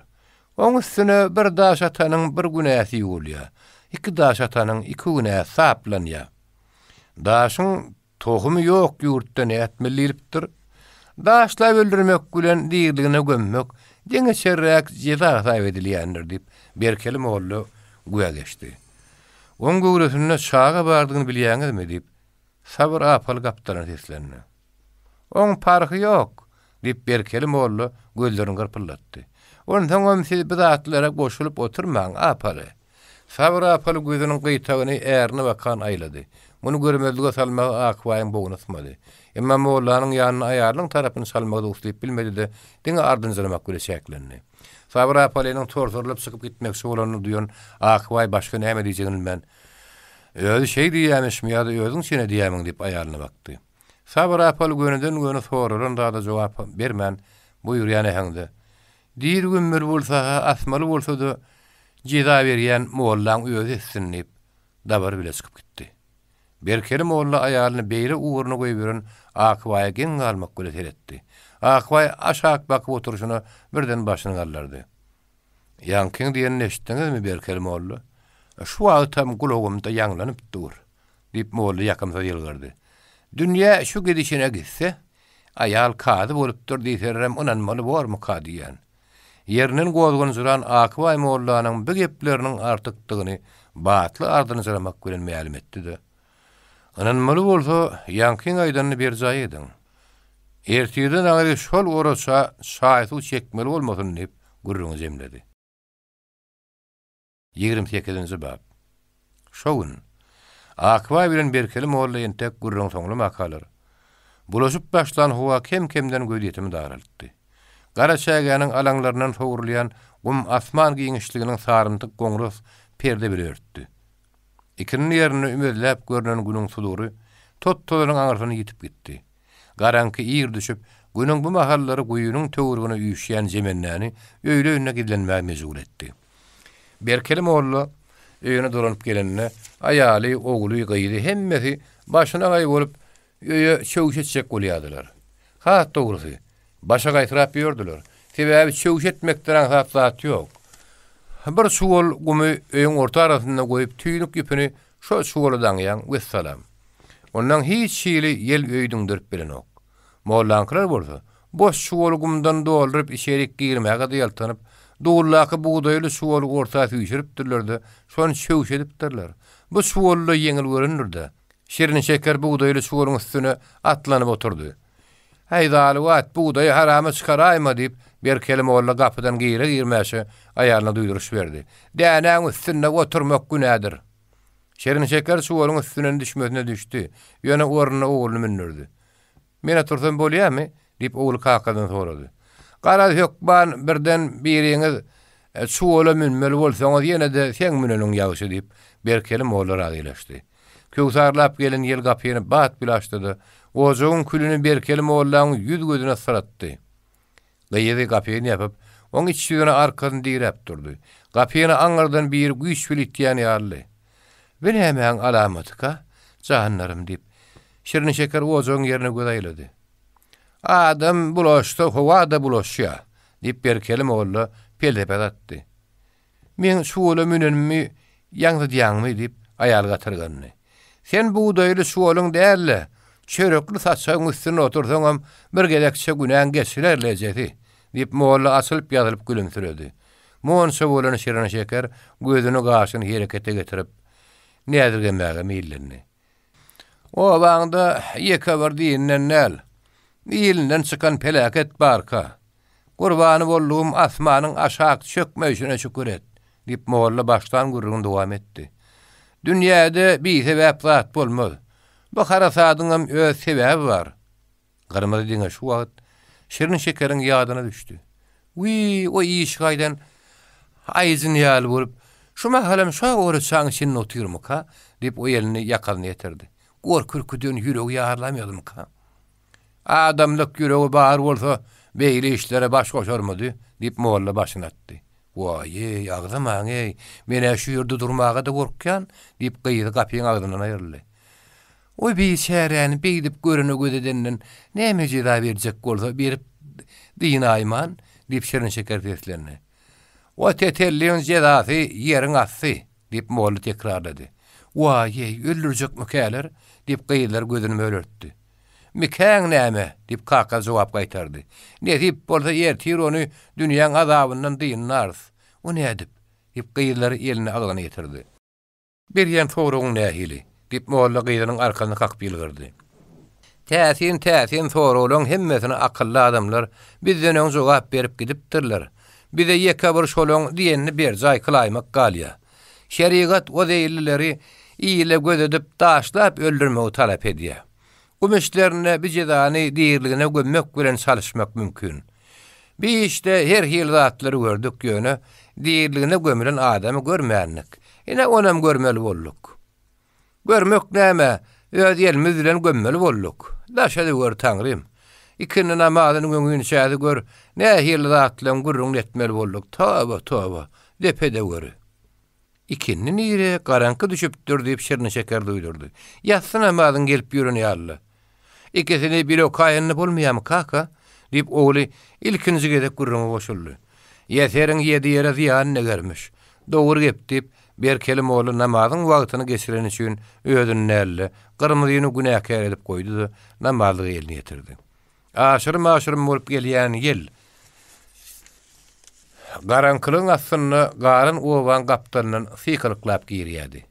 Oň üstüne bir daş atanyň bir günäsi ýuwulýar, iki daş atanyň iki günäsi saplanýar. Daşyň tohumy ýok ýurtda nätmeli diýlipdir. Daşlap öldürmek bilen diriligine gömmek deňeçerräk jeza hasap edilýändir diýip, Berkeli molla güwä geçdi. Oň göwresinde çaga bardygyny bilýäňizmi? diýip, Sabyr apaly gapdalan seslendi. Oň parhy ýok, diýip, Berkeli molla gözlerini gyrpyldatdy. Onsoňam siz bu zatlara goşulyp oturmaň, apaly. Sabyr apaly gözüniň gyýtagyny ärine bakan aýlady. Muny görmezlige salmagy Akbaýyň bogny ysmady. Emma mollanyň ýanynda aýalynyň tarapyny çalmagy-da uslyp bilmedi-de, diňe ardynjyramak bile çäklendi. Sabyr apalynyň torsarylyp çykyp gitmekçi bolanyny duýan Akbaý başga näme diýjegini bilmän, Özi şeý diýýämişmi ýa-da özüň çen edýämiň diýip aýalyna bakdy. Sabyr apaly gönüden-göni soralan zada jogap bermän, buýurýan äheňde, Diri gömmeli bolsa-ha, asmaly bolsa-da, jeza berýän mollaň özi etsin diýip, dabara bile çykyp gitdi. Berkeli molla aýalyny beýle ugruna goýberen Akbaýa geň galmak bile seretdi. Akbaý aşak bakyp oturyşyna birden başyny galdyrdy. Ýaňkyň diýenini eşitdiňizmi, Berkeli molla? Şu wagtam gulagymda ýaňlanyp dur, diýip, molla ýakymsyz ýylgyrdy. Dünýä şu gidişine gitse, aýal kazy bolupdyr diýselerem ynanmaly bormuka diýýän. Ýerinden gozganjyran Akbaý mollanyň bu gepleriniň artykdygyny batly ardynjyramak bilen mälim etdi-de, Ynanmaly bolsa, ýaňkyň aýdanyny berjaý ediň. Ertirden aňry şol oraça çaý-suw çekmeli bolmasyn diýip, gürrüňi jemledi. 28-nji bap. Şo gün, Akbaý bilen Berkeli molla entek gürrüň soňlamakalar, bulaşyp başlan howa kem-kemden gözýetimi daraltdy. Gara çägäniň alaňlaryndan sowrulýan gum asman giňişliginiň sarymtyk goňras perde bile örtdi. Ikindi ýerinde ümezläp görnen günüň sudury tot-tozanyň aňyrsyna ýitip gitdi. Garaňky ir düşüp, günüň bu mahallary guýynyň töweregine üýşýän jemendäni öýli-öýüne gizlenmäge mejbur etdi. Berkeli molla öýüne dolanyp gelende, aýaly, ogly, gyzy hemmesi başynagaý bolup, öýe çöwüş etjek bolýardylar. Has dogrusy, başagaýsyrap ýördüler. Sebäbi çöwüş etmekden aňsat zat ýok. Bir çuwal gumy öýüň orta arasynda goýup, tüýnük ýüpüni şo çuwala daňýaň, wessalam. Ondan hiç hili ýel öýi düňderip bilenok. Mollaňkylar bolsa, boş çuwaly gumdan dolduryp içerik girmäge-de ýaltanyp, duldaky bugdaýly çuwaly orta süýşüripdirler-de, şony çöwüş edipdirler. Bu çuwaly-da ýeňil görendir-dä. Şirin-şeker bugdaýly çuwalyň üstüne atlanyp oturdy. Häý, zalybat, bugdaýy harama çykaraýma! diýip, Berkeli molla gapydan gire-girmäşe aýalyna duýduryş berdi. Dänäň üstünde oturmak günädir. Şirin-şeker çuwalyň üstünden düşmesine düşdi, ýöne ornuna ogluny mündürdi. Men otursam bolýamy? diýip, ogly kakadan sorady. Garaz, hökman birden biriňiz çuwala münmeli bolsaňyz, ýene-de seň müneniň ýagşy, diýip, Berkeli molla razylaşdy. Köwsarlap gelen ýel gapyny bat bile açdy-da, ojagyň külüni Berkeli mollaň ýüz-gözüne syratdy. Gyzy gapyny ýapyp, oň iç ýüzüne arkasyny diräp durdy. Gapyny aňyrdan biri güýç bile itýän ýalydy. Bu nämäň alamatyka, janlarym? diýip, Şirin-Şeker ojagyň ýerine göz aýlady. Adam bulaşsa, howa-da bulaşýar, diýip, Berkeli molla pelsepe satdy. Meň çuwala münenimi ýaňzydýaňmy? diýip, aýal gatyrgandy. Sen bugdaýly çuwalyň däl-de, çörekli saçagyň üstünde otursaňam, bir gezekçe günäň geçiler-le, ejesi, diýip, molla açylyp-ýazylyp gülümsiredi. Monça bolan şirin-şeker gözüni-gaşyny herekete getirip, näzirgemäge meýillendi. Obaňda ýeke bir dinden däl, ilinden çykan peläket barka, gurbany boldugym asmanyň aşak çökmeýşine şükür et, diýip, molla başlan gürrüňini dowam etdi. Dünýäde bisebäp zat bolmaz. Bu harasadyňam öz sebäbi bar. Gyrmyzy diňe şu wagt Şirin-Şekeriň ýadyna düşdi. Wiý, o iş gaýdan aýjyn ýaly bolup, şu mahalam şo oraçaň içinde otyrmyka? diýip, o elini ýakasyna ýetirdi. Gorky-ürküden ýüregi ýarylamýadymyka? Adamlyk ýüregi bar bolsa, beýle işlere baş goşarmydy? diýip, molla başyny atdy. Waý-eý, agzamaň-eý, men-ä şu ýerde durmaga-da gorkýan, diýip, gyzy gapyň agzyndan aýryldy. O biçäräni beýdip görene göz edenden näme jeza berjek bolsa berip dynaýman, diýip Şirin-Şeker seslendi. O tetelliň jezasy ýeriň asty, diýip molla tekrarlady. Waý-eý, öldürjekmikäler? diýip gyzlar gözüni mölertdi. Mikäň näme? diýip kaka jogap gaýtardy. Nesip bolsa ertir ony dünýäň azabyndan dynarys. O nädip? diýip gyzlar elini agzyna ýetirdi. Berýän soragyň nähili? diýip, molla gyzynyň arkasyny kakyp ýylgyrdy. Täsin-täsin soraglaryň hemmesine akylly adamlar bizden öň jogap berip gidipdirler. Bize ýeke bir şolaň diýenini berjaý kylaýmak galýar. Şerigat o zeýillileri ile göz edip, daşlap öldürmegi talap edýär. Gum işlerinde bi jezany diriligine gömmek bilen çalyşmak mümkin. Bi işde her hili zatlary gördük, ýöne diriligine gömülen adamy görmändik. Ine, onam görmeli bolduk. Görmek näme, öz elimiz bilen gömmeli bolduk. Daşa döwer Taňrym. Ikindi namazynyň öňinçäsi gör, nähili zatlaryň gürrüňini etmeli bolduk. Toba, toba, depe döweri. Ikindi nire, garaňky düşüpdir, diýip, Şirin-Şeker duýdurdy. Ýassy namazyň gelip ýören ýaly-la. Ikisini bir okaýanda bolmaýarmy, kaka? diýip, ogly ilkinji gezek gürrüňe goşuldy. Ýeseriň ýedi ýere zyýany degermiş. Dogry gep, diýip, Berkeli molla namazyň wagtyny geçireni üçin özüni däl-de, Gyrmyzyny günäkär edip goýdy-da, namazlygy eline ýetirdi. Aşyrym-aşyrym bolup gelýän ýel garaňkylygyň astynda galan obaň gapdalyndan sykylyklap girýärdi.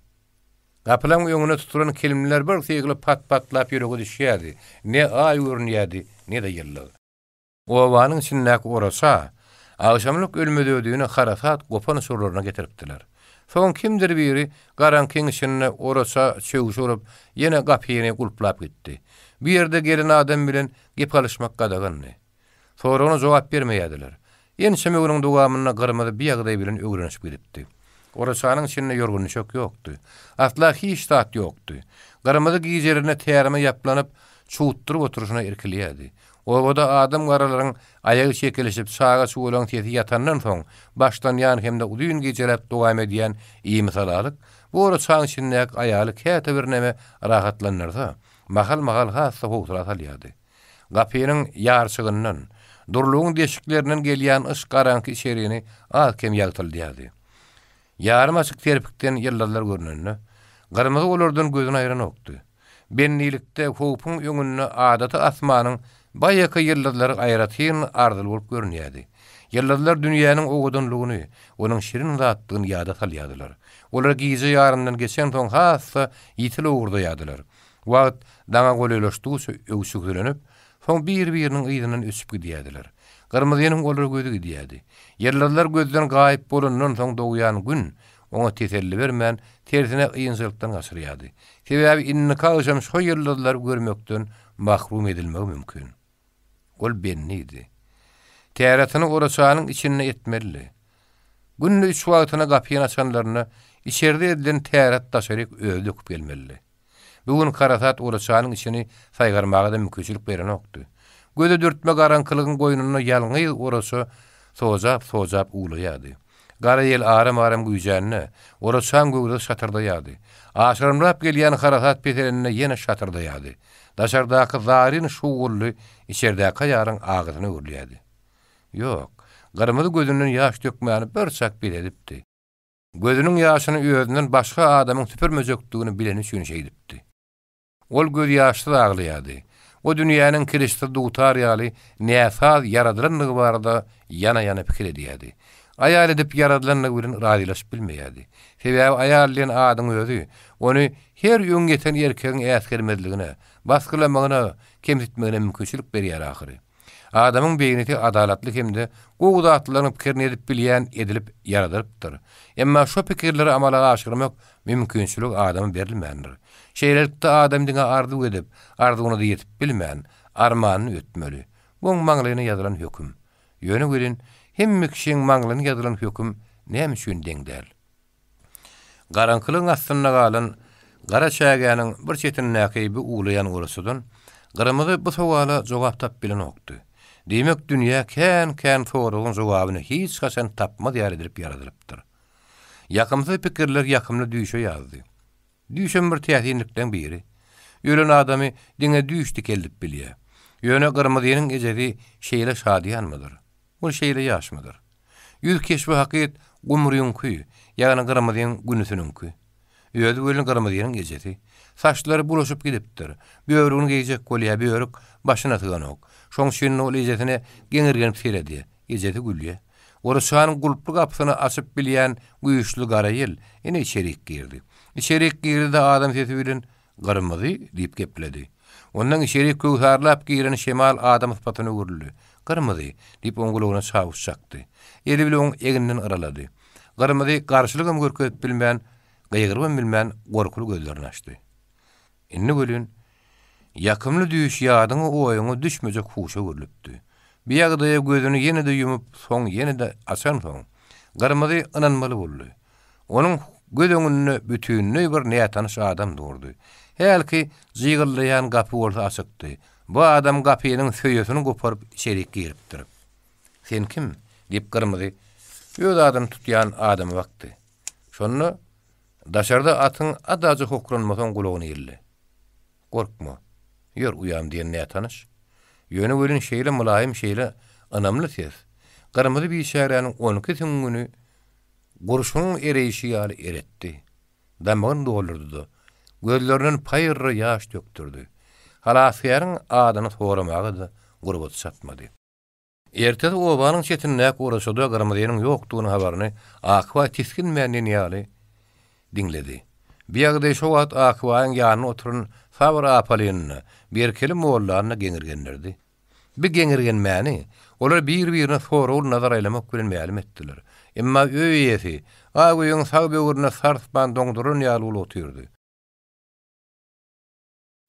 Gapylaň öňüne tutulan kilimler bir sygyly pat-patlap ýürege düşýärdi. Ne aý görünýärdi, ne-de ýyldyz. Obanyň içindäki oraça agşamlyk ölmez-ödüni harasat gopan uçurlaryna getiripdiler. Soň kimdir biri garaňkyň içinde oraça çöwüş urup, ýene gapyny gulplap gitdi. Bu ýerde gelen adam bilen gep alyşmak gadagandy. Soragyna jogap bermeýärdiler. Ençeme günüň dowamynda Gyrmyzy bi ýagdaý bilen öwrenişip gidipdi. Oraçanyň içinde ýorgan-düşek ýokdy. Asla hiç zat ýokdy. Gyrmyzy gijelerine tärime ýaplanyp, çugutdyryp oturyşyna irkilýärdi. Obada adam-garalaryň aýagy çekilişip, çaga-çugalaň sesi ýatandan soň başlanýan hem-de uzyn gijeläp dowam edýän imisalalyk bu oraçaň içindäki aýaly käte birneme rahatlandyrsa, mahal-mahal has-da howsala salýardy. Gapynyň ýarçygyndan, durlugyň deşiklerinden gelýän yş garaňky içerini az-kem ýagtyldýardy. Ýarym açyk serpikden ýyldyzlar görnende, Gyrmyzy olardan gözüni aýranokdy. Bendilikde howpuň öňünde adaty asmanyň baýaky ýyldyzlary aýratyn arzyly bolup görünýärdi. Ýyldyzlar dünýäniň owadanlygyny, onuň şirin zatdygyny ýada salýardylar. Olar gije ýarymdan geçensoň has-da ýiti lowurdaýardylar. Wagt daňa golaýlaşdygyça öwşügselenip, soň bir-biriniň yzyndan öçüp gidýärdiler. Gyrmyzynyň olara gözi gidýärdi. Ýyldyzlar gözden gaýyp bolandan soň dogýan Gün oňa teselli bermän, tersine ynjalykdan gaçyrýardy. Sebäbi indiki agşam şo ýyldyzlary görmekden mahrum edilmegi mümkin. Ol bendidi. Täretini oraçanyň içinde etmelidi. Günde üç wagtyna gapyny açanlarynda içerde edilen täret daşaryk özi döküp gelmelidi. Bu gün harasat oraçanyň içini saýgarmaga-da mümkinçilik berenokdy. Göze dürtme garaňkylygyň goýnunda ýalňyz oraça sojap-sojap uwlaýardy. Gara ýel aram-aram güýjände, oraçaň göwresi şatyrdaýardy. Aşyrymlap gelýän harasat peselende ýene şatyrdaýardy. Daşardaky zaryn şuwwuldy içerdäki aýalyň agysyna öwrülýärdi. Ýok, Gyrmyzy gözünden ýaş dökmäni birçak bes edipdi. Gözüniň ýaşyny özünden başga adamyň süpürmejekdigini bileni üçin şeýdipdi. Ol gözýaşsyz aglaýardy. O dünýäniň kirişsiz dutar ýaly näsaz ýaradylandygy barada ýana-ýana pikir edýärdi. Aýal edip ýaradylandygy bilen razylaşyp bilmeýärdi. Sebäbi aýal diýen adyň özi ony her öň ýeten erkegiň äsgermezligine, basgylamagyna, kemsitmegine mümkinçilik berýär ahyry. Adamyň beýnisi adalatly hem-de gowy zatlaryň pikirini edip bilýän edilip ýaradylypdyr. Emma şo pikirleri amala aşyrmak mümkinçiligi adama berilmändir. Şeýlelikde adam diňe arzuw edip, arzuwyna-da ýetip bilmän, armanyny ötmeli. Bu oň maňlaýyna ýazylan höküm. Ýöne welin, hemme kişiň maňlaýyna ýazylan höküm näme üçin deň däl? Garaňkylygyň astynda galan gara çägäniň bir çetindäki bu uwlaýan oraçadan Gyrmyzy bu sowala jogap tapyp bilenokdy. Diýmek, dünýä kän-kän soragyň jogabyny hiç haçan tapmaz ýaly edilip ýaradylypdyr. Ýakymsyz pikirler ýakymly düýşe ýazdy. Düýşem bir täsinlikleň biri. Ölen adamy diňe düýş dikeldip bilýär. Ýöne Gyrmyzynyň ejesi şeýle şadyýanmydyr? Ol şeýle ýaşmydyr? Ýüz keşbi hakyt gumryňky, ýagny Gyrmyzyň günüsiniňki. Özi welin Gyrmyzynyň ejesi. Saçlary bulaşyp gidipdir. Börügini geýjek bolýar, börük başyna syganok. Şoň üçin-de ol ejesine geňirgenip seredýär. Ejesi gülýär. Oraçanyň gulply gapysyny açyp bilýän güýçli gara ýel ine içerik girdi. Içerik girdi-de adam sesi bilen Gyrmyzy! diýip gepledi. Ondan içerik köwsarlap giren şemal adam sypatyna öwrüldi. Gyrmyzy! diýip, oň gulagyna çawuş çakdy. Eli bile oň egninden yralady. Gyrmyzy garşylygam görkezip bilmän, gygyrybam bilmän gorkuly gözlerini açdy. Indi welin, ýakymly düýş ýadyňa-oýuňa düşmejek huşa öwrülipdi. Bu ýagdaýa gözüni ýene-de ýumup, soň ýene-de açansoň, Gyrmyzy ynanmaly boldy. Onuň göz öňünde bütinleý bir nätanyş adam durdy. Hälki jygyllaýan gapy bolsa açykdy. Bu adam gapynyň söýesini goparyp içerik giripdir. Sen kim? diýip Gyrmyzy öz adyny tutýan adama bakdy. Şonda daşarda atyň adaja hokranmasy oň gulagyna ildi. Gorkma, ýör uýam diýen nätanyş, ýöne welin şeýle mylaýym şeýle ynamly ses Gyrmyzy biçäräniň onki süňňüni Gurşunyň ereýşi ýaly eretdi. Damagyny doldurdy-da, gözlerinden paýyrra ýaş dökdürdi. Halasgäriň adyny soramaga-da gurbaty çatmady. Ertesi obanyň çetindäki oraçada Gyrmyzynyň ýokdugynyň habaryny Akbaý tisginmän diýen ýaly diňledi. Bu ýagdaý şo wagt Akbaýyň ýanynda oturan Sabyr apalyny-da, Berkeli mollany-da geňirgendirdi. Bu geňirgenmäni olar bir-birine soragly nazar aýlamak bilen mälim etdiler. Emma öý eýesi ak öýüň sag böwründe sarsman doňdurylan ýaly bolup otyrdy.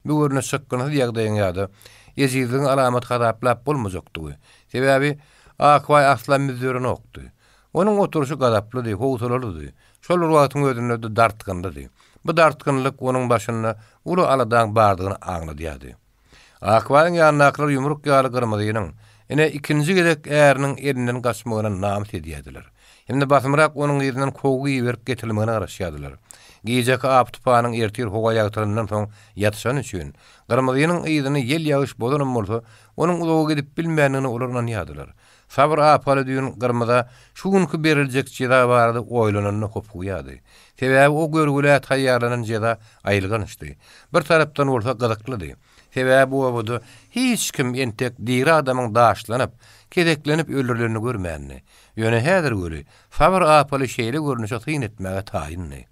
Bu görnüş çykgynsyz ýagdaýyň ýa-da ejizligiň alamaty hasaplap bolmajakdygy. Sebäbi Akbaý asla müzzerenokdy. Onuň oturyşy gazaplydy, howsalalydy. Şol bir wagtyň özünde-de dartgynlydy. Bu dartgynlyk onuň başynda uly aladaň bardygyny aňladýardy. Akbaýyň ýanyndakylar ýumruk ýaly Gyrmyzynyň, ine, ikinji gezek äriniň elinden gaçmagyna namys edýärdiler. Hem-de basymrak onuň yzyndan kowgy iberip getirilmegine garaşýardylar. Gijeki apy-tupanyň ertir howa ýagtylandan soň ýatyşany üçin, Gyrmyzynyň yzyny ýel-ýagyş bozanam bolsa, onuň uzaga gidip bilmändigine olar ynanýardylar. Sabyr apaly düýn Gyrmyza şu günki beriljek jeza barada oýlananda hopugýardy. Sebäbi o görgülä taýýarlanan jeza aýylgançdy. Bir tarapdan bolsa gyzyklydy. Sebäbi bu obada hiç kim entek diri adamyň daşlanyp, keseklenip öldürilenini görmändi. Ýöne häzir weli Sabyr apaly şeýle görnüşe syn etmäge taýyndy.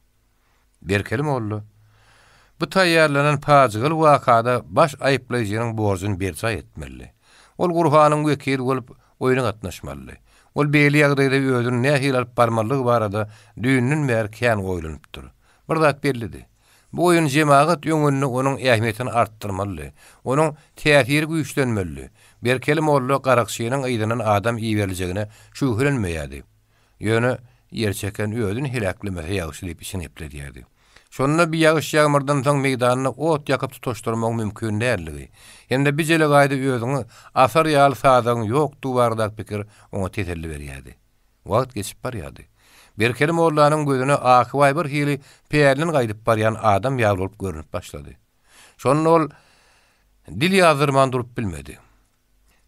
Berkeli molla, bu taýýarlanan pajygaly wakada baş aýyplaýjynyň borjuny berjaý etmelidi. Ol Gurhanyň wekili bolup, oýna gatnaşmalydy. Ol beýle ýagdaýda özüni nähili alyp barmalydygy barada düýnden bäri kän oýlanypdyr. Bir zat bellidi. Bu oýun jemagat öňünde onuň ähmiýetini artdyrmalydy. Onuň täsiri güýçlenmelidi. Berkeli molla garakçynyň yzyndan adam iberiljegine şübhelenmeýärdi. Ýöne ýerçeken özüni heläklemese ýagşy diýip içini gepledýärdi. Şonda bi ýagyş-ýagmyrdan soň meýdanda ot ýakyp tutaşdyrmagyň mümkin däldigi hem-de bi jelegaýda özüňi asar ýaly sazagyň ýokdugy baradaky pikir oňa teselli berýärdi. Wagt geçip barýardy. Berkeli mollanyň gözüne Akybaý bir hili pälinden gaýdyp barýan adam ýaly bolup görnüp başlady. Şonda ol dil ýazdyrman durup bilmedi.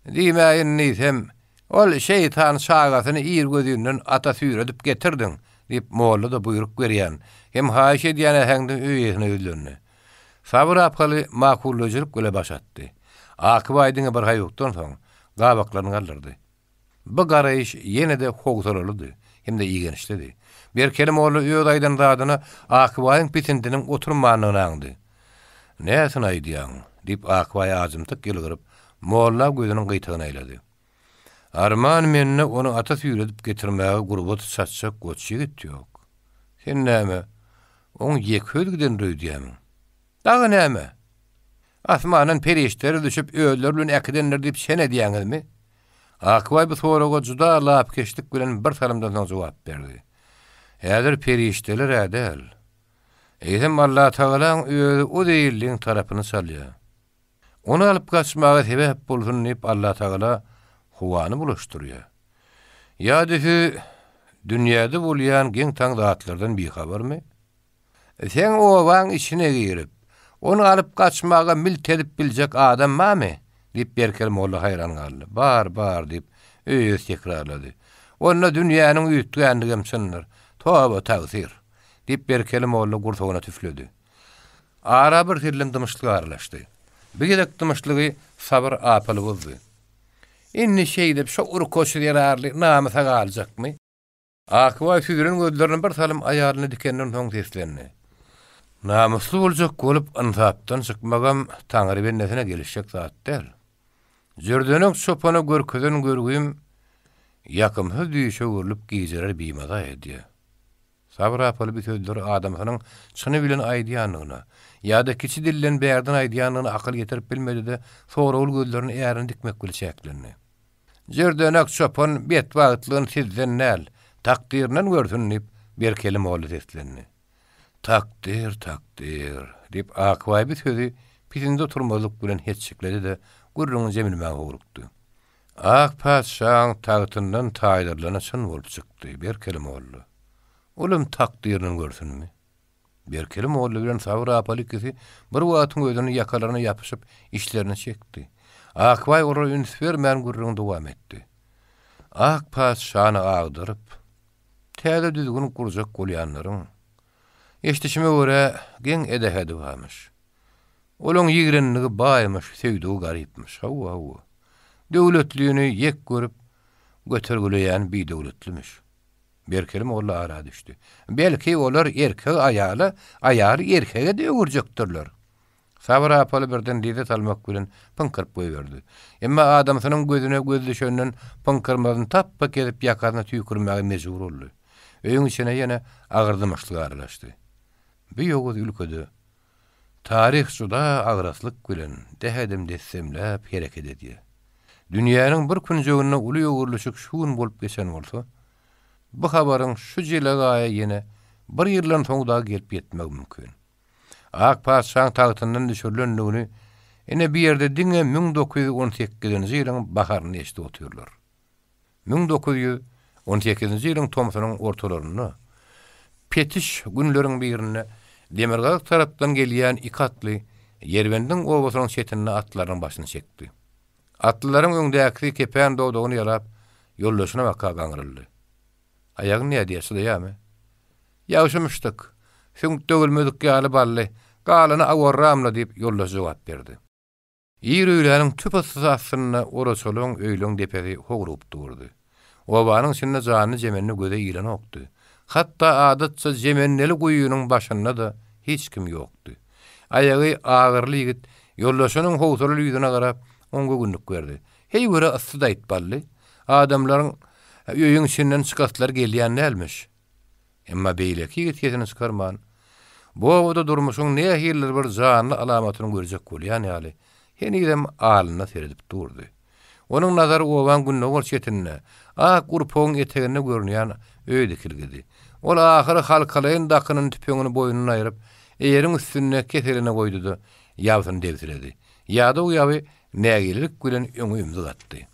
Diýmäýin diýsem, ol şeýtan çagasyny irgözinden ata süýredip getirdiň, diýip, molla-da buýruk berýän hem haýyş edýän äheňde öý eýesine ýüzlendi. Sabyr apgaly makullaýjylyk bile baş atdy. Akybaý diňe bir haýukdan soň, gabaklaryny galdyrdy. Bu garaýyş ýene-de howsalalydy hem-de igençlidi. Berkeli molla öz aýdan zadyna Akbaýyň pisindiniň oturmandygyny aňdy. Näsini aýdýaň? diýip, Akbaý ajymtyk ýylgyryp, molla gözüniň gyýtagyny aýlady. Arman mende ony ata süýredip getirmäge gurbaty çatjak goç ýigit ýok. Sen näme, oň ýeke özi gidendir öýdýämiň? Dagy näme? Asmandan perişdeler düşüp özleri bilen äkidendir diýip çen edýäňizmi? Akbaý bu soraga juda lapykeçlik bilen bir salymdan soň jogap berdi. Häzir perişdeler-ä däl. Eýsem Allatagalaň özi o zeýilliň tarapyny çalýar. Ony alyp gaçmaga sebäp bolsun diýip Allatagala howany bulaşdyrýar. Ýa-da siz dünýäde bolýan geň-taň zatlardan bihabarmy? Seň obaň içine girip, ony alyp gaçmaga milt edip biljek adam barmy? diýip, Berkel molla haýran galdy. Bar, bar, diýip, öý eýesi tekrarlady. Onda dünýäniň üýtgändigem çyndyr. Toba, tagsyr! diýip, Berkeli molla gursagyna tüfledi. Ara bir sellem dymyşlyk aralaşdy. Bu gezek dymyşlygy Sabyr apaly bozdy. Indi şeýdip, şo urkaçy zerarly namysa galjakmy? Akbaý süzülen gözlerini bir salym aýalyna dikenden soň seslendi. Namysly boljak bolup ynsapdan çykmagam Taňry bendesine gelişjek zat däl. Jürdenek çopana görkezen görgüm ýakymsyz düýşe öwrülip gijeler bimaza edýär. Sabyr apaly bu sözleri adamsynyň çyny bilen aýdýandygyna ýa-da kiçi dilden bärden aýdýandygyna akyl ýetirip bilmedi-de, soragly gözlerini ärine dikmek bile çäklendi. Jürdenek çopan betbagtlygyny sizden däl, takdyryndan görsün, diýip, Berkeli molla seslendi. Takdyr, takdyr, diýip, Akbaý bu sözi pisindi oturmazlyk bilen hetjikledi-de, gürrüňi jemlemäge howlukdy. Ak patyşaň tagtyndan taýdyrlany çyn bolup çykdy, Berkeli molla. Olam takdyryndan görsünmi? Berkeli molla bilen Sabyr apaly ikisi bir wagtyň özünde ýakalaryna ýapyşyp, içlerini çekdi. Akbaý olara üns bermän gürrüňini dowam etdi. Ak patyşany agdaryp, täze düzgün gurjak bolýanlaryň, eşidişime görä, geň edähedi barmyş. Olaň ýigrenligi baýmyş, söýdügi garypmyş. Hawa, hawa. Döwletlini ýek görüp, götergileýäni bidöwletlimiş. Berkeli molla ara düşdi. Belki, olar erkegi aýala, aýaly erkege-de öwürjekdirler. Sabyr apaly birden lezzet almak bilen pyňkyryp goýberdi. Emma adamsynyň gözüne göz düşenden pyňkyrmasyny tapba kesip ýakasyna tüýkürmäge mejbur boldy. Öýüň içine ýene agyr dymyşlyk aralaşdy. Bu ýowuz ülkede Taryh juda agraslyk bilen, dähedem-dessemläp hereket edýär. Dünýäniň bir künjeginde uly öwrülişik şu gün bolup geçen bolsa, bu habaryň şu jelegaýa ýene bir ýyldan soň dagy gelip ýetmegi mümkin. Ak patyşaň tagtyndan düşürilendigini ine bu ýerde diňe 1918-nji ýylyň baharynda eşidip otyrlar. 1918-nji ýylyň tomsunyň ortalarynda, petiş günleriň birinde demirgazyk tarapdan gelýän iki atly Ýerbendiň obasynyň çetinde atlarynyň başyny çekdi. Atlylaryň öňdäkisi kepän dodagyny ýalap, ýoldaşyna baka gaňryldy. Aýagyň nädýär, çydaýarmy? Ýagşy muşdak. Süňk döwülmedik ýaly bally. Galany awarramla, diýip, ýoldaşy jogap berdi. Ir öýläniň tüp yssysy astynda oraçalyň öýleň depesi howrugyp durdy. Obanyň içinde janly-jemende göze ilenokdy. Hatda adatça jemendeli guýynyň başynda-da hiç kim ýokdy. Aýagy agyryly ýigit ýoldaşynyň howsalaly ýüzüne garap, oňa göwünlik berdi. Heý göre yssy-da-aýt bally. Adamlaryň öýüň içinden çykaslary gelýän dälmiş. Emma beýleki ýigit sesini çykarman, bu obada durmuşyň nähilidir bir janly alamatyny görjek bolýan ýaly, henizem alyna seredip durdy. Onuň nazary obaň gündogar çetinde, ak urpagyň eteginde görünýän Öý dikilgidi. Ol ahyry halkalaýyn dakynan tüpeňini boýnundan aýryp, eýeriň üstünde keseligine goýdy-da, ýabsyny debsiledi. Ýadaw ýaby nägilelik bilen öňe ümzük atdy.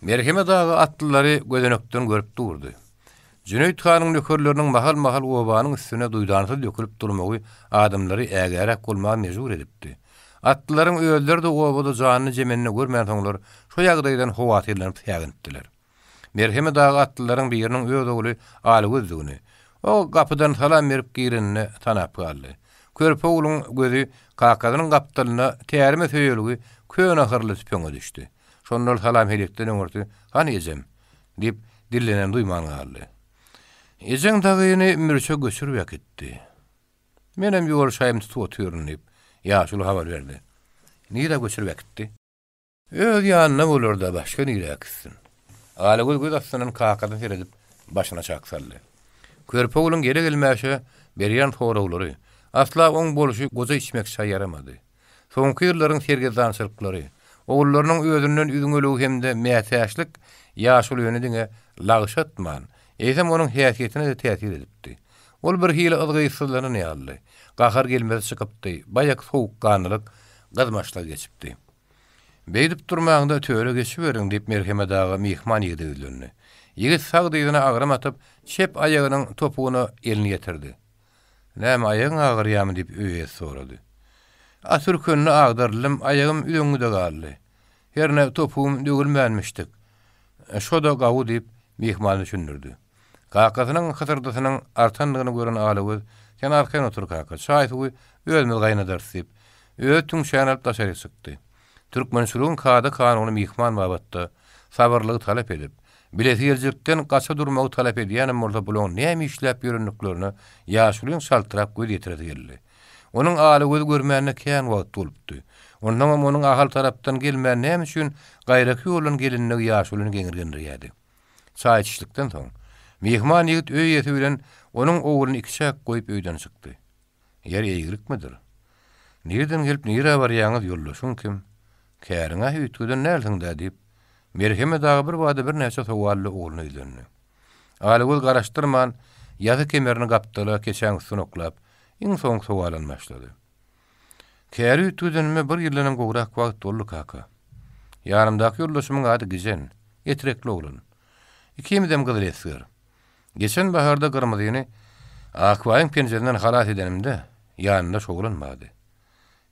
Merhemet aga atlylary gözenekden görüp durdy. Jüneýit hanyň nökerleriniň mahal-mahal obanyň üstüne duýdansyz dökülip durmagy adamlary ägäräk bolmaga mejbur edipdi. Atlylaryň özleri-de obada janly-jemende görmänsoňlar, şo ýagdaýdan howatyrlanyp säginipdiler. Merhemet aga atlylaryň biriniň öz ogly Alygözdügini, o gapydan salam berip gireninde tanap galdy. Körpe ogluň gözi kakasynyň gapdalynda tärime söýelgi köne hyrly tüpeňe düşdi. Şonda ol salam-helikden öňürti, Hany ejem? diýip, dillenenini duýman galdy. Ejeň dagyny mürçe göçürip äkitdi. Menem ýol şaýymy tutup otyryn diýip, ýaşuly habar berdi. Nirä göçürip äkitdi? Öz ýanyna bolar-da, başga nirä äkitsin? Alagöz göz astyndan kakasyna seredip, başyny aşak saldy. Körpe ogluň gele-gelmäşe berýän soraglary, asla oň bolşy goja içmek çaý ýaramady. Soňky ýyllaryň sergezdançylyklary, ogullarynyň özünden üzňeligi hem-de mätäçlik ýaşulyny diňe lagşatman, eýsem onuň häsiýetine-de täsir edipdi. Ol birhili yzgytsyzlanan ýalydy. Gahar gelmezi çykypdy, baýak sowukganlylyk gyzmaçlyga geçipdi. Beýdip durmaň-da, töre geçiberiň, diýip, Merhemet aga myhman ýigide ýüzlendi. Ýigit sag dyzyna agram atyp, çep aýagynyň topugyna elini ýetirdi. Näme, aýagyň agyrýamy? diýip, öý eýesi sorady. At ürkenine agdaryldym, aýagym üzeňňide galdy. Hernä topugym döwülmänmişdik. Şo-da gawy, diýip, myhman düşündirdi. Kakasynyň hysyrdysynyň artandygyny gören Alagöz, Sen arkaýyn otur, kaka, çaý-suwy özümiz gaýnadarys, diýip, özi tüňçäni alyp daşaryk çykdy. Türkmençiligiň kada-kanuny myhman babatda sabyrlygy talap edip, bilesigelijilikden gaça durmagy talap edýänem bolsa bulaň näme işläp ýörendiklerine ýaşulyň çaltrak göz ýetiresi geldi. Onuň Alagözi görmänine kän wagt bolupdy. Onsoňam onuň Ahal tarapdan gelmän näme üçin gaýraky ýoldan gelenligi ýaşulyny geňirgendirýärdi. Çaý içişlikden soň, myhman ýigit öý eýesi bilen onuň ogluny ikiçäk goýup öýden çykdy. Ýer eýgilikmidir? Nireden gelip nirä barýaňyz, ýoldaşyň kim? Käriň-ä üýtgeden dälsiň-dä, diýip, Merhemet aga birbada birnäçe sowal bilen ogluna ýüzlendi. Alagöz garaşdyrman, ýasy kemerini gapdala, keçäň üstüne oklap, iň soňky sowaldan başlady. Käri üýtgedenime bir ýyldanam gowrak wagt boldy, kaka. Ýanymdaky ýoldaşymyň ady Gijen, etrekli oglan. Ikimizem gyzyl esger. Geçen baharda Gyrmyzyny Akbaýyň penjesinden halas edenimde, ýanynda şogulan bardy.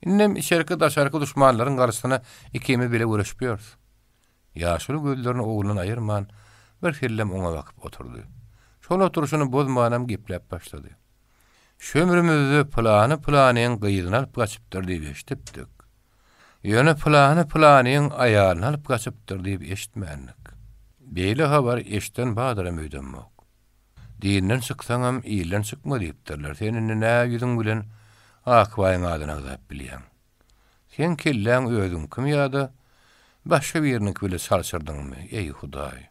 Indem içerki-daşarky duşmanlaryň garşysyna ikimiz bile göreşip ýörüs. Ýaşuly gözlerini oglundan aýyrman, bir sellem oňa bakyp oturdy. Şol oturyşyny bozmanam gepläp başlady. Şu ömrümizde pylany pylanyň gyzyny alyp gaçypdyr diýip eşidipdik. Ýöne pylany pylanyň aýalyny alyp gaçypdyr diýip eşitmändik. Beýle habar eşiden badyram öýdemok. Dinden çyksaňam ilden çykma diýipdirler. Sen indi nä ýüzüň bilen Akbaýyň adyny agzap bilýäň? Seň kelläň özüňkimi ýa-da başga biriniňki bile çalşyrdyňmy, eý, Hudaý?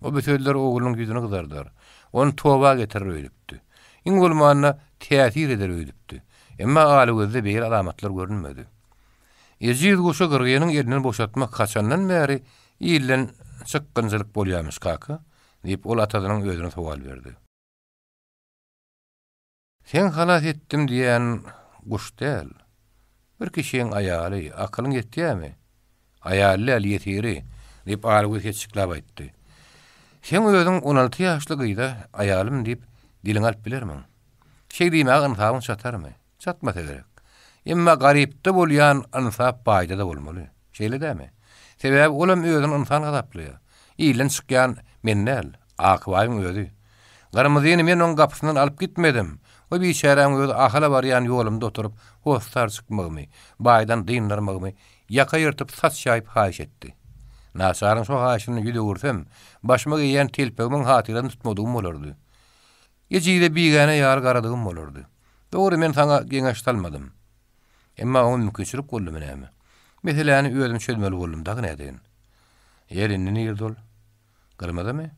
O bu sözler oglunyň ýüzüni gyzardar, ony toba getirer öýdüpdi. Iň bolmanda, täsir eder öýdüpdi. Emma Alygözde beýle alamatlar görünmedi. Ejiz guşy gyrgynyň elinden boşatmak haçandan bäri ilden çykgynjylyk bolýarmyş, kaka? diýip, ol atasynyň özüne sowal berdi. Seň halas etdim diýýän guş däl. Bir kişiň aýaly, akylyň ýetýämi? Aýaly däl, ýesiri, diýip, Algöz hetjiklap aýtdy. Seň özüň on alty ýaşly gyza aýalym diýip, diliňe alyp bilermiň? Şeý diýmäge ynsabyň çatarmy? Çatmasa gerek. Emma garypda bolýan ynsap baýda-da bolmaly. Şeýle dämi? Sebäbi olam özüni ynsan hasaplaýar. Ilden çykýan men däl, Akbaýyň özi. Gyrmyzyny men oň gapysyndan alyp gitmedim. O biçäräň özi Ahala barýan ýolumda oturyp, hossar çykmagymy, baýdan dyndarmagymy ýaka ýyrtyp, saç ýaýyp haýyş etdi. Naçaryň şo haýyşyndan ýüz öwürsem, başyma geýýän telpegimiň hatyrasyny tutmadygym bolardy. Ejize bigäne ýaly garadygym bolardy. Dogry, men saňa geňeş salmadym. Emma oňa mümkinçilik boldumy näme? Meseläni özüm çözmeli boldum, dagy nädeýin? Ýeri, indi nirde ol? Gyrmyzymy?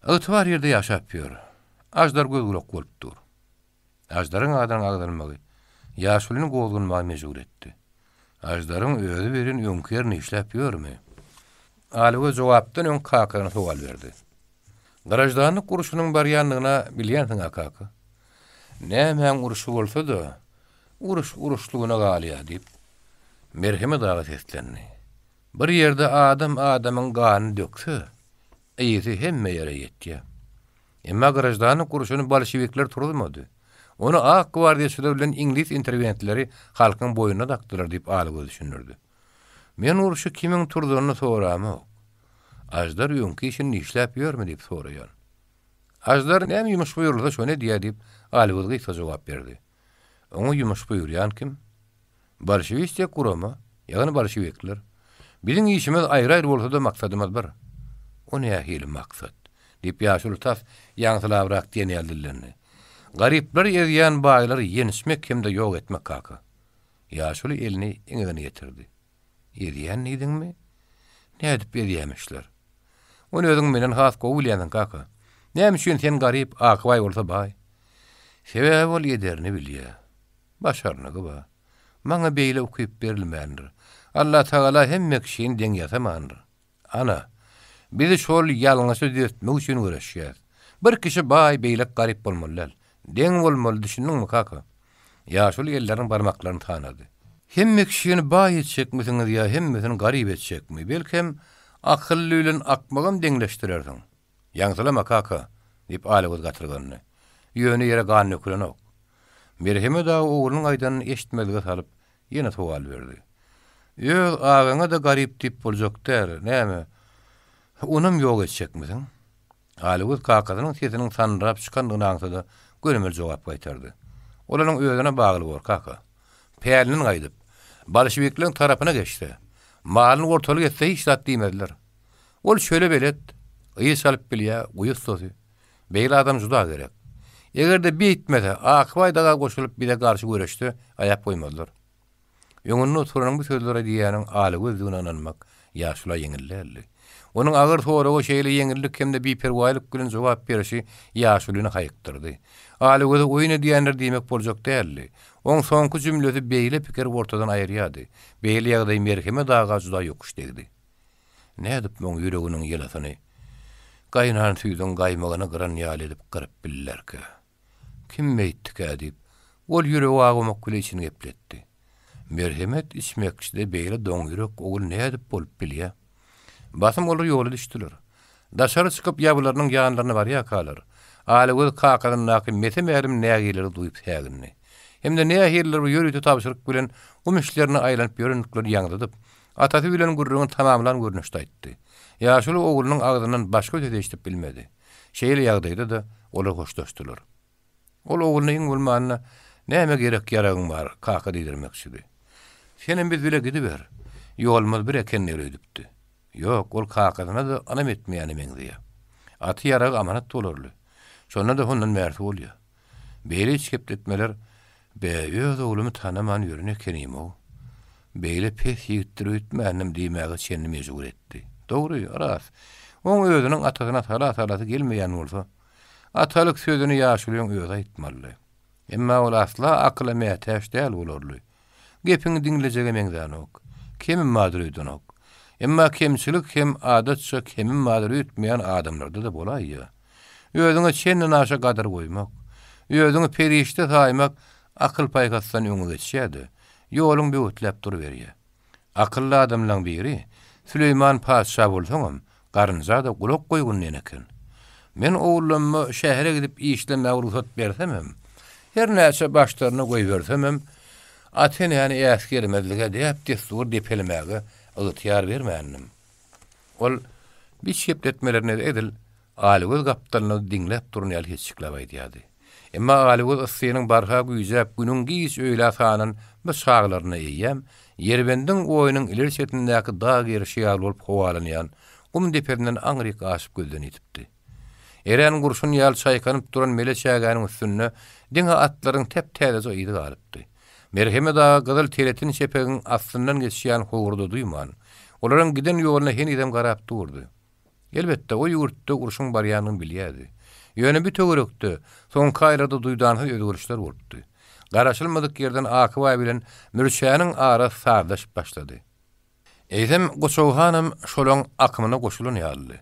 Ygtybar ýerde ýaşap ýör. Aždar göz-gulak bolup dur. Aždaryň adynyň agzalmagy ýaşulyny gozganmaga mejbur etdi. Aždaryň özi welin öňki ýerinde işläp ýörmi? Alygöz jogapdan öň kakasyna sowal berdi. Graždanlyk urşunyň barýandygyna bilýänsiň-ä, kaka. Nämäň urşy bolsa-da, uruş uruşlygyna galýar, diýip, Merhemet aga seslendi. Bir ýerde adam adamyň ganyny dökse, yzy hemme ýere ýetýär. Emma graždanlyk urşuny bolşewikler turuzmady. Ony ak gwardiýaçylar bilen iňlis interwentleri halkyň boýnuna dakdylar diýip Alagöz düşündirdi. Men urşy kimiň turzanyny soramok. Aždar öňki işini işläp ýörmi diýip soraýan. Aždar näme ýumuş buýrulsa şony edýär diýip Alagöz gysga jogap berdi. Oňa ýumuş buýurýan kim? Bolşewistik gurama, ýagny bolşewikler. Biziň işimiz aýry-aýry bolsa-da maksadymyz bir. O nähili maksat? diýip ýaşuly tas ýaňsylabrak diýen ýaly dillendi. Garyplary ezýän baýlary ýençmek hem-de ýok etmek kaka. Ýaşuly elini eňegine ýetirdi. Ezýän diýdiňmi? Nädip ezýämişler? Ony özüň menden has gowy bilýänsiň kaka. Näme üçin sen garyp, Akybaý bolsa baý? Sebäbi ol ederini bilýär. Başarnygy bar. Maňa beýle ukyp berilmändir. Allatagala hemme kişini deň ýasamandyr. Ana, biz şol ýalňyşy düzetmek üçin göreşýäs. Bir kişi baý, beýleki garyp bolmaly däl. Deň bolmaly, düşündiňmi, kaka? Ýaşuly elleriniň barmaklaryny sanady. Hemme kişini baý etjekmisiňiz ýa hemmesini garyp etjekmi? Belkem, akylly bilen akmagam deňleşdirersiň? Ýaňsylama, kaka! diýip, Alagöz gatyrgandy. Ýöne ýere gan dökülenok. Merhemet aga oglunyň aýdanyny eşitmezlige salyp, ýene sowal berdi. Öz agaňa-da garyp diýip boljak däl, näme, onam ýok etjekmisiň? Alagöz kakasynyň sesiniň sandyrap çykandygyny aňsa-da, gönümel jogap gaýtardy. Ol onuň özüne bagly bor, kaka. Pälinden gaýdyp, bolşewikleriň tarapyna geçse, malyny ortalyk etse hiç zat diýmezler. Ol çöle belet, yz çalyp bilýär, guýy ussasy. Beýle adam juda gerek. Eger-de beýtmese, Akybaý daga goşulyp bize garşy göreşse, aýap goýmazlar. Öňünde oturanyň bu sözleri diýýäniň Alagözdügine ynanmak ýaşula ýeňil däldi. Onuň agyr soraga şeýle ýeňillik hem-de biperwaýlyk bilen jogap berişi ýaşulyny haýykdyrdy. Alagöze oýun edýändir diýmek boljak däldi. Oň soňky jümlesi beýle pikiri ortadan aýyrýardy. Beýle ýagdaý Merhemet aga juda ýokuş degdi. Nädip muň ýüreginiň ýylysyny gaýnan süýdüň gaýmagyny gyran ýaly edip gyryp billerkä? Kim beýtdikä diýip, ol ýüregi awamak bilen içini gepletdi. Merhemet içmekçide beýle doňýürek ogul nädip bolup bilýä? Basym olar ýola düşdüler. Daşary çykyp ýabylarynyň ýanlaryna barýarkalar, Alagöz kakasyndaky mese-mälim nägileligi duýup sägindi. Hem-de nähilidir bir ýörite tabşyryk bilen gum içlerine aýlanyp ýörendiklerini ýaňzydyp, Atasy bilen gürrüňini tamamlan görnüşde aýtdy. Ýaşuly oglunyň agzyndan başga söz eşidip bilmedi. Şeýle ýagdaýda-da olar hoşlaşdylar. Ol ogluna iň bolmanda, Näme gerek-ýaragyň bar, kaka diýdirmekçidi. Senem biz bile gidiber. Ýolumyz bir ekendir öýdüpdi. Ýok, ol kakasyna-da ynam etmeýäne meňzeýär. Aty-ýaragy amanat bolarly. Şonda-da hondan bärsi bolýar. Beýle içgepletmeler Be, öz oglumy tanaman ýören ekenim-ow. Beýle pes ýigitdir öýtmändim diýmäge çenli mejbur etdi. Dogry, ras. Oň özüniň atasyna sala salasy gelmeýän bolsa, atalyk sözüni ýaşulyň özi aýtmalydy. Emma ol asla akyla mätäç däl bolarly. Gepiňi diňlejege meňzänok. Kemim bardyr öýdenok. Emma kemçilik hem adatça kemim bardyr öýtmeýän adamlarda-da bolaýýar. Özüňe çendenaşa gadyr goýmak, özüňi perişde saýmak akyl-paýhasdan öňe geçýär-de, ýoluň böwetläp duruberýär. Akylly adamlaň biri, Süleýman patyşa bolsaňam, garynja-da gulak goýgun diýen eken. Men ogullamma şähere gidip işlemäge rugsat bersemem, her näçe başlaryna goýbersemem, ata-enäni äsgermezlige, däp-dessury depelemäge ygtyýar bermändim. Ol biç gepletmelerini edil Alygöz gapdalynda diňläp duran ýaly heçjikläp aýdýardy. Emma Alygöz yssynyň barha güýjäp, günüň giç öýlä sanan bu çaglarynda eýýäm Ýerbendiň oýunyň ileri çetindäki dag gerşi ýaly bolup howalanýan gum depesinden aňryk aşyp gözden ýitipdi. Erän gurşun ýaly çaýkanyp duran mele çägäniň üstünde diňe atlaryň täp-täzeje yzy galypdy. Merhemet aga gyzyl teletin çepegiň astyndan geçýän howruda duýman, olaryň giden ýoluna henizem garap durdy. Elbetde, o ýurtda urşuň barýanyny bilýärdi. Ýöne bu töwerekde soňky aýlarda duýdansyz özgerişler bolupdy. Garaşylmadyk ýerden Akybaý bilen Mürçäniň arasy sazlaşyp başlady. Eýsem, Goçaw hanam şolaň akymyna goşulan ýalydy.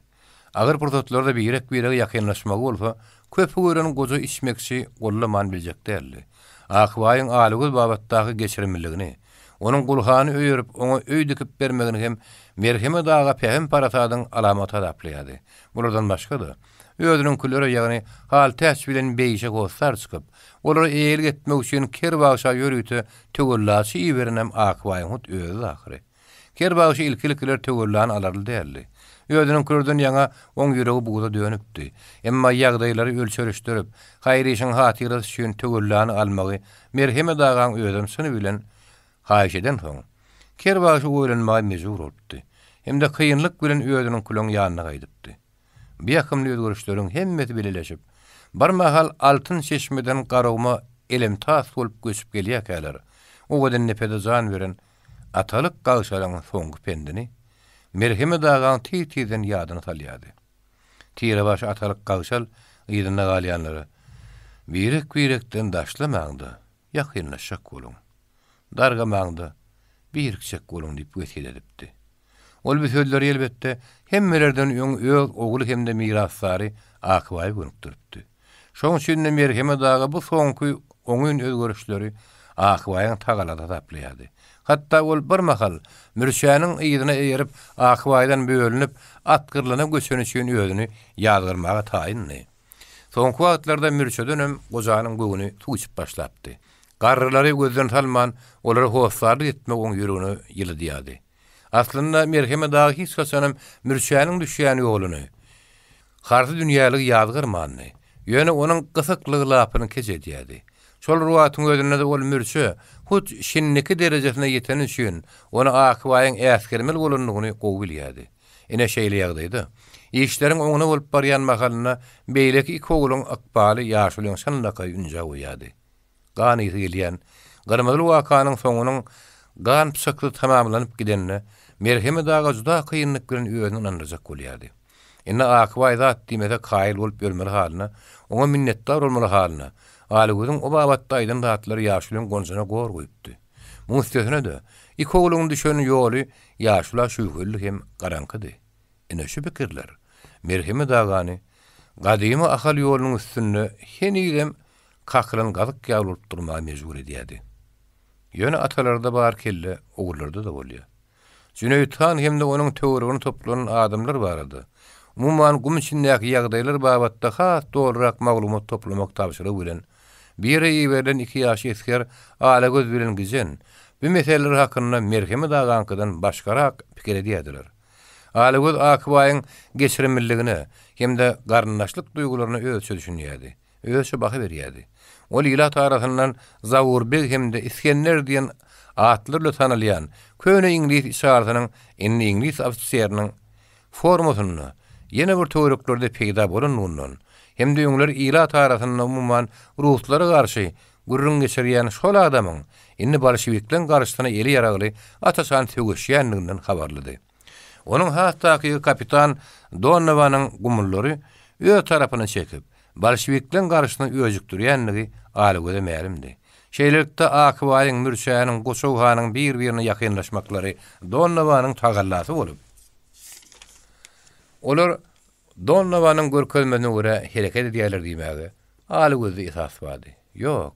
Agyr pursatlarda birek-birege ýakynlaşmagy bolsa, köpi gören goja içmekçi gollaman biljek däldi. Akbaýyň Alagöz babatdaky geçirimliligini, onuň Gulhany öýerip, oňa öý dikip bermegini hem Merhemet aga pähim-parasadyň alamaty hasaplaýardy. Bulardan başga-da, özüniňkilere, ýagny Haltäç bilen Beýşe hossar çykyp, olara eýelik etmek üçin ker bagşa ýörite töwellaçy iberenem Akbaýyň hut özüdi ahyry. Ker bagşy ilki-ilkiler töwellany alarly däldi. Özüniňkilerden ýaňa oň ýüregi buza dönüpdi. Emma ýagdaýlary ölçerişdirip, haýyr işiň hatyrasy üçin töwellany almagy Merhemet agaň özem çyny bilen haýyş edensoň, ker bagşy oýlanmaga mejbur bolupdy. Hem-de kynlyk bilen özüniňkileň ýanyna gaýdypdy. Bu ýakymly özgerişleriň hemmesi bileleşip, birmahal Altyn çeşmeden Garaguma elem-tas bolup göçüp gelýärkäler, Owadandepede jan beren Atalyk gagşalyň soňky pendini Merhemet agaň tiz-tizden ýadyna salýardy. Tirebaşy Atalyk gagşal yzynda galýanlara, Birek-birekden daşlamaň-da, ýakynlaşjak boluň. Dargamaň-da, birikjek boluň diýip wesýet edipdi. Ol bu sözleri elbetde, hemmelerden öň öz ogly hem-de mirasdary Akbaýa gönükdiripdi. Şonuň üçin-de Merhemet aga bu soňky oňyn özgerişleri Akbaýyň tagalasy hasaplaýardy. Hatda ol birmahal Mürçäniň yzyna eýerip, Akbaýdan bölünip, Atgyrlana göçeni üçin özüni ýazgarmaga taýyndy. Soňky wagtlarda Mürçedenem gojanyň göwni suw içip başlapdy. Garrylary gözden salman, olara hossarlyk etmek oň ýüregini ýylydýardy. Aslynda Merhemet aga hiç haçanam Mürçäniň düşýän ýoluny, harsy dünýäligi ýazgarmandy. Ýöne onuň gysyklygy lapyny keç edýärdi. Şol bir wagtyň özünde-de ol Mürçe hut şindiki derejesine ýeteni üçin ony Akbaýyň äsgermeli bolandygyny gowy bilýärdi. Ine şeýle ýagdaýda, işleriň oňuna bolup barýan mahalynda beýleki iki ogluň ykbaly ýaşulyň çynlakaý ünjä goýýardy. Gan ysy gelýän gyrmyzyly wakanyň soňunyň gan pyçaksyz tamamlanyp gidenine Merhemet aga juda kynlyk bilen özüni ynandyrjak bolýardy. Indi Akbaý zat diýmese kaýyl bolup ýörmeli halyna, oňa minnetdar bolmaly halyna, Alygözüň o babatda aýdan zatlary ýaşulyň gonjuna gor guýupdy. Muň üstesine-de, iki ogluň düşen ýoly ýaşula şübheli hem garaňkydy. Ine şu pikirler Merhemet agany gadymy Ahal ýolunyň üstünde henizem kakylan gazyk ýaly bolup durmaga mejbur edýärdi. Ýöne atalarda bar kelle ogullarda-da bolýar. Jüneýit han hem-de onuň töweregine toplanan adamlar barada, umuman gum içindäki ýagdaýlar babatda has dolurak maglumat toplamak tabşyrygy bilen bu ýere iberilen iki ýaş esger Alagöz bilen Gijen bu meseleler hakynda Merhemet agaňkydan başgarak pikir edýärdiler. Alagöz Akybaýyň geçirimliligine hem-de garyndaşlyk duýgularyna özçe düşünýärdi. Özçe baha berýärdi. Ol ilat arasyndan Zaur beg hem-de Isgender diýen atlar bilen tanalýan köne iňlis içalysynyň indi iňlis ofiseriniň formasynda ýene bir töwereklerde peýda bolandygyndan hem-de öňler ilat arasynda umuman ruslara garşy gürrüň geçirýän şol adamyň indi bolşewikleň garşysyna eli ýaragly aç-açan söweşýändiginden habarlydy. Onuň has takygy kapitan Donnowanyň gumullary öz tarapyna çekip, bolşewikleň garşysyna öjükdirýändigi Alagöze mälimdi. Şeýlelikde, Akbaýyň, Mürçäniň, Goçaw hanyň bir-birine ýakynlaşmaklary Donnowanyň tagallasy bolup, olar Donnowanyň görkezmesine görä hereket edýärler diýmäge Alagözde esas bardy. Ýok.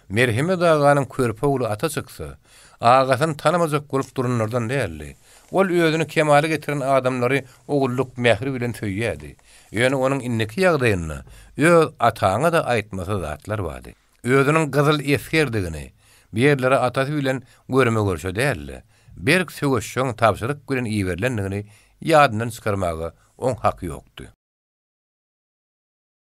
Merhemet aganyň körpe ogly ata çyksa, agasyny tanamajak bolup duranlardan däldi. Ol özüni kemala getiren adamlary ogullyk mähri bilen söýýärdi. Ýöne onuň indiki ýagdaýynda öz ataňa-da aýtmasyz zatlar bardy. Özüniň gyzyl esgerdigini, bu ýerlere atasy bilen görme-görşe däl-de, berk söweşjeň tabşyryk bilen iberilendigini ýadyndan çykarmaga oň haky ýokdy.